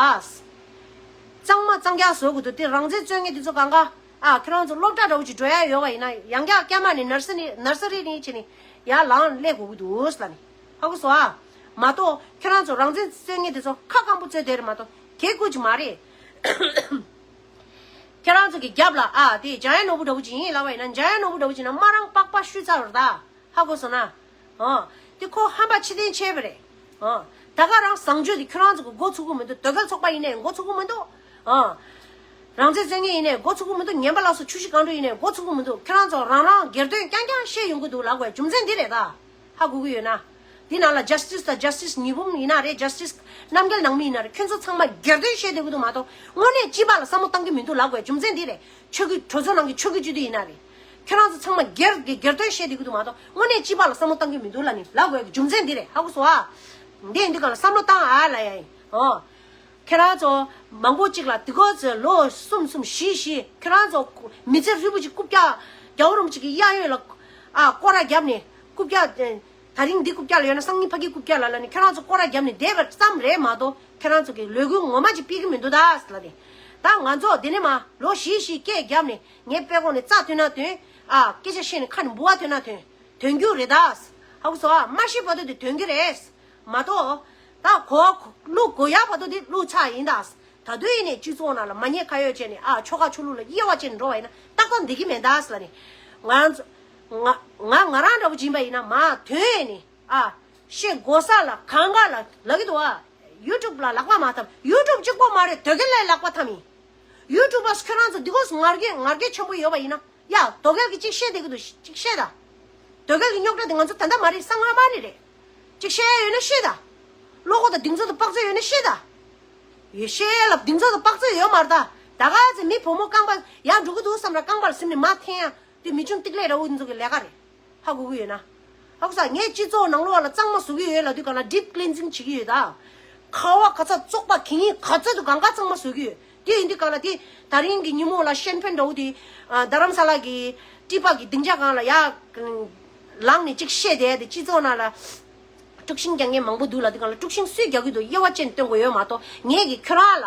གཙང་མ་གཙང་རྐྱང་བཟོ་དགོས་འདུག་དེ་རང་བཙན་རྩོད་མཁན་དེ་ཚོ་གང་ག། ཨ། ཁྱེད་རང་ཚོ་སློབ་གྲྭ་འདྲ་བོ་ཅིག་འགྲོ་ཡ་ཡོད་པ་ཡིན་ན། ཡང་བསྐྱར་སྐྱ་མ་ནས་ནར་སི་རི་ནར་སི་རི་ནས་བྱས་ནས་ཡར་ལངས་སླེབས་དགོས་ཀྱི་འདུག་ལབ་ནས། ཧ་གོ་སོང་ཨ། མ་གཏོགས་ཁྱེད་རང་ཚོ་རང་བཙན་རྩོད་མཁན་དེ་ཚོ་ཁ་སྐམ་པོ་རྩོད་བསྡད་རེད་མ་གཏོགས་གལ་ཁུར་གྱི་མ་རེད། ཁྱེད་རང་ཚོ་གི་རྒྱབ་ལ། ཨ། དེ་འཇམ་དབྱངས་ནོར་བུ་འདྲ་བོ་ཅིག་ཡིན་ལབ་པ་ཡིན་ན། འཇམ་དབྱངས་ནོར་བུ་འདྲ་བོ་ཅིག་ན་མ་རང་པགས་པ་བཤུས་ཚར་བ་རེད་ད། ཧ་གོ་སོང་ན། ཨ། དེ་ཁོ་ཧམ་པ་ཕྱི་བསྟན་བྱས་པ་རེད། ཨ། ད་ག་རང་བཟང་སྤྱོད་དེ་ཁྱོད་རང་ཚོ་གི་འགོ་ཚུགས་ཀྱི་མི་འདུག་དོལ་རྒྱལ་ཚོགས་པ་ཡིན་ནའི་འགོ་ཚུགས་ཀྱི་མི་འདུག་ཨ། རང་བཙན་རྩོད་མཁན་ཡིན་ནའི་འགོ་ཚུགས་ཀྱི་མི་འདུག་ངན་པ་ལགས་སོ་ཆུ་བཞི་སྒང་དྲུག་ཡིན་ནའི་འགོ་ཚུགས་ཀྱི་མི་འདུག་ཁྱོད་རང་ཚོ་རང་རང་སྒེར་དོན་རྐྱང་རྐྱང་བཤད་ཡོང་གི་འདུག་ལབ་དགོས་རྒྱུ་མཚན་འདི་རེད་ད། ཧ་གོ་གི་ཡོད་ན། འདི་ནང་ལ་ཇ་སི་ཊི་སི་དང་ཇ་སི་ཊི་སི་ཉི་འབུམ་ཡིན་ན་རེད། ཇ་སི་ཊི་སི་རྣམ་རྒྱལ་ནང་མི་ཡིན་ན་རེད། ཁྱོད་ཚོ་ཚང་མ་སྒེར་དོན་བཤད་བསྡད་ཀྱི་འདུག་མ་གཏོགས་དངོས་གནས་སྤྱི་པ་ལ་བསམ་བློ་བཏང་གི་མི་འདུག་ལབ་དགོས་རྒྱུ་མཚན་འདི་རེད། ཆོས་བརྒྱུད་གྲོས་ཚོགས་ནང་གི་ཆོས་བརྒྱུད་སྤྱི་འཐུས་ཡིན་ན་རེད། ཁྱོད་རང་ཚོ་ཚང་མ་སྒེར་གྱི་སྒེར་དོན་བཤད་བསྡད་ཀྱི་འདུག་མ་གཏོགས་དངོས་གནས་སྤྱི་པ་ལ་བསམ་བློ་བཏང་གི་མི་འདུག་ལབ་ནི་ལབ་དགོས་རྒྱུ་མཚན་འདི་རེད། ཧ་གོ་སོང་ཨ། འདི་ཡིན་དུས་གང་ལ་བསམ་བློ་བཏང་ཨ་ལབ་ཡ་ཡིན། ཨོ། ཁྱེད་རང་ཚོ་མང་པོ་གཅིག་ལ་དེ་གོ་ཚོད་ལོ་གསུམ་གསུམ་བཞི་བཞི་ཁྱེད་རང་ཚོ་མི་ཚེ་ཧྲིལ་པོ་ཅིག་རྐུབ་བཀྱག་རྒྱལ་བ་རིན་པོ་ཆེ་གི་གཡས་གཡོན་ལ་ཨ་སྐོར་ར་བརྒྱབ་ནས་རྐུབ་བཀྱག་ད་རིང་འདི་རྐུབ་བཀྱག་ལ་ཡོད་ན་སང་ཉིན་ཕ་གི་རྐུབ་བཀྱག་ལ་ལབ་ནས་ཁྱེད་རང་ཚོ་སྐོར་ར་བརྒྱབ་ནས་བསྡད་པ་ཙམ་རེད་མ་གཏོགས་ཁྱེད་རང་ཚོ་གི་ལས་འགུལ་ངོ་མ་ཅིག་སྤེལ་གི་མི་འདུག་ད་ཟེར་ལབ་ནས། ད་ང་ཚོ་འདི་ནས་མ་ལོ་བཞི་བཞི་སྐད་བརྒྱབ་ནས་ངའི་དཔྲལ་ཁོག་ནས་རྩ་ཐོན་ན་ཐོན། ཨ་སྐད་ཆ་བཤད་ནས་ཁ་ནས་འབུ་བ་ཐོན་ན་ཐོན། ཐོན་རྒྱུ་རེད་ད། ཧ་གོ་སོང་ཨ། མ་ཤི་བར་དུ་དེ་ཐོན་གི་རེད། མ་གཏོགས། ད་གོ་བླུག་དགོས་ཡ་བར་དུ་དེ་བླུག་ཚར་ཡིན་ད། ད་དུང་ཡིན་ནས་སྤྱི་ཚོགས་ནང་ལ་མ་ཉེས་ཁ་གཡོགས་བྱས་ནས་ཨ་ཆོལ་ཁ་ཆོས་ལུགས་ལ་དབྱེ་བ་ཕྱེ་ནས་འགྲོ་བ་ཡིན་ན་ཏག་ཏག་འདི་གི་མེད་ད་ཟེར་ལབ་ནས། ང་ཚོ། ང་ང་ང་རང་འདྲ་བོ་ཅིག་ཡིན་པ་ཡིན་ན་མ་ཐོན་ནས་ཨ། བཤད་དགོས་ས་ལ་གང་ག་ལ་ལབ་ཀྱི་འདུག་ཨ། ཡུ་ཊུབ་ལ་ལག་པ་མ་འཐམ། ཡུ་ཊུབ་གཅིག་པོ་མ་རེད། དོལ་རྒྱལ་ལ་ལག་པ་འཐམ་ཡིན། ཡུ་ཊུབ་པ་ཁྱོད་རང་ཚོ་འདི་གོ་ངར་གེ་ངར་གེ་ཆེན་པོ་ཡོད་པ་ཡིན་ན། ཡ། དོལ་རྒྱལ་གྱིས་གཅིག་བཤད་བསྡད་ཀྱི་འདུག་གཅིག་བཤད་དང་། དོལ་རྒྱལ་གྱི་རྙོག་དྲ་དེ་ང་ཚོ་ད་ལྟ་མ་རེད། སྔ་མ་ནས་རེད། གཅིག་བཤད་ཡ་ཡོད་ན་བཤད་དང་། བློ་ཁོག་དང་གདེང་ཚོད་དང་དཔག་ཚོད་ཡོད་ན་བཤད་དང་། ཡོད་བཤད་ལ་གདེང་ཚོད་དང་དཔག་ཚོད་ཡོད་མ་རེད་ད། ད་ག་ཚོད་མི་བུ་མོ་རྐང་པ་ཡར་འགྲོ་གི་འདུག་བསམ་ན་རྐང་པ་ལ་ཟིན་ནས་མར་འཐེན་ཡ་དེ་མི་ཆུང་ཏིག་ལེ་ར་འུ་ཚོ་གི་ལས་ཀ་རེད། ཧ་གོ་གི་ཡོད་ན། ཧ་གོ་སོང་། ངས་སྤྱི་ཚོགས་ནང་ལོགས་ལ་གཙང་མ་བཟོ་གི་ཡོད་ལབ་དུས་གང་ལ་deep cleansing བྱེད་ཀྱི་ཡོད་ད། ཁ་བ་ག་ཚ་བཙོག་པ་གི་ཉིན་ག་ཚ་དུ་གང་ག་གཙང་མ་བཟོ་གི་ཡོད། དེ་ཡིན་དུས་གང་ལ་དེ་ད་རིང་གི་ཉིན་མོ་ལ་ཤན་ཕན་འདྲ་བོ་དེ་རྡ་རམ་ས་ལ་གི་ཀྲི་པ་གི་སྡིངས་ཆ་སྒང་ལ་ཡར་ལངས་ནས་ཅིག་བཤད་བསྡད་དེ། སྤྱི་ཚོགས་ནང་ལ་དཀྲུག་ཤིང་རྒྱག་མཁན་མང་པོ་འདུག་ལབ་དུས་གང་ལ་དཀྲུག་ཤིང་སུས་རྒྱག་གི་འདུག་དབྱེ་བ་ཅན་སྟོན་དགོས་ཡོད་མ་གཏོགས། ངས་ཀྱི་ཁྱོད་རང་ལ་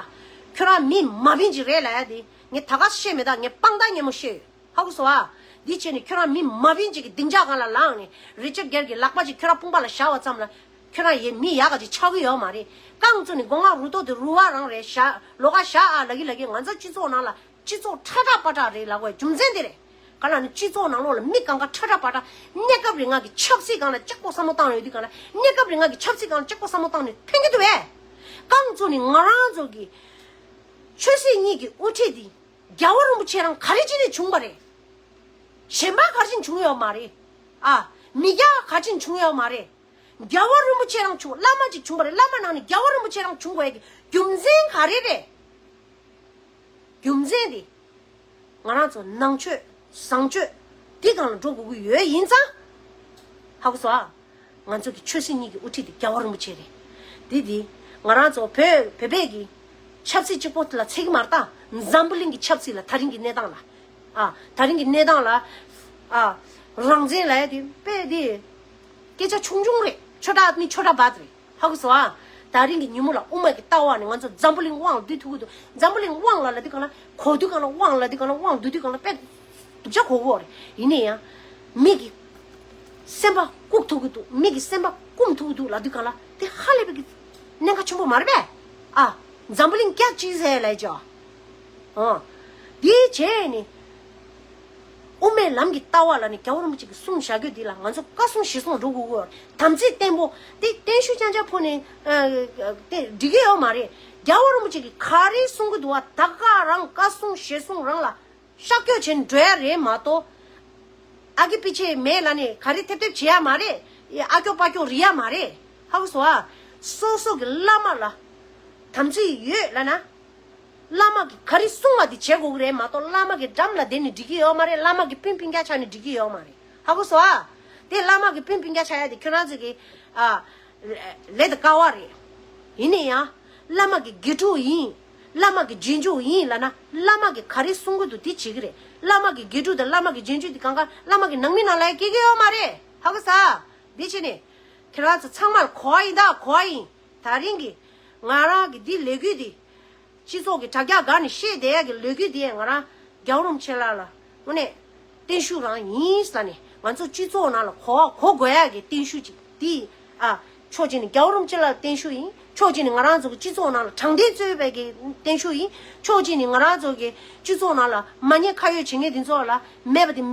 ཁྱོད་རང་མི་མ་བིན་ཅིག་རེད་ལབ་ཡ་དེ་ངས་ད་ག་བཤད་མེད་ད། ངས་དཔང་རྟགས་སྙན་མོ་བཤད་ཡོད། ཧ་གོ་སོང་ཨ། འདི་བྱས་ནས་ཁྱོད་རང་མི་མ་བིན་ཅིག་གི་སྡིངས་ཆ་སྒང་ལ་ལངས་ནས་རི་ཅར་གེར་གྱི་ལག་པ་ཅིག་ཁྱོད་རང་དཔུང་པ་ལ་བཞག་པ་ཙམ་ལ་ཁྱོད་རང་ཡེ་མི་ཡག་ག་ཅིག་ཆགས་ཀྱི་ཡོད་མ་རེད། རྐང་བཙུགས་ནས་སྒོ་ང་རུ་ཏོ་དེ་རུ་བ་རང་རེད། ཤ་ལོ་ཀ་ཤ་ཨ་ལ་གི་ལ་གི་ང་ཚོ་སྤྱི་ཚོགས་ནང་ལ་སྤྱི་ཚོགས་ཁྲ་ཁྲ་པ་ཁྲ་རེད་ལབ་དགོས་རྒྱུ་མཚན་དེ་རེད། ག་ལ་ནི་སྤྱི་ཚོགས་ནང་ལོགས་ལ་མི་གང་ག་ཁྲ་ཁྲ་པ་ཁྲ་གནས་སྐབས་རིང་ང་གི་ཆབ་སྲིད་སྒང་ལ་ལྕགས་པོ་བསམ་བློ་བཏང་ཡོད་དུས་གང་ལ་གནས་སྐབས་རིང་ང་གི་ཆབ་སྲིད་སྒང་ལ་ལྕགས་པོ་བསམ་བློ་བཏང་ནས་ཕན་གྱི་འདུག་བས། རྐང་བཙུགས་ནས་ང་རང་ཚོ་གི་ཆོས་སྲིད་གཉིས་ཀྱི་དབུ་ཁྲིད་དེ་རྒྱལ་བ་རིན་པོ་ཆེ་རང་ག་རེ་བྱས་ནས་བྱུང་བ་རེད། གཞན་པ་ག་རེ་བྱས་ནས་བྱུང་ཡོད་མ་རེད། ཨ། མི་སྐྱ་ག་རེ་བྱས་ནས་བྱུང་ཡོད་མ་རེད། རྒྱལ་བ་རིན་པོ་ཆེ་རང་བྱུང་། བླ་མ་ཅིག་བྱུང་བ་རེད། བླ་མ་ནང་ནས་རྒྱལ་བ་རིན་པོ་ཆེ་རང་བྱུང་དགོས་ཡ་གི་རྒྱུ་མཚན་ག་རེ་རེད། རྒྱུ་མཚན་དེ་ང་རང་ཚོ་ནང་ཆོས་བཟང་སྤྱོད་འདི་སྒང་ལ་འགྲོ་དགོས་ཀྱི་ཡོད་ཡིན་ཙང་། ཧ་གོ་སོང་ཨ། ང་ཚོ་གི་ཆོས་སྲིད་གཉིས་ཀྱི་དབུ་ཁྲིད་དེ་རྒྱལ་བ་རིན་པོ་ཆེ་རེད། དེ་དེ་ང་རང་ཚོ་བོད་བོད་པའི་གི་ཆབ་སྲིད་གཅིག་པོ་ལ་ཚད་ཀྱི་མ་རེད་ད། འཛམ་བུ་གླིང་གི་ཆབ་སྲིད་ལ་ད་རིང་གི་གནས་སྟངས་ལ། ཨ། ད་རིང་གི་གནས་སྟངས་ལ། ཨ། རང་བཙན་ལབ་ཡ་དེ་དཔེ་དེ་སྐད་ཆ་ཆུང་ཆུང་རེད། ཆོ་ཊ་ཨ་དམི་ཆོ་ཊ་བཱད་རེད། ཧ་གོ་སོང་ཨ། ད་རིང་གི་ཉིན་མོ་ལ་དབུ་མ་གི་ལྟ་བ་ནི་ང་ཚོ་འཛམ་བུ་གླིང་དབང་ལ་བསྡུ་ཐུབ་ཀྱི་འདུག་འཛམ་བུ་གླིང་དབང་ལ་ལབ་དུས་གང་ལ་གོ་དུས་གང་ལ་དབང་ལ་ལབ་དུས་གང་ལ་དབང་བསྡུ་དུས་གང་ལ་དཔེ་སྡུག་ཅག་གོ་གོ་རེད། ཡིན་ན་ཡང་མི་གི་སེམས་པ་བཀུག་ཐུབ་ཀྱི་འདུག་མི་གི་སེམས་པ་བཀུམ་ཐུབ་ཀྱི་འདུག་ལབ་དུས་གང་ལ་དེ་ཧ་ལས་པའི་གི་གནད་འགག་ཆེན་པོ་མ་རེད་པས། ཨ། འཛམ་བུ་གླིང་སྐྱག་ཅིག་ཟེར་ལབ་ཅོ། ཨ། དེ་བྱས་ནི། དབུ་མའི་ལམ་གྱི་ལྟ་བ་ལ་ནི་རྒྱལ་བ་རིན་པོ་ཆེ་གིས་གསུངས་བཞག་རྒྱུ་འདི་ལ་ང་ཚོ་བཀའ་གསུང་ཞལ་གསུང་འགྲོ་དགོས་ཀྱི་ཡོད། དམ་ཚིག་བརྟན་པོ་དེ་བརྟན་བཞུགས་རྐྱང་རྐྱང་ཕུལ་ནས་ཨ་དེ་འགྲིག་གི་ཡོད་མ་རེད། རྒྱལ་བ་རིན་པོ་ཆེ་གིས་ག་རེ་གསུང་གི་འདུག་བ་ད་ག་རང་བཀའ་གསུང་ཞལ་གསུང་རང་ལ་ཤར་བསྐྱོད་བྱས་ནས་འགྲོ་ཡ་རེད་མ་གཏོགས། ཨ་གི་པི་ཆེ་མེད་ལ་ནི་ག་རེ་ཐེབས་ཐེབས་བྱེད་ཡ་མ་རེད། ཨ་སྐྱོ་པ་སྐྱོ་རི་ཡ་མ་རེད། ཧ་གོ་སོང་ཨ། སོ་སོ་གི་བླ་མ་ལ་དམ་ཚིག་ཡོད་ལ་ན། བླ་མ་གིས་ག་རེ་གསུངས་པ་དེ་བྱེད་དགོས་ཀྱི་རེད་མ་གཏོགས་བླ་མ་གི་འགྲམ་ལ་བསྡད་ནས་འགྲིག་གི་ཡོད་མ་རེད། བླ་མ་གི་སྤུན་སྤུན་ཀྱག་ཆགས་ནས་འགྲིག་གི་ཡོད་མ་རེད། ཧ་གོ་སོང་ཨ། དེ་བླ་མ་གི་སྤུན་སྤུན་ཀྱག་ཆགས་ཡ་དེ་ཁྱོད་རང་ཚོ་གི་ཨ་ལས་དེ་དཀའ་བ་རེད། ཡིན་ན་ཡང་བླ་མ་གི་དགེ་ཕྲུག་ཡིན། བླ་མ་གི་རྗེས་འཇུག་ཡིན་ལབ་ན་བླ་མ་གི་ག་རེ་གསུང་གི་འདུག་དེ་བྱེད་ཀྱི་རེད། བླ་མ་གི་དགེ་ཕྲུག་དང་བླ་མ་གི་རྗེས་འཇུག་དེ་གང་ག་བླ་མ་གི་ནང་མི་ནང་ལ་ཡ་སྐྱེ་གི་ཡོད་མ་རེད། ཧ་གོ་སོང་ཨ། དེ་བྱས་ནས་ཁྱེད་རང་ཚོ་ཚང་མར་གོ་བ་ཡིན་ད་གོ་བ་ཡིན། ད་རིང་གི་ང་རང་གི་འདི་ལས་འགུལ་འདི། སྤྱི་ཚོགས་ཀྱི་དྲ་རྒྱ་སྒང་ནས་བཤད་བསྡད་ཡ་གི་ལས་འགུལ་འདི་ང་རང་རྒྱལ་བ་རིན་པོ་ཆེ་ལགས་ལ་དངོས་གནས་བརྟན་བཞུགས་རང་ཡིན་ཟེར་ནས་ང་ཚོ་སྤྱི་ཚོགས་ནང་ལ་གོ་བ་གོ་དགོས་ཡ་གི་བརྟན་བཞུགས་ཅིག་འདི་ཨ། ཕྱོགས་གཅིག་ནས་རྒྱལ་བ་རིན་པོ་ཆེ་ལ་བརྟན་བཞུགས་ཡིན། ཕྱོགས་གཅིག་ནས་ང་རང་ཚོ་གི་སྤྱི་ཚོགས་ནང་ལ་དྲང་བདེན་རྩོད་པའི་གི་བརྟན་བཞུགས་ཡིན། ཕྱོགས་གཅིག་ནས་ང་རང་ཚོ་གི་སྤྱི་ཚོགས་ནང་ལ་མ་ཉེས་ཁ་གཡོགས་བྱེད་མཁན་དེ་ཚོ་ལ་མེད་པ་དེ་ཨ།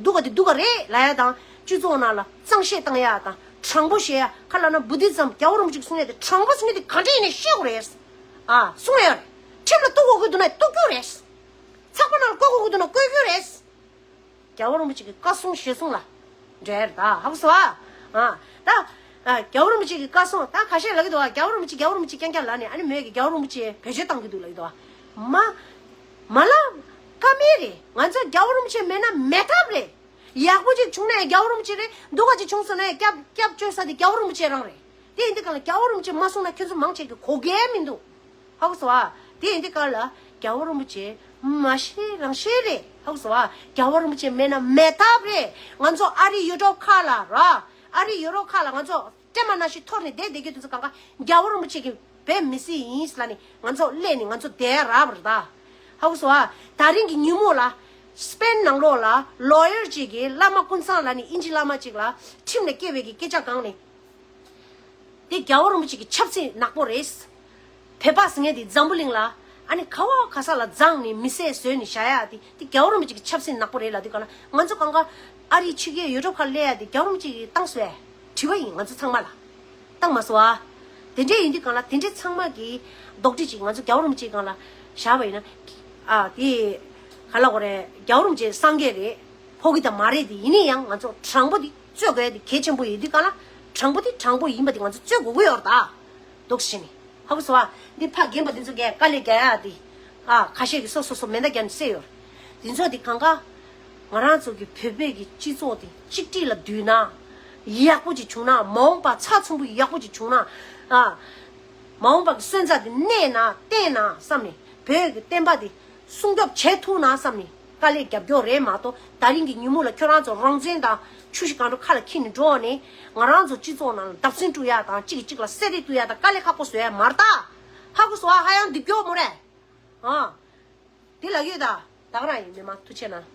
སྡུག་ག་དེ་སྡུག་ག་རེད་ལབ་ཡ་དང་སྤྱི་ཚོགས་ནང་ལ་གཙང་བཤད་བཏང་ཡ་དང་དྲང་པོ་བཤད་ཡ། ཁ་ལ་ན་བུ་དྷི་ཛམ་རྒྱལ་བ་རིན་པོ་ཆེ་གིས་གསུང་ཡ་དེ་དྲང་པོ་གསུང་ཡ་དེ་ག་འདྲ་ཡིན་ནའི་བཤད་དགོས་རེད། ཨ། གསུང་ཡ་རེད། ཁྲིམས་ལ་གཏུག་དགོས་ཀྱི་འདུག་ན་གཏུག་རྒྱུ་རེད། ཚགས་པར་ནང་ལ་བཀོད་དགོས་ཀྱི་འདུག་ན་བཀོད་རྒྱུ་རེད། རྒྱལ་བ་རིན་པོ་ཆེ་གི་བཀའ་གསུང་ཞལ་གསུང་ལ་འགྲོ་ཡ་རེད་ད། ཧ་གོ་སོང་ཨ། ཨ། ད་ཨ། རྒྱལ་བ་རིན་པོ་ཆེ་གི་བཀའ་གསུང་ད་ཁ་ཤས་ལབ་ཀྱི་འདུག་ཨ། རྒྱལ་བ་རིན་པོ་ཆེ་རྒྱལ་བ་རིན་པོ་ཆེ་རྐྱང་རྐྱང་ལབ་ནས་ཨ་ནི་མོས་ཀྱི་རྒྱལ་བ་རིན་པོ་ཆེ་བེད་སྤྱོད་བཏང་གི་འདུག་ལབ་ཀྱི་འདུག་ཨ། མ་མ་ལབ་ཀ་མེད་རེད། ང་ཚོ་རྒྱལ་བ་རིན་པོ་ཆེ་མེད་ན་མེད་ཐབས་རེད། ཡག་པོ་ཅིག་བྱུང་ན་ཡང་རྒྱལ་བ་རིན་པོ་ཆེ་རེད། སྡུག་ག་ཅིག་བྱུང་སོང་ན་ཡང་སྐྱབས་སྐྱབས་བཅོལ་ས་དེ་རྒྱལ་བ་རིན་པོ་ཆེ་རང་རེད། དེ་ཡིན་དུས་གང་ལ་རྒྱལ་བ་རིན་པོ་ཆེ་མ་གསུངས་ན་ཁྱོད་ཚོ་མང་ཆེ་གི་གོ་གལ་མི་འདུག་ཧ་གོ་སོང་ཨ། དེ་ཡིན་དུས་གང་ལ་རྒྱལ་བ་རིན་པོ་ཆེ་མ་ཤེས་རང་ཤེས་རེད། ཧ་གོ་སོང་ཨ། རྒྱལ་བ་རིན་པོ་ཆེ་མེད་ན་མེད་ཐབས་རེད། ང་ཚོ་ཨ་རི་ཡུ་རོབ་ཁག་ལ་ར། ཨ་རི་ཡུ་རོབ་ཁག་ལ་ང་ཚོ་སྤྲེལ་མ་ནང་བཞིན་འཐོར་ནས་བསྡད་བསྡད་རྒྱུ་དེ་ཚོ་གང་ག་རྒྱལ་བ་རིན་པོ་ཆེ་གི་བོད་མི་སེར་ཡིན་ཟེར་ལབ་ནས་ང་ཚོ་སླེབས་ནས་ང་ཚོ་བསྡད་ཡ་རག་པ་རེད་ད། ཧ་གོ་སོང་ཨ། ད་རིང་གི་ཉིན་མོ་ལ་སྤེན་ནང་ལོགས་ལ་ལོ་ཡར་ཅིག་གིས་བླ་མ་ཀུན་བཟང་ལབ་ནས་དབྱིན་ཇི་བླ་མ་ཅིག་ལ་ཁྲིམས་ལ་སྐྱེལ་བའི་གི་སྐད་ཆ་སྒང་ནས། དེ་རྒྱལ་བ་རིན་པོ་ཆེ་གི་ཆབ་སྲིད་ནག་པོ་རེད། བོད་པ་ཟེར་མཁན་དེ་འཛམ་བུ་གླིང་ལ་ཨ་ནི་ག་བ་ག་ས་ལ་བརྫངས་ནས་མི་སེར་བཟོས་ནས་བཞག་ཡ་དེ་དེ་རྒྱལ་བ་རིན་པོ་ཆེ་གི་ཆབ་སྲིད་ནག་པོ་རེད་ལབ་དུས་གང་ལ་ང་ཚོ་གང་ག་ཨ་རི་ཕྱི་རྒྱལ་ཡུ་རོབ་ཁ་སླེབས་ཡ་དེ་རྒྱལ་བ་རིན་པོ་ཆེ་གིས་བཏང་སོང་བས། དྲི་བ་ཡིན་ང་ཚོ་ཚང་མ་ལ། བཏང་མ་སོང་ཨ། དེ་འདྲས་ཡིན་དུས་གང་ལ་དེ་འདྲས་ཚང་མ་གི་རྡོག་ཁྲེས་ཅིག་ང་ཚོ་རྒྱལ་བ་རིན་པོ་ཆེའི་སྒང་ལ་བཞག་པ་ཡིན་ན། ཨ་དེ་ག་ལ་གོ་རེད། རྒྱལ་བ་རིན་པོ་ཆེ་སངས་རྒྱས་རེད། ཕོ་གི་དང་མ་རེད་དེ་ཡིན་ན་ཡང་ང་ཚོ་དྲང་པོ་དེ་རྩོད་དགོས་ཡ་དེ་གལ་ཆེན་པོ་ཡིན་དུས་གང་ལ་དྲང་པོ་དེ་དྲང་པོ་ཡིན་པ་དེ་ང་ཚོ་རྩོད་དགོས་ཀྱི་ཡོད་རེད་ད། འདུག་སེ་བྱས་ནས་ཧ་གོ་སོང་ཨ། འདི་ཕ་རྒན་པ་འདི་ཚོ་གས་དཀའ་ལས་རྒྱག་ཡ་དེ། ཨ་ཁ་ཤས་ཀྱིས་སོ་སོ་སོ་མེ་མདའ་རྒྱབ་ནས་བསད་ཡོད་རེད། འདི་ཚོ་དེ་གང་ག་ང་རང་ཚོ་གི་བོད་པའི་གི་སྤྱི་ཚོགས་དེ་གཅིག་སྒྲིལ་ལ་བསྡུས་ན། ཡག་པོ་ཅིག་བྱུང་ན། མ་འོངས་པ་ཚགས་ཚུད་པོ་ཡག་པོ་ཅིག་བྱུང་ན། ཨ། མ་འོངས་པ་གི་སོན་རྩ་དེ་གནས་ན་བརྟན་ན་བསམ་ནས། བོད་ཀྱི་བསྟན་པ་དེ་སྲུང་སྐྱོབ་བྱེད་ཐུབ་ན་བསམ་ནས་དཀའ་ལས་རྒྱབ་སྐྱོར་རེད་མ་གཏོགས། ད་རིང་གི་ཉིན་མོ་ལ་ཁྱོད་རང་ཚོ་རང་བཙན་དང་ཆུ་བཞི་སྒང་དྲུག་ཁ་ལ་འཁྱེར་ནས་འགྲོ་ནས། ང་རང་ཚོ་སྤྱི་ཚོགས་ནང་ལ་བརྡབ་གསིག་བཀྲུ་ཡ་དང་། གཅིག་གིས་གཅིག་ལ་བསད་རེས་བཏུལ་ཡ་དང་། དཀའ་ལས་ཁག་པོ་བཟོ་ཡ་མ་རེད་ད། ཧ་གོ་སོང་ཨ། ཧ་ཡང་འདི་སྐྱོ་མོ་རེད། ཨ། དེ་ལ་ཡོད་ད། ད་ག་རང་ཡིན། མི་མང་ཐུགས་ཆེ་གནང་།